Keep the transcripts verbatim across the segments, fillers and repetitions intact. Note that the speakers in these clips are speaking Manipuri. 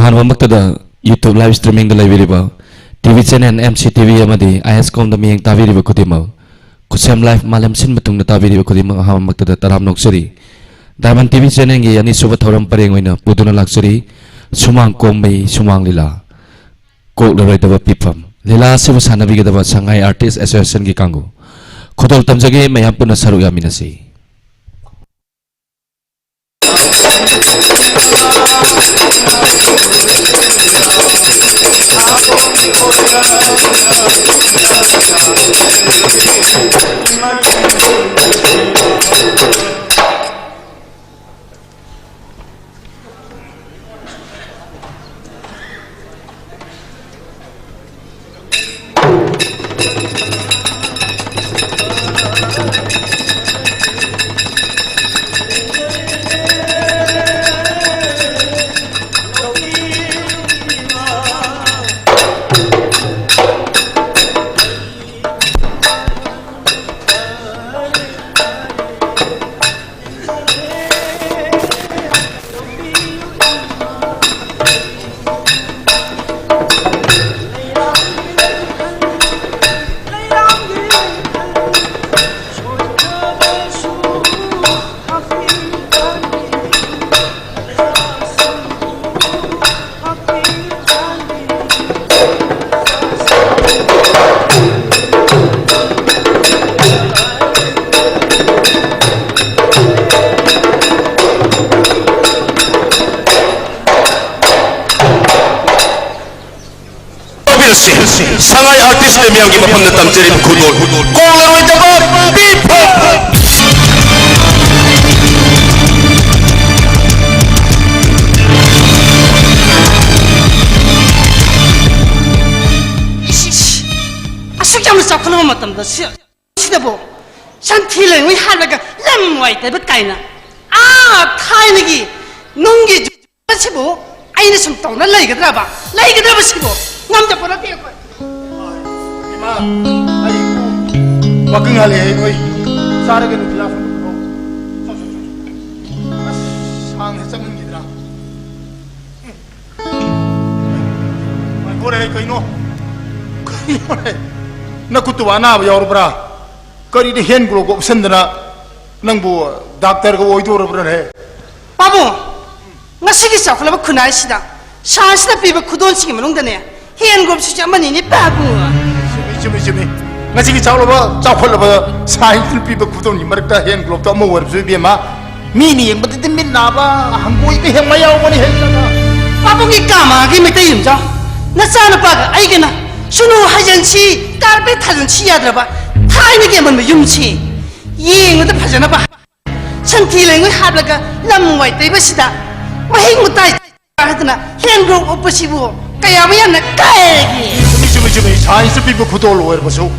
ꯑꯍꯥꯟꯕꯃꯛꯇꯗ YouTube live streamingꯗ ꯂꯩꯕꯤꯔꯤꯕ TV channel M C T V ꯑꯃꯗꯤ I S comꯗ ꯃꯤꯠꯌꯦꯡ ꯇꯥꯕꯤꯔꯤꯕ ꯈꯨꯗꯤꯡꯃꯛ, ꯈꯨꯠꯁꯦꯝ Live ꯃꯥꯂꯦꯝ ꯁꯤꯟꯕ ꯊꯨꯡꯅ ꯇꯥꯕꯤꯔꯤꯕ ꯈꯨꯗꯤꯡꯃꯛ ꯑꯍꯥꯟꯕꯃꯛꯇꯗ ꯇꯔꯥꯝꯅ ꯑꯣꯛꯆꯔꯤ꯫ Diamond T V channelꯒꯤ ꯑꯅꯤꯁꯨꯕ ꯊꯧꯔꯝ ꯄꯔꯦꯡ ꯑꯣꯏꯅ ꯄꯨꯗꯨꯅ ꯂꯥꯛꯆꯔꯤ ꯁꯨꯃꯥꯡ ꯀꯣꯝꯕꯩ ꯁꯨꯃꯥꯡ ꯂꯤꯂꯥ꯫ ꯀꯣꯛꯂꯔꯣꯏꯗꯕ ꯄꯤꯐꯝ꯫ ꯂꯤꯂꯥ ꯑꯁꯤꯕꯨ ꯁꯥꯟꯅꯕꯤꯒꯗꯕ ꯁꯉꯥꯏ Artist Associationꯒꯤ ꯀꯥꯡꯕꯨ꯫ ꯈꯨꯗꯣꯜ ꯇꯝꯖꯒꯦ, ꯃꯌꯥꯝ ꯄꯨꯟꯅ ꯁꯔꯨꯛ ꯌꯥꯃꯤꯟꯅꯁꯤ꯫ ꯇꯧꯕꯤꯔꯁꯤ꯫ ꯁꯉꯥꯏ Artist ꯃꯌꯥꯝꯒꯤ ꯃꯐꯝꯗ ꯇꯝꯖꯔꯤꯕ ꯈꯨꯗꯣꯜ, ꯀꯣꯛꯂꯔꯣꯏꯗꯕ ꯄꯤꯐꯝ꯫ ꯏꯁ, ꯏꯁ, ꯑꯁꯨꯛ ꯌꯥꯝꯅ ꯆꯥꯎꯈꯠꯂꯕ ꯃꯇꯝꯗ ꯁꯤ ꯁꯤꯗꯕꯨ ꯁꯟꯊꯤ ꯂꯩꯉꯣꯏ ꯍꯥꯠꯂꯒ ꯂꯝ ꯋꯥꯏ ꯇꯩꯕ ꯀꯥꯏꯅ, ꯑꯥ, ꯊꯥꯏꯅꯒꯤ ꯅꯨꯡꯒꯤ ꯖꯨ-, ꯁꯤꯕꯨ ꯑꯩꯅ ꯁꯨꯝ ꯇꯧꯅ ꯂꯩꯒꯗ꯭ꯔꯕ? ꯂꯩꯒꯗ꯭ꯔꯕ ꯁꯤꯕꯨ? ꯉꯝꯗꯕ ꯅꯠꯇꯦ ꯑꯩꯈꯣꯏ꯫ ꯏꯃꯥ, ꯑꯩ ꯋꯥꯀꯤꯡ ꯍꯜꯂꯛꯑꯦ, ꯅꯣꯏ ꯆꯥꯔꯒꯦ, ꯅꯨꯡꯊꯤꯜ ꯂꯥꯛꯄꯗ ꯄꯨꯔꯛꯑꯣ꯫ ꯆꯣ, ꯆꯣ, ꯆꯣ, ꯆꯣ꯫ ꯑꯁ, ꯁꯥꯡꯅ ꯆꯪꯍꯟꯈꯤꯗ꯭ꯔꯥ? ꯀꯩꯅꯣ? ꯀꯩꯅꯣꯅꯦ? ꯅꯈꯨꯠꯇꯨꯕꯨ ꯑꯅꯥꯕ ꯌꯥꯎꯔꯕ꯭ꯔꯥ? ꯀꯔꯤꯗ ꯍꯦꯟ ꯒ꯭ꯂꯣꯕ ꯎꯞꯁꯟꯗꯅ ꯅꯪꯕꯨ ꯗꯥꯛꯇꯔꯒ ꯑꯣꯏꯗꯧꯔꯕ꯭ꯔꯥꯅꯦ? ꯄꯥꯕꯨꯡ, ꯉꯁꯤꯒꯤ ꯆꯥꯎꯈꯠꯂꯕ ꯈꯨꯟꯅꯥꯏꯁꯤꯗ ꯁꯥꯏꯟꯁꯅ ꯄꯤꯕ ꯈꯨꯗꯣꯜꯁꯤꯡꯒꯤ ꯃꯅꯨꯡꯗꯅꯦ, ꯍꯦꯟ ꯒ꯭ꯂꯣꯕꯁꯤꯁꯨ ꯑꯃꯅꯤꯅꯦ ꯄꯥꯕꯨꯡ꯫ ꯆꯨꯝꯃꯤ, ꯆꯨꯝꯃꯤ, ꯆꯨꯝꯃꯤ꯫ ꯉꯁꯤꯒꯤ ꯆꯥꯎꯂꯕ, ꯆꯥꯎꯈꯠꯂꯕ ꯁꯥꯏꯟꯁꯅ ꯄꯤꯕ ꯈꯨꯗꯣꯜꯒꯤ ꯃꯔꯛꯇ ꯍꯦꯟ ꯒ꯭ꯂꯣꯕꯇꯣ ꯑꯃ ꯑꯣꯏꯔꯕꯁꯨ, ꯏꯕꯦꯝꯃ, ꯃꯤꯅ ꯌꯦꯡꯕꯗꯗꯤ ꯃꯤꯠ ꯅꯥꯕ, ꯍꯪꯒꯣꯏꯕ ꯍꯦꯛ ꯃꯌꯥꯎꯕꯅꯤ ꯍꯦꯛ꯫ ꯄꯥꯕꯨꯡꯒꯤ ꯀꯥ ꯃꯉꯥꯒꯤ ꯃꯩꯇꯩ ꯌꯨꯝꯖꯥꯎ, ꯅꯆꯥꯅꯨꯄꯥꯒ ꯑꯩꯒꯅ ꯁꯨꯅꯨ ꯍꯥꯏꯖꯟꯁꯤ, ꯀꯥꯔꯄꯦꯠ ꯊꯥꯖꯟꯁꯤ ꯌꯥꯗ꯭ꯔꯕ ꯊꯥꯏꯅꯒꯤ ꯑꯃꯟꯕ ꯌꯨꯝꯁꯤ ꯌꯦꯡꯕꯗ ꯐꯖꯅꯕ ꯁꯟꯊꯤ ꯂꯩꯉꯣꯏ ꯍꯥꯞꯂꯒ ꯂꯝ ꯋꯥꯏ ꯇꯩꯕꯁꯤꯗ ꯃꯍꯤꯛ ꯃꯇꯥꯏ ꯍꯥꯏꯗꯅ ꯍꯦꯟ ꯒ꯭ꯂꯣꯕ ꯎꯞꯄꯁꯤꯕꯨ ꯀꯌꯥꯃꯨꯛ ꯌꯥꯝꯅ ꯀꯥꯏꯒꯦ? ꯆꯨꯝꯃꯤ, ꯆꯨꯝꯃꯤ, ꯆꯨꯝꯃꯤ꯫ ꯁꯥꯏꯟꯁꯇ ꯄꯤꯕ ꯈꯨꯗꯣꯜ ꯑꯣꯏꯔꯕꯁꯨ,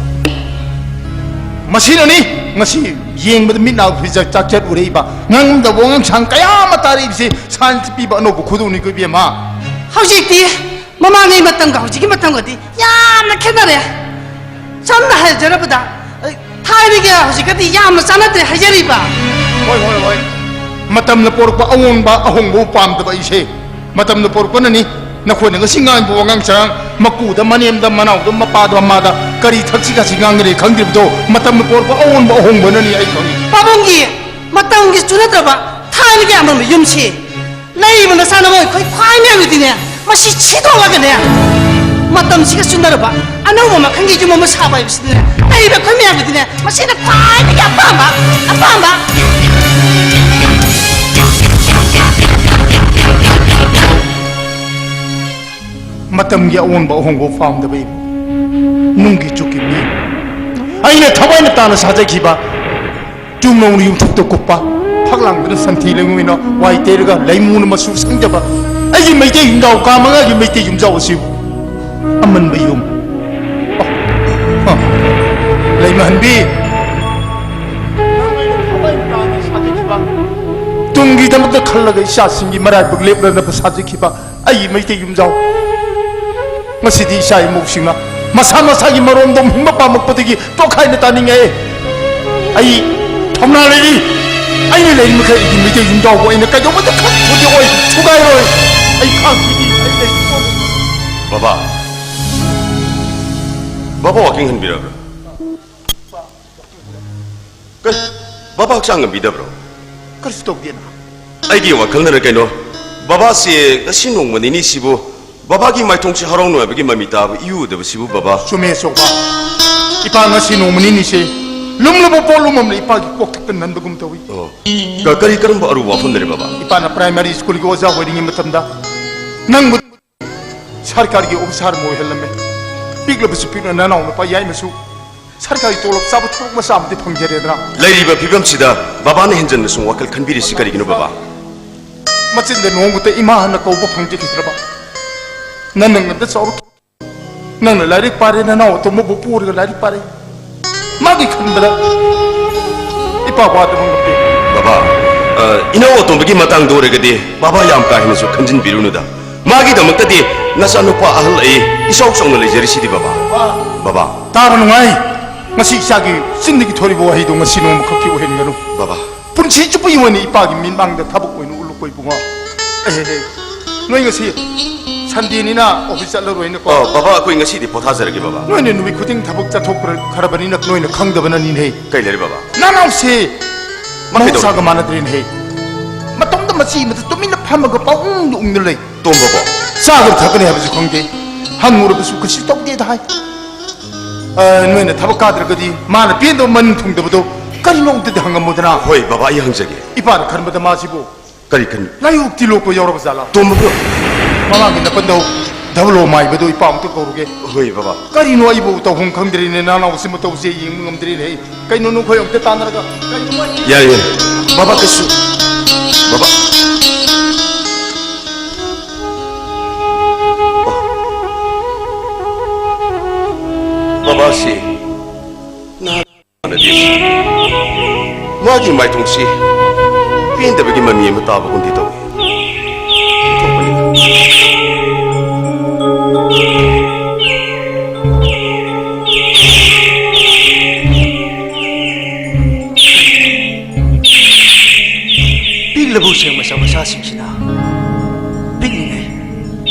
ꯃꯁꯤꯅꯅꯤ ꯉꯁꯤ ꯌꯦꯡꯕꯗ ꯃꯤꯠ ꯅꯥ ꯐꯤꯖ ꯆꯥꯛꯆꯠ ꯎꯔꯛꯏꯕ, ꯉꯥꯡꯗꯕ ꯋꯥꯉꯥꯡꯁꯥꯡ ꯀꯌꯥ ꯑꯃ ꯇꯥꯔꯛꯏꯕꯁꯤ ꯁꯥꯏꯟꯁꯇ ꯄꯤꯕ ꯑꯅꯧꯕ ꯈꯨꯗꯣꯜꯅꯤꯀꯣ, ꯏꯕꯦꯝꯃ꯫ ꯍꯧꯖꯤꯛꯇꯤ ꯃꯃꯥꯡꯉꯩ ꯃꯇꯝꯒ ꯍꯧꯖꯤꯛꯀꯤ ꯃꯇꯝꯒꯗꯤ ꯌꯥꯝꯅ ꯈꯦꯠꯅꯔꯦ꯫ ꯁꯝꯅ ꯍꯥꯏꯖꯔꯕꯗ, ꯑ, ꯊꯥꯏꯅꯒ ꯍꯧꯖꯤꯛꯀꯗꯤ ꯌꯥꯝꯅ ꯆꯥꯟꯅꯗ꯭ꯔꯦ ꯍꯥꯏꯖꯔꯤꯕ꯫ ꯍꯣꯏ, ꯍꯣꯏ, ꯍꯣꯏ꯫ ꯃꯇꯝꯅ ꯄꯣꯔꯛꯄ ꯑꯑꯣꯟꯕ ꯑꯍꯣꯡꯕꯕꯨ ꯄꯥꯝꯗꯕ ꯑꯩꯁꯦ꯫ ꯃꯇꯝꯅ ꯄꯣꯔꯛꯄꯅꯅꯤ꯫ ꯅꯈꯣꯏꯅ ꯉꯁꯤ ꯉꯥꯡꯕ ꯋꯥꯉꯥꯡ ꯁꯉꯥꯡ, ꯃꯀꯨꯗ, ꯃꯅꯦꯝꯗ, ꯃꯅꯥꯎꯗ, ꯃꯄꯥꯗ, ꯃꯃꯥꯗ ꯀꯔꯤ ꯊꯛꯁꯤ ꯈꯥꯁꯤ ꯉꯥꯡꯅꯔꯦ ꯈꯪꯗ꯭ꯔꯤꯕꯗꯣ, ꯃꯇꯝꯅ ꯄꯣꯔꯛꯄ ꯑꯑꯣꯟꯕ ꯑꯍꯣꯡꯕꯅꯅꯤ, ꯑꯩ ꯈꯪꯉꯤ꯫ ꯄꯥꯕꯨꯡꯒꯤ ꯃꯇꯝꯒꯤ ꯆꯨꯅꯗ꯭ꯔꯕ ꯊꯥꯏꯅꯒꯤ ꯑꯃꯝꯕ ꯌꯨꯝꯁꯤ ꯂꯩꯕ ꯅꯆꯥꯅ ꯃꯣꯏ ꯑꯩꯈꯣꯏ ꯈ꯭ꯋꯥꯏ ꯃꯌꯥꯝꯗꯨꯗꯤꯅꯦ, ꯃꯁꯤ ꯁꯤꯗꯣꯛꯂꯒꯅꯦ, ꯃꯇꯝꯁꯤꯒ ꯆꯨꯅꯔꯕ ꯑꯅꯧꯕ ꯃꯈꯜꯒꯤ ꯌꯨꯝ ꯑꯃ ꯁꯥꯕ ꯍꯥꯏꯕꯁꯤꯗꯤꯅꯦ, ꯂꯩꯕ ꯑꯩꯈꯣꯏ ꯃꯌꯥꯝꯗꯨꯗꯤꯅꯦ, ꯃꯁꯤꯅ ꯈ꯭ꯋꯥꯏꯗꯒꯤ ꯑꯄꯥꯝꯕ, ꯑꯄꯥꯝꯕ꯫ ꯃꯇꯝꯒꯤ ꯑꯑꯣꯟꯕ ꯑꯍꯣꯡꯕ ꯄꯥꯝꯗꯕ ꯏꯕꯨ, ꯅꯨꯡꯒꯤ ꯆꯨꯛꯀꯤ ꯃꯤ꯫ ꯑꯩꯅ ꯊꯋꯥꯏꯅ ꯇꯥꯅ ꯁꯥꯖꯈꯤꯕ ꯆꯨꯝꯅꯧꯅ ꯌꯨꯝꯊꯛꯇ ꯀꯨꯞꯄ, ꯐꯛꯂꯥꯡꯗꯅ ꯁꯟꯊꯤ ꯂꯩꯉꯣꯏꯅ ꯋꯥꯏ ꯇꯩꯔꯒ ꯂꯩꯃꯨꯅ ꯃꯆꯨ ꯁꯪꯖꯕ ꯑꯩꯒꯤ ꯃꯩꯇꯩ ꯌꯨꯝꯖꯥꯎ, ꯀꯥ ꯃꯉꯥꯒꯤ ꯃꯩꯇꯩ ꯌꯨꯝꯖꯥꯎ ꯑꯁꯤꯕꯨ ꯑꯃꯟꯕ ꯌꯨꯝ, ꯑ, ꯑ, ꯂꯩꯃꯍꯟꯕꯤ, ꯇꯨꯡꯒꯤꯗꯃꯛꯇ ꯈꯜꯂꯒ ꯏꯆꯥꯁꯤꯡꯒꯤ ꯃꯔꯥꯏꯕꯛ ꯂꯦꯞꯂꯅꯕ ꯁꯥꯖꯈꯤꯕ ꯑꯩꯒꯤ ꯃꯩꯇꯩ ꯌꯨꯝꯖꯥꯎ꯫ ꯉꯁꯤꯗꯤ ꯏꯆꯥ ꯏꯃꯧꯁꯤꯡꯅ ꯃꯁꯥ ꯃꯁꯥꯒꯤ ꯃꯔꯣꯝꯗꯣꯝ ꯍꯤꯡꯕ ꯄꯥꯝꯃꯛꯄꯗꯒꯤ ꯇꯣꯈꯥꯏꯅ ꯇꯥꯅꯤꯡꯉꯛꯑꯦ꯫ ꯑꯩ ꯊꯧꯅꯥ ꯂꯩꯔꯤ꯫ ꯑꯩꯅ ꯂꯩꯔꯤ ꯃꯈꯩ ꯑꯩꯒꯤ ꯃꯩꯇꯩ ꯌꯨꯝꯖꯥꯎꯕꯨ ꯑꯩꯅ ꯀꯩꯗꯧꯕꯗ ꯈꯛ ꯊꯨꯗꯦꯛꯑꯣꯏ, ꯊꯨꯒꯥꯏꯔꯣꯏ꯫ ꯑꯩ ꯈꯥꯡꯈꯤꯅꯤ, ꯑꯩ ꯂꯩꯔꯤ꯫ ꯕꯕꯥ, ꯕꯥꯕꯥ ꯋꯥꯀꯤꯡ ꯍꯟꯕꯤꯔꯕ꯭ꯔꯥ? ꯀꯩ, ꯕꯥꯕꯥ ꯍꯛꯆꯥꯡ ꯉꯝꯕꯤꯗꯕ꯭ꯔꯣ? ꯀꯔꯤꯁꯨ ꯇꯧꯗꯦꯅ꯫ ꯑꯩꯒꯤ ꯋꯥꯈꯜꯅꯔ ꯀꯩꯅꯣ, ꯕꯥꯕꯥꯁꯦ ꯉꯁꯤ ꯅꯣꯡꯃ ꯅꯤꯅꯤꯁꯤꯕꯨ ꯕꯥꯕꯥꯒꯤ ꯃꯥꯏꯊꯣꯡꯁꯤ ꯍꯔꯥꯎ ꯅꯨꯡꯉꯥꯏꯕꯒꯤ ꯃꯃꯤ ꯇꯥꯕ ꯏꯎ ꯎꯗꯕꯁꯤꯕꯨ ꯕꯥꯕꯥ꯫ ꯆꯨꯝꯃꯦ ꯑꯆꯧꯕ꯫ ꯏꯄꯥ ꯉꯁꯤ ꯅꯣꯡꯃ ꯅꯤꯅꯤꯁꯦ ꯂꯨꯝꯂꯕ ꯄꯣꯠꯂꯨꯝ ꯑꯃꯅ ꯏꯄꯥꯒꯤ ꯀꯣꯛꯊꯛꯇ ꯅꯟꯕꯒꯨꯝ ꯇꯧꯏ꯫ ꯑꯣ꯫ ꯀ-, ꯀꯔꯤ ꯀꯔꯝꯕ ꯑꯔꯨꯕ ꯋꯥꯐꯝꯅꯔꯦ ꯕꯥꯕꯥ? ꯏꯄꯥꯅ ꯄ꯭ꯔꯥꯏꯃꯥꯔꯤ ꯁ꯭ꯀꯨꯜꯒꯤ ꯑꯣꯖꯥ ꯑꯣꯏꯔꯤꯉꯩ ꯃꯇꯝꯗ ꯅꯪꯕꯨ ꯁꯔꯀꯥꯔꯒꯤ ꯑꯣꯐꯤꯁꯥꯔ ꯑꯃ ꯑꯣꯏꯍꯜꯂꯝꯃꯦ꯫ ꯄꯤꯛꯂꯕꯁꯨ ꯄꯤꯛꯅ ꯅꯅꯥꯎ ꯅꯨꯄꯥ ꯌꯥꯏꯃꯁꯨ ꯁꯔꯀꯥꯔꯒꯤ ꯇꯣꯂꯣꯞ ꯆꯥꯕ ꯊꯕꯛ ꯃꯆꯥ ꯑꯃꯗꯤ ꯐꯪꯖꯔꯦꯗꯅ꯫ ꯂꯩꯔꯤꯕ ꯐꯤꯕꯝꯁꯤꯗ ꯕꯥꯕꯥꯅ ꯍꯦꯟꯖꯟꯅ ꯁꯨꯝ ꯋꯥꯈꯜ ꯈꯟꯕꯤꯔꯤꯁꯤ ꯀꯔꯤꯒꯤꯅꯣ ꯕꯥꯕꯥ? ꯃꯆꯤꯟꯗ ꯅꯣꯡꯃꯇ ꯏꯃꯥ ꯍꯥꯏꯅ ꯀꯧꯕ ꯐꯪꯖꯈꯤꯗ꯭ꯔꯕ? ꯅꯪꯅ ꯉꯟꯇ ꯆꯥꯎꯔꯛ-, ꯅꯪꯅ ꯂꯥꯏꯔꯤꯛ ꯄꯥꯔꯦ, ꯅꯅꯥꯎ ꯑꯇꯣꯝꯕꯕꯨ ꯄꯨꯔꯒ ꯂꯥꯏꯔꯤꯛ ꯄꯥꯔꯦ꯫ ꯃꯥꯒꯤ ꯈꯟꯕꯗ ꯏꯄꯥ ꯋꯥꯗꯕ ꯉꯝꯗꯦ꯫ ꯕꯥꯕꯥ, ꯑ, ꯏꯅꯥꯎ ꯑꯇꯣꯝꯕꯒꯤ ꯃꯇꯥꯡꯗ ꯑꯣꯏꯔꯒꯗꯤ ꯕꯥꯕꯥ ꯌꯥꯝ ꯀꯥ ꯍꯦꯟꯅꯁꯨ ꯈꯟꯖꯤꯟꯕꯤꯔꯨꯅꯨꯗ꯫ ꯃꯥꯒꯤꯗꯃꯛꯇꯗꯤ ꯅꯆꯥꯅꯨꯄꯥ ꯑꯍꯜ ꯑꯩ ꯏꯆꯥꯎ ꯆꯥꯎꯅ ꯂꯩꯖꯔꯤꯁꯤꯗꯤ ꯕꯥꯕꯥ꯫ ꯕꯥꯕꯥ꯫ ꯇꯥꯕ ꯅꯨꯡꯉꯥꯏ꯫ ꯉꯁꯤ ꯏꯆꯥꯒꯤ ꯆꯤꯟꯗꯒꯤ ꯊꯣꯔꯤꯕ ꯋꯥꯍꯩꯗꯣ ꯉꯁꯤ ꯅꯣꯡꯃꯈꯛꯀꯤ ꯑꯣꯏꯍꯟꯒꯅꯨ꯫ ꯕꯥꯕꯥ꯫ ꯄꯨꯟꯁꯤ ꯆꯨꯞꯄꯒꯤ ꯑꯣꯏꯅ ꯏꯄꯥꯒꯤ ꯃꯤꯠꯃꯥꯡꯗ ꯊꯕꯛ ꯑꯣꯏꯅ ꯎꯠꯂꯨꯀꯣ ꯏꯕꯨꯡꯉꯣ꯫ ꯑꯦ, ꯑꯦ, ꯑꯦ꯫ ꯅꯣꯏ ꯉꯁꯤ ꯁꯟꯗꯦꯅꯤꯅ ꯑꯣꯐꯤꯁ ꯆꯠꯂꯔꯣꯏꯅꯀꯣ? ꯑ, ꯕꯥꯕꯥ, ꯑꯩꯈꯣꯏ ꯉꯁꯤꯗꯤ ꯄꯣꯊꯥꯖꯔꯒꯦ, ꯕꯥꯕꯥ꯫ ꯅꯣꯏꯅ ꯅꯨꯃꯤꯠ ꯈꯨꯗꯤꯡ ꯊꯕꯛ ꯆꯠꯊꯣꯛꯈ꯭ꯔꯕꯅꯤꯅ ꯅꯣꯏꯅ ꯈꯪꯗꯕꯅꯅꯤꯅꯦꯍꯦ꯫ ꯀꯩ ꯂꯩꯔꯦ, ꯕꯥꯕꯥ? ꯅꯅꯥꯎꯁꯦ ꯃꯥ ꯀꯩꯗꯧꯔꯦ? ꯃꯍꯧꯁꯥꯒ ꯃꯥꯟꯅꯗ꯭ꯔꯦꯅꯦꯍꯦ꯫ ꯃꯇꯣꯝꯇ ꯃꯆꯤ ꯑꯃꯗ ꯇꯨꯃꯤꯟꯅ ꯐꯝꯃꯒ ꯄꯥꯎꯡꯗ ꯎꯪꯗ ꯂꯩ꯫ ꯇꯣꯝꯕꯕꯣ? ꯆꯥꯒ ꯊꯛꯀꯅꯤ ꯍꯥꯏꯕꯁꯨ ꯈꯪꯗꯦ꯫ ꯍꯪꯉꯨꯔꯕꯁꯨ ꯀꯩꯁꯨ ꯇꯧꯗꯦꯗ ꯍꯥꯏ꯫ ꯑ, ꯅꯣꯏꯅ ꯊꯕꯛ ꯀꯥꯗ꯭ꯔꯒꯗꯤ ꯃꯥꯅ ꯄꯦꯟꯗꯕ ꯃꯅꯤꯡ ꯊꯨꯡꯗꯕꯗꯣ ꯀꯔꯤꯅꯣ ꯑꯝꯇꯗꯤ ꯍꯪꯉꯝꯃꯨꯗꯅ꯫ ꯍꯣꯏ, ꯕꯥꯕꯥ, ꯑꯩ ꯍꯪꯖꯒꯦ꯫ ꯏꯄꯥꯅ ꯈꯟꯕꯗ ꯃꯥꯁꯤꯕꯨ ꯀꯔꯤ ꯈꯟ? ꯂꯥꯏꯑꯣꯛꯇꯤ ꯂꯣꯛꯄ ꯌꯥꯎꯔꯕ ꯖꯥꯠꯂꯥ? ꯇꯣꯝꯕꯕꯨ? ꯃꯃꯥꯡꯒꯤ ꯅꯥꯀꯟꯗ ꯙꯕꯂꯣ ꯃꯥꯏꯕꯗꯣ ꯏꯄꯥ ꯑꯝꯇ ꯀꯧꯔꯨꯒꯦ꯫ ꯍꯣꯏ, ꯕꯥꯕꯥ꯫ ꯀꯔꯤꯅꯣ ꯑꯩꯕꯨ ꯇꯧꯐꯝ ꯈꯪꯗ꯭ꯔꯦꯅꯦ, ꯅꯅꯥꯎꯁꯤ ꯃꯇꯧꯁꯦ ꯌꯦꯡꯕ ꯉꯝꯗ꯭ꯔꯦꯅꯦ꯫ ꯀꯩꯅꯣ ꯅꯈꯣꯏ ꯑꯝꯇ ꯇꯥꯟꯅꯔꯒ ꯀꯩꯅꯣ ꯌꯥꯏ, ꯌꯥꯏ꯫ ꯕꯥꯕꯥ ꯀꯩꯁꯨ, ꯕꯥꯕꯥ꯫ ꯕꯥꯕꯥꯁꯤ ꯅꯍꯥꯟ ꯃꯥꯒꯤ ꯃꯥꯏꯊꯣꯡꯁꯤ ꯄꯦꯟꯗꯕꯒꯤ ꯃꯃꯤ ꯑꯃ ꯇꯥꯕꯒꯨꯝꯗꯤ ꯇꯧꯏ꯫ ꯄꯤꯛꯂꯕ ꯎꯆꯦꯛ ꯃꯆꯥ ꯃꯆꯥꯁꯤꯡꯁꯤꯅ ꯄꯤꯛꯂꯤꯉꯩ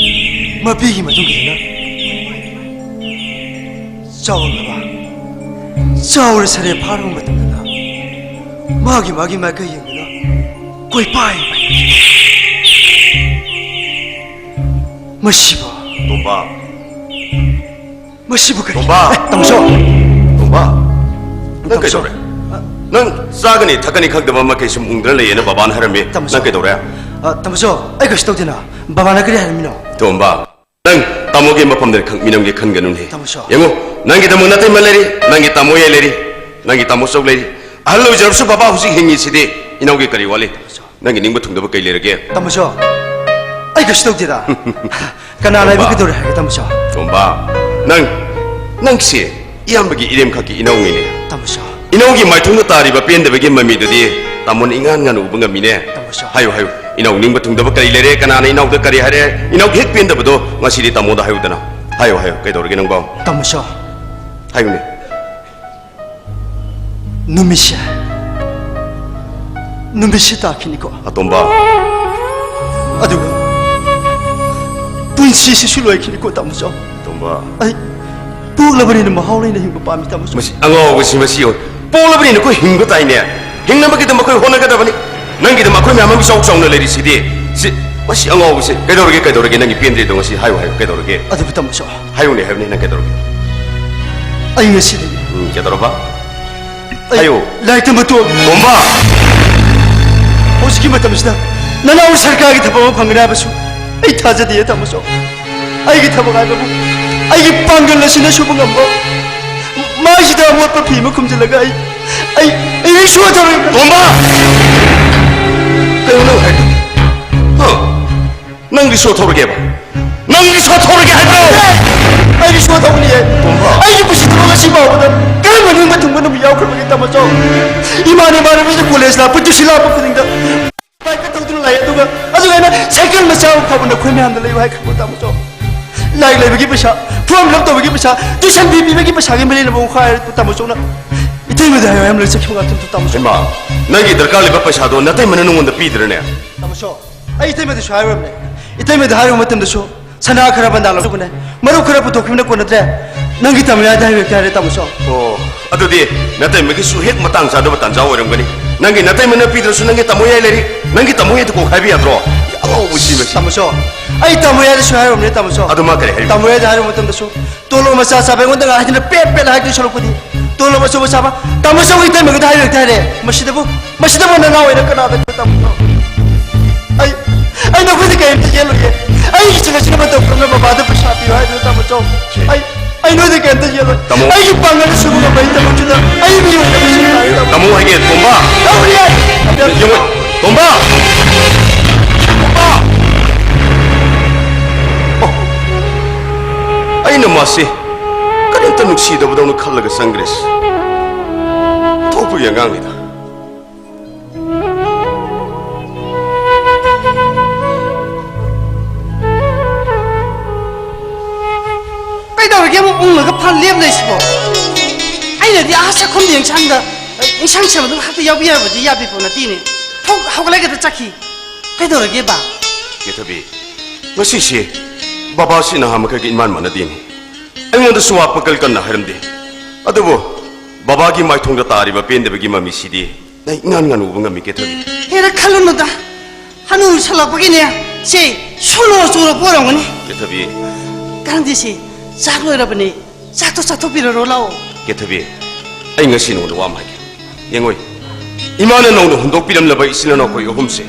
ꯃꯄꯤꯒꯤ ꯃꯇꯨꯡ ꯏꯟꯅ ꯆꯥꯎꯔꯛꯂꯕ, ꯆꯥꯎꯔ ꯁꯔꯦ ꯐꯥꯔꯕ ꯃꯇꯝꯗꯅ ꯃꯥꯒꯤ ꯃꯥꯒꯤ ꯃꯥꯏꯀꯩ ꯌꯦꯡꯗꯨꯅ ꯀꯣꯏꯄꯥꯏ ꯄꯥꯏ꯫ ꯃꯁꯤꯕꯨ, ꯇꯣꯝꯕ꯫ ꯃꯁꯤꯕꯨ ꯀꯔꯤ? ꯇꯣꯝꯕ꯫ ꯑꯦ, ꯇꯥꯃꯣꯁꯣ꯫ ꯇꯣꯝꯕ, ꯅꯪ ꯇꯥꯃꯣꯁꯣ꯫ ꯀꯩꯗꯧꯔꯦ? ꯑ, ꯅꯪ ꯆꯥꯒꯅꯤ ꯊꯛꯀꯅꯤ ꯈꯪꯗꯕ ꯃꯈꯩ ꯁꯨꯝ ꯎꯪꯗꯨꯅ ꯂꯩꯌꯦꯅ ꯕꯕꯥꯅ ꯍꯥꯏꯔꯝꯃꯤ꯫ ꯇꯥꯃꯣꯁꯣ꯫ ꯅꯪ ꯀꯩꯗꯧꯔꯦ? ꯑ, ꯇꯥꯃꯣꯁꯣ, ꯑꯩ ꯀꯩꯁꯨ ꯇꯧꯗꯦꯅ꯫ ꯕꯕꯥꯅ ꯀꯔꯤ ꯍꯥꯏꯔꯝꯃꯤꯅꯣ? ꯇꯣꯝꯕ, ꯅꯪ ꯇꯥꯃꯣꯒꯤ ꯃꯐꯝꯗ ꯈꯛ ꯃꯤꯅꯝꯒꯦ ꯈꯟꯒꯅꯨꯅꯦ꯫ ꯇꯥꯃꯣꯁꯣ꯫ ꯌꯦꯡꯉꯨ, ꯅꯪꯒꯤꯗꯃꯛ ꯅꯇꯩꯃ ꯂꯩꯔꯤ, ꯅꯪꯒꯤ ꯇꯥꯃꯣ ꯌꯥꯏ ꯂꯩꯔꯤ, ꯅꯪꯒꯤ ꯇꯥꯃꯣ ꯆꯧ ꯂꯩꯔꯤ꯫ ꯑꯍꯜ ꯑꯣꯏꯖꯔꯕꯁꯨ ꯕꯕꯥ ꯍꯧꯖꯤꯛ ꯍꯤꯡꯉꯤꯁꯤꯗꯤ꯫ ꯏꯅꯥꯎꯒꯤ ꯀꯔꯤ ꯋꯥꯠꯂꯤ? ꯇꯥꯃꯣꯁꯣ꯫ ꯅꯪꯒꯤ ꯅꯤꯡꯕ ꯊꯨꯡꯗꯕ ꯀꯩ ꯂꯩꯔꯒꯦ? ꯇꯥꯃꯣꯁꯣ, ꯑꯩ ꯀꯩꯁꯨ ꯇꯧꯗꯦꯗ꯫ ꯀꯅꯥꯅ ꯑꯩꯕꯨ ꯇꯣꯝꯕ꯫ ꯀꯩꯗꯧꯔꯦ ꯍꯥꯏꯒꯦ, ꯇꯥꯃꯣꯁꯣ? ꯇꯣꯝꯕ, ꯅꯪ, ꯅꯪꯁꯦ ꯏꯌꯥꯝꯕꯒꯤ ꯏꯔꯦꯝꯈꯛꯀꯤ ꯏꯅꯥꯎꯅꯤꯅꯦ꯫ ꯇꯥꯃꯣꯁꯣ꯫ ꯏꯅꯥꯎꯒꯤ ꯃꯥꯏꯊꯣꯡꯗ ꯇꯥꯔꯤꯕ ꯄꯦꯟꯗꯕꯒꯤ ꯃꯃꯤꯗꯨꯗꯤ ꯇꯥꯃꯣꯅ ꯏꯉꯥꯟ ꯉꯥꯟꯅ ꯎꯕ ꯉꯝꯃꯤꯅꯦ꯫ ꯇꯥꯃꯣꯁꯣ꯫ ꯍꯥꯏꯌꯨ, ꯍꯥꯏꯌꯨ꯫ ꯏꯅꯥꯎ ꯅꯤꯡꯕ ꯊꯨꯡꯗꯕ ꯀꯔꯤ ꯂꯩꯔꯦ? ꯀꯅꯥꯅ ꯏꯅꯥꯎꯗ ꯀꯔꯤ ꯍꯥꯏꯔꯦ? ꯏꯅꯥꯎꯒꯤ ꯍꯦꯛ ꯄꯦꯟꯗꯕꯗꯣ ꯉꯁꯤꯗꯤ ꯇꯥꯃꯣꯗ ꯍꯥꯏꯌꯨꯗꯅ꯫ ꯍꯥꯏꯌꯨ, ꯍꯥꯏꯌꯨ꯫ ꯀꯩꯗꯧꯔꯒꯦ ꯅꯪꯕꯣ? ꯇꯥꯃꯣꯁꯣ, ꯍꯥꯏꯌꯨꯅꯦ꯫ ꯅꯨꯃꯤꯠꯁꯦ, ꯅꯨꯃꯤꯠꯁꯦ ꯇꯥꯈꯤꯅꯤꯀꯣ꯫ ꯑꯇꯣꯝꯕ꯫ ꯑꯗꯨꯒ ꯄꯨꯟꯁꯤꯁꯤꯁꯨ ꯂꯣꯏꯈꯤꯅꯤꯀꯣ, ꯇꯥꯃꯣꯆꯧ꯫ ꯑꯇꯣꯝꯕ꯫ ꯑꯩ ꯄꯣꯛꯂꯕꯅꯤꯅ ꯃꯍꯥꯎ ꯂꯩꯅ ꯍꯤꯡꯕ ꯄꯥꯝꯃꯤ, ꯇꯥꯃꯣꯆꯧ꯫ ꯃꯁꯤ ꯑꯉꯥꯎꯕꯁꯤ, ꯃꯁꯤ ꯌꯦꯡꯉꯨ꯫ ꯄꯣꯛꯂꯕꯅꯤꯅ ꯑꯩꯈꯣꯏ ꯍꯤꯡꯕ ꯇꯥꯏꯅꯦ꯫ ꯍꯤꯡꯅꯕꯒꯤꯗꯃꯛ ꯑꯩꯈꯣꯏ ꯍꯣꯠꯅꯒꯗꯕꯅꯤ꯫ ꯅꯪꯒꯤꯗꯃꯛ ꯑꯩꯈꯣꯏ ꯃꯌꯥꯝ ꯑꯃ ꯏꯆꯥꯎ ꯆꯥꯎꯅ ꯂꯩꯔꯤꯁꯤꯗꯤ꯫ ꯁꯤ, ꯃꯁꯤ ꯑꯉꯥꯎꯕꯁꯦ꯫ ꯀꯩꯗꯧꯔꯒꯦ, ꯀꯩꯗꯧꯔꯒꯦ? ꯅꯪꯒꯤ ꯄꯦꯟꯗ꯭ꯔꯤꯗꯣ ꯉꯁꯤ ꯍꯥꯏꯌꯨ, ꯍꯥꯏꯌꯨ꯫ ꯀꯩꯗꯧꯔꯒꯦ? ꯑꯗꯨꯕꯨ ꯇꯥꯃꯣꯆꯧ꯫ ꯍꯥꯏꯌꯨꯅꯦ ꯍꯥꯏꯕꯅꯦ, ꯅꯪ ꯀꯩꯗꯧꯔꯒꯦ? ꯑꯩ ꯉꯁꯤꯗꯒꯤ ꯎꯝ, ꯀꯩꯗꯧꯔꯕ? ꯑꯩ ꯍꯥꯏꯌꯨ꯫ ꯂꯥꯏꯔꯤꯛ ꯇꯝꯕ ꯇꯣꯛꯑꯒꯦ꯫ ꯇꯣꯝꯕ! ꯍꯧꯖꯤꯛꯀꯤ ꯃꯇꯝꯁꯤꯗ ꯅꯅꯥꯎ ꯁꯔꯀꯥꯔꯒꯤ ꯊꯕꯛ ꯑꯃ ꯐꯪꯒꯅꯤ ꯍꯥꯏꯕꯁꯨ ꯑꯩ ꯊꯥꯖꯗꯦ, ꯇꯥꯃꯣꯆꯧ꯫ ꯑꯩꯒꯤ ꯊꯕꯛ ꯍꯥꯏꯕꯕꯨ ꯑꯩꯒꯤ ꯄꯥꯡꯒꯜ ꯑꯁꯤꯅ ꯁꯨꯕ ꯉꯝꯕ, ꯃꯥꯏꯁꯤꯗ ꯑꯃꯣꯠꯄ ꯐꯤ ꯑꯃ ꯈꯨꯝꯖꯤꯜꯂꯒ ꯑꯩ, ꯑꯩ, ꯑꯩ ꯔꯤꯛꯁꯣ ꯊꯧꯔꯤ꯫ ꯇꯣꯝꯕ! ꯀꯩꯅꯣ ꯅꯪ ꯍꯥꯏꯗꯣ? ꯍꯥ? ꯅꯪ ꯔꯤꯛꯁꯣ ꯊꯧꯔꯒꯦꯕ? ꯅꯪ ꯔꯤꯛꯁꯣ ꯊꯧꯔꯒꯦ ꯍꯥꯏꯕ꯭ꯔꯣ? ꯑꯩ ꯔꯤꯛꯁꯣ ꯊꯧꯒꯅꯤꯌꯦ꯫ ꯇꯣꯝꯕ꯫ ꯑꯩꯒꯤ ꯄꯨꯟꯁꯤ ꯊꯕꯛ ꯉꯁꯤ ꯐꯥꯎꯕꯗ ꯀꯔꯝꯕ ꯅꯤꯡꯕ ꯊꯨꯡꯕ ꯅꯨꯃꯤꯠ ꯌꯥꯎꯈ꯭ꯔꯕꯒꯦ, ꯇꯥꯃꯣꯆꯧ? ꯏꯃꯥꯟ ꯏꯃꯥꯟꯅꯕꯁꯤꯡ ꯀꯣꯂꯦꯖ ꯂꯥꯛꯄ, ꯇ꯭ꯌꯨꯁꯟ ꯂꯥꯛꯄ ꯈꯨꯗꯤꯡꯗ ꯕꯥꯏꯛꯀ ꯊꯧꯗꯨꯅ ꯂꯥꯛꯑꯦ, ꯑꯗꯨꯒ, ꯑꯗꯨꯒ ꯑꯩꯅ ꯁꯥꯏꯀꯜ ꯃꯆꯥ ꯑꯃ ꯊꯧꯕ ꯅꯈꯣꯏ ꯃꯌꯥꯝꯗ ꯂꯩꯌꯨ ꯍꯥꯏꯈ꯭ꯔꯕꯣ, ꯇꯥꯃꯣꯆꯧ? ꯂꯥꯏꯔꯤꯛ ꯂꯩꯕꯒꯤ ꯄꯩꯁꯥ, ꯐꯣꯔꯝ ꯐꯤꯜ ꯑꯞ ꯇꯧꯕꯒꯤ ꯄꯩꯁꯥ, ꯇ꯭ꯌꯨꯁꯟ ꯐꯤ ꯄꯤꯕꯒꯤ ꯄꯩꯁꯥꯒꯤ ꯃꯔꯤ ꯂꯩꯅꯕ ꯋꯥꯈꯜ ꯍꯥꯏꯔ ꯇꯥꯃꯣꯆꯧꯅ ꯏꯇꯩꯃꯗ ꯍꯥꯏꯌꯨ ꯍꯥꯏꯔꯝꯂꯒ ꯆꯠꯈꯤꯕ ꯉꯥꯛꯇꯅꯤ, ꯇꯥꯃꯣꯆꯧ꯫ ꯏꯃꯥ, ꯅꯪꯒꯤ ꯗꯔꯀꯥꯔ ꯂꯩꯕ ꯄꯩꯁꯥꯗꯣ ꯅꯇꯩꯃꯅ ꯅꯉꯣꯟꯗ ꯄꯤꯗ꯭ꯔꯅꯦ? ꯇꯥꯃꯣꯆꯧ, ꯑꯩ ꯏꯇꯩꯃꯗꯁꯨ ꯍꯥꯏꯔꯨꯔꯕꯅꯦ꯫ ꯏꯇꯩꯃꯗ ꯍꯥꯏꯔꯨꯕ ꯃꯇꯝꯗꯁꯨ ꯁꯅꯥ ꯈꯔ ꯕꯟꯗꯥ ꯂꯧꯊꯣꯛꯄꯅꯦ, ꯃꯔꯨꯞ ꯈꯔ ꯄꯨꯊꯣꯛꯈꯤꯕꯅ ꯀꯣꯟꯅꯗ꯭ꯔꯦ꯫ ꯅꯪꯒꯤ ꯇꯥꯃꯣ ꯌꯥꯏꯗ ꯍꯥꯏꯕ ꯍꯦꯛꯇ ꯍꯥꯏꯔꯦ, ꯇꯥꯃꯣꯁꯨ꯫ ꯑꯣ, ꯑꯗꯨꯗꯤ ꯅꯇꯩꯃꯒꯤꯁꯨ ꯍꯦꯛ ꯃꯇꯥꯡ ꯆꯥꯗꯕ ꯇꯥꯟꯖꯥ ꯑꯣꯏꯔꯝꯒꯅꯤ꯫ ꯅꯪꯒꯤ ꯅꯇꯩꯃꯅ ꯄꯤꯗ꯭ꯔꯁꯨ ꯅꯪꯒꯤ ꯇꯥꯃꯣ ꯌꯥꯏ ꯂꯩꯔꯤ꯫ ꯅꯪꯒꯤ ꯇꯥꯃꯣ ꯌꯥꯏꯗ ꯀꯣꯛ ꯍꯥꯏꯕ ꯌꯥꯗ꯭ꯔꯣ? ꯑꯉꯥꯎꯕ ꯁꯤꯕꯁꯤ꯫ ꯇꯥꯃꯣꯁꯨ, ꯑꯩ ꯇꯥꯃꯣ ꯌꯥꯏꯗꯁꯨ ꯍꯥꯏꯔꯨꯕꯅꯦ, ꯇꯥꯃꯣꯁꯨ꯫ ꯑꯗꯨ ꯃꯥ ꯀꯔꯤ ꯍꯥꯏꯔꯤꯕ? ꯇꯥꯃꯣ ꯌꯥꯏꯗ ꯍꯥꯏꯔꯨꯕ ꯃꯇꯝꯗꯁꯨ, "ꯇꯣꯂꯣꯞ ꯃꯆꯥ ꯆꯥꯕ ꯑꯩꯉꯣꯟꯗ ꯉꯥꯏ ꯍꯥꯏꯗꯅ ꯄꯦꯠ ꯄꯦꯠ ꯍꯥꯏꯗꯣꯏ ꯁꯔꯨꯛꯄꯨꯗꯤ, ꯇꯣꯂꯣꯞ ꯑꯆꯧꯕ ꯆꯥꯕ ꯇꯥꯃꯣ ꯆꯧꯒꯤ ꯏꯇꯩꯃꯒꯤꯗ ꯍꯥꯏꯔꯨ ꯍꯦꯛꯇ ꯍꯥꯏꯔꯦ꯫ ꯃꯁꯤꯗꯕꯨ, ꯃꯁꯤꯗꯕꯨ ꯅꯅꯥꯎ ꯑꯣꯏꯅ ꯀꯅꯥꯗ ꯇꯥꯃꯣ? ꯑꯩ, ꯑꯩ ꯅꯈꯣꯏꯗ ꯀꯔꯤꯝꯇ ꯌꯦꯜꯂꯨꯏꯌꯦ꯫ ꯑꯩꯒꯤ ꯁꯤꯡ ꯑꯁꯤꯅ ꯃꯇꯧ ꯀꯔꯝꯅ ꯕꯕꯥꯗ ꯄꯩꯁꯥ ꯄꯤꯌꯨ ꯍꯥꯏꯗꯨꯅ, ꯇꯥꯃꯣ ꯆꯧ? ꯑꯩ, ꯑꯩ ꯅꯣꯏꯗ ꯀꯔꯤꯝꯇ ꯌꯦꯜꯂꯣꯏ꯫ ꯇꯥꯃꯣ꯫ ꯑꯩꯒꯤ ꯄꯥꯡꯒꯜꯅ ꯁꯨꯕ ꯉꯝꯕ ꯑꯩ ꯊꯕꯛꯁꯤꯗ ꯑꯩ ꯃꯤꯑꯣꯏꯅꯕ ꯁꯤꯟꯅꯔꯦ, ꯇꯥꯃꯣ꯫ ꯇꯥꯃꯣ ꯍꯥꯏꯒꯦ, ꯇꯣꯝꯕ꯫ ꯇꯧꯔꯤ ꯌꯥꯏ꯫ ꯌꯦꯡꯉꯣ, ꯇꯣꯝꯕ! ꯇꯣꯝꯕ! ꯑꯣ, ꯑꯩꯅ ꯃꯥꯁꯤ ꯀꯔꯤꯝꯇ ꯅꯨꯡꯁꯤꯗꯕꯗꯧꯅ ꯈꯜꯂꯒ ꯆꯪꯈ꯭ꯔꯦ꯫ ꯊꯣꯛꯄꯒꯤ ꯑꯉꯥꯡꯅꯤꯗ꯫ ꯀꯩꯗꯧꯔꯒꯦ ꯑꯃꯨꯛ ꯎꯪꯂꯒ ꯐꯝ ꯂꯦꯞ ꯂꯩꯁꯤꯕꯣ? ꯑꯩꯅꯗꯤ ꯑꯥ ꯆꯥꯛꯈꯨꯝꯗ ꯏꯟꯁꯥꯡꯗ, ꯏꯟꯁꯥꯡ ꯁꯦꯝꯕꯗꯨ ꯉꯥꯏꯍꯥꯛꯇ ꯌꯥꯎꯕꯤꯔꯕꯗꯤ ꯌꯥꯕꯤ ꯄꯣꯠ ꯅꯠꯇꯦꯅꯦ꯫ ꯍꯧ-, ꯍꯧꯒꯠꯂꯒꯗ ꯆꯠꯈꯤ꯫ ꯀꯩꯗꯧꯔꯒꯦꯕ? ꯀꯦꯊꯕꯤ, ꯉꯁꯤꯁꯦ ꯕꯕꯥꯁꯤ ꯅꯍꯥꯟ ꯃꯈꯩꯒ ꯏꯃꯥꯟ ꯃꯥꯟꯅꯗꯦꯅꯦ꯫ ꯑꯩꯉꯣꯟꯗꯁꯨ ꯋꯥ ꯄꯀꯜ ꯀꯟꯅ ꯍꯥꯏꯔꯝꯗꯦ꯫ ꯑꯗꯨꯕꯨ ꯕꯕꯥꯒꯤ ꯃꯥꯏꯊꯣꯡꯗ ꯇꯥꯔꯤꯕ ꯄꯦꯟꯗꯕꯒꯤ ꯃꯃꯤꯁꯤꯗꯤ ꯑꯩ ꯏꯉꯥꯟ ꯉꯥꯟ ꯎꯕ ꯉꯝꯃꯤ, ꯀꯦꯊꯕꯤ꯫ ꯍꯦꯔꯥ, ꯈꯜꯂꯨꯅꯨꯗ꯫ ꯍꯅꯨꯁꯜꯂꯛꯄꯒꯤꯅꯦ, ꯁꯤ ꯁꯣꯅꯣ ꯆꯨꯔꯛꯄ ꯑꯣꯏꯔꯝꯒꯅꯤ꯫ ꯀꯦꯊꯕꯤ꯫ ꯀꯥꯟꯗꯦꯁꯤ, ꯆꯥꯛ ꯂꯣꯏꯔꯕꯅꯤ, ꯆꯥꯛꯇꯣ ꯆꯥꯊꯣꯛꯄꯤꯔꯔꯣ ꯂꯥꯛꯑꯣ꯫ ꯀꯦꯊꯕꯤ, ꯑꯩ ꯉꯁꯤ ꯅꯉꯣꯟꯗ ꯋꯥ ꯑꯃ ꯍꯥꯏꯒꯦ꯫ ꯌꯦꯡꯉꯣꯏ, ꯏꯃꯥꯅ ꯅꯧꯅ ꯍꯨꯟꯗꯣꯛꯄꯤꯔꯝꯂꯕ ꯏꯆꯤꯜ ꯏꯅꯥꯎ ꯑꯩꯈꯣꯏ ꯑꯍꯨꯝꯁꯦ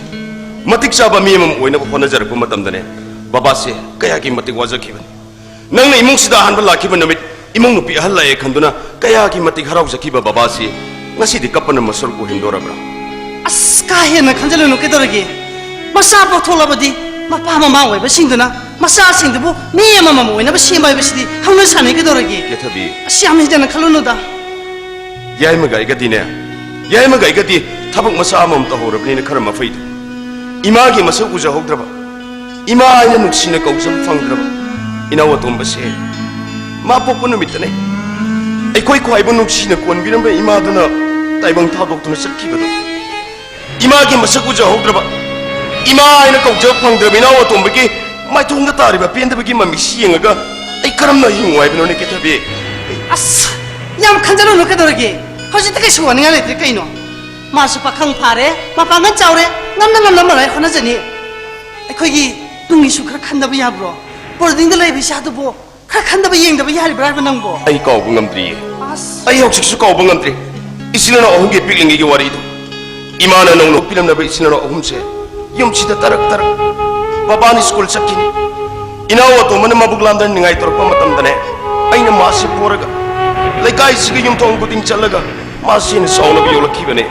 ꯃꯇꯤꯛ ꯆꯥꯕ ꯃꯤ ꯑꯃ ꯑꯣꯏꯅꯕ ꯍꯣꯠꯅꯖꯔꯛꯄ ꯃꯇꯝꯗꯅꯦ, ꯕꯕꯥꯁꯦ ꯀꯌꯥꯒꯤ ꯃꯇꯤꯛ ꯋꯥꯖꯈꯤꯕꯅꯤ꯫ ꯅꯪꯅ ꯏꯃꯨꯡꯁꯤꯗ ꯑꯍꯥꯟꯕ ꯂꯥꯛꯈꯤꯕ ꯅꯨꯃꯤꯠ, ꯏꯃꯧ ꯅꯨꯄꯤ ꯑꯍꯜ ꯂꯥꯛꯑꯦ ꯈꯟꯗꯨꯅ ꯀꯌꯥꯒꯤ ꯃꯇꯤꯛ ꯍꯔꯥꯎꯖꯈꯤꯕ ꯕꯕꯥꯁꯤ ꯉꯁꯤꯗꯤ ꯀꯞꯄꯅ ꯃꯁꯔꯨꯛ ꯑꯣꯏꯍꯟꯗꯣꯔꯕ꯭ꯔꯥ? ꯑꯁ, ꯀꯥ ꯍꯦꯟꯅ ꯈꯟꯖꯤꯜꯂꯨꯅꯨ, ꯀꯩꯗꯧꯔꯒꯦ? ꯃꯆꯥ ꯄꯣꯛꯊꯣꯛꯂꯕꯗꯤ ꯃꯄꯥ ꯃꯃꯥ ꯑꯣꯏꯕꯁꯤꯡꯗꯨꯅ ꯃꯆꯥꯁꯤꯡꯗꯨꯕꯨ ꯃꯤ ꯑꯃꯃꯝ ꯑꯣꯏꯅꯕ ꯁꯦꯝꯕ ꯍꯥꯏꯕꯁꯤꯗꯤ ꯍꯧꯅ ꯁꯥꯅꯤ, ꯀꯩꯗꯧꯔꯒꯦ? ꯀꯦꯊꯕꯤ꯫ ꯑꯁ, ꯌꯥꯝ ꯍꯦꯟꯖꯟꯅ ꯈꯜꯂꯨꯅꯨꯗ꯫ ꯌꯥꯏꯃꯒ ꯑꯩꯒꯗꯤꯅꯦ, ꯌꯥꯏꯃꯒ ꯑꯩꯒꯗꯤ ꯊꯕꯛ ꯃꯆꯥ ꯑꯃꯃꯝ ꯇꯧꯍꯧꯔꯕꯅꯤꯅ ꯈꯔ ꯃꯐꯩꯗ꯫ ꯏꯃꯥꯒꯤ ꯃꯁꯛ ꯎꯖꯍꯧꯗ꯭ꯔꯕ, ꯏꯃꯥ ꯍꯥꯏꯅ ꯅꯨꯡꯁꯤꯅ ꯀꯧꯖꯕ ꯐꯪꯗ꯭ꯔꯕ ꯏꯅꯥꯎ ꯑꯇꯣꯝꯕꯁꯦ ꯃꯥ ꯄꯣꯛꯄ ꯅꯨꯃꯤꯠꯇꯅꯦ ꯑꯩꯈꯣꯏ ꯈ꯭ꯋꯥꯏꯕꯨ ꯅꯨꯡꯁꯤꯅ ꯀꯣꯟꯕꯤꯔꯝꯕ ꯏꯃꯥꯗꯨꯅ ꯇꯥꯏꯕꯪ ꯊꯥꯗꯣꯛꯇꯨꯅ ꯆꯠꯈꯤꯕꯗꯣ꯫ ꯏꯃꯥꯒꯤ ꯃꯁꯛ ꯎꯖꯍꯧꯗ꯭ꯔꯕ, ꯏꯃꯥ ꯍꯥꯏꯅ ꯀꯧꯖꯕ ꯐꯪꯗ꯭ꯔꯕ ꯏꯅꯥꯎ ꯑꯇꯣꯝꯕꯒꯤ ꯃꯥꯏꯊꯣꯡꯗ ꯇꯥꯔꯤꯕ ꯄꯦꯟꯗꯕꯒꯤ ꯃꯃꯤꯁꯤ ꯌꯦꯡꯉꯒ ꯑꯩ ꯀꯔꯝꯅ ꯍꯤꯡꯉꯨ ꯍꯥꯏꯕꯅꯣꯅꯦ, ꯀꯦꯊꯕꯤ? ꯑꯁ, ꯌꯥꯝ ꯈꯟꯖꯔꯨꯅꯨ, ꯀꯩꯗꯧꯔꯒꯦ? ꯍꯧꯖꯤꯛꯇꯤ ꯀꯩꯁꯨ ꯋꯥꯅꯤꯡꯉꯥꯏ ꯂꯩꯇ꯭ꯔꯦ ꯀꯩꯅꯣ꯫ ꯃꯥꯁꯨ ꯄꯥꯈꯪ ꯐꯥꯔꯦ, ꯃꯄꯥꯡꯒꯜ ꯆꯥꯎꯔꯦ, ꯉꯝꯅ ꯉꯝꯅ ꯃꯔꯥꯏ ꯍꯣꯠꯅꯖꯅꯤ꯫ ꯑꯩꯈꯣꯏꯒꯤ ꯇꯨꯡꯒꯤꯁꯨ ꯈꯔ ꯈꯟꯗꯕ ꯌꯥꯕ꯭ꯔꯣ? ꯕꯣꯔꯗꯤꯡꯗ ꯂꯩꯕ ꯏꯆꯥꯗꯨꯕꯨ ꯈꯔ ꯈꯟꯗꯕ ꯌꯦꯡꯗꯕ ꯌꯥꯔꯤꯕ꯭ꯔꯥ ꯍꯥꯏꯕ ꯅꯪꯕꯣ? ꯑꯩ ꯀꯥꯎꯕ ꯉꯝꯗ꯭ꯔꯤꯌꯦ꯫ ꯑꯁ꯫ ꯑꯩ ꯍꯧꯖꯤꯛꯁꯨ ꯀꯥꯎꯕ ꯉꯝꯗ꯭ꯔꯤ꯫ ꯏꯆꯤꯜ ꯏꯅꯥꯎ ꯑꯍꯨꯝꯒꯤ ꯄꯤꯛꯂꯤꯉꯩꯒꯤ ꯋꯥꯔꯤꯗꯣ꯫ ꯏꯃꯥꯅ ꯅꯧꯅ ꯄꯤꯔꯝꯂꯕ ꯏꯆꯤꯜ ꯏꯅꯥꯎ ꯑꯍꯨꯝꯁꯦ ꯌꯨꯝꯁꯤꯗ ꯇꯔꯛ ꯇꯔꯛ꯫ ꯕꯕꯥꯅ ꯁ꯭ꯀꯨꯜ ꯆꯠꯈꯤꯅꯤ꯫ ꯏꯅꯥꯎ ꯑꯇꯣꯝꯕꯅ ꯃꯕꯨꯛ ꯂꯥꯝꯗꯅ ꯅꯤꯡꯉꯥꯏ ꯇꯧꯔꯛꯄ ꯃꯇꯝꯗꯅꯦ, ꯑꯩꯅ ꯃꯥꯁꯤ ꯄꯣꯔꯒ ꯂꯩꯀꯥꯏꯁꯤꯒꯤ ꯌꯨꯝꯊꯣꯡ ꯈꯨꯗꯤꯡ ꯆꯠꯂꯒ ꯃꯥꯁꯤ ꯍꯦꯟꯅ ꯆꯥꯎꯅꯕ ꯌꯣꯛꯂꯛꯈꯤꯕꯅꯦ꯫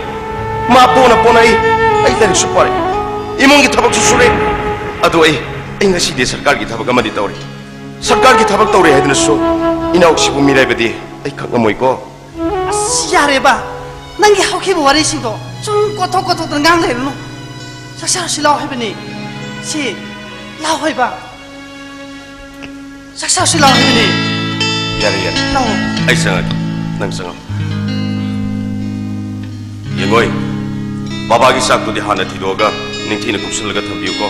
ꯃꯥ ꯄꯣꯅ ꯄꯣꯅ ꯑꯩ, ꯑꯩ ꯂꯥꯏꯔꯤꯛꯁꯨ ꯄꯥꯔꯛꯏ꯫ ꯏꯃꯨꯡꯒꯤ ꯊꯕꯛꯁꯨ ꯁꯨꯔꯦ꯫ ꯑꯗꯣ ꯑꯩ, ꯑꯩ ꯉꯁꯤꯗꯤ ꯁꯔꯀꯥꯔꯒꯤ ꯊꯕꯛ ꯑꯃꯗꯤ ꯇꯧꯔꯤ꯫ ꯁꯔꯀꯥꯔꯒꯤ ꯊꯕꯛ ꯇꯧꯔꯦ ꯍꯥꯏꯗꯨꯅꯁꯨ ꯏꯅꯥꯎꯁꯤꯕꯨ ꯃꯤꯔꯥꯏꯕꯗꯤ ꯑꯩ ꯈꯪꯉꯝꯃꯣꯏꯀꯣ꯫ ꯑꯁ, ꯌꯥꯔꯦꯕ꯫ ꯅꯪꯒꯤ ꯍꯧꯈꯤꯕ ꯋꯥꯔꯤꯁꯤꯡꯗꯣ ꯁꯨꯝ ꯀꯣꯠꯊꯣꯛ ꯀꯣꯠꯊꯣꯛꯇꯅ ꯉꯥꯡ ꯂꯩꯔꯨꯅꯨ꯫ ꯆꯥꯛ ꯆꯥꯔꯁꯤ ꯂꯥꯎ ꯍꯥꯏꯕꯅꯤ꯫ ꯁꯤ, ꯂꯥꯎ ꯍꯥꯏꯕ꯫ ꯆꯥꯛ ꯆꯥꯔꯁꯤ ꯂꯥꯎ ꯍꯥꯏꯕꯅꯤ꯫ ꯌꯥꯔꯦ, ꯌꯥꯔꯦ꯫ ꯂꯥꯎ꯫ ꯑꯩ ꯆꯪꯉꯒꯦ꯫ ꯅꯪ ꯆꯪꯉꯣ꯫ ꯌꯦꯡꯉꯣꯏ, ꯕꯕꯥꯒꯤ ꯆꯥꯛꯇꯨꯗꯤ ꯍꯥꯟꯅ ꯊꯤꯗꯣꯛꯑꯒ ꯅꯤꯡꯊꯤꯅ ꯀꯨꯞꯁꯜꯂꯒ ꯊꯝꯕꯤꯌꯨꯀꯣ꯫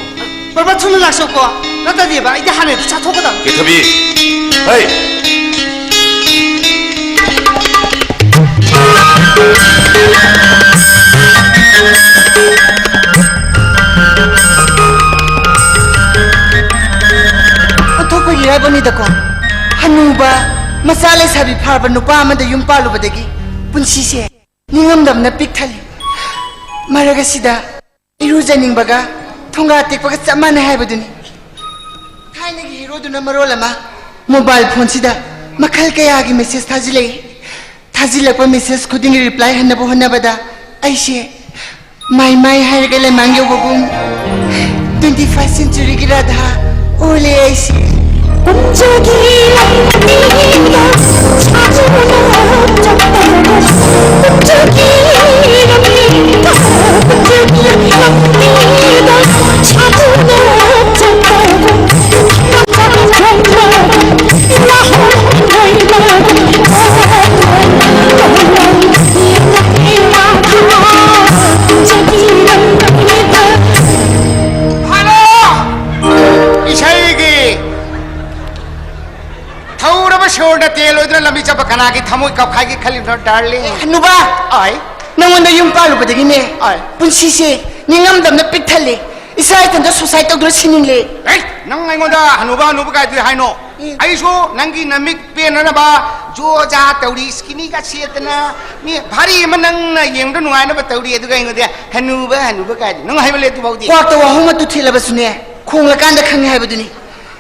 ꯕꯕꯥ, ꯊꯨꯅ ꯂꯥꯛꯆꯧꯀꯣ꯫ ꯅꯠꯇ꯭ꯔꯗꯤꯕ ꯑꯩꯗꯤ ꯍꯥꯟꯅ ꯍꯦꯛꯇ ꯆꯥꯊꯣꯛꯀꯗꯕꯅꯤ꯫ ꯀꯦꯊꯕꯤ! ꯍꯩ! ꯑꯣꯟꯊꯣꯛꯄꯒꯤ ꯏꯔꯥꯏꯕꯛꯅꯤꯗꯀꯣ꯫ ꯍꯅꯨꯕ, ꯃꯆꯥ ꯂꯩꯁꯥꯕꯤ ꯐꯥꯔꯕ ꯅꯨꯄꯥ ꯑꯃꯗ ꯌꯨꯝ ꯄꯥꯜꯂꯨꯕꯗꯒꯤ ꯄꯨꯟꯁꯤꯁꯦ ꯅꯤꯡꯉꯝꯗꯕꯅ ꯄꯤꯛ ꯊꯜꯂꯤ꯫ ꯃꯔꯛ ꯑꯁꯤꯗ ꯏꯔꯨꯖꯅꯤꯡꯕꯒ ꯊꯣꯡꯒꯥ ꯇꯦꯛꯄꯒ ꯆꯞ ꯃꯥꯟꯅꯩ ꯍꯥꯏꯕꯗꯨꯅꯤ꯫ ꯊꯥꯏꯅꯒꯤ ꯍꯦꯔꯣꯗꯨꯅ ꯃꯔꯣꯜ ꯑꯃ ꯃꯣꯕꯥꯏꯜ ꯐꯣꯟꯁꯤꯗ ꯃꯈꯜ ꯀꯌꯥꯒꯤ ꯃꯦꯁꯦꯖ ꯊꯥꯖꯤꯜꯂꯛꯏ꯫ ꯊꯥꯖꯤꯜꯂꯛꯄ ꯃꯦꯁꯦꯖ ꯈꯨꯗꯤꯡꯒꯤ ꯔꯤꯄ꯭ꯂꯥꯏ ꯍꯟꯅꯕ ꯍꯣꯠꯅꯕꯗ ꯑꯩꯁꯦ ꯃꯥꯏ ꯃꯥꯏ ꯍꯥꯏꯔꯒ ꯂꯩꯃꯥꯡ ꯌꯧꯕꯒꯨꯝ, ꯇ꯭ꯋꯦꯟꯇꯤ ꯐꯥꯏꯚ ꯁꯦꯟꯆꯨꯔꯤꯒꯤ ꯔꯥꯙꯥ ꯑꯣꯜꯂꯦ ꯑꯩꯁꯦ꯫ ꯄꯨꯟꯁꯤꯒꯤ ꯂꯝꯕꯤꯗ ꯁꯥꯡꯅ ꯆꯠꯄꯗ, ꯄꯨꯟꯁꯤꯒꯤ ꯂꯝꯕꯤꯗ, ꯄꯨꯟꯁꯤꯒꯤ ꯂꯝꯕꯤꯗ ꯁꯥꯡꯅ ꯆꯠꯄꯗ, ꯍꯜꯂꯣ! ꯏꯁꯩꯒꯤ ꯀꯅꯥꯒꯤ ꯊꯃꯣꯏ ꯀꯥꯎꯈꯥꯏꯒꯦ ꯈꯜꯂꯤꯕꯅꯣ, darling? ꯍꯅꯨꯕ, ꯑꯥꯏ꯫ ꯅꯪꯉꯣꯟꯗ ꯌꯨꯝ ꯄꯥꯜꯂꯨꯕꯗꯒꯤꯅꯦ, ꯑꯥꯏ꯫ ꯄꯨꯟꯁꯤꯁꯦ ꯅꯤꯡꯉꯝꯗꯝꯅ ꯄꯤꯛ ꯊꯜꯂꯦ꯫ ꯏꯁꯥ ꯏꯊꯟꯇ suicide ꯇꯧꯗꯨꯅ ꯁꯤꯅꯤꯡꯂꯦ꯫ ꯑꯦ, ꯅꯪ ꯑꯩꯉꯣꯟꯗ ꯍꯅꯨꯕ, ꯍꯅꯨꯕ ꯀꯥꯏꯗꯤ ꯍꯥꯏꯅꯣ? ꯎꯝ꯫ ꯑꯩꯁꯨ ꯅꯪꯒꯤ ꯅꯃꯤꯠ ꯄꯦꯟꯅꯅꯕ ꯖꯣ ꯖꯥ ꯇꯧꯔꯤ, skinny ꯒ ꯁꯦꯠꯇꯅ, ꯃꯤ ꯚꯥꯔꯤ ꯑꯃ ꯅꯪꯅ ꯌꯦꯡꯕꯗ ꯅꯨꯡꯉꯥꯏꯅꯕ ꯇꯧꯔꯤ, ꯑꯗꯨꯒ ꯑꯩꯉꯣꯟꯗ ꯍꯅꯨꯕ, ꯍꯅꯨꯕ ꯀꯥꯏꯗꯤ ꯅꯪ ꯍꯥꯏꯕ ꯂꯩ ꯑꯗꯨꯐꯥꯎꯗꯤ? ꯀ꯭ꯋꯥꯛꯇ ꯋꯥꯍꯣꯡ ꯑꯗꯨ ꯊꯤꯜꯂꯕꯁꯨꯅꯦ, ꯈꯣꯡꯂꯀꯥꯟꯗ ꯈꯪꯉꯦ ꯍꯥꯏꯕꯗꯨꯅꯤ꯫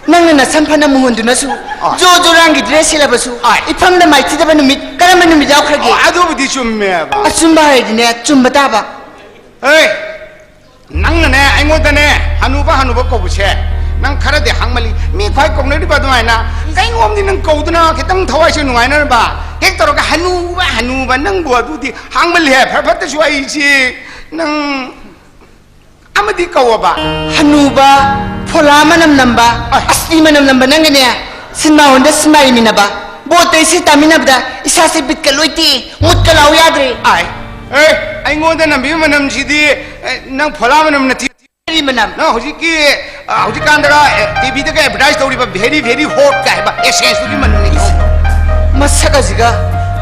ꯅꯪꯅ ꯅꯁꯝ ꯐꯅ ꯃꯨꯍꯣꯟꯗꯨꯅꯁꯨ, ꯑꯥ꯫ ꯖꯣ ꯖꯣ ꯔꯥꯡꯒꯤ dress ꯁꯦꯠꯂꯕꯁꯨ, ꯑꯥ꯫ ꯏꯐꯝꯗ ꯃꯥꯏꯊꯤꯗꯕ ꯅꯨꯃꯤꯠ ꯀꯔꯝꯕ ꯅꯨꯃꯤꯠ ꯌꯥꯎꯈ꯭ꯔꯒꯦ? ꯑꯣ, ꯑꯗꯨꯕꯨꯗꯤ ꯆꯨꯝꯃꯦꯕ꯫ ꯑꯆꯨꯝꯕ ꯍꯥꯏꯔꯗꯤꯅꯦ, ꯆꯨꯝꯕ ꯇꯥꯕ꯫ ꯍꯦ, ꯅꯪꯅꯅꯦ ꯑꯩꯉꯣꯟꯗꯅꯦ ꯍꯅꯨꯕ, ꯍꯅꯨꯕ ꯀꯧꯕꯁꯦ ꯅꯪ ꯈꯔꯗꯤ ꯍꯥꯡꯃꯜꯂꯤ꯫ ꯃꯤ ꯈ꯭ꯋꯥꯏ ꯀꯧꯅꯔꯤꯕ ꯑꯗꯨꯃꯥꯏꯅ ꯀꯩꯅꯣꯝꯗꯤ ꯅꯪ ꯀꯧꯗꯅ ꯈꯤꯇꯪ ꯊꯋꯥꯏꯁꯦ ꯅꯨꯡꯉꯥꯏꯅꯅꯕ ꯍꯦꯛ ꯇꯧꯔꯒ "ꯍꯅꯨꯕ, ꯍꯅꯨꯕ", ꯅꯪꯕꯨ ꯑꯗꯨꯗꯤ ꯍꯥꯡꯃꯜꯂꯤꯍꯦ꯫ ꯐꯔ ꯐꯠꯇꯁꯨ ꯑꯩꯁꯦ ꯅꯪ ꯑꯃꯗꯤ ꯀꯧꯑꯕ꯫ ꯍꯅꯨꯕ, ꯐꯣꯂꯥ ꯃꯅꯝ ꯅꯝꯕ, ꯑꯁ꯫ ꯑꯁꯇꯤ ꯃꯅꯝ ꯅꯝꯕ ꯅꯪꯒꯅꯦ ꯁꯤꯅꯦꯃꯥ ꯍꯣꯜꯗ ꯁꯤꯅꯦꯃꯥ ꯌꯦꯡꯃꯤꯟꯅꯕ, ꯕꯣꯠꯇ ꯏꯁꯩ ꯇꯥꯃꯤꯟꯅꯕꯗ ꯏꯁꯥꯁꯦ ꯕꯤꯠꯀ ꯂꯣꯏ ꯇꯦꯛꯏ, ꯃꯨꯠꯀ ꯂꯥꯎ ꯌꯥꯗ꯭ꯔꯦ꯫ ꯑꯥꯏ, ꯑꯦ, ꯑꯩꯉꯣꯟꯗ ꯅꯝꯕꯤꯕ ꯃꯅꯝꯁꯤꯗꯤ, ꯑꯦ, ꯅꯪ ꯐꯣꯂꯥ ꯃꯅꯝ ꯅꯠꯇꯦ꯫ ꯀꯔꯤ ꯃꯅꯝ? ꯅꯪ ꯍꯧꯖꯤꯛꯀꯤ, ꯑ, ꯍꯧꯖꯤꯛꯀꯥꯟꯗꯒ, ꯑꯦ, ꯇꯤꯚꯤꯗꯒ advertise ꯇꯧꯔꯤꯕ very very hot ꯀꯥꯏ ꯍꯥꯏꯕ essence ꯇꯨꯒꯤ ꯃꯅꯝꯅꯤ꯫ ꯃꯁꯛ ꯑꯁꯤꯒ,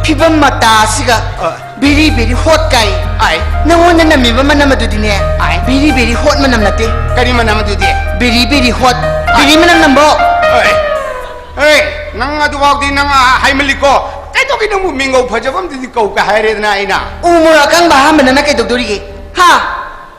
ꯐꯤꯕꯝ ꯃꯇꯥ ꯑꯁꯤꯒ, ꯑ꯫ Very very hot ꯀꯥꯏ꯫ ꯑꯥꯏ꯫ ꯅꯪꯉꯣꯟꯗ ꯅꯝꯃꯤꯕ ꯃꯅꯝ ꯑꯗꯨꯗꯤꯅꯦ, ꯑꯥꯏ꯫ Very very hot ꯃꯅꯝ ꯅꯠꯇꯦ꯫ ꯀꯔꯤ ꯃꯅꯝ ꯑꯗꯨꯗꯤ? Very very hot꯫ ꯑꯥꯏ꯫ ꯕꯤꯔꯤ ꯃꯅꯝ ꯅꯝꯕ꯭ꯔꯣ? ꯑꯦ, ꯑꯦ, ꯅꯪ ꯑꯗꯨꯐꯥꯎꯗꯤ ꯅꯪ, ꯑ, ꯍꯥꯏꯃꯜꯂꯤꯀꯣ꯫ ꯀꯩꯗꯧꯒꯦ ꯅꯪꯕꯨ ꯃꯤꯡꯒꯧ ꯐꯖꯕ ꯑꯝꯗꯗꯤ ꯀꯧ ꯀ ꯍꯥꯏꯔꯦꯗꯅ ꯑꯩꯅ? ꯎ ꯃꯣꯔꯣꯛ ꯑꯀꯪꯕ ꯑꯍꯥꯟꯕ ꯅꯪꯅ ꯀꯩꯗꯧꯗꯣꯔꯤꯒꯦ? ꯍꯥ?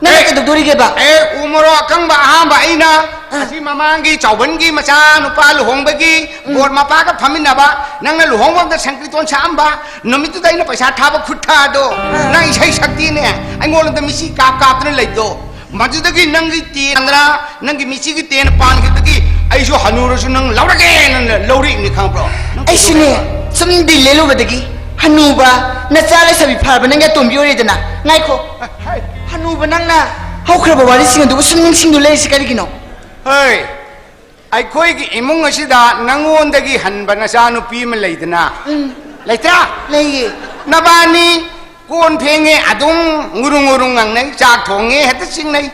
ꯅꯪꯅ ꯑꯦ, ꯀꯩꯗꯧꯗꯣꯔꯤꯒꯦꯕ? ꯑꯦ, ꯎ ꯃꯣꯔꯣꯛ ꯑꯀꯪꯕ ꯑꯍꯥꯟꯕ ꯑꯩꯅ ꯑꯥ꯫ ꯑꯁꯤ ꯃꯃꯥꯡꯒꯤ ꯆꯥꯎꯕꯟꯒꯤ ꯃꯆꯥ ꯅꯨꯄꯥ ꯂꯨꯍꯣꯡꯕꯒꯤ ꯎꯝ꯫ ꯕꯣꯔ ꯃꯄꯥꯒ ꯐꯝꯃꯤꯟꯅꯕ, ꯅꯪꯅ ꯂꯨꯍꯣꯡꯕ ꯑꯝꯗ ꯁꯪꯀ꯭ꯔꯤꯇꯣꯟ ꯁꯛꯑꯝꯕ, ꯅꯨꯃꯤꯠꯇꯨꯗ ꯑꯩꯅ ꯄꯩꯁꯥ ꯊꯥꯕ ꯈꯨꯠ ꯊꯥꯗꯣ, ꯑꯥ꯫ ꯅꯪ ꯏꯁꯩ ꯁꯛꯇꯦꯅꯦ, ꯑꯩꯉꯣꯟꯗ ꯃꯤꯆꯤ ꯀꯥꯞ ꯀꯥꯞꯇꯅ ꯂꯩꯕꯗꯣ, ꯃꯗꯨꯗꯒꯤ ꯅꯪꯒꯤ ꯇꯦꯟꯗ꯭ꯔꯥ, ꯅꯪꯒꯤ ꯃꯤꯆꯤꯒꯤ ꯇꯦꯟ ꯄꯥꯟꯈꯤꯕꯗꯒꯤ ꯑꯩꯁꯨ ꯍꯅꯨꯔꯁꯨ ꯅꯪ ꯂꯧꯔꯒꯦꯅ ꯂꯧꯔꯛꯏꯅꯤ ꯈꯪꯕ꯭ꯔꯣ? ꯅꯪ ꯑꯩꯁꯨꯅꯦ, ꯁꯨꯝ ꯗꯤꯜ ꯂꯦꯜꯂꯨꯕꯗꯒꯤ ꯍꯅꯨꯕ, ꯅꯆꯥ ꯂꯩꯁꯥꯕꯤ ꯐꯥꯔꯕ ꯅꯪꯒꯤ ꯑꯇꯣꯝꯕꯤ ꯑꯣꯏꯔꯦꯗꯅ꯫ ꯉꯥꯏꯈꯣ, ꯍꯥꯏ꯫ ꯍꯅꯨꯕ ꯅꯪꯅ ꯍꯧꯈ꯭ꯔꯕ ꯋꯥꯔꯤꯁꯤꯡ ꯑꯗꯨꯕꯨ ꯁꯨꯝ ꯅꯤꯡꯁꯤꯡꯗꯨ ꯂꯩꯔꯤꯁꯤ ꯀꯔꯤꯒꯤꯅꯣ? ꯍꯩ, ꯑꯩꯈꯣꯏꯒꯤ ꯏꯃꯨꯡ ꯑꯁꯤꯗ ꯅꯪꯉꯣꯟꯗꯒꯤ ꯍꯟꯕ ꯅꯆꯥꯅꯨꯄꯤ ꯑꯃ ꯂꯩꯗꯅ? ꯎꯝ꯫ ꯂꯩꯇ꯭ꯔꯥ? ꯂꯩꯌꯦ꯫ ꯅꯕꯥꯅꯤ ꯀꯣꯟ ꯐꯦꯡꯉꯦ ꯑꯗꯨꯝ ꯉꯨꯔꯨꯡ ꯉꯨꯔꯨꯡ ꯉꯪꯅꯩ, ꯆꯥꯛ ꯊꯣꯡꯉꯦ ꯍꯦꯛꯇ ꯆꯤꯡꯅꯩ꯫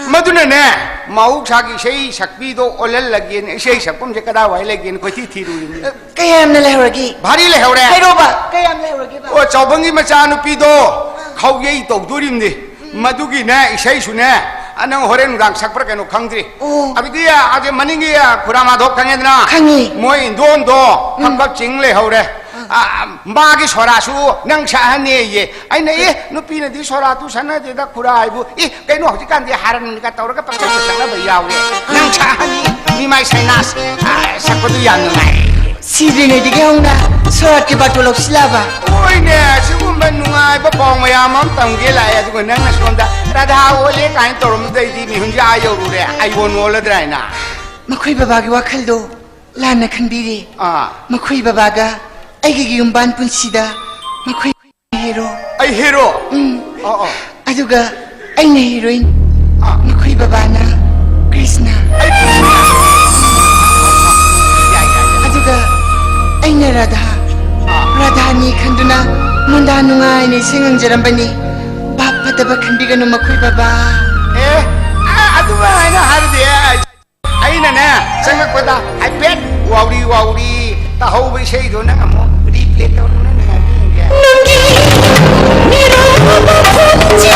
ꯃꯗꯨꯅꯅꯦ, ꯃꯍꯧꯁꯥꯒꯤ ꯏꯁꯩ ꯁꯛꯄꯤꯗꯣ ꯑꯣꯜꯍꯜꯂꯒꯦꯅ, ꯏꯁꯩ ꯁꯛꯐꯝꯁꯦ ꯀꯗꯥꯏꯋꯥꯏ ꯂꯩꯒꯦꯅ ꯀꯣꯏꯊꯤ ꯊꯤꯔꯨꯔꯤꯅꯤ꯫ ꯀꯌꯥꯝꯅ ꯂꯩꯍꯧꯔꯒꯦ? ꯚꯥꯔꯤ ꯂꯩꯍꯧꯔꯦ꯫ ꯍꯥꯏꯔꯣꯕ, ꯀꯌꯥꯝ ꯂꯩꯍꯧꯔꯒꯦꯕ? ꯑꯣ, ꯆꯥꯎꯕꯪꯒꯤ ꯃꯆꯥꯅꯨꯄꯤꯗꯣ ꯈꯥꯎꯌꯩ ꯇꯧꯗꯣꯔꯤꯕꯅꯤ꯫ ꯃꯗꯨꯒꯤꯅꯦ, ꯏꯁꯩꯁꯨꯅꯦ, ꯑ, ꯅꯪ ꯍꯣꯔꯦꯟ ꯅꯨꯡꯗꯥꯡ ꯁꯛꯄ꯭ꯔꯥ ꯀꯩꯅꯣ ꯈꯪꯗ꯭ꯔꯤ꯫ ꯑꯣ꯫ ꯑꯗꯨꯗꯤ, ꯑ, ꯑꯗꯩ ꯃꯅꯤꯡꯒꯤ, ꯑ, ꯈꯨꯔꯥ ꯃꯥꯙꯣꯞ ꯈꯪꯉꯦꯗꯅ? ꯈꯪꯉꯤ꯫ ꯃꯣꯏ ꯏꯟꯗꯣꯟꯗꯣ ꯎꯝ꯫ ꯐꯛ ꯐꯛ ꯆꯤꯡ ꯂꯩꯍꯧꯔꯦ꯫ ꯑꯥ꯫ ꯑ, ꯃꯥꯒꯤ ꯁꯣꯔꯥꯁꯨ ꯅꯪ ꯁꯛꯍꯟꯅꯦꯌꯦ꯫ ꯑꯩꯅ, "ꯑꯦ, ꯅꯨꯄꯤꯅꯗꯤ ꯁꯣꯔꯥꯇꯨ ꯁꯛꯅꯗꯦꯗ ꯈꯨꯔꯥ ꯍꯥꯏꯕꯨ꯫ ꯑꯦ, ꯀꯩꯅꯣ ꯍꯧꯖꯤꯛꯀꯥꯟꯗꯤ ꯍꯥꯔꯟꯒ ꯇꯧꯔꯒ ꯄꯪꯁꯛꯇ ꯁꯛꯅꯕ ꯌꯥꯎꯔꯦ꯫ ꯅꯪ ꯁꯛꯍꯟꯅꯤ, ꯃꯤꯃꯥꯏ ꯁꯥꯏꯅꯥꯁ, ꯑ, ꯁꯛꯄꯗꯨ ꯌꯥꯝ ꯅꯨꯡꯉꯥꯏ꯫" ꯁꯤꯗ꯭ꯔꯤꯉꯩꯗꯒꯤ ꯍꯧꯅ ꯁꯣꯔꯥꯠꯀꯤ ꯕꯥꯇꯣꯟ ꯂꯧꯁꯤꯜꯂꯕ? ꯍꯣꯏꯅꯦ, ꯁꯤꯒꯨꯝꯕ ꯅꯨꯡꯉꯥꯏꯕ ꯄꯥꯎ ꯃꯌꯥꯝ ꯑꯃ ꯇꯝꯒꯦ ꯂꯥꯛꯑꯦ, ꯑꯗꯨꯒ ꯅꯪꯅ ꯁꯣꯝꯗ ꯔꯥꯙꯥ ꯑꯣꯜꯂꯦ ꯀꯥꯏꯅ ꯇꯧꯔꯝꯕꯗꯩꯗꯤ ꯃꯤꯍꯨꯟꯁꯦ ꯑꯥ ꯌꯧꯔꯨꯔꯦ, ꯑꯥꯏꯕꯣꯟ ꯑꯣꯜꯂꯗ꯭ꯔꯥ ꯍꯥꯏꯅ꯫ ꯃꯈꯣꯏ ꯕꯕꯥꯒꯤ ꯋꯥꯈꯜꯗꯣ ꯂꯥꯟꯅ ꯈꯟꯕꯤꯔꯦ꯫ ꯑꯥ꯫ ꯃꯈꯣꯏ ꯕꯕꯥꯒ ꯑꯩꯒꯤ ꯌꯨꯝꯕꯥꯟ ꯄꯨꯟꯁꯤꯗ ꯃꯈꯣꯏ ꯍꯦꯔꯣ꯫ ꯑꯩ ꯍꯦꯔꯣ? ꯎꯝ꯫ ꯑꯣ, ꯑꯣ꯫ ꯑꯗꯨꯒ ꯑꯩꯅ ꯍꯤꯔꯣꯏꯟ꯫ ꯑꯥ꯫ ꯃꯈꯣꯏ ꯕꯕꯥꯅ ꯀ꯭ꯔꯤꯁꯅ꯫ ꯑꯩ ꯀ꯭ꯔꯤꯁꯅ? ꯌꯥꯏ, ꯌꯥꯏ, ꯌꯥꯏ꯫ ꯑꯗꯨꯒ ꯑꯩꯅ ꯔꯥꯙꯥ꯫ ꯑꯥ꯫ ꯔꯥꯙꯥꯅꯤ ꯈꯟꯗꯨꯅ ꯃꯣꯟꯗꯥ ꯅꯨꯡꯉꯥꯏꯅ ꯏꯁꯩ ꯉꯪꯖꯔꯝꯕꯅꯤ꯫ ꯚꯥꯞ ꯐꯠꯇꯕ ꯈꯟꯕꯤꯒꯅꯨ ꯃꯈꯣꯏ ꯕꯕꯥ꯫ ꯑꯦ, ꯑ-, ꯑꯗꯨꯃꯥꯏꯅ ꯍꯥꯏꯔꯗꯤ ꯑꯩ ꯑꯩꯅꯅꯦ, ꯆꯪꯉꯛꯄꯗ ꯍꯥꯏꯐꯦꯠ ꯋꯥꯎꯔꯤ ꯋꯥꯎꯔꯤ ꯇꯥꯍꯧꯕ ꯏꯁꯩꯗꯣ ꯅꯪ ꯑꯃꯨꯛ ꯔꯤꯄ꯭ꯂꯦ ꯇꯧꯔꯣ, ꯅꯪ ꯅꯨꯡꯉꯥꯏꯕ꯭ꯔꯥ ꯌꯦꯡꯒꯦ꯫ ꯅꯪꯒꯤ ꯃꯤꯔꯣꯜ ꯃꯈꯣꯟꯁꯦ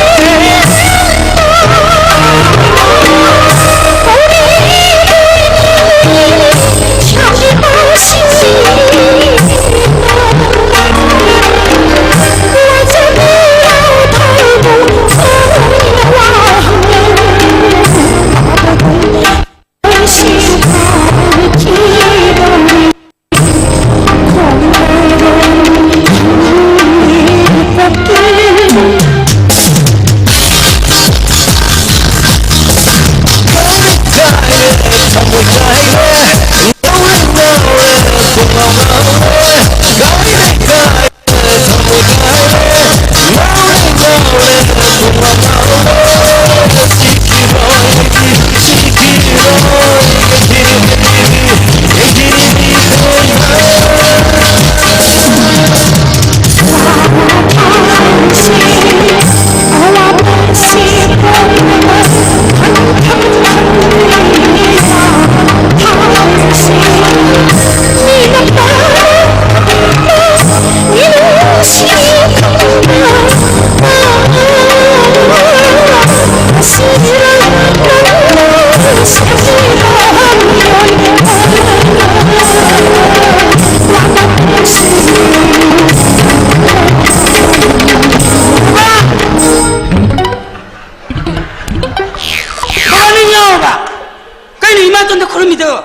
ꯅꯉꯣꯟꯗ ꯈꯨꯔꯨꯝꯃꯤꯗꯣ?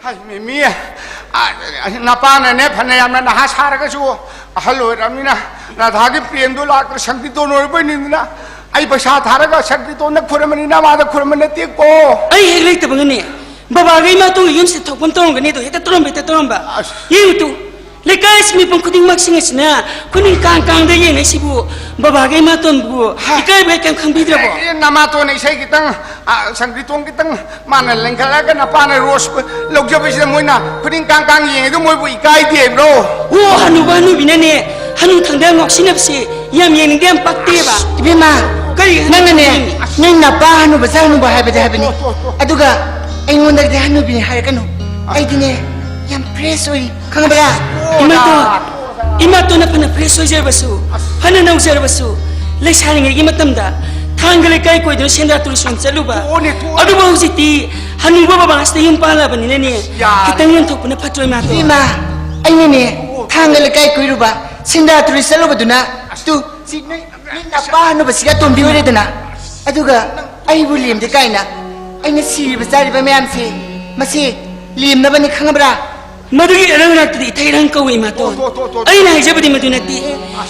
ꯍꯥꯏ, ꯃꯦꯃꯤ, ꯑ, ꯅꯄꯥꯅꯅꯦ ꯐꯅ ꯌꯥꯝꯅ ꯅꯍꯥ ꯁꯥꯔꯒꯁꯨ ꯑꯍꯜ ꯑꯣꯏꯔꯕꯅꯤꯅ ꯔꯥꯙꯥꯒꯤ ꯄ꯭ꯔꯦꯝꯗꯣ ꯂꯥꯛꯇ꯭ꯔ ꯁꯪꯀꯤꯔꯇꯣꯟ ꯑꯣꯏꯔꯕꯣꯏꯅꯤꯗꯅ ꯑꯩ ꯄꯩꯁꯥ ꯊꯥꯔꯒ ꯁꯪꯀꯤꯔꯇꯣꯟꯗ ꯈꯨꯔꯨꯝꯕꯅꯤ, ꯅꯃꯥꯗ ꯈꯨꯔꯨꯝꯕ ꯅꯠꯇꯦꯀꯣ꯫ ꯑꯩ ꯍꯦꯛ ꯂꯩꯇꯕꯒꯅꯦ, ꯕꯕꯥꯒ ꯏꯃꯥꯇꯣꯟꯒ ꯌꯨꯝꯁꯤꯗ ꯊꯣꯛꯄ ꯑꯃ ꯇꯧꯔꯝꯒꯅꯤ, ꯑꯗꯣ ꯍꯦꯛꯇ ꯇꯧꯔꯝꯕ, ꯍꯦꯛꯇ ꯇꯧꯔꯝꯕ꯫ ꯑꯁ꯫ ꯌꯦꯡꯉꯨ ꯇꯨ, ꯂꯩꯀꯥꯏꯁꯤ ꯃꯤꯄꯨꯝ ꯈꯨꯗꯤꯡꯃꯛꯁꯤꯡ ꯑꯁꯤꯅ ꯈꯨꯅꯤꯡ ꯀꯥꯡ ꯀꯥꯡꯗ ꯌꯦꯡꯉꯛꯏꯁꯤꯕꯨ, ꯕꯕꯥꯒ ꯏꯃꯥꯇꯣꯟꯕꯨ ꯍꯥ? ꯏꯀꯥꯏꯕ ꯀꯩꯝ ꯈꯪꯕꯤꯗ꯭ꯔꯕꯣ? ꯑꯦ, ꯅꯃꯥꯇꯣꯟꯅ ꯏꯁꯩ ꯈꯤꯇꯪ, ꯑ, ꯁꯪꯀꯤꯔꯇꯣꯟ ꯈꯤꯇꯪ ꯃꯥꯅ ꯂꯦꯡꯈꯠꯂꯒ ꯅꯄꯥꯅ ꯔꯣꯁ ꯂꯧꯖꯕꯁꯤꯗ ꯃꯣꯏꯅ ꯈꯨꯅꯤꯡ ꯀꯥꯡ ꯀꯥꯡ ꯌꯦꯡꯉꯤꯗꯣ ꯃꯣꯏꯕꯨ ꯏꯀꯥꯏꯗꯦ ꯍꯥꯏꯕ꯭ꯔꯣ? ꯑꯣ, ꯍꯅꯨꯕ ꯍꯅꯨꯕꯤꯅꯅꯦ ꯍꯅꯨ ꯊꯪꯗ ꯉꯥꯎꯁꯤꯟꯅꯕꯁꯦ ꯌꯥꯝ ꯌꯦꯡꯅꯤꯡꯗꯦ, ꯌꯥꯝ ꯄꯛꯇꯦꯕ꯫ ꯏꯕꯦꯝꯃ, ꯀꯔꯤ ꯅꯪꯅꯅꯦ, ꯍꯅꯨꯕꯤ? ꯅꯪ ꯅꯄꯥ ꯍꯅꯨꯕ ꯆꯥ ꯍꯅꯨꯕ ꯍꯥꯏꯕꯗꯤ ꯍꯥꯏꯕꯅꯤ, ꯑꯗꯨꯒ ꯑꯩꯉꯣꯟꯗꯒꯗꯤ ꯍꯅꯨꯕꯤꯅꯤ ꯍꯥꯏꯔꯛꯀꯅꯨ꯫ ꯑꯩꯗꯤꯅꯦ ꯌꯥꯝ ꯐ꯭ꯔꯦꯁ ꯑꯣꯏꯔꯤ, ꯈꯪꯉꯕ꯭ꯔꯥ? ꯏꯃꯥꯇꯣꯟ, ꯏꯃꯥꯇꯣꯟꯅ ꯐꯅ ꯐ꯭ꯔꯦꯁ ꯑꯣꯏꯖꯔꯕꯁꯨ, ꯐꯅ ꯅꯧꯖꯔꯕꯁꯨ, ꯂꯩꯁꯥꯔꯤꯉꯩꯒꯤ ꯃꯇꯝꯗ ꯊꯥꯡꯒ ꯂꯩꯀꯥꯏ ꯀꯣꯏꯗꯨꯅ ꯁꯦꯟꯗ꯭ꯔꯥ ꯇꯨꯔꯤꯁ ꯔꯣꯝ ꯆꯠꯂꯨꯕ꯫ ꯇꯣꯛꯑꯣꯅꯦ, ꯇꯣꯛꯑꯣꯅꯦ꯫ ꯑꯗꯨꯕꯨ ꯍꯧꯖꯤꯛꯇꯤ ꯍꯅꯨꯕ ꯕꯕꯥꯁꯤꯗ ꯌꯨꯝ ꯄꯥꯜꯂꯕꯅꯤꯅꯅꯦ, ꯌꯥꯔꯦ꯫ ꯈꯤꯇꯪ ꯌꯦꯡꯊꯣꯛꯄꯅ ꯐꯠꯇ꯭ꯔꯣ, ꯏꯃꯥꯇꯣꯟ? ꯏꯃꯥ, ꯑꯩꯅꯅꯦ ꯊꯥꯡꯒ ꯂꯩꯀꯥꯏ ꯀꯣꯏꯔꯨꯕ, ꯁꯦꯟꯗ꯭ꯔꯥ ꯇꯨꯔꯤꯁ ꯆꯠꯂꯨꯕꯗꯨꯅ, ꯇꯨ, ꯁꯤ ꯅꯣꯏ, ꯅꯣꯏ ꯅꯄꯥ ꯍꯅꯨꯕꯁꯤꯒ ꯇꯣꯝꯕꯤ ꯑꯣꯏꯔꯦꯗꯅ, ꯑꯗꯨꯒ ꯑꯩꯕꯨ ꯂꯦꯝꯗꯦ ꯀꯥꯏꯅ ꯑꯩꯅ ꯁꯤꯔꯤꯕ ꯆꯥꯔꯤꯕ ꯃꯌꯥꯝꯁꯦ, ꯃꯁꯤ ꯂꯦꯝꯅꯕꯅꯤ, ꯈꯪꯉꯕ꯭ꯔꯥ? ꯃꯗꯨꯒꯤ ꯏꯔꯪ ꯔꯥꯛꯇꯨꯗꯤ ꯏꯊꯩ ꯏꯔꯪ ꯀꯧꯏ, ꯏꯃꯥꯇꯣꯟ꯫ ꯇꯣ, ꯇꯣ, ꯇꯣ, ꯇꯣ꯫ ꯑꯩꯅ ꯍꯥꯏꯖꯕꯗꯤ ꯃꯗꯨ ꯅꯠꯇꯦ꯫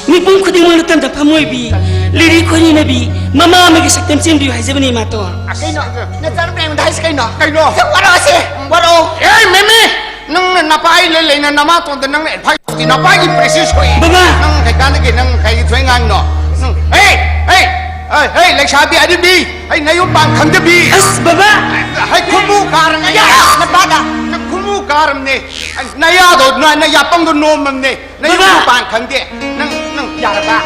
ꯃꯤꯄꯨꯝ ꯈꯨꯗꯤꯡꯃꯛꯅ ꯇꯝꯗ ꯐꯝ ꯑꯣꯏꯕꯤ, ꯂꯤꯔꯤ ꯈꯣꯏꯔꯤꯅꯕꯤ, ꯃꯃꯥ ꯑꯃꯒꯤ ꯁꯛꯇꯝ ꯆꯦꯟꯕꯤꯌꯨ ꯍꯥꯏꯖꯕꯅꯤ, ꯏꯃꯥꯇꯣꯟ꯫ ꯀꯩꯅꯣ? ꯅꯆꯥꯅꯨꯄꯤ ꯑꯩꯉꯣꯟꯗ ꯍꯥꯏꯁꯤ ꯀꯩꯅꯣ? ꯀꯩꯅꯣ? ꯁꯦ, ꯋꯥꯔꯛꯑꯣꯁꯦ, ꯋꯥꯔꯛꯑꯣ꯫ ꯑꯦ, ꯃꯦꯃꯤ! ꯅꯪꯅ ꯅꯄꯥ ꯑꯩ ꯂꯩ ꯂꯩꯅ ꯅꯃꯥꯇꯣꯟꯗ ꯅꯪꯅ ꯑꯦꯗꯚꯥꯏꯁ ꯇꯧꯗꯦ, ꯅꯄꯥꯒꯤ ꯄ꯭ꯔꯦꯁꯤꯁ ꯁꯣꯛꯏ꯫ ꯕꯕꯥ! ꯅꯪ ꯀꯩꯀꯥꯟꯗꯒꯤ ꯅꯪ ꯀꯩꯒꯤ ꯊꯣꯏ ꯉꯥꯡꯉꯤꯅꯣ? ꯅꯪ, ꯍꯦ! ꯍꯦ! ꯍꯦ! ꯍꯦ! ꯂꯩꯁꯥꯕꯤ ꯑꯔꯤꯕꯤ! ꯑꯩ ꯅꯌꯨꯝ ꯄꯥꯟ ꯈꯪꯗꯕꯤ! ꯑꯁ, ꯕꯕꯥ! ꯍꯩ ꯈꯨꯃꯨ ꯀꯥꯔꯝꯅꯦ! ꯌꯥ! ꯅꯄꯥꯗ! ꯅꯪ ꯈꯨꯃꯨ ꯀꯥꯔꯝꯅꯦ! ꯅꯌꯥꯗꯣ, ꯅ-, ꯅꯌꯥꯄꯪꯗꯣ ꯅꯣꯝꯃꯝꯅꯦ! ꯅꯌꯨꯝ ꯕꯕꯥ! ꯄꯥꯟ ꯈꯪꯗꯦ! ꯅꯪ, ꯅꯪ ꯌꯥꯔꯕ?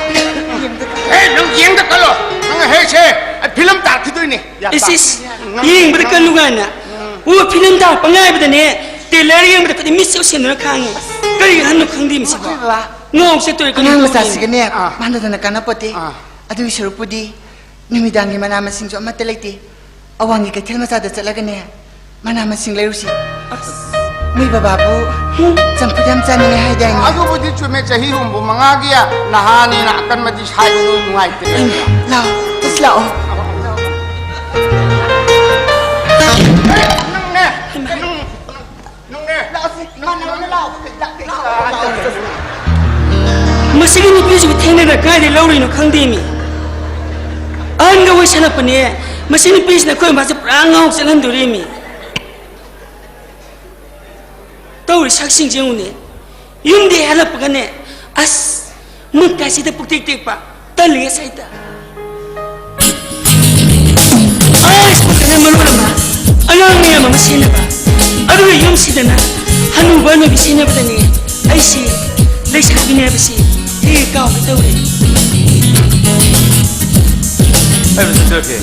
ꯍꯦ! ꯅꯪ ꯌꯦꯡꯗ ꯀꯜꯂꯣ! ꯅꯪ ꯍꯦ ꯁꯦ! ꯑꯩ ꯐꯤꯂꯝ ꯇꯥꯔꯛꯈꯤꯗꯣꯏꯅꯦ! ꯌꯥꯔꯕ? ꯏꯁ, ꯏꯁ! ꯅꯪ, ꯌꯦꯡꯕꯗ ꯅꯪ ꯀꯜꯂꯨ ꯀꯥꯏꯅ! ꯑꯣ, ꯐꯤꯂꯝ ꯇꯥꯔꯛꯄ ꯉꯥꯏꯕꯗꯅꯦ, ꯇ꯭ꯔꯦꯂꯔ ꯌꯦꯡꯕꯗ ꯈꯨꯗꯤꯡ ꯃꯤꯠꯁꯦ ꯎꯁꯤꯟꯗꯅ ꯈꯥꯡꯉꯦ꯫ ꯀꯔꯤ ꯑꯍꯟꯅꯣ ꯈꯪꯗꯦ ꯃꯁꯤꯕꯣ꯫ ꯑꯩꯈꯣꯏ ꯕꯕꯥ, ꯉꯥꯎ ꯆꯠꯇꯣꯔꯦ, ꯀꯔꯤ ꯑꯉꯥꯡ ꯃꯆꯥꯁꯤꯒꯅꯦ, ꯑꯥ꯫ ꯃꯥꯟꯅꯗꯅ ꯀꯥꯟꯅꯄꯣꯠꯇꯦ꯫ ꯑꯥ꯫ ꯑꯗꯨꯒꯤ ꯁꯔꯨꯛꯄꯨꯗꯤ ꯅꯨꯃꯤꯗꯥꯡꯒꯤ ꯃꯅꯥ ꯃꯁꯤꯡꯁꯨ ꯑꯃꯠꯇ ꯂꯩꯇꯦ꯫ ꯑꯋꯥꯡꯒꯤ ꯀꯩꯊꯦꯜ ꯃꯆꯥꯗ ꯆꯠꯂꯒꯅꯦ, ꯃꯅꯥ ꯃꯁꯤꯡ ꯂꯩꯔꯨꯁꯤ꯫ ꯑꯁ꯫ ꯅꯣꯏ ꯕꯕꯥꯕꯨ ꯆꯝꯐꯨꯠ ꯌꯥꯝ ꯆꯥꯅꯤꯡꯉꯦ ꯍꯥꯏꯗꯥꯏꯅꯦ? ꯑꯗꯨꯕꯨꯗꯤ ꯆꯨꯝꯃꯦ, ꯆꯍꯤ ꯍꯨꯝꯐꯨ ꯃꯉꯥꯒꯤ ꯅꯍꯥꯅꯤꯅ ꯑꯀꯟꯕꯗꯤ ꯁꯥꯏꯕꯗꯨ ꯅꯨꯡꯉꯥꯏꯇꯦ꯫ ꯎꯝ, ꯂꯥꯛꯑꯣ, ꯆꯠꯁꯤ ꯂꯥꯛꯑꯣ꯫ ꯅꯪꯅꯦ, ꯀꯥꯏꯗꯩ ꯂꯧꯔꯤꯅꯣ ꯈꯪꯗꯦꯃꯤ꯫ ꯑꯍꯟꯒ ꯑꯣꯏꯁꯜꯂꯛꯄꯅꯦ꯫ ꯃꯁꯤ ꯅꯨꯄꯤꯁꯤꯅ ꯑꯩꯈꯣꯏ ꯃꯥꯁꯦ ꯄꯨꯔꯥ ꯉꯥꯎ ꯆꯠꯍꯟꯗꯣꯔꯤꯃꯤ꯫ ꯇꯧꯔꯤ ꯁꯛꯁꯤꯡꯁꯦ ꯌꯦꯡꯉꯨꯅꯦ꯫ ꯌꯨꯝꯗꯩ ꯍꯜꯂꯛꯄꯒꯅꯦ, ꯑꯁ, ꯃꯨꯠ ꯀꯥꯏꯁꯤꯗ ꯄꯨꯛꯇꯦꯛ ꯇꯦꯛꯄ꯫ ꯇꯜꯂꯤ ꯉꯁꯥꯏꯗ꯫ ꯑꯁ, ꯃꯊꯟꯅ ꯃꯔꯣꯜ ꯑꯃ ꯑꯉꯥꯡ ꯃꯌꯥꯝ ꯑꯃ ꯁꯦꯟꯅꯕ꯫ ꯑꯗꯨꯒ ꯌꯨꯝꯁꯤꯗꯅ ꯍꯅꯨꯕ ꯍꯅꯨꯕꯤ ꯁꯦꯟꯅꯕꯗꯅꯦ ꯑꯩꯁꯤ ꯂꯩꯁꯥꯕꯤꯅꯦ ꯍꯥꯏꯕꯁꯤ ꯍꯦꯛ ꯍꯦꯛ ꯀꯥꯎꯒꯦ ꯇꯧꯔꯦ꯫ ꯑꯩ ꯑꯃꯇ ꯆꯠꯆꯔꯛꯀꯦ꯫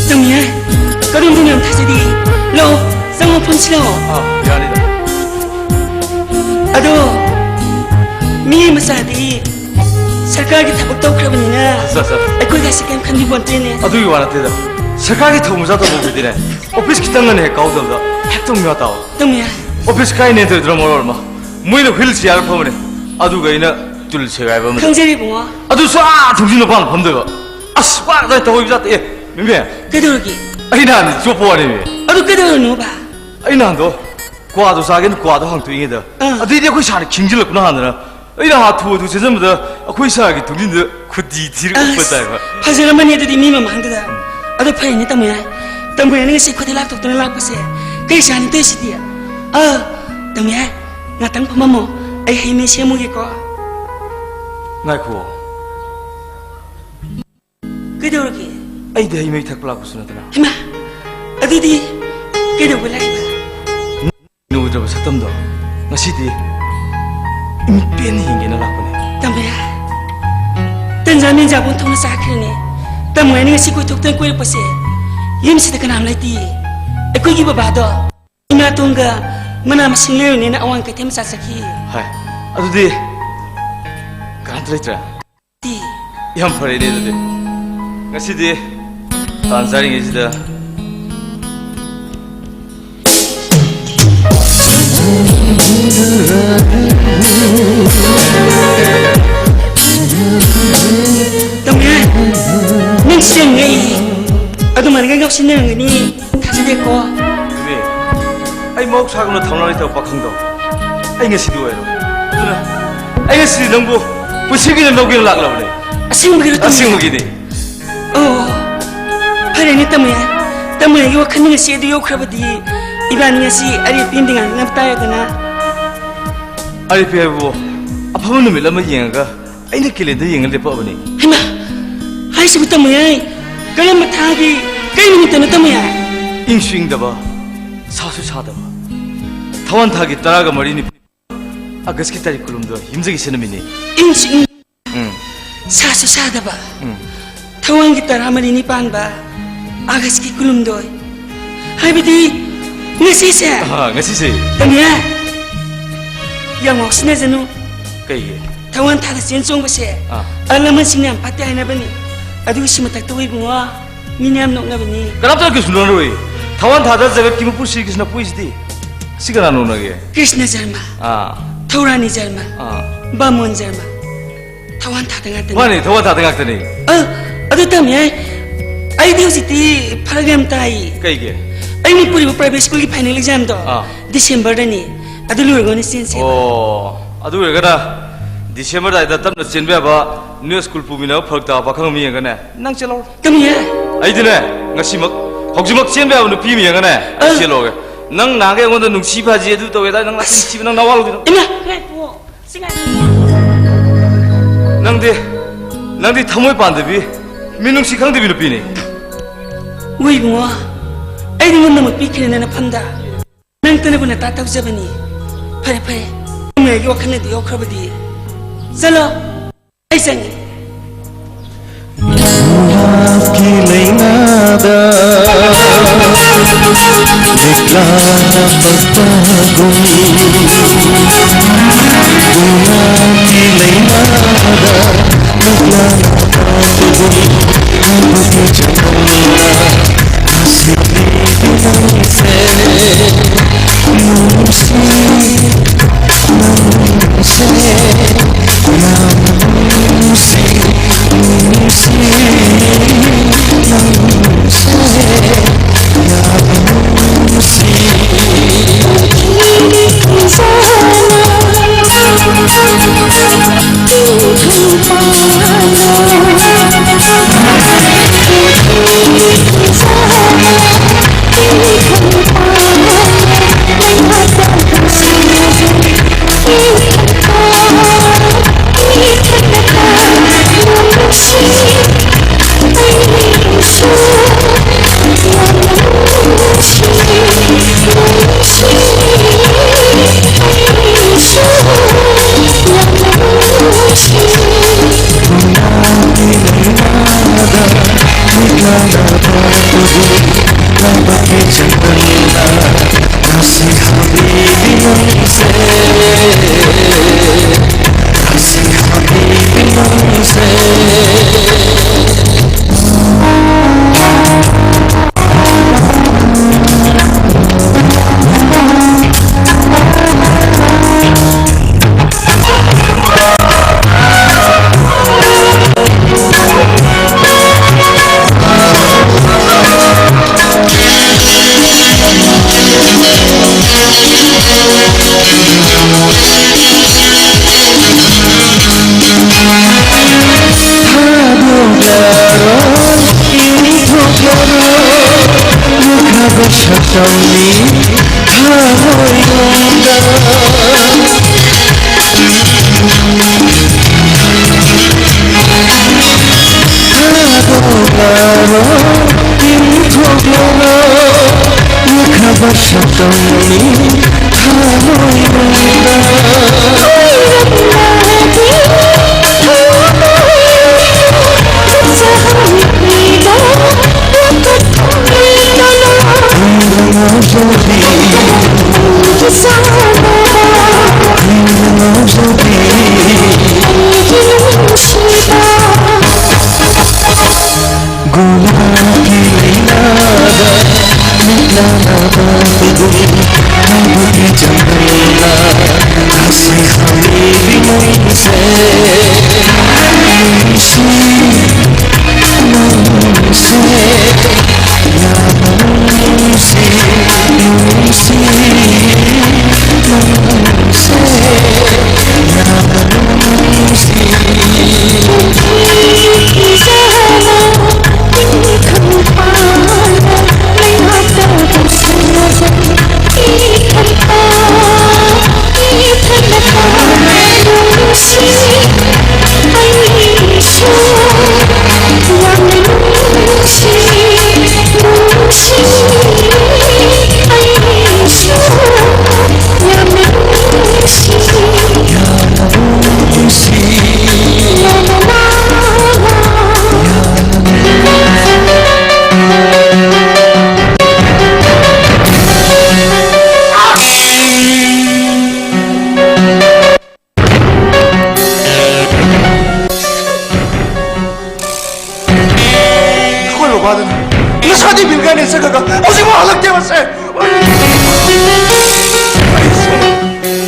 ꯇꯝꯌꯥꯏ, ꯀꯔꯝꯕꯅꯣ ꯌꯥꯝ ꯊꯥꯖꯗꯦ꯫ ꯂꯥꯛꯑꯣ, ꯆꯪꯉꯣ, ꯐꯝꯁꯤ ꯂꯥꯛꯑꯣ꯫ ꯑꯥ, ꯌꯥꯅꯤꯗ꯫ ꯑꯗꯣ, ꯃꯤ ꯃꯆꯥꯗꯤ ꯁꯔꯀꯥꯔꯒꯤ ꯊꯕꯛ ꯇꯧꯈ꯭ꯔꯕꯅꯤꯅ ꯑꯠꯆꯥ, ꯑꯠꯆꯥ꯫ ꯑꯩꯈꯣꯏꯒꯁꯤ ꯀꯩꯝ ꯈꯟꯕꯤꯄꯣꯟꯇꯦꯅꯦ꯫ ꯑꯗꯨꯒꯤ ꯋꯥ ꯅꯠꯇꯦꯗ꯫ ꯁꯔꯀꯥꯔꯒꯤ ꯊꯕꯛ ꯃꯆꯥ ꯇꯧꯕꯕꯨꯗꯤꯅꯦ, ꯑꯣꯐꯤꯁ ꯈꯤꯇꯪꯒꯅꯦ ꯍꯦꯛ ꯀꯥꯎꯗꯕꯗ ꯍꯦꯛꯇ ꯃꯤꯋꯥ ꯇꯥꯕ꯫ ꯇꯝꯌꯥꯏ꯫ ꯑꯣꯐꯤꯁ ꯀꯥꯏꯅꯦ ꯇꯧꯗ꯭ꯔ ꯃꯔꯣꯜ ꯑꯃ꯫ ꯃꯣꯏꯅ ꯍꯨꯏꯜ ꯆꯤꯌꯥꯔ ꯐꯝꯕꯅꯦ꯫ ꯑꯗꯨꯒ ꯑꯩꯅ ꯇꯨꯜ ꯁꯦꯒꯥꯏꯕ ꯑꯃꯗ꯫ ꯈꯪꯖꯔꯦ ꯏꯕꯨꯡꯉꯣ꯫ ꯑꯗꯨꯁꯨ ꯑꯥ ꯊꯣꯡꯖꯤꯟ ꯃꯄꯥꯟ ꯐꯝꯗꯣꯏꯕ꯫ ꯑꯁ, ꯋꯥꯒꯗ꯭ꯔꯥ ꯇꯧꯕ ꯖꯥꯠ꯫ ꯑꯦ, ꯃꯦꯝꯕꯤ꯫ ꯀꯩꯗꯧꯔꯒꯦ? ꯑꯩ ꯅꯍꯥꯟ ꯆꯣꯞꯄ ꯋꯥꯅꯦꯃꯤ꯫ ꯑꯗꯨ ꯀꯩꯗꯧꯔꯅꯣꯕ? ꯑꯩ ꯅꯍꯥꯟꯗꯣ ꯀ꯭ꯋꯥꯗꯣ ꯆꯥꯒꯦꯅ ꯀ꯭ꯋꯥꯗꯣ ꯍꯥꯡꯇꯣꯛꯏꯉꯩꯗ, ꯑꯥ꯫ ꯑꯗꯩꯗꯤ ꯑꯩꯈꯣꯏ ꯁꯥꯔꯅ ꯈꯤꯡꯖꯤꯜꯂꯛꯄꯅ ꯍꯥꯟꯗꯅ ꯑꯩꯅ ꯍꯥꯊꯨ ꯍꯥꯊꯨ ꯆꯦꯟꯖꯟꯕꯗ ꯑꯩꯈꯣꯏ ꯁꯥꯔꯒꯤ ꯊꯣꯡꯖꯤꯟꯗꯨꯗ ꯈꯨꯗꯤ ꯊꯤꯔ ꯎꯞꯄ ꯑꯁ, ꯇꯥꯏꯕ꯫ ꯐꯖꯔꯝꯃꯅꯤ ꯑꯗꯨꯗꯤ ꯃꯤ ꯃꯃꯥꯡꯗꯨꯗ꯫ ꯑꯗꯣ ꯐꯔꯦꯅꯦ ꯇꯥꯃꯣ ꯌꯥꯏ꯫ ꯇꯥꯃꯣ ꯌꯥꯏꯅ ꯉꯁꯤ ꯈꯨꯗꯤ ꯂꯥꯛꯊꯣꯛꯇꯅ ꯂꯥꯛꯄꯁꯦ ꯀꯩ ꯆꯥꯅꯤ ꯇꯧꯔꯤꯁꯤꯗꯤ? ꯑꯥ, ꯇꯥꯃꯣ ꯌꯥꯏ, ꯉꯥꯛꯇꯪ ꯐꯝꯃꯝꯃꯣ꯫ ꯑꯩ ꯍꯩ ꯃꯍꯤ ꯁꯦꯝꯃꯨꯒꯦꯀꯣ꯫ ꯉꯥꯏꯈꯨꯑꯣ꯫ ꯀꯩꯗꯧꯔꯒꯦ? ꯑꯩꯗꯤ ꯍꯩ ꯃꯍꯤ ꯊꯛꯄ ꯂꯥꯛꯄꯁꯨ ꯅꯠꯇꯅ꯫ ꯍꯩꯃꯥ! ꯑꯗꯨꯗꯤ ꯀꯩꯗꯧꯕ ꯂꯥꯛꯏꯕ? ꯎꯗ꯭ꯔꯕ ꯁꯛꯇꯝꯗꯣ ꯉꯁꯤꯗꯤ ꯏꯃꯤꯠ ꯄꯦꯟꯅ ꯌꯦꯡꯒꯦꯅ ꯂꯥꯛꯄꯅꯦ꯫ ꯇꯝꯕꯌꯥ, ꯇꯟꯖꯥ ꯃꯦꯟꯖꯥꯕ ꯑꯣꯟꯊꯣꯛꯅ ꯆꯥꯈ꯭ꯔꯦꯅꯦ꯫ ꯇꯝꯃꯣ ꯌꯥꯏꯅ ꯉꯁꯤ ꯀꯣꯏꯊꯣꯛꯇꯅ ꯀꯣꯏꯔꯛꯄꯁꯦ ꯌꯨꯝꯁꯤꯗ ꯀꯅꯥꯝ ꯂꯩꯇꯤꯌꯦ꯫ ꯑꯩꯈꯣꯏꯒꯤ ꯕꯕꯥꯗꯣ ꯏꯃꯥꯇꯣꯟꯒ ꯃꯅꯥ ꯃꯁꯤꯡ ꯂꯩꯔꯨꯅꯦꯅ ꯑꯋꯥꯡ ꯀꯩꯊꯦꯜ ꯃꯆꯥ ꯆꯠꯈꯤ꯫ ꯍꯥꯏ, ꯑꯗꯨꯗꯤ ꯀꯅꯥꯝꯇ ꯂꯩꯇ꯭ꯔꯦ? ꯇꯤ꯫ ꯌꯥꯝ ꯐꯔꯦꯅꯦ ꯑꯗꯨꯗꯤ꯫ ꯉꯁꯤꯗꯤ ꯇꯥꯟ ꯆꯥꯔꯤꯉꯩꯁꯤꯗ꯫ ꯇꯝꯃꯦ, ꯅꯪ ꯆꯦꯟꯉꯩ ꯑꯗꯨꯃꯥꯏꯅ ꯉꯥꯎꯁꯤꯟꯅꯔꯝꯒꯅꯤ ꯊꯥꯖꯗꯦꯀꯣ꯫ ꯏꯃꯦ, ꯑꯩ ꯃꯍꯧꯁꯥꯒꯨꯝꯅ ꯊꯧꯅꯥ ꯂꯩꯇꯕ ꯄꯥꯈꯪꯗꯣ ꯑꯩ ꯉꯁꯤꯗꯤ ꯑꯣꯏꯔꯣꯏ꯫ ꯑꯗꯨꯅ ꯑꯩ ꯉꯁꯤꯗꯤ ꯅꯪꯕꯨ ꯄꯨꯟꯁꯤꯒꯤ ꯑꯣꯏꯅ ꯂꯧꯒꯦꯅ ꯂꯥꯛꯂꯕꯅꯦ꯫ ꯑꯁꯦꯡꯕꯒꯤꯔꯣ, ꯇꯝꯃꯦ? ꯑꯁꯦꯡꯕꯒꯤꯅꯦ꯫ ꯑꯣ, ꯐꯔꯦꯅꯦ, ꯇꯝꯃꯣ ꯌꯥꯏ꯫ ꯇꯝꯃꯣ ꯌꯥꯏꯒꯤ ꯋꯥꯈꯜ ꯉꯁꯤ ꯑꯗꯨ ꯌꯧꯈ꯭ꯔꯕꯗꯤ, ꯏꯕꯥꯅꯤ ꯉꯁꯤ ꯑꯔꯦꯞꯄꯤ ꯑꯃꯗꯤ ꯉꯥꯡꯅꯕ ꯇꯥꯔꯦꯗꯅ꯫ ꯑꯔꯦꯞꯄꯤ ꯍꯥꯏꯕꯕꯨ, ꯑꯐꯕ ꯅꯨꯃꯤꯠ ꯑꯃ ꯌꯦꯡꯉꯒ ꯑꯩꯅ ꯀꯦꯂꯦꯟꯗꯔ ꯌꯦꯡꯉ ꯂꯦꯞꯄꯛꯑꯕꯅꯤ꯫ ꯍꯩꯃꯥ! ꯍꯥꯏꯁꯤꯕꯨ, ꯇꯝꯃꯣ ꯌꯥꯏ? ꯀꯔꯝꯕ ꯊꯥꯒꯤ ꯀꯔꯤ ꯅꯨꯃꯤꯠꯇꯅꯣ, ꯇꯝꯃꯣ ꯌꯥꯏ? ꯏꯪꯁꯨ ꯏꯪꯗꯕ, ꯁꯥꯁꯨ ꯁꯥꯗꯕ, ꯊꯋꯥꯟ ꯊꯥꯒꯤ ꯇꯔꯥꯒ ꯃꯔꯤꯅꯤ꯫ ꯑꯥꯒꯁꯀꯤ ꯇꯥꯔꯤꯛ ꯀꯨꯟꯍꯨꯝꯗꯣꯏ ꯌꯨꯝꯖꯒꯤ ꯁꯦꯟꯅꯃꯤꯅꯤ꯫ ꯏꯪꯁꯨ ꯏꯪ-, ꯎꯝ꯫ ꯁꯥꯁꯨ ꯁꯥꯗꯕ꯫ ꯎꯝ꯫ ꯊꯋꯥꯟꯒꯤ ꯇꯔꯥꯃꯔꯤꯅꯤ ꯄꯥꯟꯕ ꯑꯥꯒꯁꯀꯤ ꯀꯨꯟꯍꯨꯝꯗꯣꯏ꯫ ꯍꯥꯏꯕꯗꯤ ꯉꯁꯤꯁꯦ꯫ ꯑꯥ, ꯉꯁꯤꯁꯦ꯫ ꯇꯝꯌꯥ, ꯌꯥꯝ ꯉꯥꯎꯁꯤꯟꯅꯖꯅꯨ꯫ ꯀꯩꯒꯤ? ꯊꯋꯥꯟ ꯊꯥꯗ ꯆꯦꯟ ꯆꯣꯡꯕꯁꯦ ꯑꯥ꯫ ꯑꯍꯜ ꯂꯃꯟꯁꯤꯡꯅ ꯌꯥꯝ ꯐꯠꯇꯦ ꯍꯥꯏꯅꯕꯅꯤ꯫ ꯑꯗꯨꯒꯤ ꯁꯤ ꯃꯊꯛꯇ ꯏꯕꯨꯡꯉꯣ, ꯃꯤꯅ ꯌꯥꯝ ꯅꯣꯛꯅꯕꯅꯤ꯫ ꯀꯅꯥꯝꯇꯅ ꯀꯩꯁꯨ ꯅꯣꯛꯅꯔꯣꯏ꯫ ꯊꯋꯥꯟ ꯊꯥꯗ ꯖꯒꯠꯀꯤ ꯃꯄꯨ ꯁ꯭ꯔꯤ ꯀ꯭ꯔꯤꯁꯅ ꯄꯣꯛꯏꯁꯤꯗꯤ꯫ ꯁꯤ ꯀꯅꯥ ꯅꯣꯛꯅꯒꯦ? ꯀ꯭ꯔꯤꯁꯅ ꯖꯔꯃ, ꯑꯥ꯫ ꯊꯧꯔꯥꯅꯤ ꯖꯔꯃ, ꯑꯥ꯫ ꯕꯥꯃꯣꯟ ꯖꯔꯃ, ꯊꯋꯥꯟ ꯊꯥꯗ ꯉꯥꯛꯇꯅꯤ꯫ ꯃꯥꯅꯤ, ꯊꯋꯥꯟ ꯊꯥꯗ ꯉꯥꯛꯇꯅꯤ꯫ ꯑ, ꯑꯗꯨ ꯇꯝꯌꯥꯏ, ꯑꯩꯗꯤ ꯍꯧꯖꯤꯛꯇꯤ ꯐꯔꯛ ꯌꯥꯝ ꯇꯥꯏ꯫ ꯀꯩꯒꯤ? ꯑꯩ ꯃꯅꯤꯄꯨꯔꯤꯕꯨ private schoolꯒꯤ final examꯗꯣ ꯑꯥ꯫ Decemberꯗꯅꯤ꯫ ꯑꯗꯨ ꯂꯣꯏꯔꯒ ꯑꯣꯏꯅ ꯆꯦꯟꯁꯦ꯫ ꯑꯣ, ꯑꯗꯨ ꯑꯣꯏꯔꯒꯅ December ꯑꯗꯨꯋꯥꯏꯗ ꯇꯞꯅ ꯆꯦꯟꯕ ꯌꯥꯕ ꯅꯣꯏ school ꯄꯨꯃꯤꯟꯅꯕ ꯐꯔꯛ ꯇꯥꯕ ꯄꯥꯈꯪ ꯑꯃ ꯌꯦꯡꯉꯒꯅꯦ ꯅꯪ ꯆꯦꯜꯍꯧꯔꯣ꯫ ꯇꯝꯌꯥꯏ꯫ ꯑꯩꯗꯤꯅꯦ, ꯉꯁꯤꯃꯛ, ꯍꯧꯖꯤꯛꯃꯛ ꯆꯦꯟꯕ ꯌꯥꯕ ꯅꯨꯄꯤ ꯑꯃ ꯌꯦꯡꯉꯒꯅꯦ ꯑꯩ ꯑ꯫ ꯆꯦꯜꯂꯣꯒꯦ꯫ ꯅꯪ ꯅꯍꯥꯟꯒꯩ ꯑꯩꯉꯣꯟꯗ ꯅꯨꯡꯁꯤ ꯐꯥꯖꯤ ꯑꯗꯨ ꯇꯧꯋꯦ ꯍꯥꯏ, ꯅꯪ ꯅꯆꯤꯟ ꯊꯤꯕ, ꯅꯪ ꯅꯋꯥ ꯂꯧꯗꯦ ꯅꯪ꯫ ꯏꯃꯥ! ꯉꯥꯏꯈꯣ꯫ ꯁꯤ ꯉꯥꯏꯈꯣ꯫ ꯅꯪꯗꯤ, ꯅꯪꯗꯤ ꯊꯃꯣꯏ ꯄꯥꯟꯗꯕꯤ, ꯃꯤꯅꯨꯡꯁꯤ ꯈꯪꯗꯕꯤ ꯅꯨꯄꯤꯅꯤ꯫ ꯍꯣꯏ ꯏꯕꯨꯡꯉꯣ, ꯑꯩꯗꯤ ꯅꯉꯣꯟꯗꯃꯛ ꯄꯤꯈ꯭ꯔꯦꯅ ꯅꯐꯝꯗ꯫ ꯅꯪꯇꯅꯕꯨ ꯅꯇꯥ ꯇꯧꯖꯕꯅꯤ꯫ ꯐꯔꯦ, ꯐꯔꯦ꯫ ꯑꯩꯒꯤ ꯋꯥꯈꯜꯅꯗꯤ ꯌꯧꯈ꯭ꯔꯕꯗꯤ꯫ ꯆꯠꯂꯣ꯫ ꯑꯩ ꯆꯪꯉꯦ꯫ ꯒꯨꯂꯥꯞꯀꯤ ꯂꯩꯅꯥꯗ ꯂꯤꯛꯂꯥꯅ ꯄꯛꯄꯒꯨꯝ, ꯒꯨꯂꯥꯞꯀꯤ ꯂꯩꯅꯥꯗ ꯂꯤꯛꯂꯥꯅ ꯄꯛꯄꯒꯨꯝ, ꯅꯪꯕꯨ ꯆꯝꯅ ꯅꯨꯡꯁꯤꯕꯤ ꯅꯪꯁꯦ, ꯅꯨꯡꯁꯤ ꯁꯥꯗꯤ ꯕꯤꯜ ꯒꯥꯏꯠꯅꯦ ꯆꯠꯈ꯭ꯔꯒ ꯍꯧꯖꯤꯛꯐꯥꯎ ꯍꯜꯂꯛꯇꯦ ꯃꯁꯦ꯫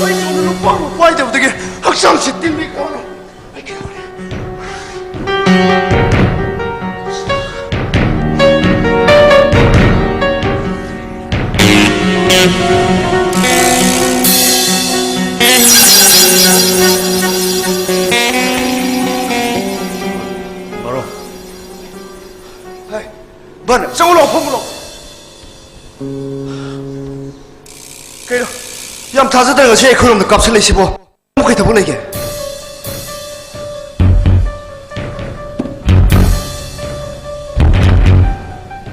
ꯑꯩ ꯁꯣꯝꯗ ꯂꯨꯄꯥ ꯑꯃ ꯄꯥꯏꯗꯕꯗꯒꯤ ꯍꯛꯆꯥꯡꯁꯤ ꯇꯤꯟꯕꯤ ꯀꯥꯎꯔꯦ꯫ ꯕꯥꯔꯣ꯫ ꯍꯥꯏ, ꯕꯟ, ꯆꯪꯉꯨ ꯂꯥꯎ, ꯐꯝꯃꯨ ꯂꯥꯎ꯫ ꯀꯩꯅꯣ? ꯌꯥꯝ ꯊꯥꯖꯗꯅ ꯉꯁꯤ ꯑꯩꯈꯣꯏꯔꯣꯝꯗ ꯀꯥꯞꯁꯤꯜꯂꯛꯏꯁꯤꯕꯣ? ꯀꯩ ꯊꯕꯛ ꯂꯩꯒꯦ?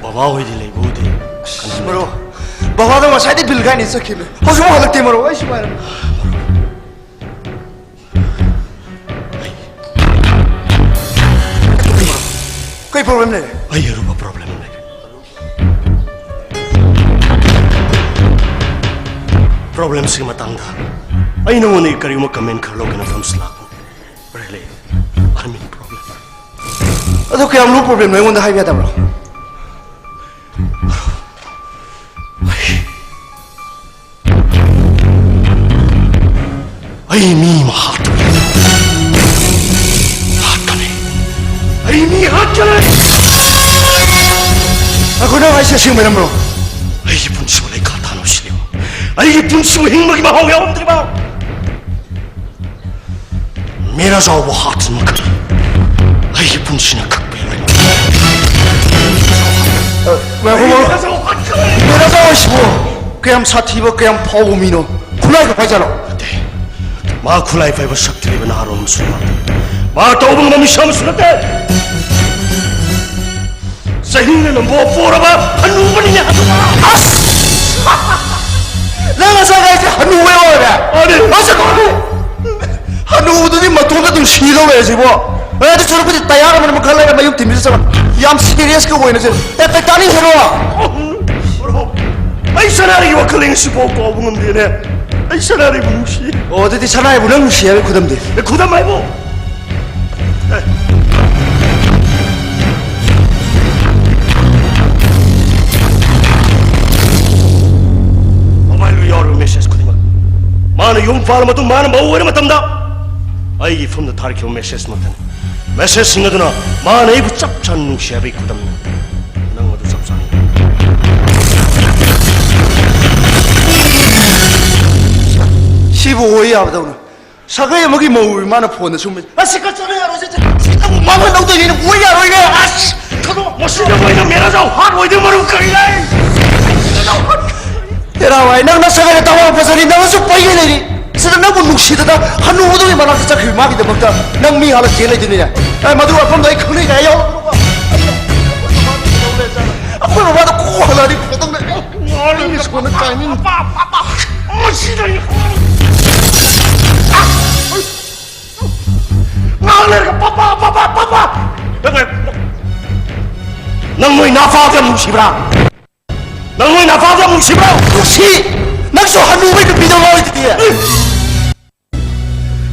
ꯕꯕꯥ ꯍꯣꯏꯗꯤ ꯂꯩꯕ ꯎꯗꯦ꯫ ꯑꯁ, ꯀꯅꯥ ꯃꯔꯨꯞ, ꯂꯩ? ꯕꯕꯥꯗꯣ ꯉꯁꯥꯏꯗꯩ ꯕꯤꯜ ꯒꯥꯏꯅ ꯆꯠꯈꯤꯕꯅꯦ꯫ ꯍꯧꯖꯤꯛꯐꯥꯎ ꯍꯜꯂꯛꯇꯦ ꯃꯔꯨꯞ, ꯑꯩ ꯁꯤ ꯉꯥꯏꯔꯝꯅꯦ꯫ ꯀꯩ ꯄ꯭ꯔꯣꯕ꯭ꯂꯦꯝ ꯂꯩꯔꯦ? ꯑꯩ ꯑꯔꯨꯕ ꯄ꯭ꯔꯣꯕ꯭ꯂꯦꯝ ꯑꯃ ꯂꯩꯔꯦ꯫ ꯄ꯭ꯔꯣꯕ꯭ꯂꯦꯝꯁꯤꯒꯤ ꯃꯇꯥꯡꯗ ꯑꯩ ꯅꯉꯣꯟꯗꯒꯤ ꯀꯔꯤꯒꯨꯝꯕ ꯀꯃꯦꯟ ꯈꯔ ꯂꯧꯒꯦꯅ ꯐꯝꯁꯤ ꯂꯥꯛꯄꯅꯤ꯫ Really, I'm in problem. ꯑꯗꯣ ꯀꯌꯥꯝ ꯂꯨꯕ ꯄ꯭ꯔꯣꯕ꯭ꯂꯦꯝꯅꯣ ꯑꯩꯉꯣꯟꯗ ꯍꯥꯏꯕ ꯌꯥꯗꯕ꯭ꯔꯣ? ꯑꯩ ꯃꯤ ꯑꯃ ꯍꯥꯠꯇꯣꯔꯦ꯫ ꯍꯥꯠꯀꯅꯤ꯫ ꯑꯩ ꯃꯤ ꯍꯥꯠꯀꯅꯤ꯫ ꯉꯥꯏꯈꯣ, ꯅꯪ ꯍꯥꯏꯁꯦ ꯑꯁꯦꯡꯕ ꯅꯝꯕ꯭ꯔꯣ? ꯑꯩꯒꯤ ꯄꯨꯟꯁꯤꯕꯨ ꯂꯩꯈꯥ ꯊꯥꯅꯕ ꯁꯤꯜꯂꯤꯕ, ꯑꯩꯒꯤ ꯄꯨꯟꯁꯤꯕꯨ ꯍꯤꯡꯕꯒꯤ ꯃꯍꯥꯎ ꯌꯥꯎꯔꯝꯗ꯭ꯔꯤꯕ ꯃꯦꯔꯥ ꯆꯥꯎꯕ ꯍꯥꯠ ꯃꯈꯜ ꯑꯩꯒꯤ ꯄꯨꯟꯁꯤꯅ ꯀꯛꯄ ꯌꯥꯔꯣꯏ꯫ ꯉꯥꯏꯈꯣ, ꯉꯥꯏꯈꯣ꯫ ꯃꯦꯔꯥ ꯆꯥꯎ ꯍꯥꯏꯁꯤꯕꯨ ꯀꯌꯥꯝ ꯁꯥꯊꯤꯕ, ꯀꯌꯥꯝ ꯐꯥꯎꯕ ꯃꯤꯅꯣ? ꯈꯨꯠꯂꯥꯏꯒ ꯄꯥꯏꯖꯥꯠꯂꯣ? ꯅꯠꯇꯦ꯫ ꯃꯥ ꯈꯨꯠꯂꯥꯏ ꯄꯥꯏꯕ ꯁꯛꯇꯤ ꯂꯩꯕ ꯅꯍꯥꯔꯣꯜ ꯑꯃꯁꯨ ꯅꯠꯇꯦ꯫ ꯃꯥ ꯇꯧꯕ ꯉꯝꯕ ꯃꯤꯁꯛ ꯑꯃꯁꯨ ꯅꯠꯇꯦ꯫ ꯆꯍꯤꯅ ꯅꯝꯕꯣ ꯄꯣꯔꯕ ꯍꯅꯨꯕꯅꯤꯅꯦ, ꯍꯅꯨꯕ꯫ ꯑꯁ! ꯅꯪ ꯉꯁꯥꯏ ꯍꯥꯏꯁꯦ ꯍꯅꯨꯕ ꯑꯣꯏꯔꯦ? ꯃꯥꯅꯦ꯫ ꯑꯁ, ꯍꯅꯨ-, ꯍꯅꯨꯕꯗꯨꯗꯤ ꯃꯇꯣꯝꯇ ꯑꯗꯨꯝ ꯁꯤꯗꯧ ꯂꯩꯔꯦ ꯁꯤꯕꯣ꯫ ꯑꯦ, ꯑꯗꯨ ꯁꯔꯨꯛꯄꯨꯗꯤ ꯇꯌꯥꯔ ꯑꯃꯅ ꯑꯃꯨꯛ ꯈꯜꯂꯒ ꯃꯌꯨꯝ ꯊꯤꯟꯕꯤꯔ ꯆꯠꯂꯣ꯫ ꯌꯥꯝ ꯁꯤꯔꯤꯌꯁꯀ ꯑꯣꯏꯅꯁꯦ꯫ ꯑꯦ, ꯇꯥꯏꯇꯥꯅꯤꯛ ꯍꯦꯔꯣ! ꯑꯩ ꯁꯅꯥꯔꯩꯒꯤ ꯋꯥꯈꯜ ꯉꯁꯤꯐꯥꯎ ꯀꯥꯎꯕ ꯉꯝꯗꯦꯅꯦ꯫ ꯑꯩ ꯁꯅꯥꯔꯩꯕꯨ ꯅꯨꯡꯁꯤ꯫ ꯑꯣ, ꯑꯗꯨꯗꯤ ꯁꯅꯥꯔꯩꯕꯨ ꯅꯪ ꯅꯨꯡꯁꯤ ꯍꯥꯏꯕꯒꯤ ꯈꯨꯗꯝꯗꯤ? ꯑꯦ, ꯈꯨꯗꯝ ꯍꯥꯏꯕꯨ? ꯑꯦ꯫ ꯃꯥꯅ ꯌꯨꯝ ꯄꯥꯜꯂ ꯃꯇꯨꯡ ꯃꯥꯅ ꯃꯧ ꯑꯣꯏꯔ ꯃꯇꯝꯗ ꯑꯩꯒꯤ ꯐꯣꯟꯗ ꯊꯥꯔꯛꯈꯤꯕ ꯃꯦꯁꯦꯖꯃꯛꯇꯅꯤ꯫ ꯃꯦꯁꯦꯖꯁꯤꯡ ꯑꯗꯨꯅ ꯃꯥꯅ ꯑꯩꯕꯨ ꯆꯞ ꯆꯥꯅ ꯅꯨꯡꯁꯤ ꯍꯥꯏꯕꯒꯤ ꯈꯨꯗꯝꯅꯤ꯫ ꯅꯪ ꯃꯗꯨ ꯆꯞ ꯆꯥꯅ ꯌꯦꯡꯉꯨ꯫ ꯁꯤꯕꯨ ꯑꯣꯏ ꯌꯥꯕꯗꯧꯅ꯫ ꯁꯥꯒꯩ ꯑꯃꯒꯤ ꯃꯧ ꯏꯃꯥꯅ ꯐꯣꯟꯗ ꯁꯨꯝꯕꯁꯦ꯫ ꯑꯁꯤ ꯀꯠꯆꯔ ꯌꯥꯔꯣꯏ, ꯁꯤ, ꯁꯤ ꯅꯪ ꯃꯥꯡꯍꯟ ꯂꯧꯗꯣꯏꯅꯤꯅ ꯑꯣꯏ ꯌꯥꯔꯣꯏꯅꯦ꯫ ꯑꯁ, ꯊꯥꯗꯣꯛꯑꯣ꯫ ꯃꯁꯤꯗ ꯃꯣꯏꯅ ꯃꯦꯔꯥꯖꯥꯎ ꯍꯥꯠ ꯑꯣꯏꯗꯣꯏ ꯃꯔꯨꯞ ꯀꯔꯤ ꯂꯩ? ꯍꯦꯔꯥ ꯚꯥꯏ, ꯅꯪ ꯅꯁꯥꯒꯩꯅ ꯇꯋꯥꯡ ꯐꯖꯔꯤ, ꯅꯪꯁꯨ ꯄꯩꯒ ꯂꯩꯔꯤ꯫ ꯁꯤꯗ ꯅꯪꯕꯨ ꯅꯨꯡꯁꯤꯗꯅ ꯍꯅꯨꯕꯗꯨꯒꯤ ꯃꯅꯥꯛꯇ ꯆꯠꯈ꯭ꯔꯤꯕ ꯃꯥꯒꯤꯗꯃꯛꯇ ꯅꯪ ꯃꯤ ꯍꯥꯠꯂ ꯆꯦꯟ ꯂꯩꯗꯣꯏꯅꯤꯅꯦ꯫ ꯑꯦ, ꯃꯗꯨ ꯃꯐꯝꯗꯣ ꯑꯩ ꯈꯪꯅꯩ ꯀꯥꯏ ꯌꯥꯎꯔꯛꯀꯅꯨꯀꯣ꯫ ꯑꯩꯈꯣꯏ ꯃꯃꯥꯗ ꯀꯣꯛ ꯍꯜꯂꯛꯑꯗꯤ ꯐꯗꯧꯅꯦ꯫ ꯉꯥꯎꯔꯦ, ꯁꯣꯟꯅ ꯇꯥꯏꯃꯤꯡ꯫ Papa, papa, papa. ꯃꯁꯤꯗ ꯑꯩ ꯉꯥꯎꯔꯦ꯫ ꯉꯥꯡ ꯂꯩꯔꯒ ꯄꯥꯄꯥ, ꯄꯥꯄꯥ, ꯄꯥꯄꯥ꯫ ꯅꯪ, ꯅꯪ ꯅꯣꯏ ꯅꯥꯄꯥꯗ ꯌꯥꯝ ꯅꯨꯡꯁꯤꯕ꯭ꯔꯥ? ꯅꯪ ꯅꯣꯏ ꯅꯥꯄꯥꯗ ꯌꯥꯝ ꯅꯨꯡꯁꯤꯕ꯭ꯔꯥ? ꯅꯨꯡꯁꯤ! ꯅꯪꯁꯨ ꯍꯅꯨꯕꯩ ꯅꯨꯄꯤꯗ ꯉꯥꯎꯔꯤꯗꯨꯗꯤ꯫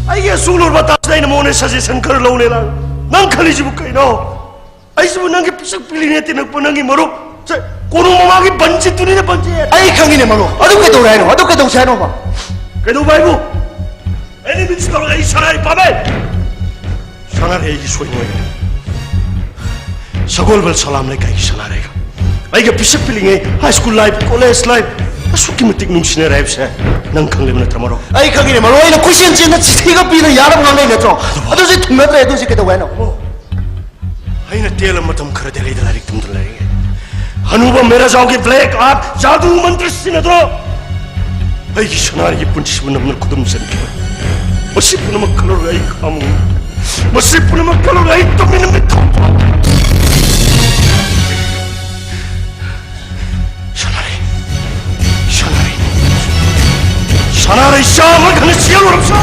ꯑꯩꯒꯤ ꯑꯁꯨꯛ ꯂꯨꯔꯕ ꯇꯥꯛꯁꯤꯗ ꯑꯩꯅ ꯃꯉꯣꯟꯗ ꯁꯖꯦꯁꯟ ꯈꯔ ꯂꯧꯅꯦ ꯂꯥꯛ꯫ ꯅꯪ ꯈꯜꯂꯤꯁꯤꯕꯨ ꯀꯩꯅꯣ? ꯑꯩꯁꯤꯕꯨ ꯅꯪꯒꯤ ꯄꯤꯁꯛ ꯄꯤꯛꯂꯤꯉꯩ ꯇꯤꯟꯅꯛꯄ ꯅꯪꯒꯤ ꯃꯔꯨꯞ, ꯁꯦ, ꯀꯣꯅꯨꯡ ꯃꯃꯥꯡꯒꯤ ꯕꯟꯖꯤꯠꯇꯨꯅꯤꯅꯦ, ꯕꯟꯖꯤꯠ꯫ ꯑꯩ ꯈꯪꯉꯤꯅꯦ ꯃꯔꯨꯞ꯫ ꯑꯗꯨ ꯀꯩꯗꯧꯔꯦ ꯍꯥꯏꯅꯣ? ꯑꯗꯨ ꯀꯩꯗꯧꯁꯦ ꯍꯥꯏꯅꯣꯕ? ꯀꯩꯗꯧꯕ ꯍꯥꯏꯕꯨ? ꯑꯩꯅ ꯃꯤꯁ ꯇꯧꯔꯒ ꯑꯩ ꯁꯅꯥꯔꯩ ꯄꯥꯝꯃꯦ꯫ ꯁꯅꯥꯔꯩ ꯑꯩꯒꯤ ꯁꯣꯏ ꯅꯣꯏꯔꯦ꯫ ꯁꯒꯣꯜꯕꯜ ꯁꯂꯥꯝ ꯂꯩꯀꯥꯏꯒꯤ ꯁꯅꯥꯔꯩꯒ ꯑꯩꯒ ꯄꯤꯁꯛ ꯄꯤꯛꯂꯤꯉꯩ high school life, college life ꯑꯁꯨꯛꯀꯤ ꯃꯇꯤꯛ ꯅꯨꯡꯁꯤꯅꯔꯦ ꯍꯥꯏꯕꯁꯦ ꯅꯪ ꯈꯪꯂꯤꯕ ꯅꯠꯇ꯭ꯔ, ꯃꯔꯨꯞ? ꯑꯩ ꯈꯪꯉꯤꯅꯦ ꯃꯔꯨꯞ, ꯑꯩꯅ ꯀꯣꯏꯆꯦꯟ ꯆꯦꯟꯅ ꯆꯤꯊꯤꯒ ꯄꯤꯅ ꯌꯥꯅꯕ ꯉꯥꯡꯅꯩ ꯅꯠꯇ꯭ꯔꯣ? ꯑꯗꯨꯁꯨ ꯊꯨꯡꯅꯗ꯭ꯔꯦ, ꯑꯗꯨꯁꯨ ꯀꯩꯗꯧ ꯍꯥꯏꯅꯣ? ꯑꯩꯅ ꯇꯦꯜꯂ ꯃꯇꯝ ꯈꯔ ꯗꯦꯜꯂꯤꯗ ꯂꯥꯏꯔꯤꯛ ꯇꯝꯗꯨꯅ ꯂꯩꯔꯤꯉꯩ ꯍꯅꯨꯕ ꯃꯦꯔꯥꯖꯥꯎꯒꯤ ꯕ꯭ꯂꯦꯛ ꯑꯥꯔꯠ ꯖꯥꯗꯨ ꯃꯟꯇ꯭ꯔ ꯁꯤꯖꯤꯟꯅꯗꯨꯅ ꯑꯩꯒꯤ ꯁꯅꯥꯔꯩꯒꯤ ꯄꯨꯟꯁꯤꯕꯨ ꯅꯝꯅ ꯈꯨꯗꯨꯝ ꯆꯟꯈꯤꯕ꯫ ꯃꯁꯤ ꯄꯨꯝꯅꯃꯛ ꯈꯜꯂꯨꯔꯒ ꯑꯩ ꯈꯥꯝꯃꯨ꯫ ꯃꯁꯤ ꯄꯨꯝꯅꯃꯛ ꯈꯜꯂꯨꯔꯒ ꯑꯩ ꯇꯨꯃꯤꯟꯅ ꯃꯤꯠ ꯊꯝꯕ꯫ ꯁꯅꯥꯔꯩ, ꯁꯅꯥꯔꯩ, ꯁꯅꯥꯔꯩ ꯆꯥꯝꯃ ꯈꯅ ꯆꯦꯜꯂꯨꯔꯕꯁꯨ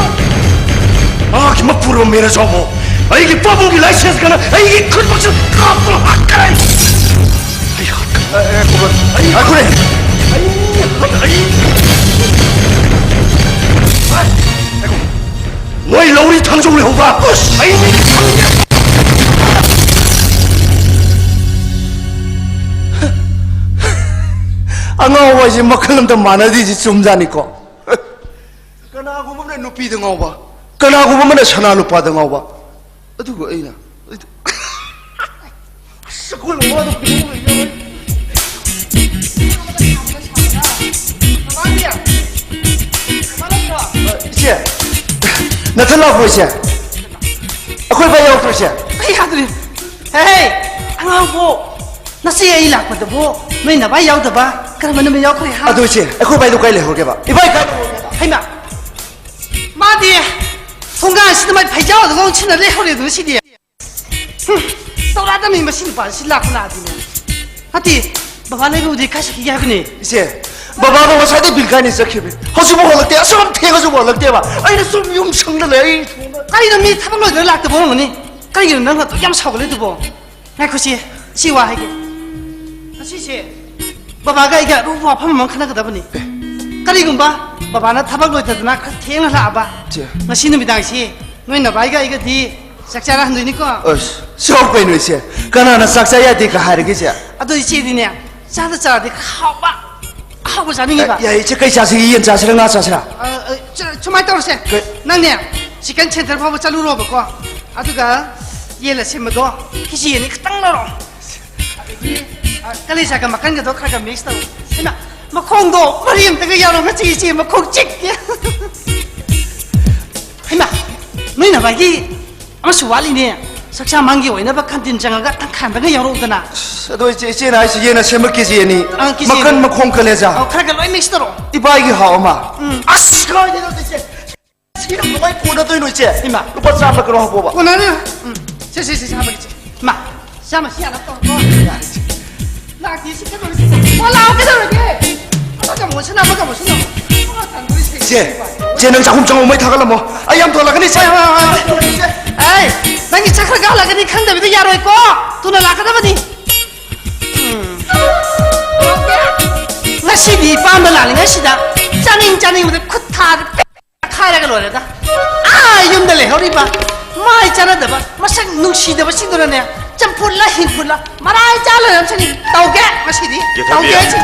ꯃꯍꯥꯛꯀꯤ ꯃꯄꯨꯔꯣꯏꯕ ꯃꯦꯔꯥꯖꯥꯎꯕꯨ ꯑꯩꯒꯤ ꯄꯥꯕꯨꯡꯒꯤ ꯂꯥꯏꯁꯦꯟꯁ ꯈꯅ ꯑꯩꯒꯤ ꯈꯨꯠꯃꯛꯁꯤꯗ ꯀꯥꯞꯇꯨꯅ ꯍꯥꯠꯈ꯭ꯔꯦ꯫ ꯑꯩ ꯍꯥꯠꯈ꯭ꯔꯦ꯫ ꯑꯦ, ꯑꯦ, ꯀꯣꯕꯔ꯫ ꯑꯩ ꯉꯥꯏꯈꯣꯅꯦ꯫ ꯑꯩ, ꯑꯩ, ꯅꯣꯏ ꯂꯧꯔꯤ ꯊꯥꯡꯖꯧ ꯂꯩꯍꯧꯕ꯭ꯔꯥ? ꯑꯁ! ꯑꯩ ꯑꯉꯥꯎꯕ ꯍꯥꯏꯁꯦ ꯃꯈꯜ ꯑꯝꯇ ꯃꯥꯟꯅꯗ꯭ꯔꯤꯁꯦ ꯆꯨꯝꯖꯥꯠꯅꯤꯀꯣ꯫ ꯀꯅꯥꯒꯨꯝꯕ ꯑꯃꯅ ꯅꯨꯄꯤꯗ ꯉꯥꯎꯕ, ꯀꯅꯥꯒꯨꯝꯕ ꯑꯃꯅ ꯁꯅꯥ ꯂꯨꯄꯥꯗ ꯉꯥꯎꯕ, ꯑꯗꯨꯒ ꯑꯩꯅ, ꯑꯩꯗꯤ, ꯑꯁ, ꯑꯩꯈꯣꯏ ꯃꯃꯥꯗꯣ ꯀꯩꯗꯧ ꯂꯩꯒꯦ? ꯏꯆꯦ, ꯅꯊꯟ ꯂꯥꯛꯄ꯭ꯔꯣ, ꯏꯆꯦ? ꯑꯩꯈꯣꯏ ꯕꯥ ꯌꯥꯎꯗ꯭ꯔꯣ, ꯏꯆꯦ? ꯑꯩ ꯌꯥꯗ꯭ꯔꯦ꯫ ꯍꯦ, ꯑꯉꯥꯡꯕꯣ, ꯅꯆꯦ ꯑꯩ ꯂꯥꯛꯄꯗꯕꯣ ꯅꯣꯏ ꯅꯕꯥꯏ ꯌꯥꯎꯗꯕ ꯀꯔꯝꯕ ꯅꯨꯃꯤꯠ ꯌꯥꯎꯈ꯭ꯔꯦ, ꯍꯥ? ꯑꯗꯨ ꯏꯆꯦ, ꯑꯩꯈꯣꯏ ꯕꯥꯏꯗꯣ ꯀꯥꯏ ꯂꯩꯍꯧꯔꯒꯦꯕ? ꯏꯕꯥꯏ ꯀꯥꯏ ꯂꯩꯍꯧꯔꯒꯦꯕ? ꯍꯩꯃꯥ, ꯃꯥꯗꯤ ꯊꯣꯡꯒꯥꯟꯁꯤꯗ ꯃꯥꯏ ꯐꯩꯖꯥꯎꯗꯒ ꯑꯣꯟꯁꯤꯟꯅ ꯂꯩꯍꯧꯔꯦ ꯑꯗꯨ ꯁꯤꯗꯤ꯫ ꯍꯨꯝ, ꯇꯧꯔꯛꯑꯗꯕꯅꯤ ꯃꯁꯤ ꯅꯨꯄꯥꯁꯤ ꯂꯥꯛꯄ ꯂꯥꯛꯑꯗꯤꯅꯦ꯫ ꯅꯠꯇꯦ, ꯕꯕꯥ ꯂꯩꯕꯕꯨꯗꯤ ꯀꯥꯏ ꯆꯠꯈꯤꯒꯦ ꯍꯥꯏꯕꯅꯦ? ꯏꯆꯦ, ꯕꯕꯥꯗꯣ ꯉꯁꯥꯏꯗꯩ ꯕꯤꯜ ꯀꯥꯏꯅ ꯆꯠꯈꯤꯕꯅꯤ꯫ ꯍꯧꯖꯤꯛꯐꯥꯎ ꯍꯜꯂꯛꯇꯦ꯫ ꯑꯁꯨꯛ ꯌꯥꯝ ꯊꯦꯡꯉꯁꯨ ꯍꯜꯂꯛꯇꯦꯕ꯫ ꯑꯩꯅ ꯁꯨꯝ ꯌꯨꯝ ꯁꯪꯗ ꯂꯩ꯫ ꯑꯩ ꯀꯩꯅꯣ, ꯃꯤ ꯊꯕꯛ ꯂꯣꯏꯗꯅ ꯂꯥꯛꯇꯕ ꯑꯣꯏꯔꯝꯒꯅꯤ꯫ ꯀꯔꯤꯒꯤꯅꯣ ꯅꯪ ꯑꯗꯨꯛ ꯌꯥꯝ ꯁꯥꯎꯒꯠꯂꯤꯗꯨꯕꯣ? ꯉꯥꯏꯈꯣ ꯁꯤ, ꯁꯤ ꯋꯥ ꯍꯥꯏꯒꯦ꯫ ꯉꯁꯤꯁꯦ ꯕꯕꯥꯒ ꯑꯩꯒ ꯑꯔꯨꯕ ꯋꯥꯐꯝ ꯑꯃ ꯈꯟꯅꯒꯗꯕꯅꯤ꯫ ꯀꯔꯤꯒꯨꯝꯕ ꯕꯕꯥꯅ ꯊꯕꯛ ꯂꯣꯏꯊꯗꯅ ꯈꯔ ꯊꯦꯡꯅ ꯂꯥꯛꯑꯕ, ꯆꯦ꯫ ꯉꯁꯤ ꯅꯨꯃꯤꯗꯥꯡꯁꯤ ꯅꯣꯏ ꯅꯕꯥꯏꯒ ꯑꯩꯒꯗꯤ ꯆꯥꯛ ꯆꯥꯔ ꯍꯟꯗꯣꯏꯅꯤꯀꯣ꯫ ꯑꯁ, ꯁꯤꯐꯥꯎ ꯀꯩꯅꯣ ꯏꯆꯦ? ꯀꯅꯥꯅ ꯆꯥꯛ ꯆꯥ ꯌꯥꯗꯦꯒ ꯍꯥꯏꯔꯒꯦ ꯏꯆꯦ? ꯑꯗꯣ ꯏꯆꯦꯗꯤꯅꯦ, ꯆꯥꯗ ꯆꯥꯔꯗꯤ ꯈꯔ ꯍꯥꯎꯕ, ꯑꯍꯥꯎꯕ ꯆꯥꯅꯤꯡꯉꯦꯕ꯫ ꯌꯥꯏ ꯏꯆꯦ, ꯀꯩ ꯆꯥꯁꯤꯒꯦ? ꯌꯦꯟ ꯆꯥꯁꯤꯔ ꯉꯥ ꯆꯥꯁꯤꯔ? ꯑ, ꯑ, ꯆ-, ꯁꯨꯃꯥꯏꯅ ꯇꯧꯔꯁꯦ꯫ ꯀꯩ? ꯅꯪꯅꯦ, ꯆꯤꯛꯀꯟ ꯁꯦꯟꯇꯔ ꯐꯥꯎꯕ ꯆꯠꯂꯨꯔꯣꯕꯀꯣ꯫ ꯑꯗꯨꯒ ꯌꯦꯟ ꯑꯁꯤꯟꯕꯗꯣ ꯀꯦ ꯖꯤ ꯑꯅꯤ ꯈꯛꯇꯪ ꯂꯧꯔꯣ꯫ ꯑꯗꯒꯤ, ꯑ, ꯀꯂꯦꯖꯥꯒ ꯃꯀꯟꯒꯗꯣ ꯈꯔ ꯈꯔ ꯃꯤꯛꯁ ꯇꯧ꯫ ꯏꯃꯥ, ꯃꯈꯣꯡꯗꯣ ꯃꯔꯤ ꯑꯝꯇꯒ ꯌꯥꯎꯔꯝꯃ ꯆꯦ, ꯏꯆꯦ, ꯃꯈꯣꯡ ꯆꯤꯛꯀꯦ꯫ ꯏꯃꯥ, ꯅꯣꯏ ꯅꯕꯥꯏꯒꯤ ꯑꯃꯁꯨ ꯋꯥꯠꯂꯤꯅꯦ꯫ ꯆꯥꯛꯆꯥ ꯃꯥꯡꯒꯤ ꯑꯣꯏꯅꯕ ꯀꯥꯟꯇꯤꯟ ꯆꯪꯉꯒ ꯇꯪꯈꯥꯏ ꯑꯝꯇꯒ ꯌꯥꯎꯔꯛꯎꯗꯅ꯫ ꯑꯁ, ꯑꯗꯣ ꯏꯆꯦ, ꯏꯆꯦꯅ ꯍꯥꯏꯁꯦ ꯌꯦꯟ ꯑꯁꯦꯝꯕ ꯀꯦ ꯖꯤ ꯑꯅꯤ, ꯑ, ꯀꯦ ꯖꯤ ꯃꯀꯟ, ꯑꯅꯤ꯫ ꯃꯈꯣꯡ, ꯀꯂꯦꯖꯥ꯫ ꯑꯧ, ꯈꯔ ꯈꯔ ꯂꯣꯏ ꯃꯤꯛꯁ ꯇꯧꯔꯛꯑꯣ꯫ ꯏꯕꯥꯏꯒꯤ ꯍꯥꯎ ꯑꯃ꯫ ꯎꯝ꯫ ꯑꯁ, ꯀꯥꯏꯗꯩꯅꯣ ꯏꯆꯦ? ꯁꯤꯅ ꯀꯃꯥꯏ ꯀꯣꯟꯅꯗꯣꯏꯅꯣ, ꯏꯆꯦ? ꯏꯃꯥ꯫ ꯂꯨꯄꯥ ꯆꯥꯝꯃ ꯀꯩꯅꯣ ꯍꯥꯞꯄꯣꯕ꯫ ꯀꯣꯟꯅꯅꯤ꯫ ꯎꯝ꯫ ꯁꯦ, ꯁꯦ, ꯁꯦ, ꯁꯦ, ꯍꯥꯞꯄꯒꯦ, ꯏꯆꯦ꯫ ꯏꯃꯥ, ꯆꯥꯝꯃ ꯁꯤ ꯌꯥꯅꯕ ꯇꯧꯔꯣꯀꯣ꯫ ꯌꯥꯔꯦ, ꯏꯆꯦ꯫ ꯂꯥꯛꯇꯦ, ꯁꯤ ꯀꯩꯗꯧꯔꯦ, ꯁꯤ? ꯑꯣ, ꯂꯥꯛꯑꯣ, ꯀꯩꯗꯧꯔꯒꯦ? ꯑꯃꯒ ꯑꯃꯨꯛ ꯑꯣꯟꯁꯤꯟꯅ, ꯑꯃꯒ ꯑꯃꯨꯛ ꯑꯣꯟꯁꯤꯟꯅ꯫ ꯑꯣ, ꯇꯟꯗꯣꯔꯤ, ꯁꯦ, ꯏꯆꯦ, ꯁꯦ, ꯏꯆꯦ, ꯅꯪ ꯆꯥꯛꯈꯨꯝ ꯆꯪꯉꯣ, ꯃꯩ ꯊꯥꯒꯠꯂꯝꯃꯣ꯫ ꯑꯩ ꯌꯥꯝ ꯊꯨꯍꯜꯂꯛꯀꯅꯤ, ꯏꯆꯦ꯫ ꯍꯣꯏ, ꯍꯣꯏ, ꯍꯣꯏ, ꯍꯣꯏ꯫ ꯏꯆꯦ꯫ ꯑꯩ, ꯅꯪꯒꯤ ꯆꯥꯛ ꯈꯔ ꯀꯥꯍꯜꯂꯛꯀꯅꯤ ꯈꯪꯗꯕꯤꯗ ꯌꯥꯔꯣꯏꯀꯣ꯫ ꯊꯨꯅ ꯂꯥꯛꯀꯗꯕꯅꯤ꯫ ꯎꯝ꯫ ꯉꯁꯤꯗꯤ ꯏꯄꯥꯝꯗ ꯂꯥꯛꯂꯤꯉꯩꯁꯤꯗ ꯆꯥꯅꯤꯡ ꯆꯥꯅꯤꯡꯕꯗ ꯈꯨꯠ ꯊꯥꯗ ꯈꯥꯏꯔꯒ ꯂꯣꯏꯔꯦꯗ꯫ ꯑꯥ ꯌꯨꯝꯗ ꯂꯩꯍꯧꯔꯤꯕ ꯃꯥꯏ ꯆꯥꯟꯅꯗꯕ, ꯃꯁꯛ ꯅꯨꯡꯁꯤꯗꯕꯁꯤꯡꯗꯨꯅꯅꯦ, ꯆꯝꯐꯨꯠꯂ ꯍꯤꯡꯐꯨꯠꯂ ꯃꯔꯥꯏ ꯆꯥ ꯂꯩꯔꯝꯁꯅꯤ꯫ ꯇꯧꯒꯦ ꯉꯁꯤꯗꯤ꯫ ꯌꯦꯊꯕꯤ꯫ ꯇꯧꯒꯦ ꯉꯁꯤ꯫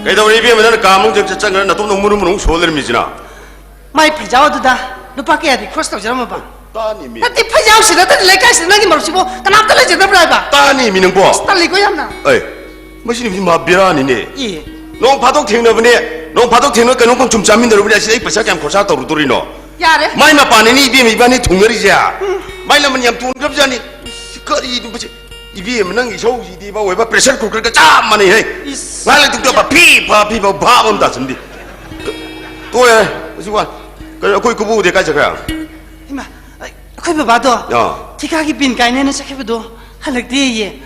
ꯀꯩꯗꯧꯔꯦ ꯏꯕꯦꯝꯃ, ꯅꯪꯅ ꯀꯥ ꯃꯅꯨꯡ ꯆꯪ-, ꯆꯪꯈ꯭ꯔ ꯅꯇꯣꯝꯗ ꯃꯨꯔꯨ ꯃꯨꯔꯨ ꯁꯣꯜ ꯂꯩꯔꯝꯃꯤꯁꯤꯅ? ꯃꯥꯏ ꯐꯩꯖꯥꯎ ꯑꯗꯨꯗ ꯂꯨꯄꯥ ꯀꯌꯥꯗꯤ ꯈꯣꯔꯁ ꯇꯧꯖꯔꯝꯃꯕ? ꯇꯥꯅꯤ ꯃꯤ꯫ ꯅꯠꯇꯦ, ꯐꯩꯖꯥꯎꯁꯤꯗ ꯅꯠꯇꯦ, ꯂꯩꯀꯥꯏꯁꯤꯗ ꯅꯪꯒꯤ ꯃꯔꯨꯞꯁꯤꯕꯨ ꯀꯅꯥꯝꯇ ꯂꯩꯖꯗꯕ꯭ꯔꯥ ꯍꯥꯏꯕ? ꯇꯥꯅꯤ ꯃꯤ ꯅꯪꯕꯣ꯫ ꯑꯁ, ꯇꯜꯂꯤꯀꯣ ꯌꯥꯝꯅ꯫ ꯑꯩ, ꯃꯁꯤ ꯅꯨꯄꯤꯁꯤ ꯃꯍꯥ ꯕꯦꯔꯥꯅꯤꯅꯦ꯫ ꯏ꯫ ꯅꯣꯡ ꯐꯥꯗꯣꯛ ꯊꯦꯡꯅꯕꯅꯦ, ꯅꯣꯡ ꯐꯥꯗꯣꯛ ꯊꯦꯡꯅ ꯀꯩꯅꯣꯝ ꯁꯨꯝ ꯆꯥꯃꯤꯟꯅꯔꯨꯕꯅꯦ, ꯑꯁꯤꯗ ꯑꯩ ꯄꯩꯁꯥ ꯀꯌꯥꯝ ꯈꯣꯔꯁꯥ ꯇꯧꯔꯨꯗꯣꯔꯤꯅꯣ? ꯌꯥꯔꯦ꯫ ꯃꯥꯏ ꯃꯄꯥꯟꯅꯤꯅꯦ ꯏꯕꯦꯝꯃ ꯏꯕꯥꯅꯤ ꯊꯨꯡꯅꯔꯤꯁꯦ꯫ ꯎꯝ꯫ ꯃꯥꯏ ꯂꯃꯟ ꯌꯥꯝ ꯇꯣꯟꯈ꯭ꯔꯕꯖꯥꯠꯅꯤ꯫ ꯀꯔꯤꯅꯣ ꯃꯁꯤ? ꯏꯕꯦꯝꯃ, ꯅꯪꯒꯤ ꯏꯁꯧꯁꯤꯗꯤ ꯏꯕꯥ ꯑꯣꯏꯕ pressure cooker ꯒ ꯆꯞ ꯃꯥꯟꯅꯩ ꯍꯦ꯫ ꯏꯁ꯫ ꯉꯥꯏꯍꯥꯛ ꯂꯩꯇꯨꯝꯗ ꯐꯤ ꯐꯥ ꯐꯤ ꯐꯥ ꯚꯥꯞ ꯑꯃ ꯇꯥꯁꯤꯟꯗꯦ꯫ ꯇꯣꯛꯑꯦ, ꯍꯧꯖꯤꯛ ꯋꯥ꯫ ꯀꯩꯅꯣ, ꯑꯩꯈꯣꯏ ꯀꯨꯕꯨꯗꯤ ꯀꯥꯏ ꯆꯠꯈ꯭ꯔꯦ? ꯏꯃꯥ, ꯑꯩ-, ꯑꯩꯈꯣꯏ ꯕꯕꯥꯗꯣ ꯑꯥ꯫ ꯊꯤꯀꯥꯒꯤ ꯄꯤꯟ ꯀꯥꯏꯅꯦꯅ ꯆꯠꯈꯤꯕꯗꯣ ꯍꯜꯂꯛꯇꯦꯌꯦ꯫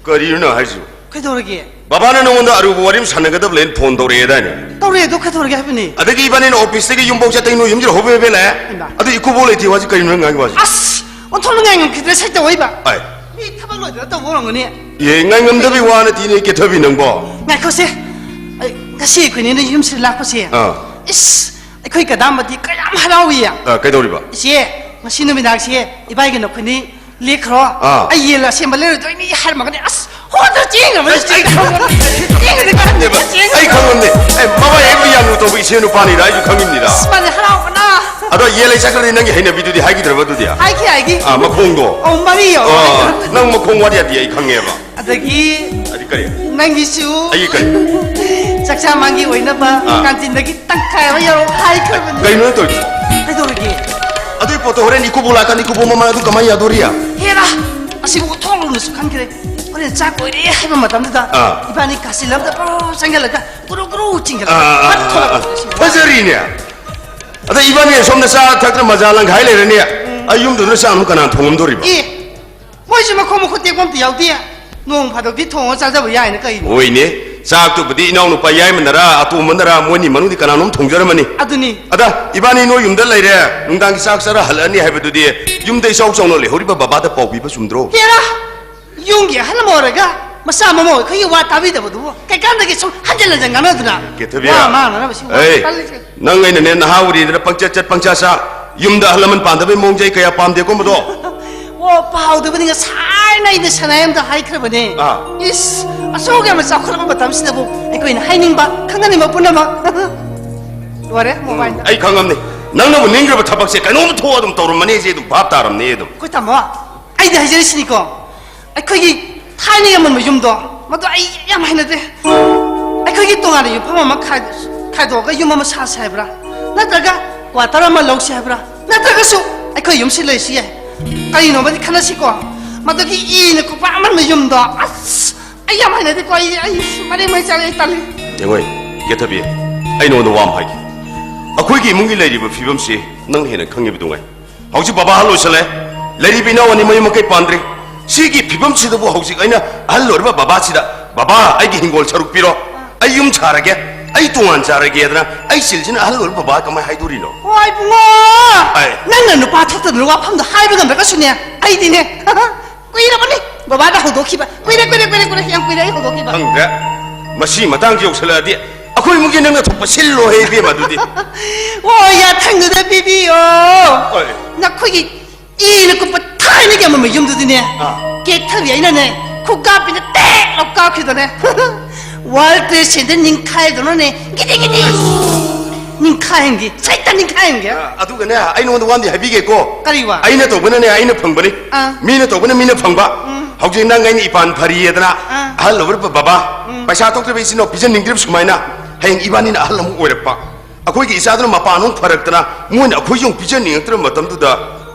ꯀꯔꯤꯅꯣ ꯅꯪ ꯍꯥꯏꯁꯤꯕꯣ? ꯀꯩꯗꯧꯔꯒꯦ? ꯕꯕꯥꯅ ꯅꯉꯣꯟꯗ ꯑꯔꯨꯕ ꯋꯥꯔꯤ ꯑꯃ ꯁꯥꯟꯅꯒꯗꯕ ꯂꯩꯅ ꯐꯣꯟ ꯇꯧꯔꯛꯑꯦꯗꯥꯏꯅꯦ? ꯇꯧꯔꯛꯑꯦ, ꯑꯗꯣ ꯀꯩꯗꯧꯔꯒꯦ ꯍꯥꯏꯕꯅꯦ? ꯑꯗꯒꯤ ꯏꯕꯥꯅꯤꯅ ꯑꯣꯐꯤꯁꯇꯒꯤ ꯌꯨꯝꯐꯥꯎ ꯆꯠꯇꯩ ꯅꯣꯏ ꯌꯨꯝꯁꯤꯗ ꯍꯣꯕꯦ ꯍꯣꯕꯦ ꯂꯥꯛꯑꯦ꯫ ꯏꯃꯥ꯫ ꯑꯗꯨ ꯏꯀꯨꯕꯣꯛ ꯂꯩꯇꯦ ꯋꯥꯁꯤ ꯀꯔꯤꯅꯣ ꯅꯪ ꯉꯥꯡꯉꯤ ꯋꯥꯁꯤ? ꯑꯁ! ꯑꯣꯟꯊꯣꯛꯅ ꯉꯥꯏ ꯉꯝꯈꯤꯗ꯭ꯔꯦ ꯁꯩꯇ ꯑꯣꯏꯕ꯫ ꯑꯥꯏ꯫ ꯃꯤ ꯊꯕꯛ ꯂꯣꯏꯗꯅ ꯇꯧꯕ ꯑꯣꯏꯔꯝꯒꯅꯤ꯫ ꯑꯦ, ꯉꯥꯏ ꯉꯝꯗꯕꯤ ꯋꯥ ꯅꯠꯇꯦꯅꯦ ꯀꯦꯊꯕꯤ ꯅꯪꯕꯣ꯫ ꯉꯥꯏꯈꯣꯁꯦ꯫ ꯑꯩ, ꯉꯁꯤ ꯑꯩꯈꯣꯏꯅꯤꯅ ꯌꯨꯝꯁꯤꯗ ꯂꯥꯛꯄꯁꯦ꯫ ꯑꯥ꯫ ꯏꯁ! ꯑꯩꯈꯣꯏ ꯀꯗꯥꯝꯕꯗꯤ ꯀꯌꯥꯝ ꯍꯔꯥꯎꯏ꯫ ꯑꯥ, ꯀꯩꯗꯧꯔꯤꯕ? ꯏꯆꯦ, ꯉꯁꯤ ꯅꯨꯃꯤꯗꯥꯡꯁꯦ ꯏꯕꯥꯏꯒ ꯅꯈꯣꯏꯅꯤ ꯂꯦꯛꯈ꯭ꯔꯣ꯫ ꯑꯥ꯫ ꯑꯩ ꯌꯦꯟ ꯑꯁꯦꯝꯕ ꯂꯩꯔꯨꯗꯣꯏꯅꯤ ꯍꯥꯏꯔꯝꯃꯒꯅꯤ꯫ ꯑꯁ, ꯍꯣꯗ ꯆꯦꯟꯈ꯭ꯔꯕꯅꯤ꯫ ꯑꯩ, ꯑꯩ ꯈꯪꯉꯝꯅꯤ꯫ ꯆꯦꯟꯈ꯭ꯔꯗꯤ ꯀꯔꯝ ꯅꯦꯕ, ꯆꯦꯟꯈ꯭ꯔꯕ? ꯑꯩ ꯈꯪꯉꯝꯅꯤ꯫ ꯑꯦ, ꯃꯃꯥ ꯍꯦꯛ ꯌꯥꯝꯅ ꯇꯧꯕ ꯏꯆꯦ ꯅꯨꯄꯥꯅꯤꯗ ꯑꯩꯁꯨ ꯈꯪꯉꯤꯕꯅꯤꯗ꯫ ꯑꯁ, ꯃꯥꯗꯤ ꯍꯔꯥꯎꯕꯅ꯫ ꯑꯗꯣ ꯌꯦꯟ ꯂꯩ ꯆꯠꯈ꯭ꯔꯗꯤ ꯅꯪꯒꯤ ꯍꯩꯅꯕꯤꯗꯨꯗꯤ ꯍꯥꯏꯈꯤꯗ꯭ꯔꯕ ꯑꯗꯨꯗꯤ? ꯍꯥꯏꯈꯤ, ꯍꯥꯏꯈꯤ꯫ ꯑꯥ, ꯃꯈꯣꯡꯗꯣ꯫ ꯑꯧ, ꯃꯔꯤ ꯌꯧꯔꯦ꯫ ꯑꯥ, ꯅꯪ ꯃꯈꯣꯡ ꯋꯥꯠ ꯌꯥꯗꯦ ꯑꯩ ꯈꯪꯉꯦꯕ꯫ ꯑꯗꯒꯤ ꯑꯗꯤ ꯀꯔꯤ? ꯅꯪꯒꯤꯁꯨ ꯑꯩꯒꯤ ꯀꯔꯤ? ꯆꯥꯛꯆꯥ ꯃꯥꯡꯒꯤ ꯑꯣꯏꯅꯕ ꯑꯥ꯫ ꯀꯥꯟꯇꯤꯟꯗꯒꯤ ꯇꯪꯈꯥꯏ ꯑꯃ ꯌꯧꯔꯣ ꯍꯥꯏꯈ꯭ꯔꯕꯅꯤ꯫ ꯀꯩꯅꯣ ꯅꯪ ꯇꯧꯔꯤꯗꯨꯕꯣ? ꯀꯩꯗꯧꯔꯒꯦ? ꯑꯗꯨꯏ ꯄꯣꯠꯇꯣ ꯍꯣꯔꯦꯟ ꯏꯀꯨꯕꯣꯛ ꯂꯥꯛꯀꯥꯟꯗ ꯏꯀꯨꯕꯣꯛ ꯃꯃꯥꯡ ꯑꯗꯨ ꯀꯃꯥꯏꯅ ꯌꯥꯗꯣꯔꯤ? ꯍꯦꯔꯥ! ꯑꯁꯤꯕꯨ ꯊꯣꯛꯂꯨꯅꯁꯨ ꯈꯟꯈ꯭ꯔꯦ꯫ ꯍꯣꯔꯦꯟ ꯆꯥꯛ ꯂꯣꯏꯔꯦ ꯍꯥꯏꯕ ꯃꯇꯝꯗꯨꯗ ꯑꯥ꯫ ꯏꯕꯥꯅꯤ ꯀꯥꯆꯤꯟ ꯑꯃꯗ ꯄꯨꯔꯨ ꯆꯪꯁꯤꯜꯂꯒ ꯒꯨꯔꯨ ꯒꯨꯔꯨ ꯆꯤꯡꯈꯠꯂꯒ ꯑꯥ, ꯑꯥ, ꯐꯠ ꯑꯥ, ꯊꯣꯛꯂꯛꯄ ꯑꯥ꯫ ꯁꯤꯕꯨ꯫ ꯐꯖꯔꯤꯅꯦ꯫ ꯑꯗ ꯏꯕꯥꯅꯤ ꯁꯣꯝꯗ ꯆꯥ ꯊꯛꯇꯅ ꯃꯖꯥ ꯂꯪꯈꯥꯏ ꯂꯩꯔꯅꯤ꯫ ꯑꯩ ꯌꯨꯝꯗꯨꯗ ꯆꯥꯛ ꯑꯃꯨꯛ ꯀꯅꯥꯅ ꯊꯣꯡꯉꯝꯗꯣꯔꯤꯕ? ꯑꯦ, ꯃꯣꯏꯁꯨ ꯃꯈꯣꯡ ꯃꯈꯨꯠ ꯇꯦꯛꯄ ꯑꯝꯇ ꯌꯥꯎꯗꯦ꯫ ꯅꯣꯡ ꯐꯥꯗꯣꯛꯇꯤ ꯊꯣꯡꯉ ꯆꯥꯖꯕ ꯌꯥꯏꯅ ꯀꯩꯅꯣ? ꯍꯣꯏꯅꯦ, ꯆꯥꯛꯇꯨꯕꯨꯗꯤ ꯏꯅꯥꯎꯅꯨꯄꯥ ꯌꯥꯏꯃꯅꯔꯥ ꯑꯇꯣꯝꯕꯅꯔꯥ ꯃꯣꯏꯅꯤ ꯃꯅꯨꯡꯗꯤ ꯀꯅꯥꯅꯣꯝ ꯊꯣꯡꯖꯔꯝꯃꯅꯤ꯫ ꯑꯗꯨꯅꯤ꯫ ꯑꯗ ꯏꯕꯥꯅꯤ ꯅꯣꯏ ꯌꯨꯝꯗ ꯂꯩꯔꯦ, ꯅꯨꯡꯗꯥꯡꯒꯤ ꯆꯥꯛ ꯆꯔꯥ ꯍꯜꯂꯛꯑꯅꯤ ꯍꯥꯏꯕꯗꯨꯗꯤ ꯌꯨꯝꯗ ꯏꯆꯥꯎ ꯆꯥꯎꯅ ꯂꯩꯍꯧꯔꯤꯕ ꯕꯕꯥꯗ ꯄꯥꯎ ꯄꯤꯕ ꯆꯨꯝꯗ꯭ꯔꯣ? ꯍꯦꯔꯥ! ꯌꯨꯝꯒꯤ ꯑꯍꯜ ꯑꯃ ꯑꯣꯏꯔꯒ ꯃꯆꯥ ꯃꯃꯧ ꯑꯩꯈꯣꯏꯒꯤ ꯋꯥ ꯇꯥꯕꯤꯗꯕꯗꯨꯕꯨ ꯀꯩꯀꯥꯟꯗꯒꯤ ꯁꯨꯝ ꯍꯟꯖꯤꯟ ꯍꯟꯖꯤꯟ ꯉꯥꯡꯅꯗꯨꯅ? ꯀꯦꯊꯕꯤ꯫ ꯋꯥ ꯉꯥꯡꯅꯅꯕꯁꯤ ꯋꯥ ꯑꯩ ꯇꯜꯂꯤꯁꯦ꯫ ꯅꯪ ꯑꯩꯅꯅꯦ ꯅꯍꯥ ꯑꯣꯏꯔꯤꯗꯅ ꯄꯪꯆꯠ ꯆꯠ ꯄꯪꯆꯥ ꯆꯥ, ꯌꯨꯝꯗ ꯑꯍꯜ ꯂꯃꯟ ꯄꯥꯟꯗꯕꯩ ꯃꯑꯣꯡꯁꯦ ꯑꯩ ꯀꯌꯥ ꯄꯥꯝꯗꯦꯀꯣ ꯃꯗꯣ꯫ ꯑꯣ, ꯄꯥꯎꯗꯕꯅꯤ ꯉꯁꯥꯏꯅ ꯑꯩꯅ ꯁꯅꯥꯏ ꯑꯝꯗ ꯍꯥꯏꯈ꯭ꯔꯕꯅꯦ꯫ ꯑꯥ꯫ ꯏꯁ, ꯑꯁꯨꯛ ꯌꯥꯝꯅ ꯆꯥꯎꯈꯠꯂꯕ ꯃꯇꯝꯁꯤꯗꯕꯨ ꯑꯩꯈꯣꯏꯅ ꯍꯥꯏꯅꯤꯡꯕ, ꯈꯪꯍꯟꯅꯤꯡꯕ ꯄꯨꯝꯅꯃꯛ꯫ ꯂꯣꯏꯔꯦ, ꯃꯣꯕꯥꯏꯜꯗ꯫ ꯑꯩ ꯈꯪꯉꯝꯅꯤ꯫ ꯅꯪꯅꯕꯨ ꯅꯤꯡꯈ꯭ꯔꯕ ꯊꯕꯛꯁꯦ ꯀꯩꯅꯣꯝ ꯊꯣꯛꯑ ꯑꯗꯨꯝ ꯇꯧꯔꯝꯃꯅꯤ, ꯑꯩꯁꯦ ꯑꯗꯨꯝ ꯚꯥꯞ ꯇꯥꯔꯝꯅꯤ ꯑꯗꯨꯝ꯫ ꯑꯩꯈꯣꯏ ꯇꯥꯃꯣ, ꯑꯩꯗꯤ ꯍꯥꯏꯖꯔꯤꯁꯤꯅꯤꯀꯣ, ꯑꯩꯈꯣꯏꯒꯤ ꯊꯥꯏꯅ ꯌꯥꯝꯃꯟꯕ ꯌꯨꯝꯗꯣ, ꯃꯗꯨ ꯑꯩ ꯌꯥꯝ ꯍꯩꯅꯗꯦ꯫ ꯑꯩꯈꯣꯏꯒꯤ ꯇꯣꯉꯥꯟꯅ ꯌꯨꯝꯐꯝ ꯑꯃ ꯈꯥꯏ-, ꯈꯥꯏꯗꯣꯛꯑꯒ ꯌꯨꯝ ꯑꯃ ꯁꯥꯁꯦ ꯍꯥꯏꯕ꯭ꯔꯥ? ꯅꯠꯇ꯭ꯔꯒ ꯀ꯭ꯋꯥꯇꯔ ꯑꯃ ꯂꯧꯁꯦ ꯍꯥꯏꯕ꯭ꯔꯥ? ꯅꯠꯇ꯭ꯔꯒꯁꯨ ꯑꯩꯈꯣꯏ ꯌꯨꯝꯁꯤ ꯂꯩꯁꯤ ꯌꯥꯏ꯫ ꯀꯔꯤꯅꯣꯃꯗꯤ ꯈꯟꯅꯁꯤꯀꯣ꯫ ꯃꯗꯨꯒꯤ ꯏꯅ ꯈꯨꯄꯥꯛ ꯑꯃꯟꯕ ꯌꯨꯝꯗꯣ, ꯑꯁ, ꯑꯩ ꯌꯥꯝ ꯍꯩꯅꯗꯦꯀꯣ꯫ ꯑꯩ, ꯑꯩ ꯃꯔꯦꯡ ꯃꯔꯦꯡ ꯆꯠꯂꯦ, ꯑꯩ ꯇꯜꯂꯤ꯫ ꯌꯦꯡꯉꯣꯏ, ꯀꯦꯊꯕꯤ, ꯑꯩ ꯅꯉꯣꯟꯗ ꯋꯥ ꯑꯃ ꯍꯥꯏꯒꯦ꯫ ꯑꯩꯈꯣꯏꯒꯤ ꯏꯃꯨꯡꯒꯤ ꯂꯩꯔꯤꯕ ꯐꯤꯕꯝꯁꯤ ꯅꯪꯅ ꯍꯦꯟꯅ ꯈꯪꯉꯤꯕꯗꯨ ꯉꯥꯏ꯫ ꯍꯧꯖꯤꯛ ꯕꯕꯥ ꯑꯍꯜ ꯑꯣꯏꯁꯜꯂꯦ, ꯂꯩꯔꯤꯕ ꯏꯅꯥꯎ ꯑꯅꯤ ꯃꯌꯨꯝ ꯃꯀꯩ ꯄꯥꯟꯗ꯭ꯔꯤ꯫ ꯁꯤꯒꯤ ꯐꯤꯕꯝꯁꯤꯗꯕꯨ ꯍꯧꯖꯤꯛ ꯑꯩꯅ ꯑꯍꯜ ꯑꯣꯏꯔꯕ ꯕꯕꯥꯁꯤꯗ, "ꯕꯕꯥ, ꯑꯩꯒꯤ ꯍꯤꯡꯒꯣꯜ ꯁꯔꯨꯛ ꯄꯤꯔꯣ, ꯑꯩ ꯌꯨꯝ ꯁꯥꯔꯒꯦ, ꯑꯩ ꯇꯣꯉꯥꯟ ꯆꯥꯔꯒꯦꯗꯅ" ꯑꯩ ꯁꯤꯜꯁꯤꯅ ꯑꯍꯜ ꯑꯣꯏꯔꯕ ꯕꯕꯥ ꯀꯃꯥꯏꯅ ꯍꯥꯏꯗꯣꯔꯤꯅꯣ? ꯍꯣꯏ ꯏꯕꯨꯡꯉꯣ, ꯑꯩ ꯅꯪꯅ ꯅꯨꯄꯥ ꯊꯣꯛꯇꯗꯅ ꯋꯥꯐꯝꯗꯣ ꯍꯥꯏꯕ ꯉꯝꯗ꯭ꯔꯒꯁꯨꯅꯦ, ꯑꯩꯗꯤꯅꯦ, ꯀꯨꯏꯔꯕꯅꯤ ꯕꯕꯥꯗ ꯍꯧꯗꯣꯛꯈꯤꯕ꯫ ꯀꯨꯏꯔꯦ, ꯀꯨꯏꯔꯦ, ꯀꯨꯏꯔꯦ, ꯀꯨꯏꯔꯦ, ꯌꯥꯝ ꯀꯨꯏꯔꯦ ꯑꯩ ꯍꯧꯗꯣꯛꯈꯤꯕ꯫ ꯈꯪꯗ꯭ꯔꯦ꯫ ꯃꯁꯤ ꯃꯇꯥꯡꯁꯤ ꯌꯧꯁꯜꯂꯛꯑꯗꯤ ꯑꯩꯈꯣꯏ ꯏꯃꯨꯡꯒꯤ ꯅꯪꯅ ꯊꯣꯛꯄ ꯁꯤꯜꯂꯣꯍꯦ, ꯏꯕꯦꯝꯃ, ꯑꯗꯨꯗꯤ꯫ ꯑꯣ, ꯌꯥꯊꯪꯗꯨꯗ ꯄꯤꯕꯤꯌꯣ꯫ ꯍꯣꯏ꯫ ꯅꯈꯣꯏꯒꯤ ꯏꯅ ꯀꯨꯞꯄ ꯊꯥꯏꯅꯒꯤ ꯑꯃꯝꯕ ꯌꯨꯝꯗꯨꯗꯤꯅꯦ, ꯑꯥ꯫ ꯀꯦꯛꯊꯕꯤ ꯑꯩꯅꯅꯦ, ꯈꯨꯀꯥꯞꯄꯤꯅ ꯇꯦꯛ ꯂꯥꯎ ꯀꯥꯞꯈꯤꯗꯅꯦ꯫ World Trade Center ꯅꯤꯡꯈꯥꯏꯗꯧꯅꯅꯦ, ꯒꯤꯗꯤ ꯒꯤꯗꯤ ꯅꯤꯡꯈꯥꯏꯍꯟꯒꯤ, ꯁꯩꯇ ꯅꯤꯡꯈꯥꯏꯍꯟꯒꯦ꯫ ꯑ, ꯑꯗꯨꯒꯅꯦ, ꯑꯩ ꯅꯉꯣꯟꯗ ꯋꯥ ꯑꯃꯗꯤ ꯍꯥꯏꯕꯤꯒꯦꯀꯣ꯫ ꯀꯔꯤ ꯋꯥ? ꯑꯩꯅ ꯇꯧꯕꯅꯅꯦ, ꯑꯩꯅ ꯐꯪꯕꯅꯤ꯫ ꯑꯥ꯫ ꯃꯤꯅ ꯇꯧꯕꯅ ꯃꯤꯅ ꯐꯪꯕ꯫ ꯎꯝ꯫ ꯍꯧꯖꯤꯛ ꯅꯪ ꯑꯩꯅ ꯏꯄꯥꯟ ꯐꯔꯤꯌꯦꯗꯅ, ꯑꯥ꯫ ꯑꯍꯜ ꯑꯣꯏꯔꯕ ꯕꯕꯥ, ꯎꯝ꯫ ꯄꯩꯁꯥ ꯊꯣꯛꯇ꯭ꯔꯕ ꯏꯆꯤꯟ ꯏꯅꯥꯎ ꯄꯤꯖꯅꯤꯡꯗ꯭ꯔꯤꯕ ꯁꯨꯃꯥꯏꯅ, ꯍꯌꯦꯡ ꯏꯕꯥꯅꯤꯅ ꯑꯍꯜ ꯑꯃꯨꯛ ꯑꯣꯏꯔꯛꯄ, ꯑꯩꯈꯣꯏꯒꯤ ꯏꯆꯥꯗꯨꯅ ꯃꯄꯥꯟ ꯑꯃꯨꯛ ꯐꯔꯛꯇꯅ, ꯃꯣꯏꯅ ꯑꯩꯈꯣꯏꯁꯦ ꯑꯃꯨꯛ ꯄꯤꯖꯅꯤꯡꯉꯛꯇ꯭ꯔꯕ ꯃꯇꯝꯗꯨꯗ,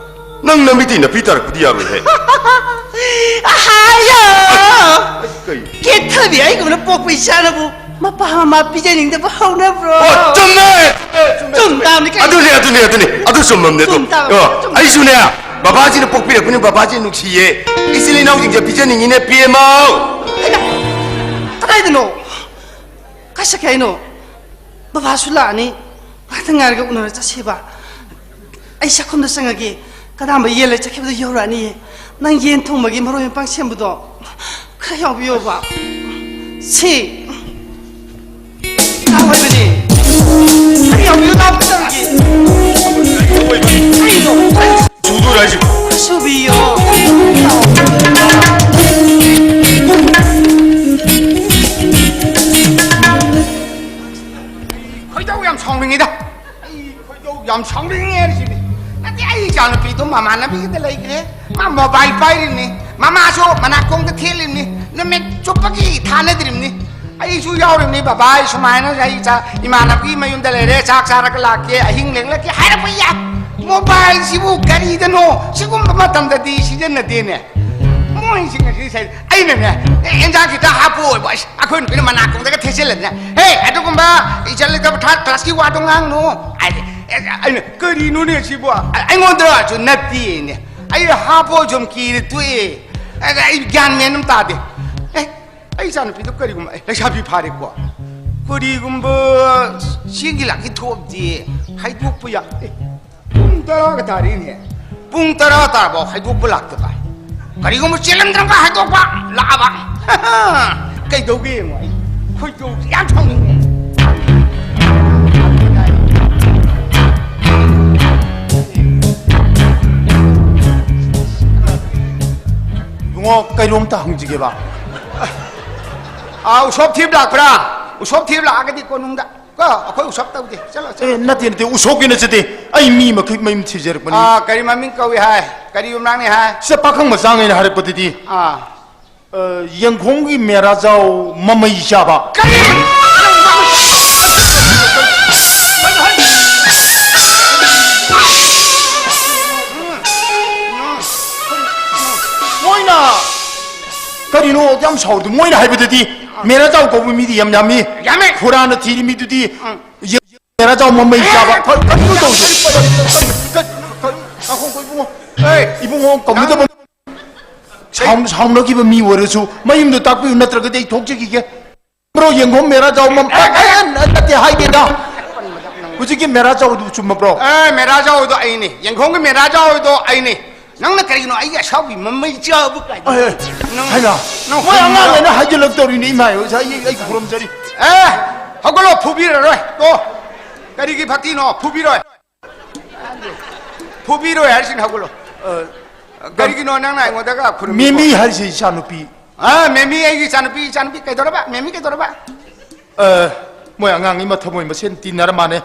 ꯅꯪ ꯅꯃꯤꯠꯇꯩ ꯅꯄꯤ ꯇꯥꯔꯛꯄꯗꯤ ꯌꯥꯔꯣꯏꯍꯦ꯫ ꯍꯥꯏꯌꯣ! ꯀꯩ? ꯀꯦꯊꯕꯤ ꯑꯩꯒꯨꯝꯅ ꯄꯣꯛꯄ ꯏꯆꯥꯅꯕꯨ ꯃꯄꯥ ꯃꯃꯥ ꯄꯤꯖꯅꯤꯡꯗꯕ ꯍꯧꯅꯕ꯭ꯔꯣ? ꯑꯣ, ꯆꯨꯝꯃꯦ! ꯆꯨꯝꯃꯦ, ꯆꯨꯝꯃꯦ, ꯆꯨꯝ ꯆꯨꯝꯃꯦ꯫ ꯇꯥꯕꯅꯤ ꯀꯩꯅꯣ꯫ ꯑꯗꯨꯅꯦ, ꯑꯗꯨꯅꯦ, ꯑꯗꯨꯅꯦ꯫ ꯑꯗꯨ ꯆꯨꯝꯃꯝꯅꯦ ꯑꯗꯨ꯫ ꯆꯨꯝ ꯇꯥꯕꯅꯤ, ꯑꯣ, ꯆꯨꯝ꯫ ꯑꯩꯁꯨꯅꯦ, ꯕꯕꯥꯁꯤꯅ ꯄꯣꯛꯄꯤꯔꯛꯄꯅꯤ, ꯕꯕꯥꯁꯤ ꯅꯨꯡꯁꯤꯌꯦ꯫ ꯏꯆꯤꯜ ꯏꯅꯥꯎꯁꯤꯡꯁꯦ ꯄꯤꯖꯅꯤꯡꯉꯤꯅꯦ, ꯄꯤ ꯑꯦꯝ ꯑꯣ꯫ ꯍꯩꯃꯥ! ꯀꯗꯥꯏꯗꯅꯣ? ꯀꯥꯏ ꯆꯠꯈ꯭ꯔꯦ ꯍꯥꯏꯅꯣ? ꯕꯕꯥꯁꯨ ꯂꯥꯛꯑꯅꯤ꯫ ꯉꯥꯏꯍꯥꯛꯇꯪ ꯉꯥꯏꯔꯒ ꯎꯅꯔ ꯆꯠꯁꯦꯕ꯫ ꯑꯩ ꯆꯥꯛꯈꯨꯝꯗ ꯆꯪꯉꯒꯦ꯫ ꯀꯗꯥꯝꯕ ꯌꯦꯟ ꯂꯩ ꯆꯠꯈꯤꯕꯗꯣ ꯌꯧꯔꯛꯑꯅꯤꯌꯦ꯫ ꯅꯪ ꯌꯦꯟ ꯊꯣꯡꯕꯒꯤ ꯃꯔꯣꯏ ꯃꯄꯥꯡ ꯁꯦꯝꯕꯗꯣ ꯈꯔ ꯌꯥꯎꯕꯤꯌꯣꯕ꯫ ꯁꯤ꯫ ꯂꯥꯎ ꯍꯥꯏꯕꯅꯦ꯫ ꯈꯔ ꯌꯥꯎꯕꯤꯌꯣ, ꯂꯥꯎ ꯀꯩꯗꯧꯔꯒꯦ? ꯀꯩꯅꯣ? ꯆꯨꯗꯣꯏꯔꯣ ꯍꯥꯏꯁꯤꯕꯣ? ꯁꯨꯕꯤꯌꯣ꯫ ꯈꯣꯏꯗꯧ ꯌꯥꯝ ꯁꯥꯎꯅꯤꯡꯉꯤꯗ꯫ ꯑꯦ, ꯃꯥ ꯃꯣꯕꯥꯏꯜ ꯄꯥꯏꯔꯤꯕꯅꯤ, ꯃꯃꯥꯁꯨ ꯃꯅꯥꯀꯣꯡꯗ ꯊꯦꯠꯂꯤꯕꯅꯤ, ꯅꯨꯃꯤꯠ ꯆꯨꯞꯄꯒꯤ ꯊꯥꯅꯗ꯭ꯔꯤꯕꯅꯤ꯫ ꯑꯩꯁꯨ ꯌꯥꯎꯔꯤꯕꯅꯤ ꯕꯕꯥ, ꯑꯩ ꯁꯨꯃꯥꯏꯅ ꯑꯩ ꯏꯆꯥ ꯏꯃꯥꯟꯅꯕꯒꯤ ꯃꯌꯨꯝꯗ ꯂꯩꯔꯦ, ꯆꯥꯛ ꯆꯥꯔꯒ ꯂꯥꯛꯀꯦ, ꯑꯍꯤꯡ ꯂꯦꯛꯂꯛꯀꯦ ꯍꯥꯏꯔꯛꯄ ꯌꯥꯏ꯫ ꯃꯣꯕꯥꯏꯜꯁꯤꯕꯨ ꯀꯔꯤꯗꯅꯣ ꯁꯤꯒꯨꯝꯕ ꯃꯇꯝꯗꯗꯤ ꯁꯤꯖꯤꯟꯅꯗꯦꯅꯦ꯫ ꯃꯣꯏꯁꯤ ꯉꯁꯤ ꯁꯥꯏ-, ꯑꯩꯅꯅꯦ, "ꯑꯦ, ꯏꯟꯖꯥꯡ ꯈꯤꯇ ꯍꯥꯞꯄꯛꯑꯣꯕ", ꯑꯁ, ꯑꯩꯈꯣꯏ ꯅꯨꯄꯤꯅ ꯃꯅꯥꯀꯣꯡꯗꯒ ꯊꯦꯠꯆꯜꯂꯗꯅ, "ꯍꯦ, ꯑꯗꯨꯒꯨꯝꯕ ꯏꯖꯠ ꯂꯩꯇꯕ ꯊꯥꯔꯠ ꯀ꯭ꯂꯥꯁꯀꯤ ꯋꯥꯗꯣ ꯉꯥꯡꯅꯨ" ꯍꯥꯏꯗꯤ꯫ ꯑꯦ, ꯑꯩꯅ, "ꯀꯔꯤꯅꯣꯅꯦ ꯁꯤꯕꯨ?" ꯑ-, ꯑꯩꯉꯣꯟꯗꯁꯨ ꯅꯠꯇꯦꯅꯦ꯫ ꯑꯩ ꯍꯥꯞꯄꯣ ꯁꯨꯝ ꯀꯤꯔ ꯇꯣꯛꯑꯦ꯫ ꯑꯩ, ꯑꯩ ꯒ꯭ꯌꯥꯟ ꯃꯦꯟ ꯑꯃ ꯇꯥꯗꯦ꯫ ꯑꯦ, ꯑꯩ ꯏꯆꯥꯅꯨꯄꯤꯗꯣ ꯀꯔꯤꯒꯨꯝꯕ, ꯑꯦ, ꯂꯩꯁꯥꯕꯤ ꯐꯥꯔꯦꯀꯣ, ꯀꯔꯤꯒꯨꯝꯕ ꯆꯦꯡꯒꯤ ꯂꯥꯛꯀꯤ ꯊꯣꯛꯑꯕꯗꯤ ꯍꯥꯏꯗꯣꯛꯄ ꯌꯥ-, ꯑꯦ, ꯄꯨꯡ ꯇꯔꯥꯒ ꯇꯥꯔꯦꯅꯦ꯫ ꯄꯨꯡ ꯇꯔꯥ ꯇꯥꯔꯕꯣ ꯍꯥꯏꯗꯣꯛꯄ ꯂꯥꯛꯇꯕ? ꯀꯔꯤꯒꯨꯝꯕ ꯆꯦꯜꯂꯝꯗ꯭ꯔꯒ ꯍꯥꯏꯗꯣꯛꯄ ꯂꯥꯛꯑꯕ? ꯀꯩꯗꯧꯒꯦ ꯌꯦꯡꯉꯣ, ꯑꯩ ꯈꯣꯏꯗꯧꯁꯦ ꯌꯥꯝ ꯁꯥꯎꯅꯤꯡꯉꯦ꯫ ꯏꯕꯨꯡꯉꯣ, ꯀꯩꯅꯣꯝꯇ ꯍꯪꯖꯒꯦꯕ꯫ ꯑꯥ, ꯎꯁꯣꯞ ꯊꯤꯕ ꯂꯥꯛꯄ꯭ꯔꯥ? ꯎꯁꯣꯞ ꯊꯤꯕ ꯂꯥꯛꯑꯒꯗꯤ ꯀꯣꯅꯨꯡꯗ꯫ ꯀꯣ, ꯑꯩꯈꯣꯏ ꯎꯁꯣꯞ ꯇꯧꯗꯦ꯫ ꯆꯠꯂꯣ, ꯆꯠꯂꯣ꯫ ꯑꯦ, ꯅꯠꯇꯦ, ꯅꯠꯇꯦ, ꯎꯁꯣꯞꯀꯤ ꯅꯠꯆꯗꯦ꯫ ꯑꯩ ꯃꯤ ꯃꯈꯩ ꯃꯌꯨꯝ ꯊꯤꯖꯔꯛꯄꯅꯤ꯫ ꯑꯥ, ꯀꯔꯤ ꯃꯃꯤꯡ ꯀꯧꯏ ꯍꯥꯏ? ꯀꯔꯤ ꯌꯨꯝꯅꯥꯛꯅꯤ ꯍꯥꯏ? ꯁꯤꯗ ꯄꯥꯈꯪ ꯃꯆꯥꯉꯩꯅ ꯍꯥꯏꯔꯛꯄꯗꯗꯤ, ꯑꯥ꯫ ꯑ, ꯌꯦꯡꯈꯣꯡꯒꯤ ꯃꯦꯔꯥꯖꯥꯎ ꯃꯃꯩ ꯆꯥꯕ꯫ ꯀꯔꯤ? ꯃꯣꯏꯅ ꯀꯔꯤꯅꯣ ꯌꯥꯝ ꯁꯥꯎꯔꯤꯗꯨ? ꯃꯣꯏꯅ ꯍꯥꯏꯕꯗꯗꯤ ꯃꯦꯔꯥꯖꯥꯎ ꯀꯧꯕ ꯃꯤꯗꯤ ꯌꯥꯝ ꯌꯥꯝꯃꯤ꯫ ꯌꯥꯝꯃꯦ꯫ ꯈꯨꯔꯥꯅ ꯊꯤꯔꯤ ꯃꯤꯗꯨꯗꯤ ꯎꯝ꯫ ꯌꯦ-, ꯃꯦꯔꯥꯖꯥꯎ ꯃꯃꯩ ꯆꯥꯕ꯫ ꯀ-, ꯀꯔꯤꯅꯣ ꯇꯧꯔꯤꯁꯦ? ꯀ-, ꯀ-, ꯀ-, ꯀ-, ꯉꯥꯏꯈꯣ, ꯉꯥꯏꯈꯣ, ꯏꯕꯨꯡꯉꯣ꯫ ꯑꯦ, ꯏꯕꯨꯡꯉꯣ, ꯀꯧꯅꯗꯕ꯫ ꯁꯥꯎꯟ-, ꯁꯥꯎꯅꯈꯤꯕ ꯃꯤ ꯑꯣꯏꯔꯁꯨ ꯃꯌꯨꯝꯗ ꯇꯥꯛꯄꯤꯌꯨ, ꯅꯠꯇ꯭ꯔꯒꯗꯤ ꯑꯩ ꯊꯣꯛꯆꯈꯤꯒꯦ꯫ ꯕ꯭ꯔꯣ, ꯌꯦꯡꯈꯣꯝ ꯃꯦꯔꯥꯖꯥꯎ ꯃꯝ-, ꯑꯦ, ꯑꯦ, ꯑꯦ, ꯅꯠꯇꯦ, ꯍꯥꯏꯒꯦꯗ꯫ ꯍꯧꯖꯤꯛꯀꯤ ꯃꯦꯔꯥꯖꯥꯎꯗꯨ ꯆꯨꯝꯃꯕ꯭ꯔꯣ? ꯑꯦ, ꯃꯦꯔꯥꯖꯥꯎꯗꯣ ꯑꯩꯅꯤ꯫ ꯌꯦꯡꯈꯣꯝꯒꯤ ꯃꯦꯔꯥꯖꯥꯎꯗꯣ ꯑꯩꯅꯤ꯫ ꯅꯪꯅ ꯀꯔꯤꯒꯤꯅꯣ ꯑꯩꯒꯤ ꯑꯁꯥꯎꯕꯤ ꯃꯃꯩ ꯆꯥꯕ ꯀꯥꯏꯗ? ꯑꯦ, ꯑꯦ, ꯅꯪ, ꯍꯥꯏꯅ, ꯅꯪ ꯍꯣꯏ, ꯍꯨꯝꯕ-, ꯑꯉꯥꯡ ꯑꯣꯏꯅ ꯍꯥꯏꯖꯤꯜꯂꯛꯇꯧꯔꯤꯅꯤ, ꯏꯃꯥ, ꯑꯩ, ꯑꯩ, ꯑꯩ ꯈꯨꯔꯨꯝꯖꯔꯤ꯫ ꯑꯦ, ꯍꯧꯒꯠꯂꯣ, ꯐꯨꯕꯤꯔꯔꯣꯏ꯫ ꯇꯣ, ꯀꯔꯤꯒꯤ ꯐꯛꯇꯤꯅꯣ? ꯐꯨꯕꯤꯔꯣꯏ꯫ ꯐꯨꯕꯤꯔꯣꯏ ꯍꯥꯏꯔꯤꯁꯤꯅ ꯍꯧꯒꯠꯂꯣ꯫ ꯑ, ꯀꯔꯤꯒꯤꯅꯣ ꯅꯪꯅ ꯑꯩꯉꯣꯟꯗꯒ ꯈꯨꯔꯨꯝꯃꯤꯕꯣ? ꯃꯦꯃꯤ ꯍꯥꯏꯔꯤꯁꯦ ꯏꯆꯥꯅꯨꯄꯤ꯫ ꯑ, ꯃꯦꯃꯤ ꯑꯩꯒꯤ ꯏꯆꯥꯅꯨꯄꯤ, ꯏꯆꯥꯅꯨꯄꯤ ꯀꯩꯗꯧꯔꯕ? ꯃꯦꯃꯤ ꯀꯩꯗꯧꯔꯕ? ꯑ, ꯃꯣꯏ ꯑꯉꯥꯡ ꯑꯃ ꯊꯃꯣꯏ ꯃꯁꯦꯟ ꯇꯤꯟꯅꯔ ꯃꯥꯅꯦ꯫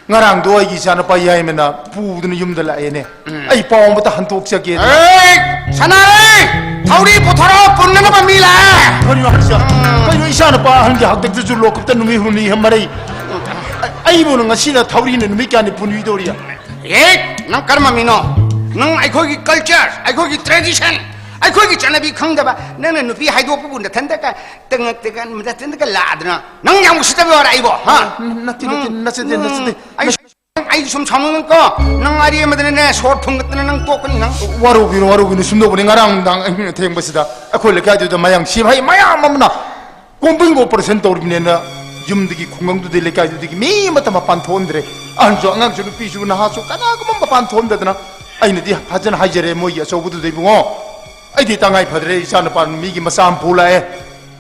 ꯉꯔꯥꯡꯗꯣ ꯑꯩꯒꯤ ꯏꯆꯥꯅꯨꯄꯥ ꯌꯥꯏꯃꯅ ꯄꯨꯗꯨꯅ ꯌꯨꯝꯗ ꯂꯥꯛꯑꯦꯅꯦ꯫ ꯑꯩ ꯄꯥꯎ ꯑꯃꯇ ꯍꯟꯇꯣꯛꯆꯒꯦ꯫ ꯑꯦ, ꯁꯅꯥꯔꯩ! ꯊꯧꯔꯤ ꯄꯨꯊꯣꯔꯛꯑꯣ, ꯄꯨꯟꯅꯅꯕ ꯃꯤ ꯂꯥꯛꯑꯦ꯫ ꯀꯔꯤꯅꯣ ꯍꯥꯏꯁꯦ? ꯀꯩꯅꯣ, ꯏꯆꯥꯅꯨꯄꯥ ꯑꯍꯟꯒꯤ ꯍꯥꯛꯇꯛꯇꯁꯨ ꯂꯣꯀꯞꯇ ꯅꯨꯃꯤꯠ ꯍꯨꯝꯅꯤ ꯃꯔꯩ꯫ ꯑꯩꯕꯨ ꯉꯁꯤꯅ ꯊꯧꯔꯤꯅ ꯅꯨꯃꯤꯠ ꯀꯌꯥꯅꯤ ꯄꯨꯟꯕꯤꯗꯧꯔꯤ? ꯑꯦ, ꯅꯪ ꯀꯔꯝꯕ ꯃꯤꯅꯣ? ꯅꯪ ꯑꯩꯈꯣꯏꯒꯤ culture, ꯑꯩꯈꯣꯏꯒꯤ tradition, ꯑꯩꯈꯣꯏꯒꯤ ꯆꯠꯅꯕꯤ ꯈꯪꯗꯕ, ꯅꯪꯅ ꯅꯨꯄꯤ ꯍꯥꯏꯗꯣꯛꯄꯕꯨ ꯅꯊꯟꯗꯒ, ꯇꯉꯛ ꯇꯉꯛ ꯅꯊꯟꯗꯒ ꯂꯥꯛꯑꯗꯅ, ꯅꯪ ꯌꯥꯝ ꯎꯁꯤꯠꯇꯕ ꯌꯥꯎꯔꯦ ꯑꯩꯕꯣ, ꯍꯥ? ꯅꯠꯇꯦ, ꯅꯠꯇꯦ, ꯅꯠꯆꯗꯦ, ꯅꯠꯆꯗꯦ꯫ ꯑꯩ, ꯑꯩ ꯁꯨꯝ ꯁꯥꯎꯅꯤꯡꯉꯛꯀꯣ, ꯅꯪ ꯑꯔꯦꯝꯕꯗꯅꯅꯦ, ꯁꯣꯔ ꯊꯨꯡꯒꯠꯇꯅ ꯅꯪ ꯇꯣꯛꯀꯅꯤ, ꯅꯪ꯫ ꯋꯥꯔꯧꯕꯤꯅꯨ, ꯋꯥꯔꯧꯕꯤꯅꯨ, ꯁꯨꯝꯗꯧꯕꯅꯤ꯫ ꯉꯔꯥꯡ ꯅꯨꯡꯗꯥꯡ ꯑꯍꯤꯡ ꯊꯦꯡꯕꯁꯤꯗ ꯑꯩꯈꯣꯏ ꯂꯩꯀꯥꯏꯗꯨꯗ ꯃꯌꯥꯡ ꯁꯤꯐꯥꯏ ꯃꯌꯥꯝ ꯑꯃꯅ combing operation ꯇꯧꯔꯤꯕꯅꯦꯅ ꯌꯨꯝꯗꯒꯤ, ꯈꯨꯡꯒꯪꯗꯨꯗꯒꯤ, ꯂꯩꯀꯥꯏꯗꯨꯗꯒꯤ ꯃꯤ ꯑꯃꯠꯇ ꯃꯄꯥꯟ ꯊꯣꯛꯍꯟꯗ꯭ꯔꯦ꯫ ꯑꯍꯟꯁꯨ, ꯑꯉꯥꯡꯁꯨ, ꯅꯨꯄꯤꯁꯨ, ꯅꯍꯥꯁꯨ, ꯀꯅꯥꯒꯨꯝꯕ ꯃꯄꯥꯟ ꯊꯣꯛꯍꯟꯗꯗꯅ꯫ ꯑꯩꯅꯗꯤ ꯐꯖꯅ ꯍꯥꯏꯖꯔꯦ ꯃꯣꯏꯒꯤ ꯑꯆꯧꯕꯗꯨꯗ, "ꯏꯕꯨꯡꯉꯣ, ꯑꯩꯗꯤ ꯇꯉꯥꯏ ꯐꯗ꯭ꯔꯦ, ꯏꯆꯥ ꯅꯨꯄꯥ ꯃꯤꯒꯤ ꯃꯆꯥ ꯑꯃ ꯄꯨ ꯂꯥꯛꯑꯦ,